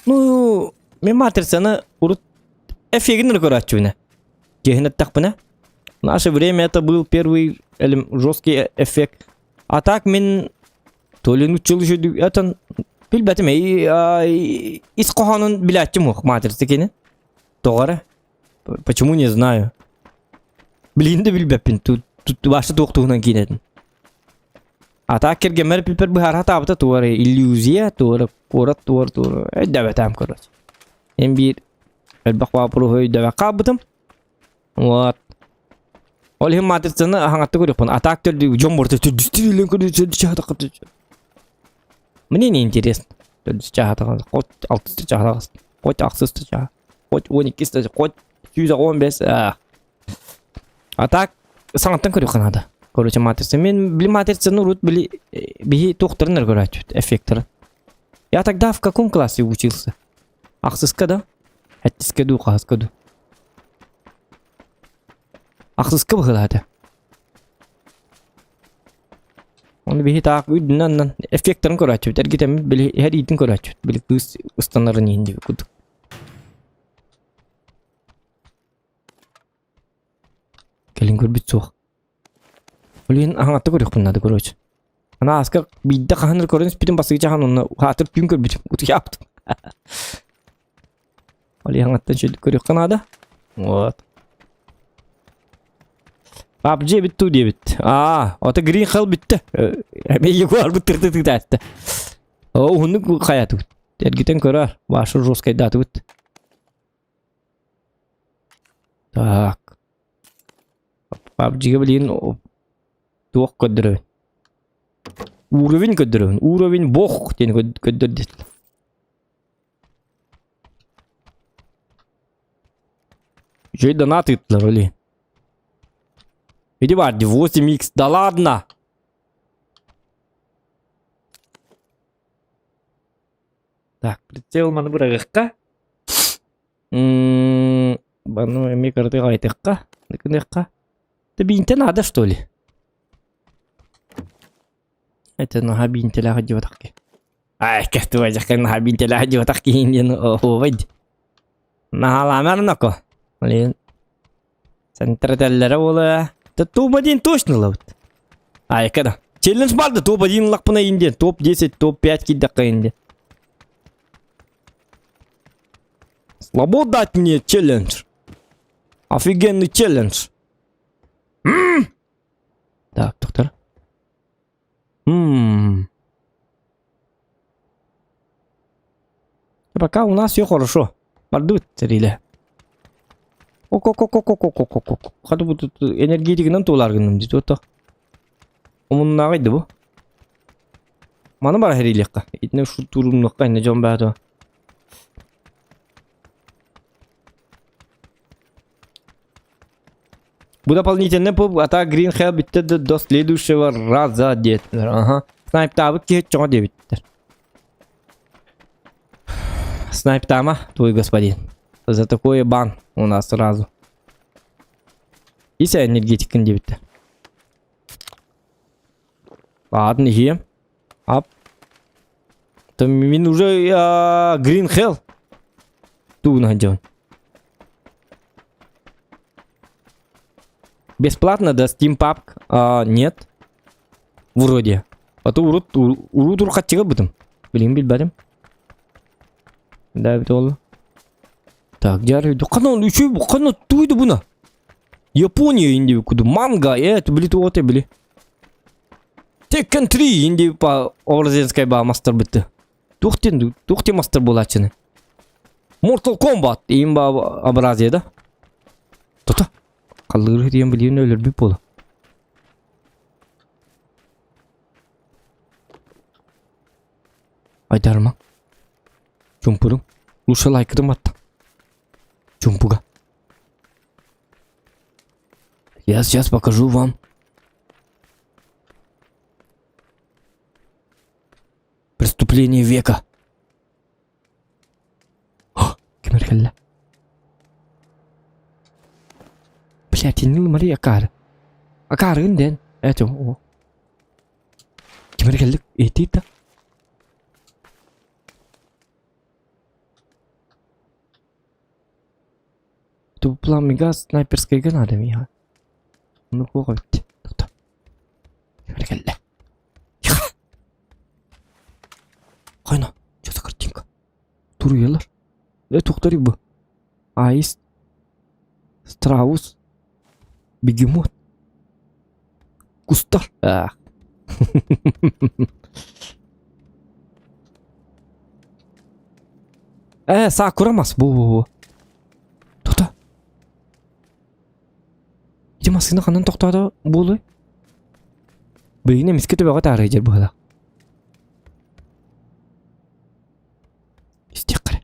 Ну, мен «Матрицаны» урут эфигин көрөөччүбүнэ. Киһин эттэхпинэ. В наше время это был первый жесткий эффект. А так мин то ли нуччалыы это билбэтим ис хоһоонун билээччим уох матрица кини. Тоҕо эрэ. Почему не знаю. Билигин да билбэппин. Тут вообще туох туһунан киинэтин. А так кэргэммэр билбэр быһаара сатаабыта туох эрэ иллюзия, туох эрэ куорат туох туох өйдөөбөтөм короче. Эн биир элбэх вопроһу өйдөөбөт хаалбытым. Вот. Ол иһин матрицаны аһаҥатта көрүөхпүн. А так төрдү дьон борто төрдүстүү көрү Мне не интересно. Төрдүс чааһа хоть алтыс чааһа хоть ахсыс чааһа хоть 12 хоть 115 А так саҥаттан көрүөххэ наада. Короче, матрица. Мен били матрицаны урут били биһи туохтарын эрэ көрөөччүбүт эффекторын. Я тогда в каком классе учился? Ахсыска да? Эттискэ дуу, хаһыска дуу? Ахсыска быһыылаата. Оны биһи таах үрдүнэн эффекторын көрөөччүбүт. Эргитэммит били иһэр иитин көрөөччүбүт. Били кыыс ыстанарын иһин диэки курдук. Кэлин көрбүт суох. Блин, аһаҥатта көрүөхпүн наада короче. Ана ааска биирдэ хаһан эрэ көрөн испитим бастакы чаһан онно хаатыр түүн көрбүтүм утуйаабытым. Ол аһаҥаттан үчүгэйдик көрүөххэ наада. Вот. PUBG эбит дуу диэбит. Аа, ото Green Hell бүттэ. Эмиэ Егор быттырды тыытаатта. Уһуннук хайаатыбыт. Эргитэн көрөр. Вашу жесткайдаатыбыт. Так. PUBG-га билигин туох көрдөрөбүн? Уровень көрдөрөбүн. Уровень бог диэн көрдөр диэтилэр. Үчүгэй донат ыыттылар оли. Иди бар 8x да ладно! Так, прицел маны быраҕыахха. Баны эмиэ кыратык аҕайтыахха, гыныахха. Да биинтэ наада что ли? Это наһаа биинтэлээх дьыбатах киһи. Ай, кэхтибайдьахха наһаа биинтэлээх дьыбатах киһи диэн оһуобай дии. Наһаалаамар ноко. Блин. Центрэтэллэрэ буолуо. Да топ-1 точно ылабыт. Айка да. Челлендж бар да топ-1 ыллахпына индиэн. Топ-10, топ-5 киирдэххэ индиэн. Слабо дать мне челлендж. Офигенный челлендж. М! Так, доктор. М. Пока у нас все хорошо. Бардыбыт тэрилэ. Ок-ок-ок-ок-ок-ок-ок-ок. Хата бу тут энергетигинэн туолар гынным дии туох Омуннааҕый да бу. Маны бара хэрилиэххэ. Итинэ шутуурумнуохха иннэ дьон баата. Бу дополнительный пуб, а так Green Hell бүттэ да до следующего раза диэтилэр. Ага. Снайптаабыт киһи чоҕо диэбиттэр. Снайптаама, твой господин. За такое бан у нас сразу. Иса энергетикин диэбиттэр. Ладно, иһиэм. Ап. Там мин уже Green Hell. Тугун дьон. Бесплатно, да, Steam PUBG? А, нет. Вроде. А то урут урут урхатчыга бытым. Билин билбэтим. Да, бит ол. Так, дьар хана үчүй хана туйду буна. Япония инди куду манга, э, били туоте били. Tekken 3 инди по Орзенскай ба мастер битти. Тухтен тухте мастер булачыны. Mortal Kombat им ба образия да. Тота. Қаллыр диэн билиэн өлөрбүт буола. Айдарма. Чумпурум. Лучше лайкытым батта. Чумпуга. Я сейчас покажу вам. Преступление века. Ким эрэ кэллэ? Блядь, иннил Мария акаары. Акаарыгын диэн. Эти о. Ким эрэ кэллик? Этиит да. Тупламига снайперскайга надо миэхэ. Ну туох эбит. Тохто. Ким эрэ кэллэ. Тихо! Хойно, что за картинка? Туруйалар. Э, тухтар бу. Аист. Страус. Бегемот. Кустар. Ах. Э, сакура мас. Бу, бу, бу. Тота. Ити массыына ханан тохтоото буолуй? Билигин эмискэ төбөҕө таарыйдьар быһыылаах. Истиэххэ эрэ.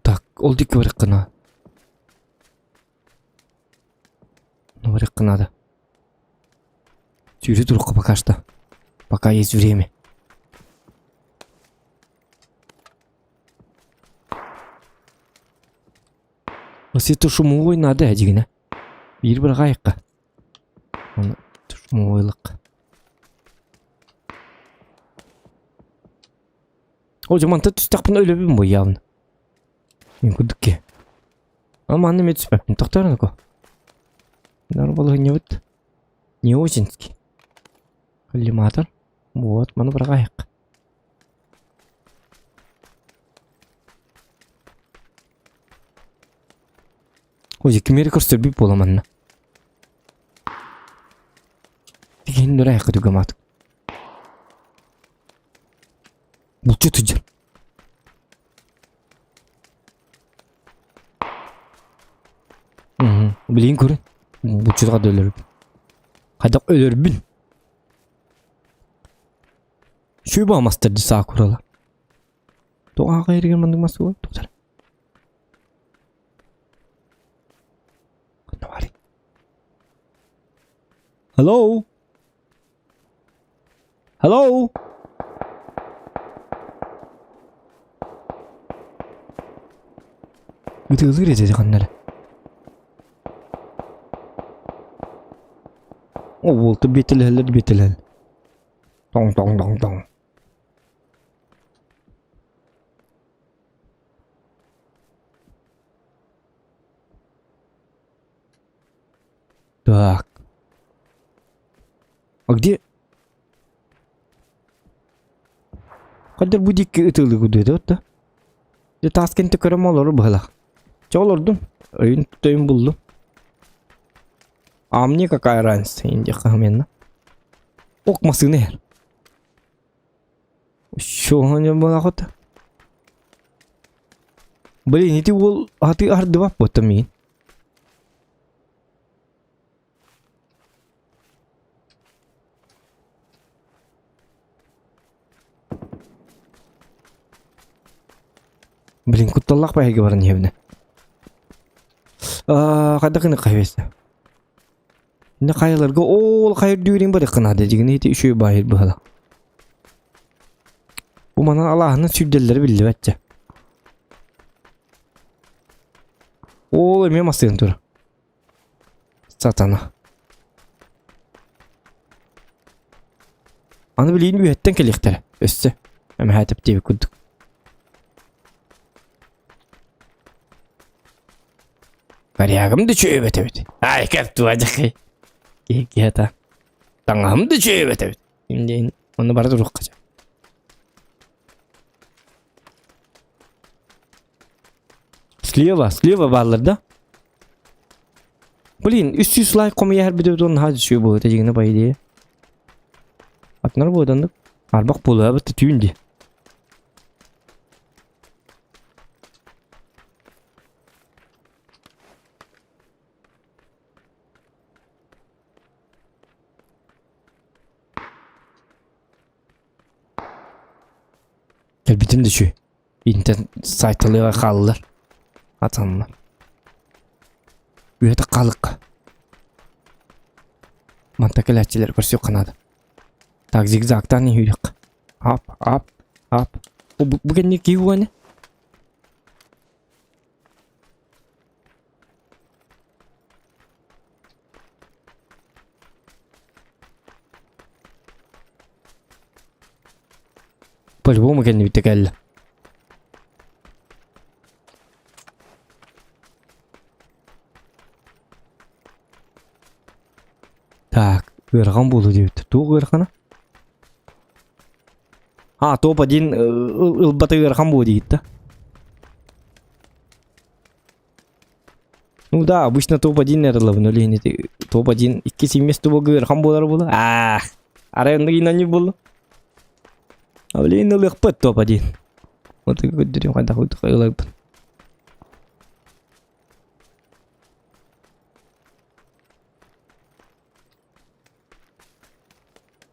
Так, ол диэки барыахха Ну, барыахха надо. Сүүрэ турукка пока что. Пока есть время. Светошумовой надо дигинэ. Биир быраҕаайыкка. Оны шумовойлык. О, манта түстэхпин өлөбүн бу явно. Мин курдук А манна эмиэ түспэппин. Тохтоор Нар балаһынньабыт не очень-ский. Коллиматор. Вот, маны быраҕаайык. Ой, кимиэри көрсөрбүт буола манна. Тигин нөрээххэ түгэмаат. Булчут сылдьар. Билигин көрүн. Булчутга да өлөрүп. Хайдах өлөрбүн. Сүбэ мастар ди саакурала. Тоҕо аҕа эригэр маннык мас буолар? Туктар. Hello? Hello? Ытыылыыр этэ ханна эрэ. О, уолта биэтэлэһэллэр биэтэлэһэл. Тоҥ тоҥ тоҥ тоҥ. Так. А где? Хайдах бу диэки ытыылыы курдук да? Дьэ таас кэнтэ көрөм олору быһалах. Чэ олордум. Өйүн төйүн буллум. А мне какая разница, индиэххэ хамыйанна. Ок массыына иһэр. Чуоһун буолаҕыт. Блин, ити уол аты ардыбат буотта миин. Блин, кутталлаах баһыйга баран иһэбинэ. Хайдах гына хайбеста. Не хайаларга ол хайыр дүүрин барыхха наада дигини ити үчүгэй баайыр быһала. Бу манан алааһынан сүүрдэллэрэ биллибэт дьэ. Ол эмиэ массыын тур. Сатана. Аны билигин үөһэттэн кэлиэхтэрэ. Өссө. Эмэһээтип диэбит курдук. Варягым да үчүгэйбэт эбит. Ай, кэртуа дьахай. Киһи киһи Таҥаһым да үчүгэйбэт эбит. Диэн онно бара туруохха сөп. Слева, слева бааллар да? Блин, 300 лайк хомуйа иһэрбит эбит наһаа үчүгэй буолуо дьиҥинэ по идее. Атынар буолуо Арбах буолуо эбит түүн дии. Кэлбитим да үчүгэй. Интэн сайталыга хааллар. Атанна. Үөтэ хаалыкка. Манта кэлээччилэр көрсүөххэ наада. Так, зигзагтаан иһиэххэ. Ап, ап, ап. Бу, бу кэнники киһи уоне? По-любому кэннибиттэ кэллэ. Так, ыарахан буолуо диэбит. Туох ыарахана? А, топ-1 ылбата ыарахан буолуо диигит да? Ну да, обычно топ-1 эрэлэбин, ол иһин ити топ-1 иккис место буолга ыарахан буолар буолла. Аах, арай оннук иинанньык буолла. А блин, ылыахпыт топ-1. Вот көрдөрүм хайдах ыларбын.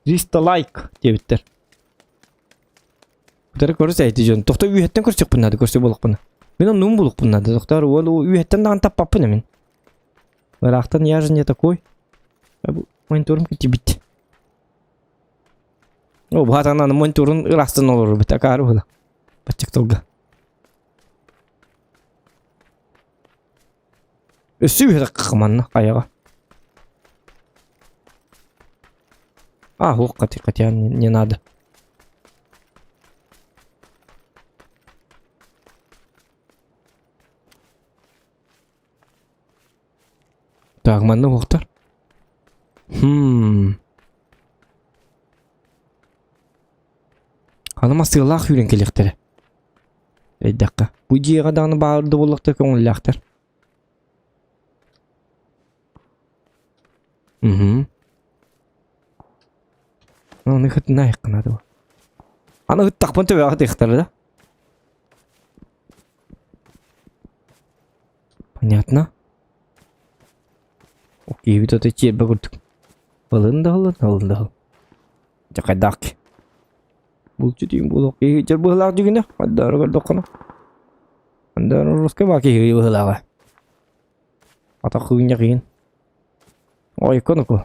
Триста лайк диэбиттэр. Утары көрүс эти дьон. Тохто үөһэттэн көрсүөхпүн наада, көрсө буолуохпун. Мин оннугун булуохпун наада. Тохтоор уол үөһэттэн даҕаны таппаппын мин. Ыраахтан я же не такой. Мониторум китибит. О, баатанан мониторун ыраастан олорор акаары була. Баччык тылга. Өссө үһэ манна хайаҕа. А, ох, хотя, хотя не, не надо. Так, манна уохтар. Хм. Аны масыалаах үүрэн кэлиэхтэрэ. Өйдөххө. Бу дьиэҕэ даҕаны баар да буоллахтар көҥүллээхтэр. Угу. Аны хытына айыккына да. Аны ыттахпын төбөҕө тыахтара да. Понятно. Окей, вот это чиэрбэ курдук. Ылын да ылын, ылын да ыл. Дьэ хайдах Булчутуйум буолуох киһи дьэр быһылаах дьүгүнэ, хайдаары көрдөххүнэ. Андары русскай баа киһи быһылааҕа. Атах кыынньах иһин. Ойкон оку.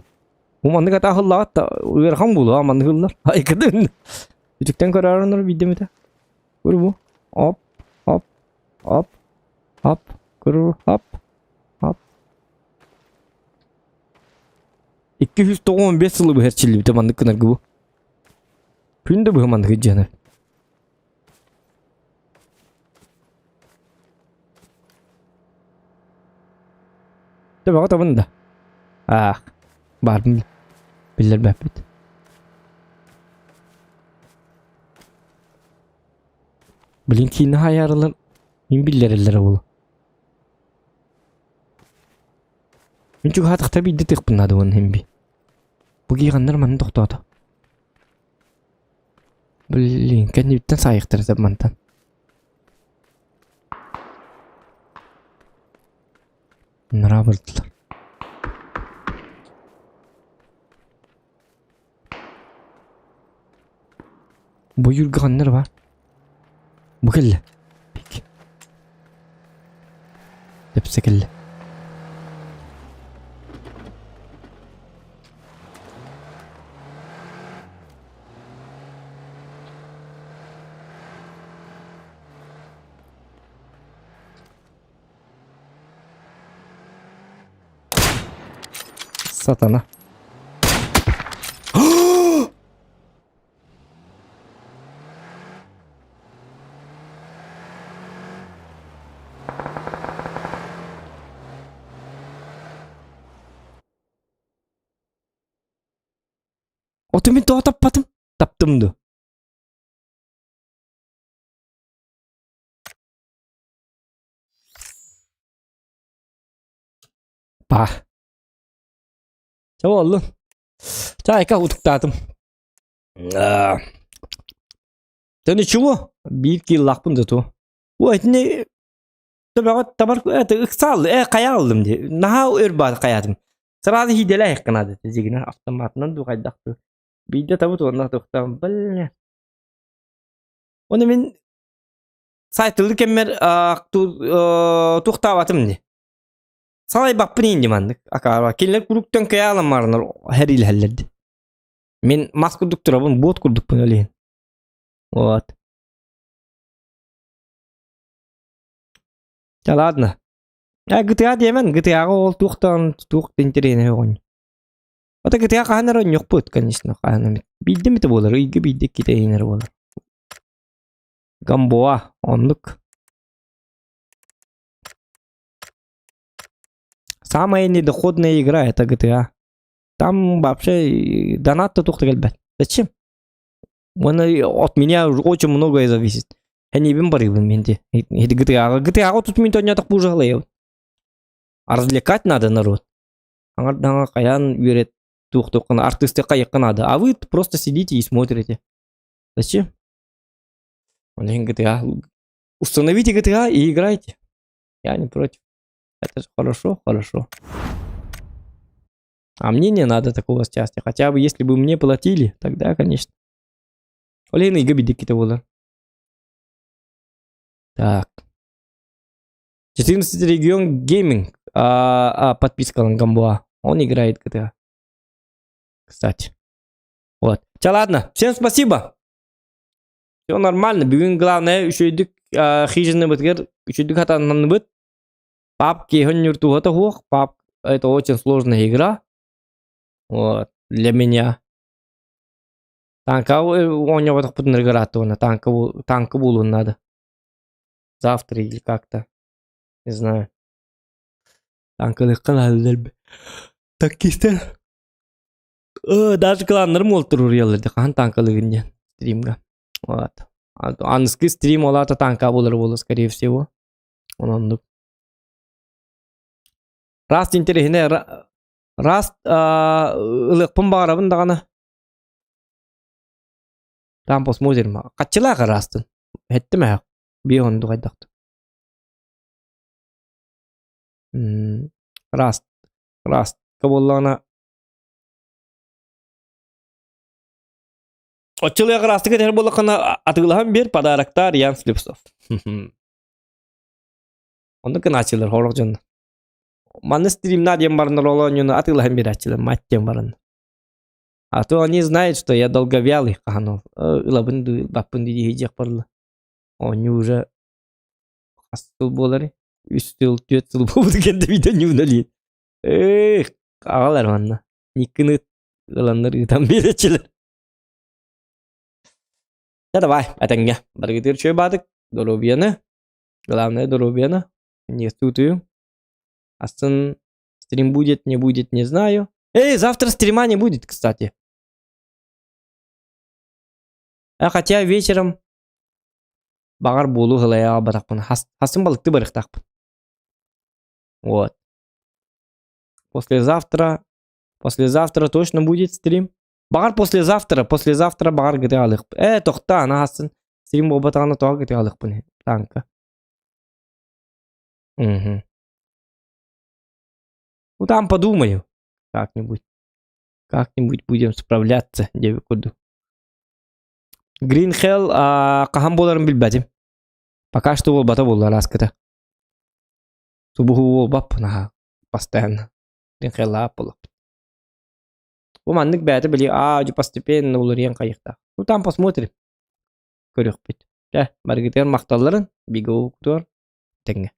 Бу маннык атаахыллаҕат да ыарахан буолуо маннык ыллар. Айкыдын. Үтүктэн көрөөрөнөр биирдэ эмитэ. Көрү бу. Оп, оп, оп, оп, көрү, оп, оп. 295 сылы быһа эрчиллибитэ маннык гынаргы бу. Күн да быһа маннык дьиэни. Төбөҕө табын да. Аах, баарбын биллэрбэппит. Блин, киинэ хайаарылар мин биллэрэллэрэ буолуо. Мин чугаһаатахта биирдэ тыахпын наада уонна иһин би. Бу киһи манна тохтоото. Блин, кэннибиттэн саайыахтара сөп мантан. Нравылар. Бу юрганнар бар. Бу кэллэ. Тэпсэ кэллэ. Сатана. Оту мин тоҕо таппатым? Таптым дуо? Па. Чэ буоллун. Чайка утуктаатым. Да ничего, биир кииллаахпын да ту. Ой, итини төбөҕө табар это ыксаал э хайа аллым дии. Наһаа өр баар хайаатым. Сразу хиидэлээх гынады дьигинэ автоматынан дуу хайдах дуу. Биирдэ табыт уонна туохтаан бля. Оны мин сайтылы кэммэр туохтаабатым дии. Салайбаппын инди маннык акаара. Кинилэр куруук төҥкөйө аламмарынар хэриилэһэллэр дии. Мин мас курдук турабын, буот курдукпун өлейин. Вот. Да ладно. А GTA диэмэн, GTA-ҕа ол туохтан туох да интэриэһинэй оҕонньор. Ото GTA хаһан эрэ оонньуохпут, конечно, хаһан эмит. Биирдэ эмитэ буолар, ыйга биирдэ иккитэ иһин эрэ буолар. Гамбоа, оннук. Самая недоходная игра это GTA. Там вообще донат-то туох да кэлбэт. Зачем? Уонна от меня очень многое зависит. Эниибин барыыбын мин дии. GTA-ҕа GTA-ҕа тут мин тонньотох бужалайабын. А развлекать надо народ. Аҥардаҥа хайаан үөрэт туохтуоххун артыыстыахха айыахха наада. А вы просто сидите и смотрите. Зачем? Он GTA. Установите GTA и играйте. Я не против. Это же хорошо, хорошо. А мне не надо такого счастья. Хотя бы если бы мне платили, тогда, конечно. Олена и габидики буолар. Так. 14 регион гейминг. А, а, подписка на Гамбоа. Он играет GTA. Кстати. Вот. Ча, ладно. Всем спасибо. Все нормально. Бүгүн главное үчүгэйдик хижиныбытыгар үчүгэйдик хатаннанныбыт. Папки хоннюртуһата суох. Пап это очень сложная игра. Вот. Для меня. Танка оонньооботохпутун ырааттыбына танка танка буолуон надо. Завтра или как-то. Не знаю. Танкалыахха наадалар Таккистар даже кланнарым уолтуруруйаллар дии хаһан танкалыгын диэн стримга. Вот. Аныскы стрим ол аата танка буолар буолуо скорее всего. Ононнук. Раз интэриэһинэй раз ылыахпын баҕарабын даҕаны. Там посмотрим. Хаччылаах араастын. Эттим ээ. Биэ оннук хайдахтын. Раст. Растка буоллаҕына Оччолуйа ыраастык этэр буоллаххына атыылаһан биэр подароктаар Ян Слепцов. Оннук гынааччылар хорох дьоннор. Манна стримна диэн бараннар ол оонньууну атыылаһан биэрээччилэр мать диэн баран. А то они знают, что я долговялый хаһан ол ылабын дуу баппын дуу дии барла. Оонньуу уже хас сыл буоларый? Үс сыл, түөрт сыл буолбут кэннэ видео Эх, аҕалар манна. Никкины ыланнар ыытан биэрээччилэр. Да давай, этэҥҥэ. Барыгытыгар үчүгэй баатык, доруобуйаны, главное доруобуйаны, не сутую. Астын стрим будет, не будет, не знаю. Эй, завтра стрима не будет, кстати. А хотя вечером баҕар буолу һылайаҕа барахпын. Хасын балыкты барыахтаахпын. Вот. Послезавтра, послезавтра точно будет стрим. Баҕар послезавтра, послезавтра баҕар GTA алыахпын. Ээ, тохтоо, анаһасын стрим буолбатаҕына тоҕо GTA алыахпын танка. Мгм. Ну там подумаю как-нибудь. Как-нибудь будем справляться диэбит курдук. Green Hell хаһан буоларын билбэтим. Пока что буолбата буолла араскыта. Субуһу буолбаппын аха постоянно. Green Hell буоллахпыт. Бу маннык бэйэтэ били аа постепенно уларыйан хайыахтаах. Ну там посмотрим. Көрүөхпүт. Чэ, барыгытыгар махталларын, бигэ угуктуор тэҥҥэ.